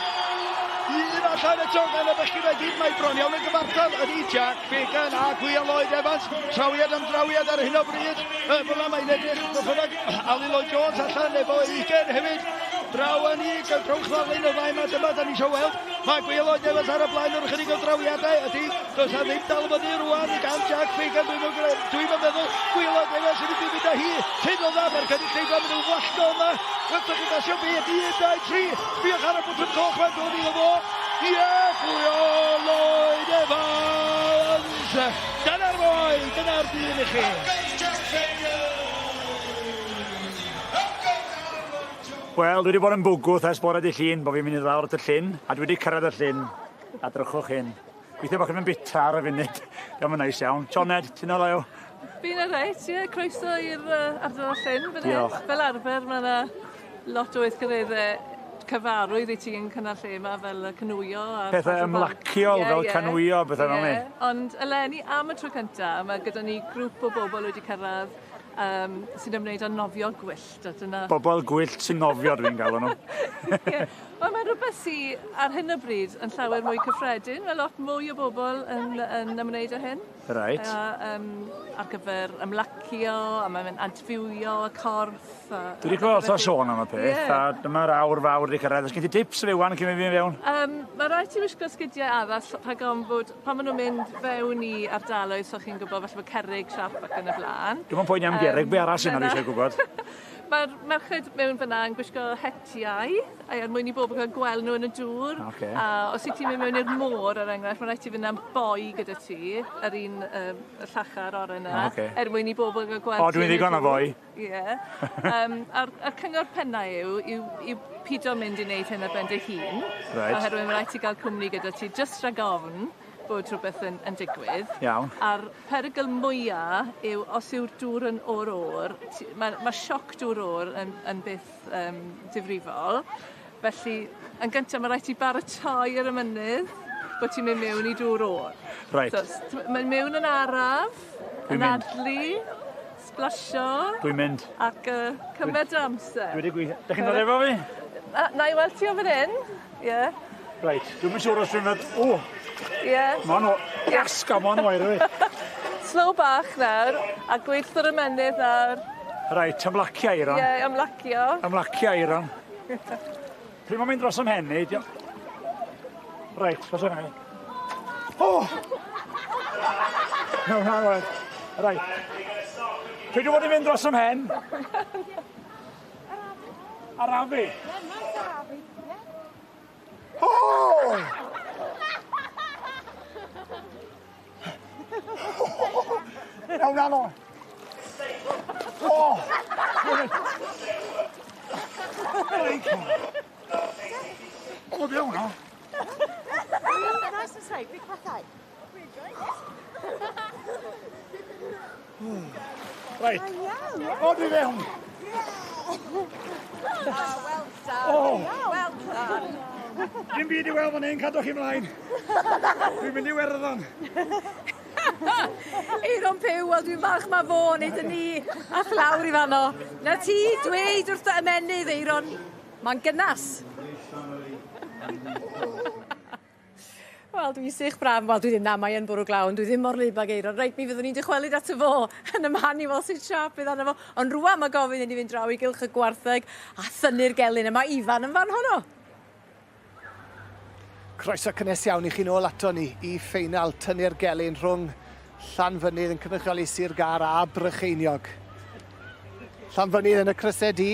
Un allan eto gan y bechgyn mae gyd mae bron iawn yn gyfartal ydy Jack Fagan a Gwion Lloyd Evans. Trawiad am drawiad ar hyn o bryd. Fel yna mae'n edrych, beth bynnag, Alun Lloyd Jones allan efo ugain hefyd. Draw â ni, rhowch ddarlun y ddau 'ma, dyma da ni eisiau weld. Mae Gwion Lloyd Evans ar y blaen o'r ychydig o drawiadau, ydy, does na ddim dal fyny rwan gan Jack Fagan, dwi'n dwi meddwl, Gwion Lloyd Evans yn mynd i fynd â hi, hyn o dda, mae'r cynulleidfa mynd yn wallgo yma, Welsoch chi basio beth, 1, 2, 3, sbïwch ar y botwm coch mae'n dod iddo fo, ie, Gwion Lloyd Evans! Dyna'r foi, dyna'r dyn i chi. Wel, dwi wedi bod yn bwgwth ers bore dy Llun bod fi'n mynd i lawr at y llyn, a dwi wedi cyrraedd y llyn, a drychwch hyn. Gweithio bod chi'n mynd bita ar y funud. Diolch yn neis iawn. Sioned, ti'n ôl yw? Fi'n alright, ie. Croeso i'r uh, ardal o'r llyn. Fan Diolch. Fel arfer, mae yna lot o weithgareddau cyfarwydd i ti yn cynnal lle yma fel y canŵio a Pethau ymlaciol yeah, fel yeah. canŵio, pethau fel 'ny. Ond eleni am y tro cyntaf, mae gyda ni grŵp o bobl wedi cyrraedd um, sy'n ymwneud â nofio gwyllt a dyna... Bobl gwyllt sy'n nofio dwi'n galw nhw. Ie. Wel mae'n rhywbeth sy ar hyn o bryd yn llawer mwy cyffredin. Mae lot mwy o bobl yn, yn ymwneud â hyn. Reit. A, um, ar gyfer ymlacio, a mae'n adfywio y corff. A, Dwi wedi clywed lot o sôn am y peth, yeah. a dyma'r awr fawr wedi cyrraedd. Oes gen ti tips i fi wan cyn i fi fynd fewn? Um, mae rhaid ti wisgo sgidiau addas rhag ofn bod pan maen nhw'n mynd fewn i ardaloedd, so chi'n gwybod falle bod cerrig siarp ac yn y blaen. Dwi'm yn poeni am gerrig, be arall sy'n eisiau gwybod? Mae'r merched mewn fyna yn gwisgo hetiau, a er mwyn i bobl gael gweld nhw yn y dŵr. Ocê. A os wyt ti'n mynd mewn i'r môr, er enghraifft, mae'n rhaid ti fynd am boi gyda ti, yr un um, y llachar oren yna, Ocê. er mwyn i bobl gael gweld O, ti dwi'n yn y ddigon o dŵr. foi. Ie. Um, a'r, a'r cyngor penna yw, yw, yw pido mynd i wneud hyn ar ben dy hun. Reit. Oherwydd mae'n rhaid ti gael cwmni gyda ti, jyst rhag ofn bod rhywbeth yn, yn digwydd. Iawn. A'r perygl mwya yw os yw'r dŵr yn o'r o'r, mae, ma sioc dŵr o'r yn, yn beth um, difrifol. Felly, yn gyntaf, mae rhaid ti baratoi ar y mynydd bod ti'n mynd mewn i dŵr o'r. Reit. So, mae'n mewn yn araf, Dwi'n mynd. anadlu, splasio. Dwi'n mynd. Ac uh, cymer dy amser. Dwi wedi gweithio. Dych chi'n dod efo fi? Na, na i weld ti o fan hyn. Ie. Reit, dwi'm yn siŵr os dwi'n mynd... O, Ie. ma'n o... Iasga, ma'n oer fi. Slow bach nawr, a gweithio yr ymennydd nawr. Reit, ymlacio Eiron. Ie, ymlacio. Ymlacio Eiron. Pryd mae'n mynd dros ym mhen i, Reit, dros ym mhen i. O! No, na, na, Reit. Pryd dwi'n bod i'n mynd dros ym mhen? Arafu. O! Iawn, na, no. O! O, be hwnna? Nice and safe, big pethau. Reit. O, dwi fewn. Well done. O. Well done. Dim byd i weld fan hyn, cadwch chi mlaen. Dwi'n mynd i Werddon. Eiron Pyw, wel dwi'n falch ma fo, nid yn ni, a lawr i fanno. Na ti, dweud wrth dy ymennydd, Eiron, mae'n gynnas. Wel, dwi'n sych braf, wel, dwi ddim na, mae yn bwrw glaw, ond dwi ddim mor wlyb ag Eiron. Reit, mi fyddwn ni'n dychwelyd ato fo yn y man i weld sut siâp fydd arno fo. Ond rŵan mae gofyn i ni fynd draw i gylch y gwartheg a thynnu'r gelyn yma. Ifan yn fan honno. Croeso cynnes iawn i chi nôl ato ni i ffeinal tynnu'r gelyn rhwng Llanfynydd yn cynrychioli Sir Gâr a Brycheiniog. Llanfynydd yn y crysau du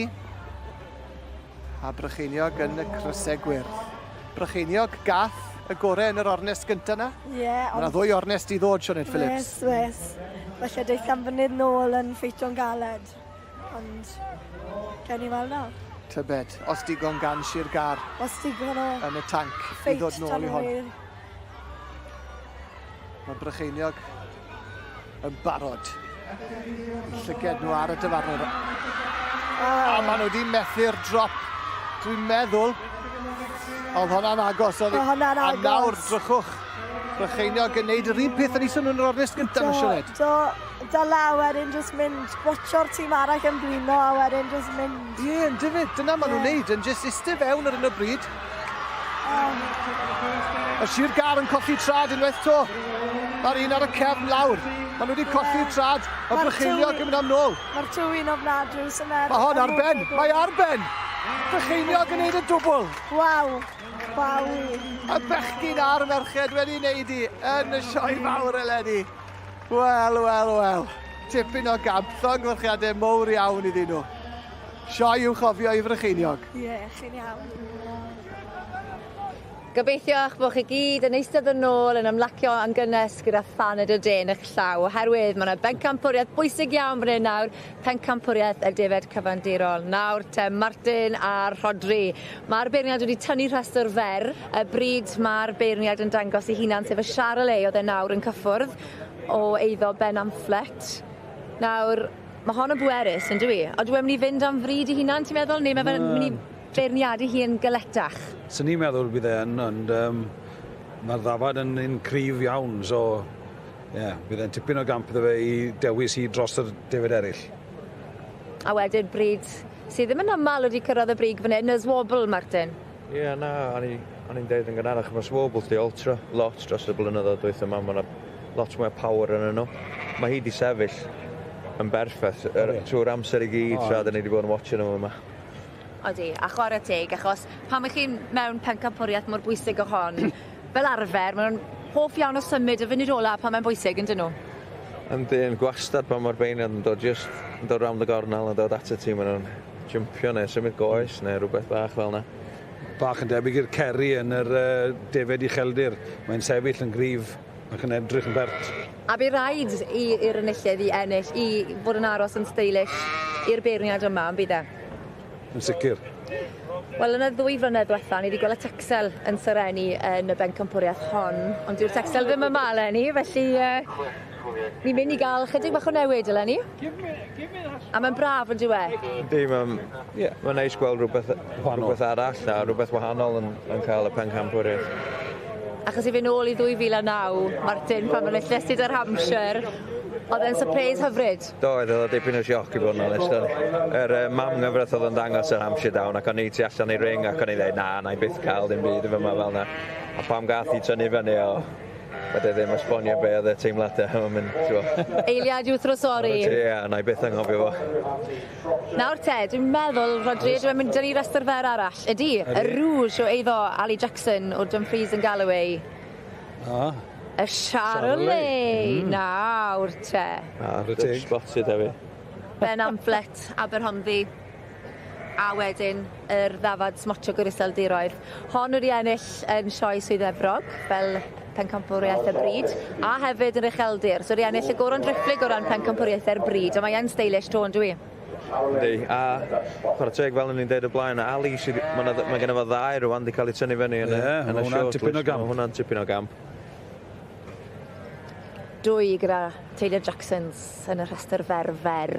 a Brycheiniog yn y crysau gwyrdd. Brycheiniog gath y gore yn yr ornest gyntaf na. Ie, yeah, Mae yna ddwy ornest i ddod, Sioned Phillips. Wes, wes. Felly deith Llanfynydd nôl yn ffeitio'n galed. Ond, gen i weld nawr. Tybed, os digon gan Sir Gâr Os digon o yn y tanc i ffeit ddod nôl i hon. dan Mae Brycheiniog yn barod. Llyged nhw ar y dyfarnwr. A maen nhw wedi methu'r drop. Dwi'n meddwl, oedd hwnna'n agos. Oedd Oedd hwnna'n A agos. nawr, drychwch, Brycheiniog yn neud yr un peth yn eisiau nhw'n yr ornest gyntaf, Do, Sioned. do, do law wedyn jyst mynd, watcho'r tîm arall yn blino a wedyn jyst mynd. Ie, yn dyfyd, dyna maen nhw'n neud, yn jyst iste fewn ar hyn o bryd. Y Sir Gâr yn colli trad unwaith to. Mae'r un ar y cefn lawr. Maen nhw wedi colli trad. Mae Brycheiniog yn mynd am nôl. Mae'r twy'n ofnadwy sy'n meddwl. Mae hon ar ben. Mae ar ben. Brycheiniog yn neud y dwbl. Waw. Waw. Y bechgyn a'r merched wedi wneud i yn y sioe fawr eleni. Wel, wel, wel. Tipyn o gamp. Llongyfarchiadau mowr iawn iddyn nhw. Sioe i'w chofio i Frycheiniog. Ie, chi'n iawn. Gobeithio eich bod chi gyd yn eistedd yn ôl yn ymlacio yn gynnes gyda phaned o de yn eich llaw oherwydd mae yna bencampwriaeth bwysig iawn fan hyn nawr, pencampwriaeth y defaid cyfandirol. Nawr te Martin a Rhodri. Mae'r beirniad wedi tynnu rhestr fer, y bryd mae'r beirniad yn dangos ei hunan sef y Charolais oedd e nawr yn cyffwrdd o eiddo Ben Amphlet. Nawr, mae hon yn bwerus, yn dyw i? Odw e'n mynd i fynd am fryd ei hunan, ti'n meddwl? Neu mae fe'n mynd i beirniadu hi yn galetach? Swn i'n meddwl bydd e yn, ond um, mae'r ddafad yn un cryf iawn, so ie, yeah, bydd e'n tipyn o gamp iddo fe i dewis hi dros yr defaid eraill. A wedyn bryd sydd ddim yn aml wedi cyrraedd y brig fan hyn, y Zwobl, Martin. Ie, yeah, na, o'n i'n deud yn gynharach, mae Swobl di altro lot dros y blynyddoedd dwytha yma, mae lot mwy o power yn nhw. Mae hi di sefyll yn berffaith trwy'r amser i gyd tra da ni wedi bod yn watching nhw yma. Odi, a chwarae teg, achos pan ych chi'n mewn pencampwriaeth mor bwysig o hon, fel arfer, maen nhw'n hoff iawn o symud y funud ola pan mae'n bwysig, yn dyn nhw? Yndi, yn gwastad pan mae'r beirniad yn dod, just yn dod round y gornel yn dod at y tîm, maen nhw'n jumpio neu symud goes neu rhywbeth bach fel yna. Bach yn debyg i'r Kerry yn yr defed ucheldir. Mae'n sefyll yn gryf ac yn edrych yn bert. A bu raid i'r enillydd i ennill, i fod yn aros yn stylish i'r beirniad yma, yn bydd e? Yn sicr. Wel, yn y 2 flynedd diwetha, ni wedi gweld y Texel yn serennu yn y bencampwriaeth hon, ond dyw'r Texel ddim yma eleni, felly ni'n mynd i gael chydig bach o newid eleni. A mae'n braf yn dyw e? Yndi, mae'n yeah, ma neis gweld rhywbeth arall a rhywbeth wahanol yn cael y pencampwriaeth. Achos i fynd nôl i 2009, Martin, pan mae'n enilles yr Hampshire, oedd e'n surprise hyfryd. Do, oedd o dipyn o sioc i fod yn onest. Yr mam gyfraith oedd yn dangos yr Hampshire Down ac o'n i tu allan i ring ac o'n i dweud, na, na i byth cael dim byd efo yma fel na. A pam gath i tynnu fyny o, wedi ddim esbonio be oedd y teimladau yn mynd, ti'n Eiliad i'w thrysori. Ie, na i byth anghofio fo. Nawr te, dwi'n meddwl, Rodri, dwi'n mynd dyn ni restr fer arall. Ydy, y Rouge o eiddo Ali Jackson o Dumfries and Galloway. Y Charolais, nawr te. Dutch spotted hefyd. Ben Amphlett, Aberhonddu. A wedyn yr ddafad smotiog o'r Iseldiroedd. Hon wedi ennill yn sioe Swydd Efrog fel pencampwriaeth y bryd, a hefyd yn ucheldir. So wedi ennill y goron driphlyg o ran pencampwriaeth yr bryd, a mae e'n stylish to, yn dwi? Yndi, a chwarae teg fel o'n i'n deud o blaen, Ali, mae genno fo ddau rwan wedi cael ei tynnu fyny yn y short list. Mae hwnna'n tipyn o gamp. 2 gyda Taylor Jacksons yn y rhestr fer fer.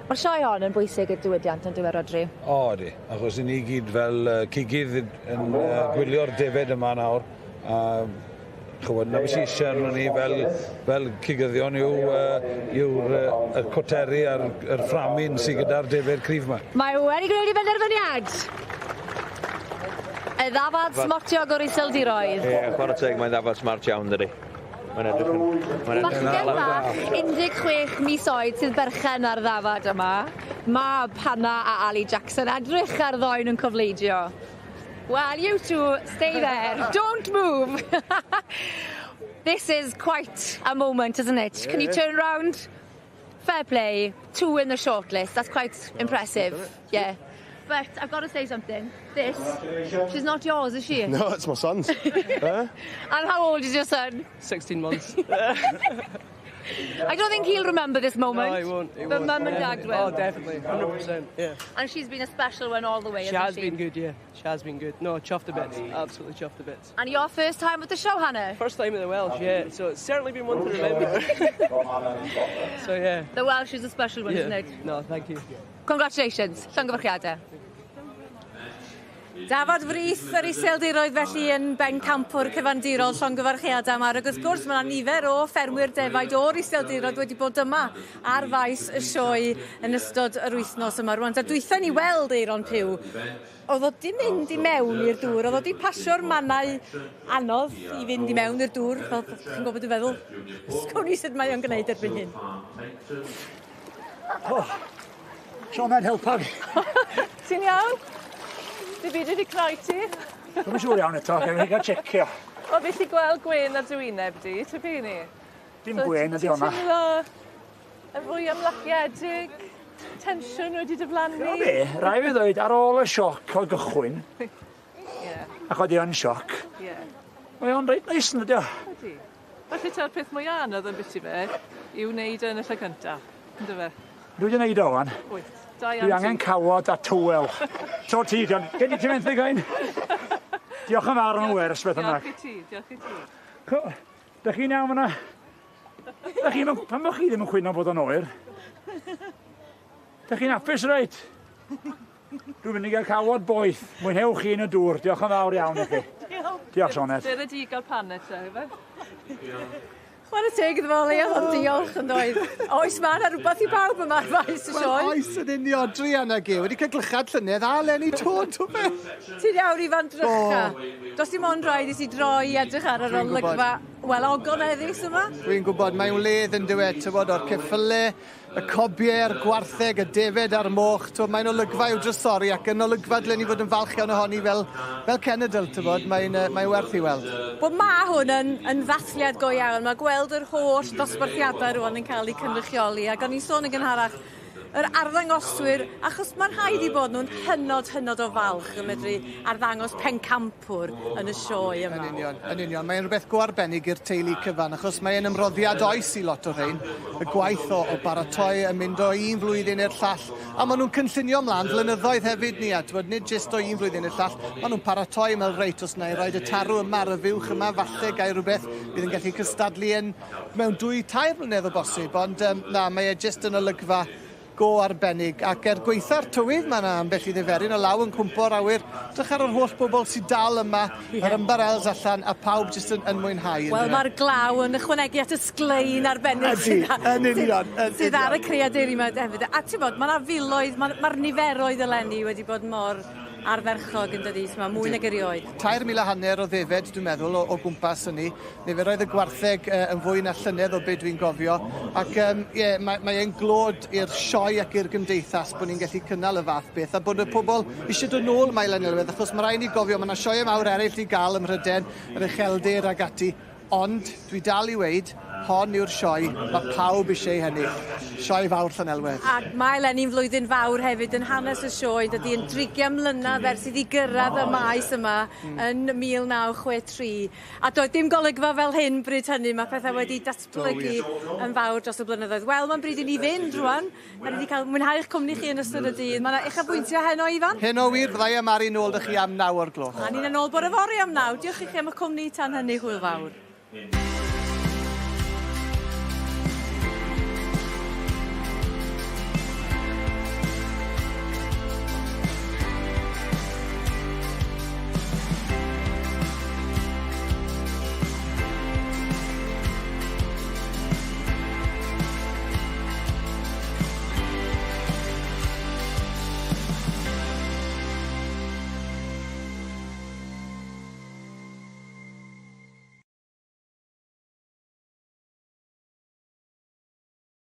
Mae'r sioe hon yn bwysig i'r diwydiant yn dyw e, Rodri? O, ydi. Achos i ni gyd fel cigydd yn gwylio'r defed yma nawr. A chywod, na beth sy'n eisiau arno ni fel cigyddion yw'r y cwteri a'r fframyn sydd gyda'r defed cryf yma. Mae wedi gwneud ei benderfyniad! Y ddafad smotiog o'r Iseldiroedd. Ie, chwarae teg, mae'n ddafad smart iawn, dydi. Mae'n edrych yn... Bachgen bach, 16 mis oed sydd berchen ar ddafad yma. Mab Hannah a Ali Jackson edrych ar ddoen yn cofleidio. Well, you two, stay there. Don't move. This is quite a moment, isn't it? Can you turn round? Fair play. 2 in the shortlist. That's quite impressive. Yeah. But I've got to say something. This, she's not yours, is she? No, it's my son's. And how old is your son? 16 months. I don't think he'll remember this moment. No, he won't. He but won't. Mum and Dad will. Oh, definitely, 100%. Yeah. And she's been a special one all the way, She hasn't has she? been good, yeah. She has been good. No, chuffed to bits. Absolutely chuffed to bits. And your first time at the show, Hannah? First time at the Welsh, yeah. So it's certainly been one to remember. So, yeah. The Welsh is a special one, yeah. isn't it? No, thank you. Congratulations. Llongyfarchiadau. Dafad frith yr Iseldiroedd felly yn bencampwr cyfandirol llongyfarchiadau yma. Ac wrth gwrs mae yna nifer o ffermwyr defaid o'r Iseldiroedd wedi bod yma ar faes y sioe yn ystod yr wythnos yma. Rwan, da dwytha ni weld Eiron Pugh. Oedd o di mynd i mewn i'r dŵr, oedd o di pasio'r mannau anodd i fynd i mewn i'r dŵr, fel chi'n gwybod dwi'n feddwl. Sgwn i sut mae o'n gwneud erbyn hyn. Oh, Sioned, helpa fi. Ti'n iawn? Di byd wedi cnoi ti? Dwi'm yn siŵr iawn eto, gael ei gael checio. O, fi 'llu gweld gwên ar dy wyneb di, ty fi ni? Dim gwên ydi hwnna. Ti'n teimlo yn fwy ymlaciedig, tensiwn wedi diflannu? O be, rai fi ddweud, ar ôl y sioc o gychwyn, ac oedd hi yn sioc, mae o'n reit neis yn ydi o. Ydi. Felly ta'r peth mwy anodd yn biti fe yw wneud yn y lle cynta, ynddo fe? Dwi wedi wneud o wan. Wyt. Da iawn Dwi angen cawod a tywel. So ti, John. Gen i ti fenthyg ein? Diolch yn fawr am y wers, beth bynnag. Diolch i ti, diolch i ti. Dych chi'n iawn fyna? Dych chi'n... Pam bod chi ddim yn cwyno bod o'n oer? Dych chi'n hapus, reit? Dwi'n mynd i gael cawod boeth. Mwynhewch chi yn y dŵr. Diolch yn fawr iawn i chi. Diolch. Diolch, Sioned. Dere di gael paned te, ife? Chwarae teg iddo fo o leia o'dd o'n diolch yn doedd? Oes ma' 'na rwbath i bawb yma ar faes y sioe. Wel oes yn union, druan ag e. Wedi ca'l glychad llynedd a leni 'to on'd do fe? Ti'n iawn Ifan drycha. Do's dim ond rhaid i ti droi i edrych ar yr olygfa wel ogoneddus yma. Dwi'n gwbod mae'n wledd yndyw e t'wod o'r ceffyle y cobie a'r gwartheg, y defed a'r moch, t'wod mae'n olygfa i'w drysori ac yn olygfa dylen ni fod yn falch iawn ohoni fel fel cenedl t'wod mae'n yy mae werth i weld. Wel ma' hwn yn yn ddathliad go iawn ma' gweld yr holl dosbarthiadau rŵan yn ca'l 'u cynrychioli ag o'n i'n sôn yn gynharach yr arddangoswyr achos ma'n rhaid 'u bod nw'n hynod hynod o falch yn medru arddangos pencampwr yn y sioe yma. Yn union, yn union. Mae'n rhywbeth go arbennig i'r teulu cyfan achos mae'n ymroddiad oes i lot o rhein. Y gwaith o, o baratoi yn mynd o un flwyddyn i'r llall. A maen nhw'n cynllunio mlaen flynyddoedd hefyd ni, a twod, nid jyst o un flwyddyn i'r llall. Maen nhw'n paratoi mewn reit, os na i roed y tarw yma ar y fuwch yma, falle gai rhywbeth bydd yn gallu cystadlu yn mewn dwy, tair blynedd o bosib. Ond um, na, mae e jyst yn olygfa go arbennig ac er gwaetha'r tywydd mae 'na ambell i ddiferyn o law yn cwmpo'r awyr. Drych ar yr holl bobl sydd dal yma, yeah. yr ymbarels allan a pawb jyst yn, yn mwynhau. Wel mae'r glaw yn ychwanegu at y sglein arbennig sydd, yn union, yn sydd ar y creaduri yma hefyd. A ti'n bod, mae yna filoedd, mae'r ma niferoedd eleni wedi bod mor ardderchog yn dydi, so mae mwy nag erioed. 3,500 o ddefed, dwi'n meddwl, o, o gwmpas hynny. Niferoedd y gwartheg uh, yn fwy na llynedd o be dwi'n gofio. Ac um, yeah, mae, mae e'n glod i'r sioe ac i'r gymdeithas bod ni'n gallu cynnal y fath beth a bod y pobl eisiau dod nôl mae Llanelwedd achos mae rhaid ni gofio mae yna sioe mawr eraill i gael ym Mhryden, yr ucheldir ag ati. Ond dwi dal i weud, hon yw'r sioe mae pawb eisiau ei hennill. Sioe fawr Llanelwedd. Ac mae eleni'n flwyddyn fawr hefyd yn hanes y sioe, dydy yn drigian mlynedd ers iddi gyrraedd y maes yma yn 1963. A doedd dim golygfa fel hyn bryd hynny, mae pethau wedi datblygu yn fawr dros y blynyddoedd. Wel, mae'n bryd i ni fynd rwan. Da ni wedi cael mwynhau eich cwmni chi yn ystod y dydd. Mae yna uchafbwyntiau heno, Ifan? Heno wir, fyddai a Mari nôl 'da chi am naw o'r gloch. A ni'n yn ôl bore fory am naw. Diolch i chi am y cwmni tan hynny, hwyl fawr.